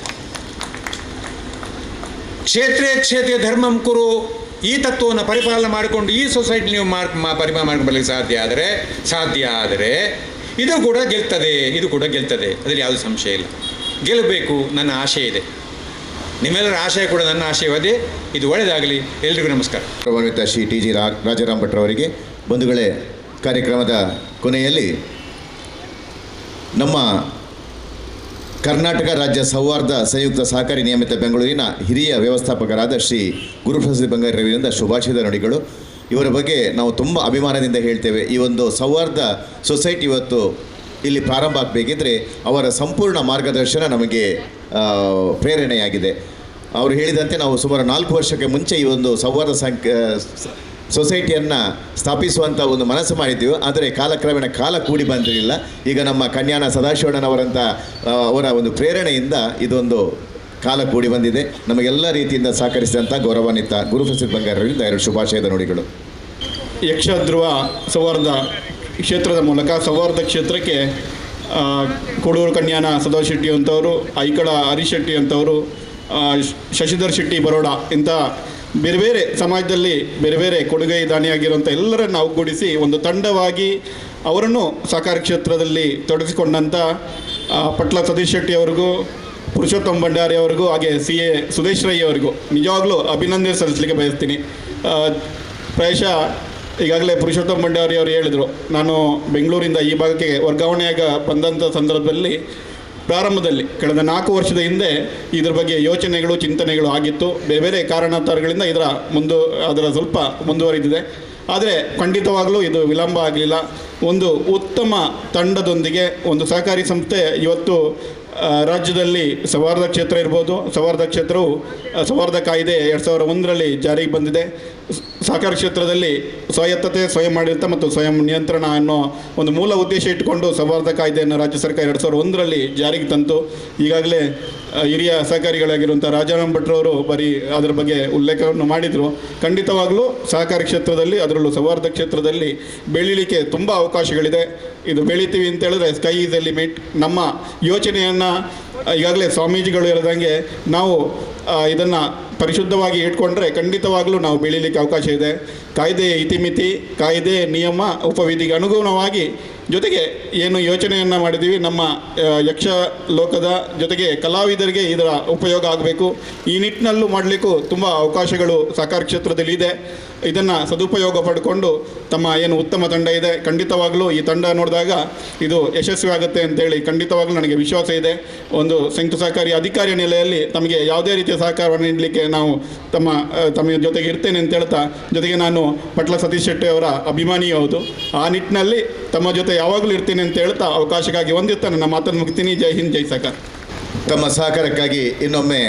ಕ್ಷೇತ್ರೇ ಕ್ಷೇತ್ರೇ ಧರ್ಮಂ ಕುರು, ಈ ತತ್ವವನ್ನು ಪರಿಪಾಲನೆ ಮಾಡಿಕೊಂಡು ಈ ಸೊಸೈಟಿ ನೀವು ಪರಿಪಾಲನೆ ಮಾಡ್ಕೊಂಡು ಬರಲಿಕ್ಕೆ ಸಾಧ್ಯ ಆದರೆ ಇದು ಕೂಡ ಗೆಲ್ತದೆ, ಅದರಲ್ಲಿ ಯಾವುದೂ ಸಂಶಯ ಇಲ್ಲ. ಗೆಲ್ಲಬೇಕು ನನ್ನ ಆಶೆ ಇದೆ, ನಿಮ್ಮೆಲ್ಲರ ಆಶಯ ಕೂಡ ನನ್ನ ಆಶಯವದೇ. ಇದು ಒಳ್ಳೆಯದಾಗಲಿ, ಎಲ್ರಿಗೂ ನಮಸ್ಕಾರ. ಗೌರವಾನ್ವಿತ ಶ್ರೀ ಟಿ ಜಿ ರಾಜಾರಾಮ್ ಭಟ್ರವರಿಗೆ. ಬಂಧುಗಳೇ, ಕಾರ್ಯಕ್ರಮದ ಕೊನೆಯಲ್ಲಿ ನಮ್ಮ ಕರ್ನಾಟಕ ರಾಜ್ಯ ಸೌಹಾರ್ದ ಸಂಯುಕ್ತ ಸಹಕಾರಿ ನಿಯಮಿತ ಬೆಂಗಳೂರಿನ ಹಿರಿಯ ವ್ಯವಸ್ಥಾಪಕರಾದ ಶ್ರೀ ಗುರುಪ್ರಸಾದ್ ಬಂಗಾರರವರಿಂದ ಶುಭಾಶಯದ ನುಡಿಗಳು. ಇವರ ಬಗ್ಗೆ ನಾವು ತುಂಬ ಅಭಿಮಾನದಿಂದ ಹೇಳ್ತೇವೆ. ಈ ಒಂದು ಸೌಹಾರ್ದ ಸೊಸೈಟಿ ಇವತ್ತು ಇಲ್ಲಿ ಪ್ರಾರಂಭ ಆಗಬೇಕಿದ್ರೆ ಅವರ ಸಂಪೂರ್ಣ ಮಾರ್ಗದರ್ಶನ ನಮಗೆ ಪ್ರೇರಣೆಯಾಗಿದೆ. ಅವರು ಹೇಳಿದಂತೆ ನಾವು ಸುಮಾರು 4 ವರ್ಷಕ್ಕೆ ಮುಂಚೆ ಈ ಒಂದು ಸೌಹಾರ್ದ ಸೊಸೈಟಿಯನ್ನು ಸ್ಥಾಪಿಸುವಂಥ ಒಂದು ಮನಸ್ಸು ಮಾಡಿದ್ದೆವು. ಆದರೆ ಕಾಲಕ್ರಮೇಣ ಕಾಲ ಕೂಡಿ ಬಂದಿರಲಿಲ್ಲ. ಈಗ ನಮ್ಮ ಕನ್ಯಾನ ಸದಾಶಿವಣ್ಣನವರಂಥ ಅವರ ಒಂದು ಪ್ರೇರಣೆಯಿಂದ ಇದೊಂದು ಕಾಲ ಕೂಡಿ ಬಂದಿದೆ. ನಮಗೆಲ್ಲ ರೀತಿಯಿಂದ ಸಹಕರಿಸಿದಂಥ ಗೌರವಾನ್ವಿತ ಗುರುಪ್ರಸಾದ್ ಬಂಗಾರರಿಂದ 2 ಶುಭಾಶಯದ ನುಡಿಗಳು. ಯಕ್ಷಧ್ರುವ ಸೌಹಾರ್ದ ಕ್ಷೇತ್ರದ ಮೂಲಕ ಸೌಹಾರ್ದ ಕ್ಷೇತ್ರಕ್ಕೆ ಕೊಡೂರು ಕನ್ಯಾನ ಸದಾಶಿವ ಶೆಟ್ಟಿ ಅಂತವರು, ಐಕಳ ಹರೀಶ್ ಶೆಟ್ಟಿ ಅಂತವರು, ಶಶಿಧರ್ ಶೆಟ್ಟಿ ಬರೋಡ ಇಂಥ ಬೇರೆ ಬೇರೆ ಸಮಾಜದಲ್ಲಿ ಬೇರೆ ಬೇರೆ ಕೊಡುಗೆ ದಾನಿಯಾಗಿರುವಂಥ ಎಲ್ಲರನ್ನು ಒಗ್ಗೂಡಿಸಿ ಒಂದು ತಂಡವಾಗಿ ಅವರನ್ನು ಸಹಕಾರ ಕ್ಷೇತ್ರದಲ್ಲಿ ತೊಡಗಿಸಿಕೊಂಡಂಥ ಪಟ್ಲ ಸತೀಶ್ ಶೆಟ್ಟಿ ಅವರಿಗೂ, ಪುರುಷೋತ್ತಮ ಭಂಡಾರಿ ಅವರಿಗೂ, ಹಾಗೆ ಸಿ ಎ ಸುದೇಶ್ ರೈ ಅವರಿಗೂ ನಿಜವಾಗ್ಲೂ ಅಭಿನಂದನೆ ಸಲ್ಲಿಸಲಿಕ್ಕೆ ಬಯಸ್ತೀನಿ. ಪ್ರಾಯಶಃ ಈಗಾಗಲೇ ಪುರುಷೋತ್ತಮ ಭಂಡಾರಿ ಅವರು ಹೇಳಿದರು, ನಾನು ಬೆಂಗಳೂರಿಂದ ಈ ಭಾಗಕ್ಕೆ ವರ್ಗಾವಣೆಯಾಗ ಬಂದಂಥ ಸಂದರ್ಭದಲ್ಲಿ ಪ್ರಾರಂಭದಲ್ಲಿ ಕಳೆದ 4 ವರ್ಷದ ಹಿಂದೆ ಇದರ ಬಗ್ಗೆ ಯೋಚನೆಗಳು, ಚಿಂತನೆಗಳು ಆಗಿತ್ತು. ಬೇರೆ ಬೇರೆ ಕಾರಣಾಂತರಗಳಿಂದ ಇದರ ಅದರ ಸ್ವಲ್ಪ ಮುಂದುವರಿದಿದೆ. ಆದರೆ ಖಂಡಿತವಾಗಲೂ ಇದು ವಿಳಂಬ ಆಗಲಿಲ್ಲ. ಒಂದು ಉತ್ತಮ ತಂಡದೊಂದಿಗೆ ಒಂದು ಸಹಕಾರಿ ಸಂಸ್ಥೆ ಇವತ್ತು ರಾಜ್ಯದಲ್ಲಿ ಸೌಹಾರ್ದ ಕ್ಷೇತ್ರ ಇರ್ಬೋದು, ಸೌಹಾರ್ದ ಕ್ಷೇತ್ರವು ಸೌಹಾರ್ದ ಕಾಯ್ದೆ 2001ರಲ್ಲಿ ಜಾರಿಗೆ ಬಂದಿದೆ. ಸಹಕಾರ ಕ್ಷೇತ್ರದಲ್ಲಿ ಸ್ವಾಯತ್ತತೆ, ಸ್ವಯಂ ಆಡಳಿತ ಮತ್ತು ಸ್ವಯಂ ನಿಯಂತ್ರಣ ಅನ್ನೋ ಒಂದು ಮೂಲ ಉದ್ದೇಶ ಇಟ್ಟುಕೊಂಡು ಸೌಹಾರ್ದ ಕಾಯ್ದೆಯನ್ನು ರಾಜ್ಯ ಸರ್ಕಾರ 2001ರಲ್ಲಿ ಜಾರಿಗೆ ತಂತು. ಈಗಾಗಲೇ ಹಿರಿಯ ಸಹಕಾರಿಗಳಾಗಿರುವಂಥ ರಾಜಾರಾಮ್ ಭಟ್ರವರು ಬರೀ ಅದರ ಬಗ್ಗೆ ಉಲ್ಲೇಖವನ್ನು ಮಾಡಿದರು. ಖಂಡಿತವಾಗಲೂ ಸಹಕಾರಿ ಕ್ಷೇತ್ರದಲ್ಲಿ, ಅದರಲ್ಲೂ ಸೌಹಾರ್ದ ಕ್ಷೇತ್ರದಲ್ಲಿ ಬೆಳೀಲಿಕ್ಕೆ ತುಂಬ ಅವಕಾಶಗಳಿದೆ. ಇದು ಬೆಳಿತೀವಿ ಅಂತ ಹೇಳಿದ್ರೆ ಸ್ಕೈ is the limit. ನಮ್ಮ ಯೋಚನೆಯನ್ನು ಈಗಾಗಲೇ ಸ್ವಾಮೀಜಿಗಳು ಹೇಳಿದಂಗೆ ನಾವು ಇದನ್ನು ಪರಿಶುದ್ಧವಾಗಿ ಇಟ್ಕೊಂಡ್ರೆ ಖಂಡಿತವಾಗಲೂ ನಾವು ಬೆಳೀಲಿಕ್ಕೆ ಅವಕಾಶ ಇದೆ. ಕಾಯ್ದೆಯ ಇತಿಮಿತಿ, ಕಾಯ್ದೆ ನಿಯಮ, ಉಪವಿಧಿಗೆ ಅನುಗುಣವಾಗಿ ಜೊತೆಗೆ ಏನು ಯೋಚನೆಯನ್ನು ಮಾಡಿದ್ದೀವಿ, ನಮ್ಮ ಯಕ್ಷ ಲೋಕದ ಜೊತೆಗೆ ಕಲಾವಿದರಿಗೆ ಇದರ ಉಪಯೋಗ ಆಗಬೇಕು. ಈ ನಿಟ್ಟಿನಲ್ಲೂ ಮಾಡಲಿಕ್ಕೂ ತುಂಬ ಅವಕಾಶಗಳು ಸಹಕಾರ ಕ್ಷೇತ್ರದಲ್ಲಿ ಇದೆ. ಇದನ್ನು ಸದುಪಯೋಗ ಪಡ್ಕೊಂಡು ತಮ್ಮ ಏನು ಉತ್ತಮ ತಂಡ ಇದೆ, ಖಂಡಿತವಾಗಲೂ ಈ ತಂಡ ನೋಡಿದಾಗ ಇದು ಯಶಸ್ವಿ ಆಗುತ್ತೆ ಅಂತೇಳಿ ಖಂಡಿತವಾಗಲೂ ನನಗೆ ವಿಶ್ವಾಸ ಇದೆ. ಒಂದು ಸಂಯುಕ್ತ ಸಹಕಾರಿ ಅಧಿಕಾರಿಯ ನೆಲೆಯಲ್ಲಿ ತಮಗೆ ಯಾವುದೇ ರೀತಿಯ ಸಹಕಾರವನ್ನು ನೀಡಲಿಕ್ಕೆ ನಾವು ತಮ್ಮ ಜೊತೆಗೆ ಇರ್ತೇನೆ ಅಂತ ಹೇಳ್ತಾ, ಜೊತೆಗೆ ನಾನು ಪಟ್ಲ ಸತೀಶ್ ಶೆಟ್ಟಿ ಅವರ ಅಭಿಮಾನಿಯೂ ಹೌದು. ಆ ನಿಟ್ಟಿನಲ್ಲಿ ತಮ್ಮ ಜೊತೆ ಯಾವಾಗಲೂ ಇರ್ತೀನಿ ಅಂತ ಹೇಳ್ತಾ ಅವಕಾಶಕ್ಕಾಗಿ ಹೊಂದಿರ್ತಾ ನನ್ನ ಮಾತನ್ನು ಮುಗ್ತೀನಿ. ಜೈ ಹಿಂದ್, ಜೈ ಸಹಕಾರ. ತಮ್ಮ ಸಹಕಾರಕ್ಕಾಗಿ ಇನ್ನೊಮ್ಮೆ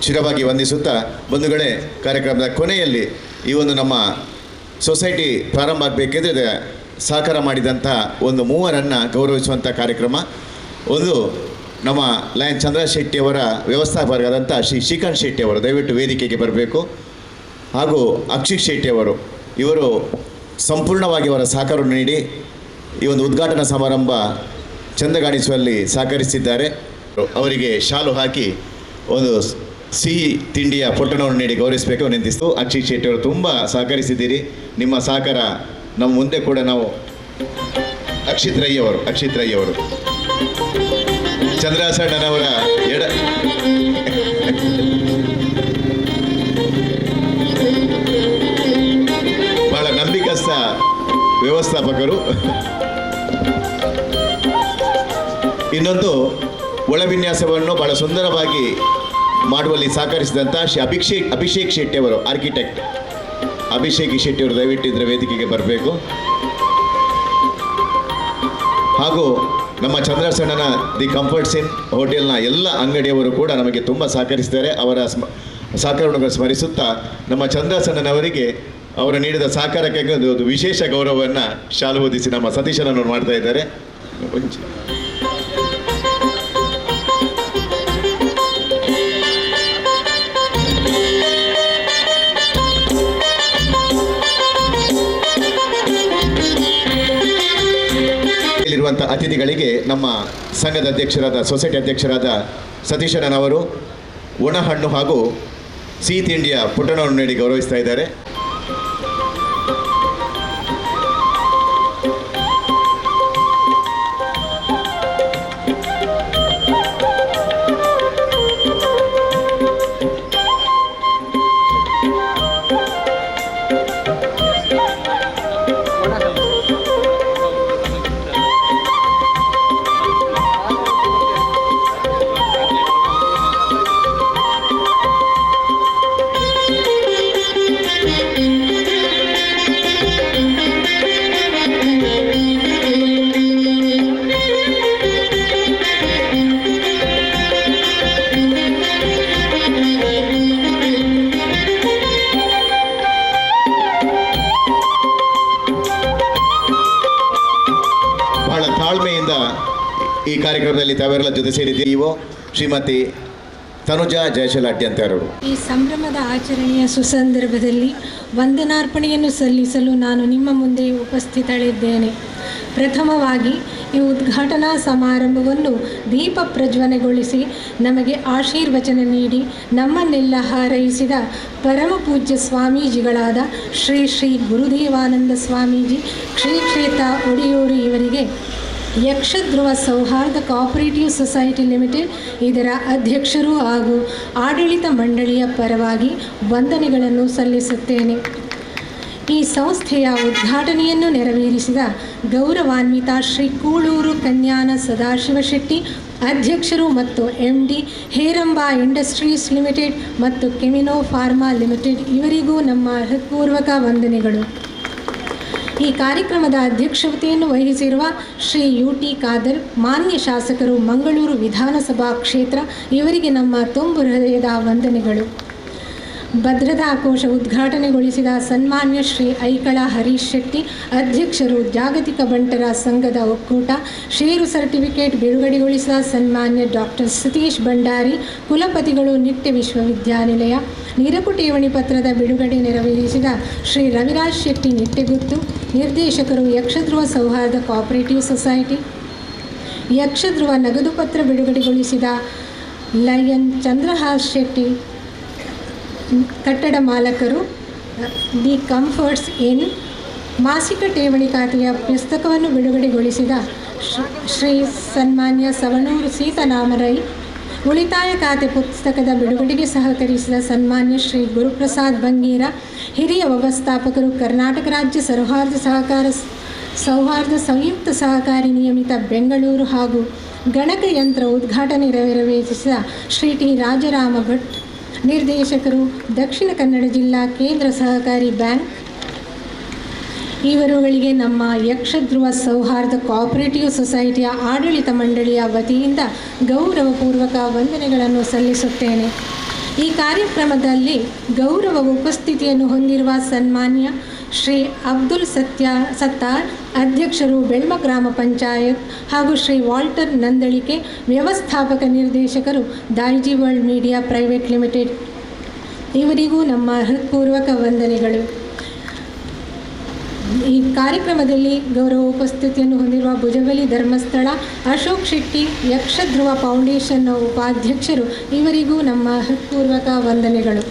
ಚಿರವಾಗಿ ವಂದಿಸುತ್ತಾ ಬಂಧುಗಳೇ, ಕಾರ್ಯಕ್ರಮದ ಕೊನೆಯಲ್ಲಿ ಈ ಒಂದು ನಮ್ಮ ಸೊಸೈಟಿ ಪ್ರಾರಂಭ ಆಗಬೇಕಿದ್ರೆ ಸಹಕಾರ ಮಾಡಿದಂಥ ಒಂದು ಮೂವರನ್ನು ಗೌರವಿಸುವಂಥ ಕಾರ್ಯಕ್ರಮ. ಒಂದು ನಮ್ಮ ಲಯನ್ ಚಂದ್ರ ಶೆಟ್ಟಿಯವರ ವ್ಯವಸ್ಥಾಪಕರಾದಂಥ ಶ್ರೀ ಶ್ರೀಕಾಂತ್ ಶೆಟ್ಟಿಯವರು ದಯವಿಟ್ಟು ವೇದಿಕೆಗೆ ಬರಬೇಕು. ಹಾಗೂ ಅಕ್ಷಿತ್ ಶೆಟ್ಟಿಯವರು, ಇವರು ಸಂಪೂರ್ಣವಾಗಿ ಅವರ ಸಹಕಾರವನ್ನು ನೀಡಿ ಈ ಒಂದು ಉದ್ಘಾಟನಾ ಸಮಾರಂಭ ಚಂದಗಾಣಿಸುವಲ್ಲಿ ಸಹಕರಿಸಿದ್ದಾರೆ. ಅವರಿಗೆ ಶಾಲು ಹಾಕಿ ಒಂದು ಸಿಹಿ ತಿಂಡಿಯ ಪೊಟ್ಟಣವನ್ನು ನೀಡಿ ಗೌರವಿಸಬೇಕು ವಿನಂತಿಸ್ತು. ಅಕ್ಷಿತ್ ಶೆಟ್ಟಿಯವರು ತುಂಬ ಸಹಕರಿಸಿದ್ದೀರಿ, ನಿಮ್ಮ ಸಹಕಾರ ನಮ್ಮ ಮುಂದೆ ಕೂಡ ನಾವು. ಅಕ್ಷಿತ್ ರೈ ಅವರು ಚಂದ್ರಾಸಣ್ಣನವರ ಎಡ ಬಹಳ ನಂಬಿಕಸ್ಥ ವ್ಯವಸ್ಥಾಪಕರು. ಇನ್ನೊಂದು ಒಳವಿನ್ಯಾಸವನ್ನು ಬಹಳ ಸುಂದರವಾಗಿ ಮಾಡುವಲ್ಲಿ ಸಹಕರಿಸಿದಂಥ ಶ್ರೀ ಅಭಿಷೇಕ್ ಶೆಟ್ಟಿಯವರು, ಆರ್ಕಿಟೆಕ್ಟ್ ಅಭಿಷೇಕ್ ಶೆಟ್ಟಿಯವರು ದಯವಿಟ್ಟು ಇದರ ವೇದಿಕೆಗೆ ಬರಬೇಕು. ಹಾಗೂ ನಮ್ಮ ಚಂದ್ರಸಣ್ಣನ the comforts ಇನ್ ಹೋಟೆಲ್ನ ಎಲ್ಲ ಅಂಗಡಿಯವರು ಕೂಡ ನಮಗೆ ತುಂಬ ಸಹಕರಿಸಿದ್ದಾರೆ. ಅವರ ಸಹಕಾರವನ್ನು ಸ್ಮರಿಸುತ್ತಾ ನಮ್ಮ ಚಂದ್ರಸಣ್ಣನವರಿಗೆ ಅವರು ನೀಡಿದ ಸಹಕಾರಕ್ಕಾಗಿ ಒಂದು ವಿಶೇಷ ಗೌರವವನ್ನು ಶಾಲು ಹೊದಿಸಿ ನಮ್ಮ ಸತೀಶನನ್ನು ಮಾಡ್ತಾ ಇದ್ದಾರೆ. ಇರುವಂಥ ಅತಿಥಿಗಳಿಗೆ ನಮ್ಮ ಸಂಘದ ಅಧ್ಯಕ್ಷರಾದ, ಸೊಸೈಟಿ ಅಧ್ಯಕ್ಷರಾದ ಸತೀಶಣ್ಣನವರು ಒಣ ಹಣ್ಣು ಹಾಗೂ ಸಿಹಿ ತಿಂಡಿಯ ಪುಟ್ಟಣವನ್ನು ನೀಡಿ ಗೌರವಿಸ್ತಾ ಇದ್ದಾರೆ. ಈ ಕಾರ್ಯಕ್ರಮದಲ್ಲಿ ತಾವೆಲ್ಲ ಜೊತೆ ಸೇರಿದ್ದೀವೋ ಶ್ರೀಮತಿ ತನುಜಾ ಜಯಶಲಾಟ್ಯ ಅಂತವರು. ಈ ಸಂಭ್ರಮದ ಆಚರಣೆಯ ಸುಸಂದರ್ಭದಲ್ಲಿ ವಂದನಾರ್ಪಣೆಯನ್ನು ಸಲ್ಲಿಸಲು ನಾನು ನಿಮ್ಮ ಮುಂದೆ ಉಪಸ್ಥಿತಳಿದ್ದೇನೆ. ಪ್ರಥಮವಾಗಿ ಈ ಉದ್ಘಾಟನಾ ಸಮಾರಂಭವನ್ನು ದೀಪ ಪ್ರಜ್ವಲನೆಗೊಳಿಸಿ ನಮಗೆ ಆಶೀರ್ವಚನ ನೀಡಿ ನಮ್ಮನ್ನೆಲ್ಲ ಹಾರೈಸಿದ ಪರಮಪೂಜ್ಯ ಸ್ವಾಮೀಜಿಗಳಾದ ಶ್ರೀ ಶ್ರೀ ಗುರುದೇವಾನಂದ ಸ್ವಾಮೀಜಿ, ಶ್ರೀ ಕ್ಷೇತ್ರ ಒಡಿಯೂರು ಇವರಿಗೆ ಯಕ್ಷಧ್ರುವ ಸೌಹಾರ್ದ ಕೋಆಪರೇಟಿವ್ ಸೊಸೈಟಿ ಲಿಮಿಟೆಡ್ ಇದರ ಅಧ್ಯಕ್ಷರು ಹಾಗೂ ಆಡಳಿತ ಮಂಡಳಿಯ ಪರವಾಗಿ ವಂದನೆಗಳನ್ನು ಸಲ್ಲಿಸುತ್ತೇನೆ. ಈ ಸಂಸ್ಥೆಯ ಉದ್ಘಾಟನೆಯನ್ನು ನೆರವೇರಿಸಿದ ಗೌರವಾನ್ವಿತ ಶ್ರೀ ಕೂಳೂರು ಕನ್ಯಾನ ಸದಾಶಿವ ಶೆಟ್ಟಿ ಅಧ್ಯಕ್ಷರು ಮತ್ತು MD Heramba industries limited ಮತ್ತು ಕೆಮಿನೋ ಫಾರ್ಮಾ ಲಿಮಿಟೆಡ್ ಇವರಿಗೂ ನಮ್ಮ ಹೃತ್ಪೂರ್ವಕ ವಂದನೆಗಳು. ಈ ಕಾರ್ಯಕ್ರಮದ ಅಧ್ಯಕ್ಷತೆಯನ್ನು ವಹಿಸಿರುವ ಶ್ರೀ UT Khader, ಮಾನ್ಯ ಶಾಸಕರು, ಮಂಗಳೂರು ವಿಧಾನಸಭಾ ಕ್ಷೇತ್ರ ಇವರಿಗೆ ನಮ್ಮ ತುಂಬು ಹೃದಯದ ವಂದನೆಗಳು. ಭದ್ರತಾ ಕೋಶ ಉದ್ಘಾಟನೆಗೊಳಿಸಿದ ಸನ್ಮಾನ್ಯ ಶ್ರೀ ಐಕಳ ಹರೀಶ್ ಶೆಟ್ಟಿ ಅಧ್ಯಕ್ಷರು, ಜಾಗತಿಕ ಬಂಟರ ಸಂಘದ ಒಕ್ಕೂಟ, ಷೇರು ಸರ್ಟಿಫಿಕೇಟ್ ಬಿಡುಗಡೆಗೊಳಿಸಿದ ಸನ್ಮಾನ್ಯ ಡಾಕ್ಟರ್ ಸತೀಶ್ ಭಂಡಾರಿ, ಕುಲಪತಿಗಳು, ನಿಟ್ಟೆ ವಿಶ್ವವಿದ್ಯಾನಿಲಯ, ನಿರಕು ಠೇವಣಿ ಪತ್ರದ ಬಿಡುಗಡೆ ನೆರವೇರಿಸಿದ ಶ್ರೀ ರವಿರಾಜ್ ಶೆಟ್ಟಿ ನಿಟ್ಟೆಗುತ್ತು, ನಿರ್ದೇಶಕರು, ಯಕ್ಷಧ್ರುವ ಸೌಹಾರ್ದ ಕೋಆಪರೇಟಿವ್ ಸೊಸೈಟಿ, ಯಕ್ಷಧ್ರುವ ನಗದು ಪತ್ರ ಬಿಡುಗಡೆಗೊಳಿಸಿದ ಲಯನ್ ಚಂದ್ರಹಾಸ್ ಶೆಟ್ಟಿ, ಕಟ್ಟಡ ಮಾಲಕರು, the comforts ಇನ್, ಮಾಸಿಕ ಠೇವಣಿ ಖಾತೆಯ ಪುಸ್ತಕವನ್ನು ಬಿಡುಗಡೆಗೊಳಿಸಿದ ಶ್ರೀ ಸನ್ಮಾನ್ಯ ಸವಣೂರು ಸೀತಾರಾಮರೈ, ಉಳಿತಾಯ ಖಾತೆ ಪುಸ್ತಕದ ಬಿಡುಗಡೆಗೆ ಸಹಕರಿಸಿದ ಸನ್ಮಾನ್ಯ ಶ್ರೀ ಗುರುಪ್ರಸಾದ್ ಬಂಗೇರ, ಹಿರಿಯ ವ್ಯವಸ್ಥಾಪಕರು, ಕರ್ನಾಟಕ ರಾಜ್ಯ ಸೌಹಾರ್ದ ಸಂಯುಕ್ತ ಸಹಕಾರಿ ನಿಯಮಿತ ಬೆಂಗಳೂರು ಹಾಗೂ ಗಣಕಯಂತ್ರ ಉದ್ಘಾಟನೆ ನೆರವೇರಿಸಿದ ಶ್ರೀ ಟಿ ರಾಜರಾಮ ಭಟ್, ನಿರ್ದೇಶಕರು, ದಕ್ಷಿಣ ಕನ್ನಡ ಜಿಲ್ಲಾ ಕೇಂದ್ರ ಸಹಕಾರಿ ಬ್ಯಾಂಕ್ ಇವರುಗಳಿಗೆ ನಮ್ಮ ಯಕ್ಷಧ್ರುವ ಸೌಹಾರ್ದ ಕೋಆಪರೇಟಿವ್ ಸೊಸೈಟಿಯ ಆಡಳಿತ ಮಂಡಳಿಯ ವತಿಯಿಂದ ಗೌರವಪೂರ್ವಕ ವಂದನೆಗಳನ್ನು ಸಲ್ಲಿಸುತ್ತೇನೆ. ಈ ಕಾರ್ಯಕ್ರಮದಲ್ಲಿ ಗೌರವ ಉಪಸ್ಥಿತಿಯನ್ನು ಹೊಂದಿರುವ ಸನ್ಮಾನ್ಯ ಶ್ರೀ ಅಬ್ದುಲ್ ಸತ್ತಾರ್ ಅಧ್ಯಕ್ಷರು, ಬೆಳ್ಮ ಗ್ರಾಮ ಪಂಚಾಯತ್ ಹಾಗೂ ಶ್ರೀ ವಾಲ್ಟರ್ ನಂದಳಿಕೆ, ವ್ಯವಸ್ಥಾಪಕ ನಿರ್ದೇಶಕರು, Daiji world media private limited ಇವರಿಗೂ ನಮ್ಮ ಹೃತ್ಪೂರ್ವಕ ವಂದನೆಗಳು. ಈ ಕಾರ್ಯಕ್ರಮದಲ್ಲಿ ಗೌರವ ಉಪಸ್ಥಿತಿಯನ್ನು ಹೊಂದಿರುವ ಭುಜಬಲಿ ಧರ್ಮಸ್ಥಳ ಅಶೋಕ್ ಶೆಟ್ಟಿ, ಯಕ್ಷಧ್ರುವ ಫೌಂಡೇಶನ್ನ ಉಪಾಧ್ಯಕ್ಷರು ಇವರಿಗೂ ನಮ್ಮ ಹೃತ್ಪೂರ್ವಕ ವಂದನೆಗಳು.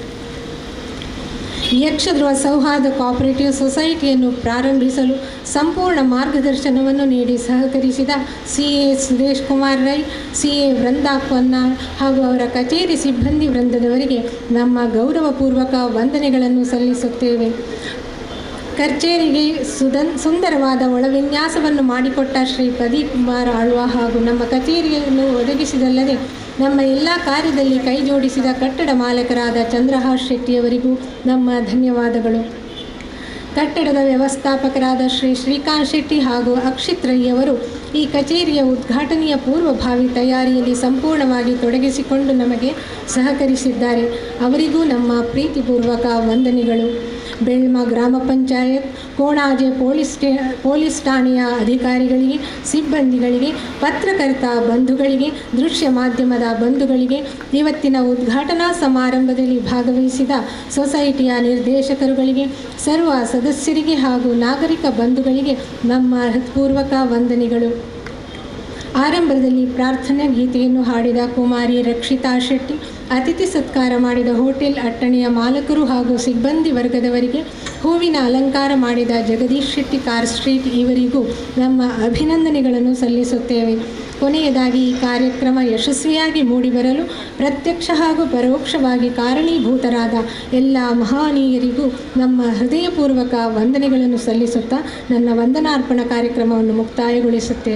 ಯಕ್ಷಧ್ರುವ ಸೌಹಾರ್ದ ಕೋಆಪರೇಟಿವ್ ಸೊಸೈಟಿಯನ್ನು ಪ್ರಾರಂಭಿಸಲು ಸಂಪೂರ್ಣ ಮಾರ್ಗದರ್ಶನವನ್ನು ನೀಡಿ ಸಹಕರಿಸಿದ CA Sudesh Kumar Rai, CA Vrinda Ponnar ಹಾಗೂ ಅವರ ಕಚೇರಿ ಸಿಬ್ಬಂದಿ ವೃಂದದವರಿಗೆ ನಮ್ಮ ಗೌರವಪೂರ್ವಕ ವಂದನೆಗಳನ್ನು ಸಲ್ಲಿಸುತ್ತೇವೆ. ಕಚೇರಿಗೆ ಸುಂದರವಾದ ಒಳವಿನ್ಯಾಸವನ್ನು ಮಾಡಿಕೊಟ್ಟ ಶ್ರೀ ಪ್ರದೀಪ್ ಕುಮಾರ್ ಆಳ್ವ ಹಾಗೂ ನಮ್ಮ ಕಚೇರಿಯನ್ನು ಒದಗಿಸಿದಲ್ಲದೆ ನಮ್ಮ ಎಲ್ಲ ಕಾರ್ಯದಲ್ಲಿ ಕೈ ಜೋಡಿಸಿದ ಕಟ್ಟಡ ಮಾಲಕರಾದ ಚಂದ್ರಹಾಸ್ ಶೆಟ್ಟಿಯವರಿಗೂ ನಮ್ಮ ಧನ್ಯವಾದಗಳು. ಕಟ್ಟಡದ ವ್ಯವಸ್ಥಾಪಕರಾದ ಶ್ರೀ ಶ್ರೀಕಾಂತ್ ಶೆಟ್ಟಿ ಹಾಗೂ ಅಕ್ಷಿತ್ ರೈಯವರು ಈ ಕಚೇರಿಯ ಉದ್ಘಾಟನೆಯ ಪೂರ್ವಭಾವಿ ತಯಾರಿಯಲ್ಲಿ ಸಂಪೂರ್ಣವಾಗಿ ತೊಡಗಿಸಿಕೊಂಡು ನಮಗೆ ಸಹಕರಿಸಿದ್ದಾರೆ. ಅವರಿಗೂ ನಮ್ಮ ಪ್ರೀತಿಪೂರ್ವಕ ವಂದನೆಗಳು. ಬೆಳ್ಮ ಗ್ರಾಮ ಪಂಚಾಯತ್, ಕೋಣಾಜೆ ಪೊಲೀಸ್ ಠಾಣೆಯ ಅಧಿಕಾರಿಗಳಿಗೆ, ಸಿಬ್ಬಂದಿಗಳಿಗೆ, ಪತ್ರಕರ್ತ ಬಂಧುಗಳಿಗೆ, ದೃಶ್ಯ ಮಾಧ್ಯಮದ ಬಂಧುಗಳಿಗೆ, ಇವತ್ತಿನ ಉದ್ಘಾಟನಾ ಸಮಾರಂಭದಲ್ಲಿ ಭಾಗವಹಿಸಿದ ಸೊಸೈಟಿಯ ನಿರ್ದೇಶಕರುಗಳಿಗೆ, ಸರ್ವ ಸದಸ್ಯರಿಗೆ ಹಾಗೂ ನಾಗರಿಕ ಬಂಧುಗಳಿಗೆ ನಮ್ಮ ಹೃತ್ಪೂರ್ವಕ ವಂದನೆಗಳು. ಆರಂಭದಲ್ಲಿ ಪ್ರಾರ್ಥನಾ ಗೀತೆಯನ್ನು ಹಾಡಿದ ಕುಮಾರಿ ರಕ್ಷಿತಾ ಶೆಟ್ಟಿ, ಅತಿಥಿ ಸತ್ಕಾರ ಮಾಡಿದ ಹೋಟೆಲ್ ಅಟ್ಟಣೆಯ ಮಾಲಕರು ಹಾಗೂ ಸಿಬ್ಬಂದಿ ವರ್ಗದವರಿಗೆ, ಹೂವಿನ ಅಲಂಕಾರ ಮಾಡಿದ ಜಗದೀಶ್ ಶೆಟ್ಟಿ ಕಾರ್ ಸ್ಟ್ರೀಟ್ ಇವರಿಗೂ ನಮ್ಮ ಅಭಿನಂದನೆಗಳನ್ನು ಸಲ್ಲಿಸುತ್ತೇವೆ. ಕೊನೆಯದಾಗಿ ಈ ಕಾರ್ಯಕ್ರಮ ಯಶಸ್ವಿಯಾಗಿ ಮೂಡಿಬರಲು ಪ್ರತ್ಯಕ್ಷ ಹಾಗೂ ಪರೋಕ್ಷವಾಗಿ ಕಾರಣೀಭೂತರಾದ ಎಲ್ಲ ಮಹನೀಯರಿಗೂ ನಮ್ಮ ಹೃದಯಪೂರ್ವಕ ವಂದನೆಗಳನ್ನು ಸಲ್ಲಿಸುತ್ತಾ ನನ್ನ ವಂದನಾರ್ಪಣಾ ಕಾರ್ಯಕ್ರಮವನ್ನು ಮುಕ್ತಾಯಗೊಳಿಸುತ್ತೇನೆ.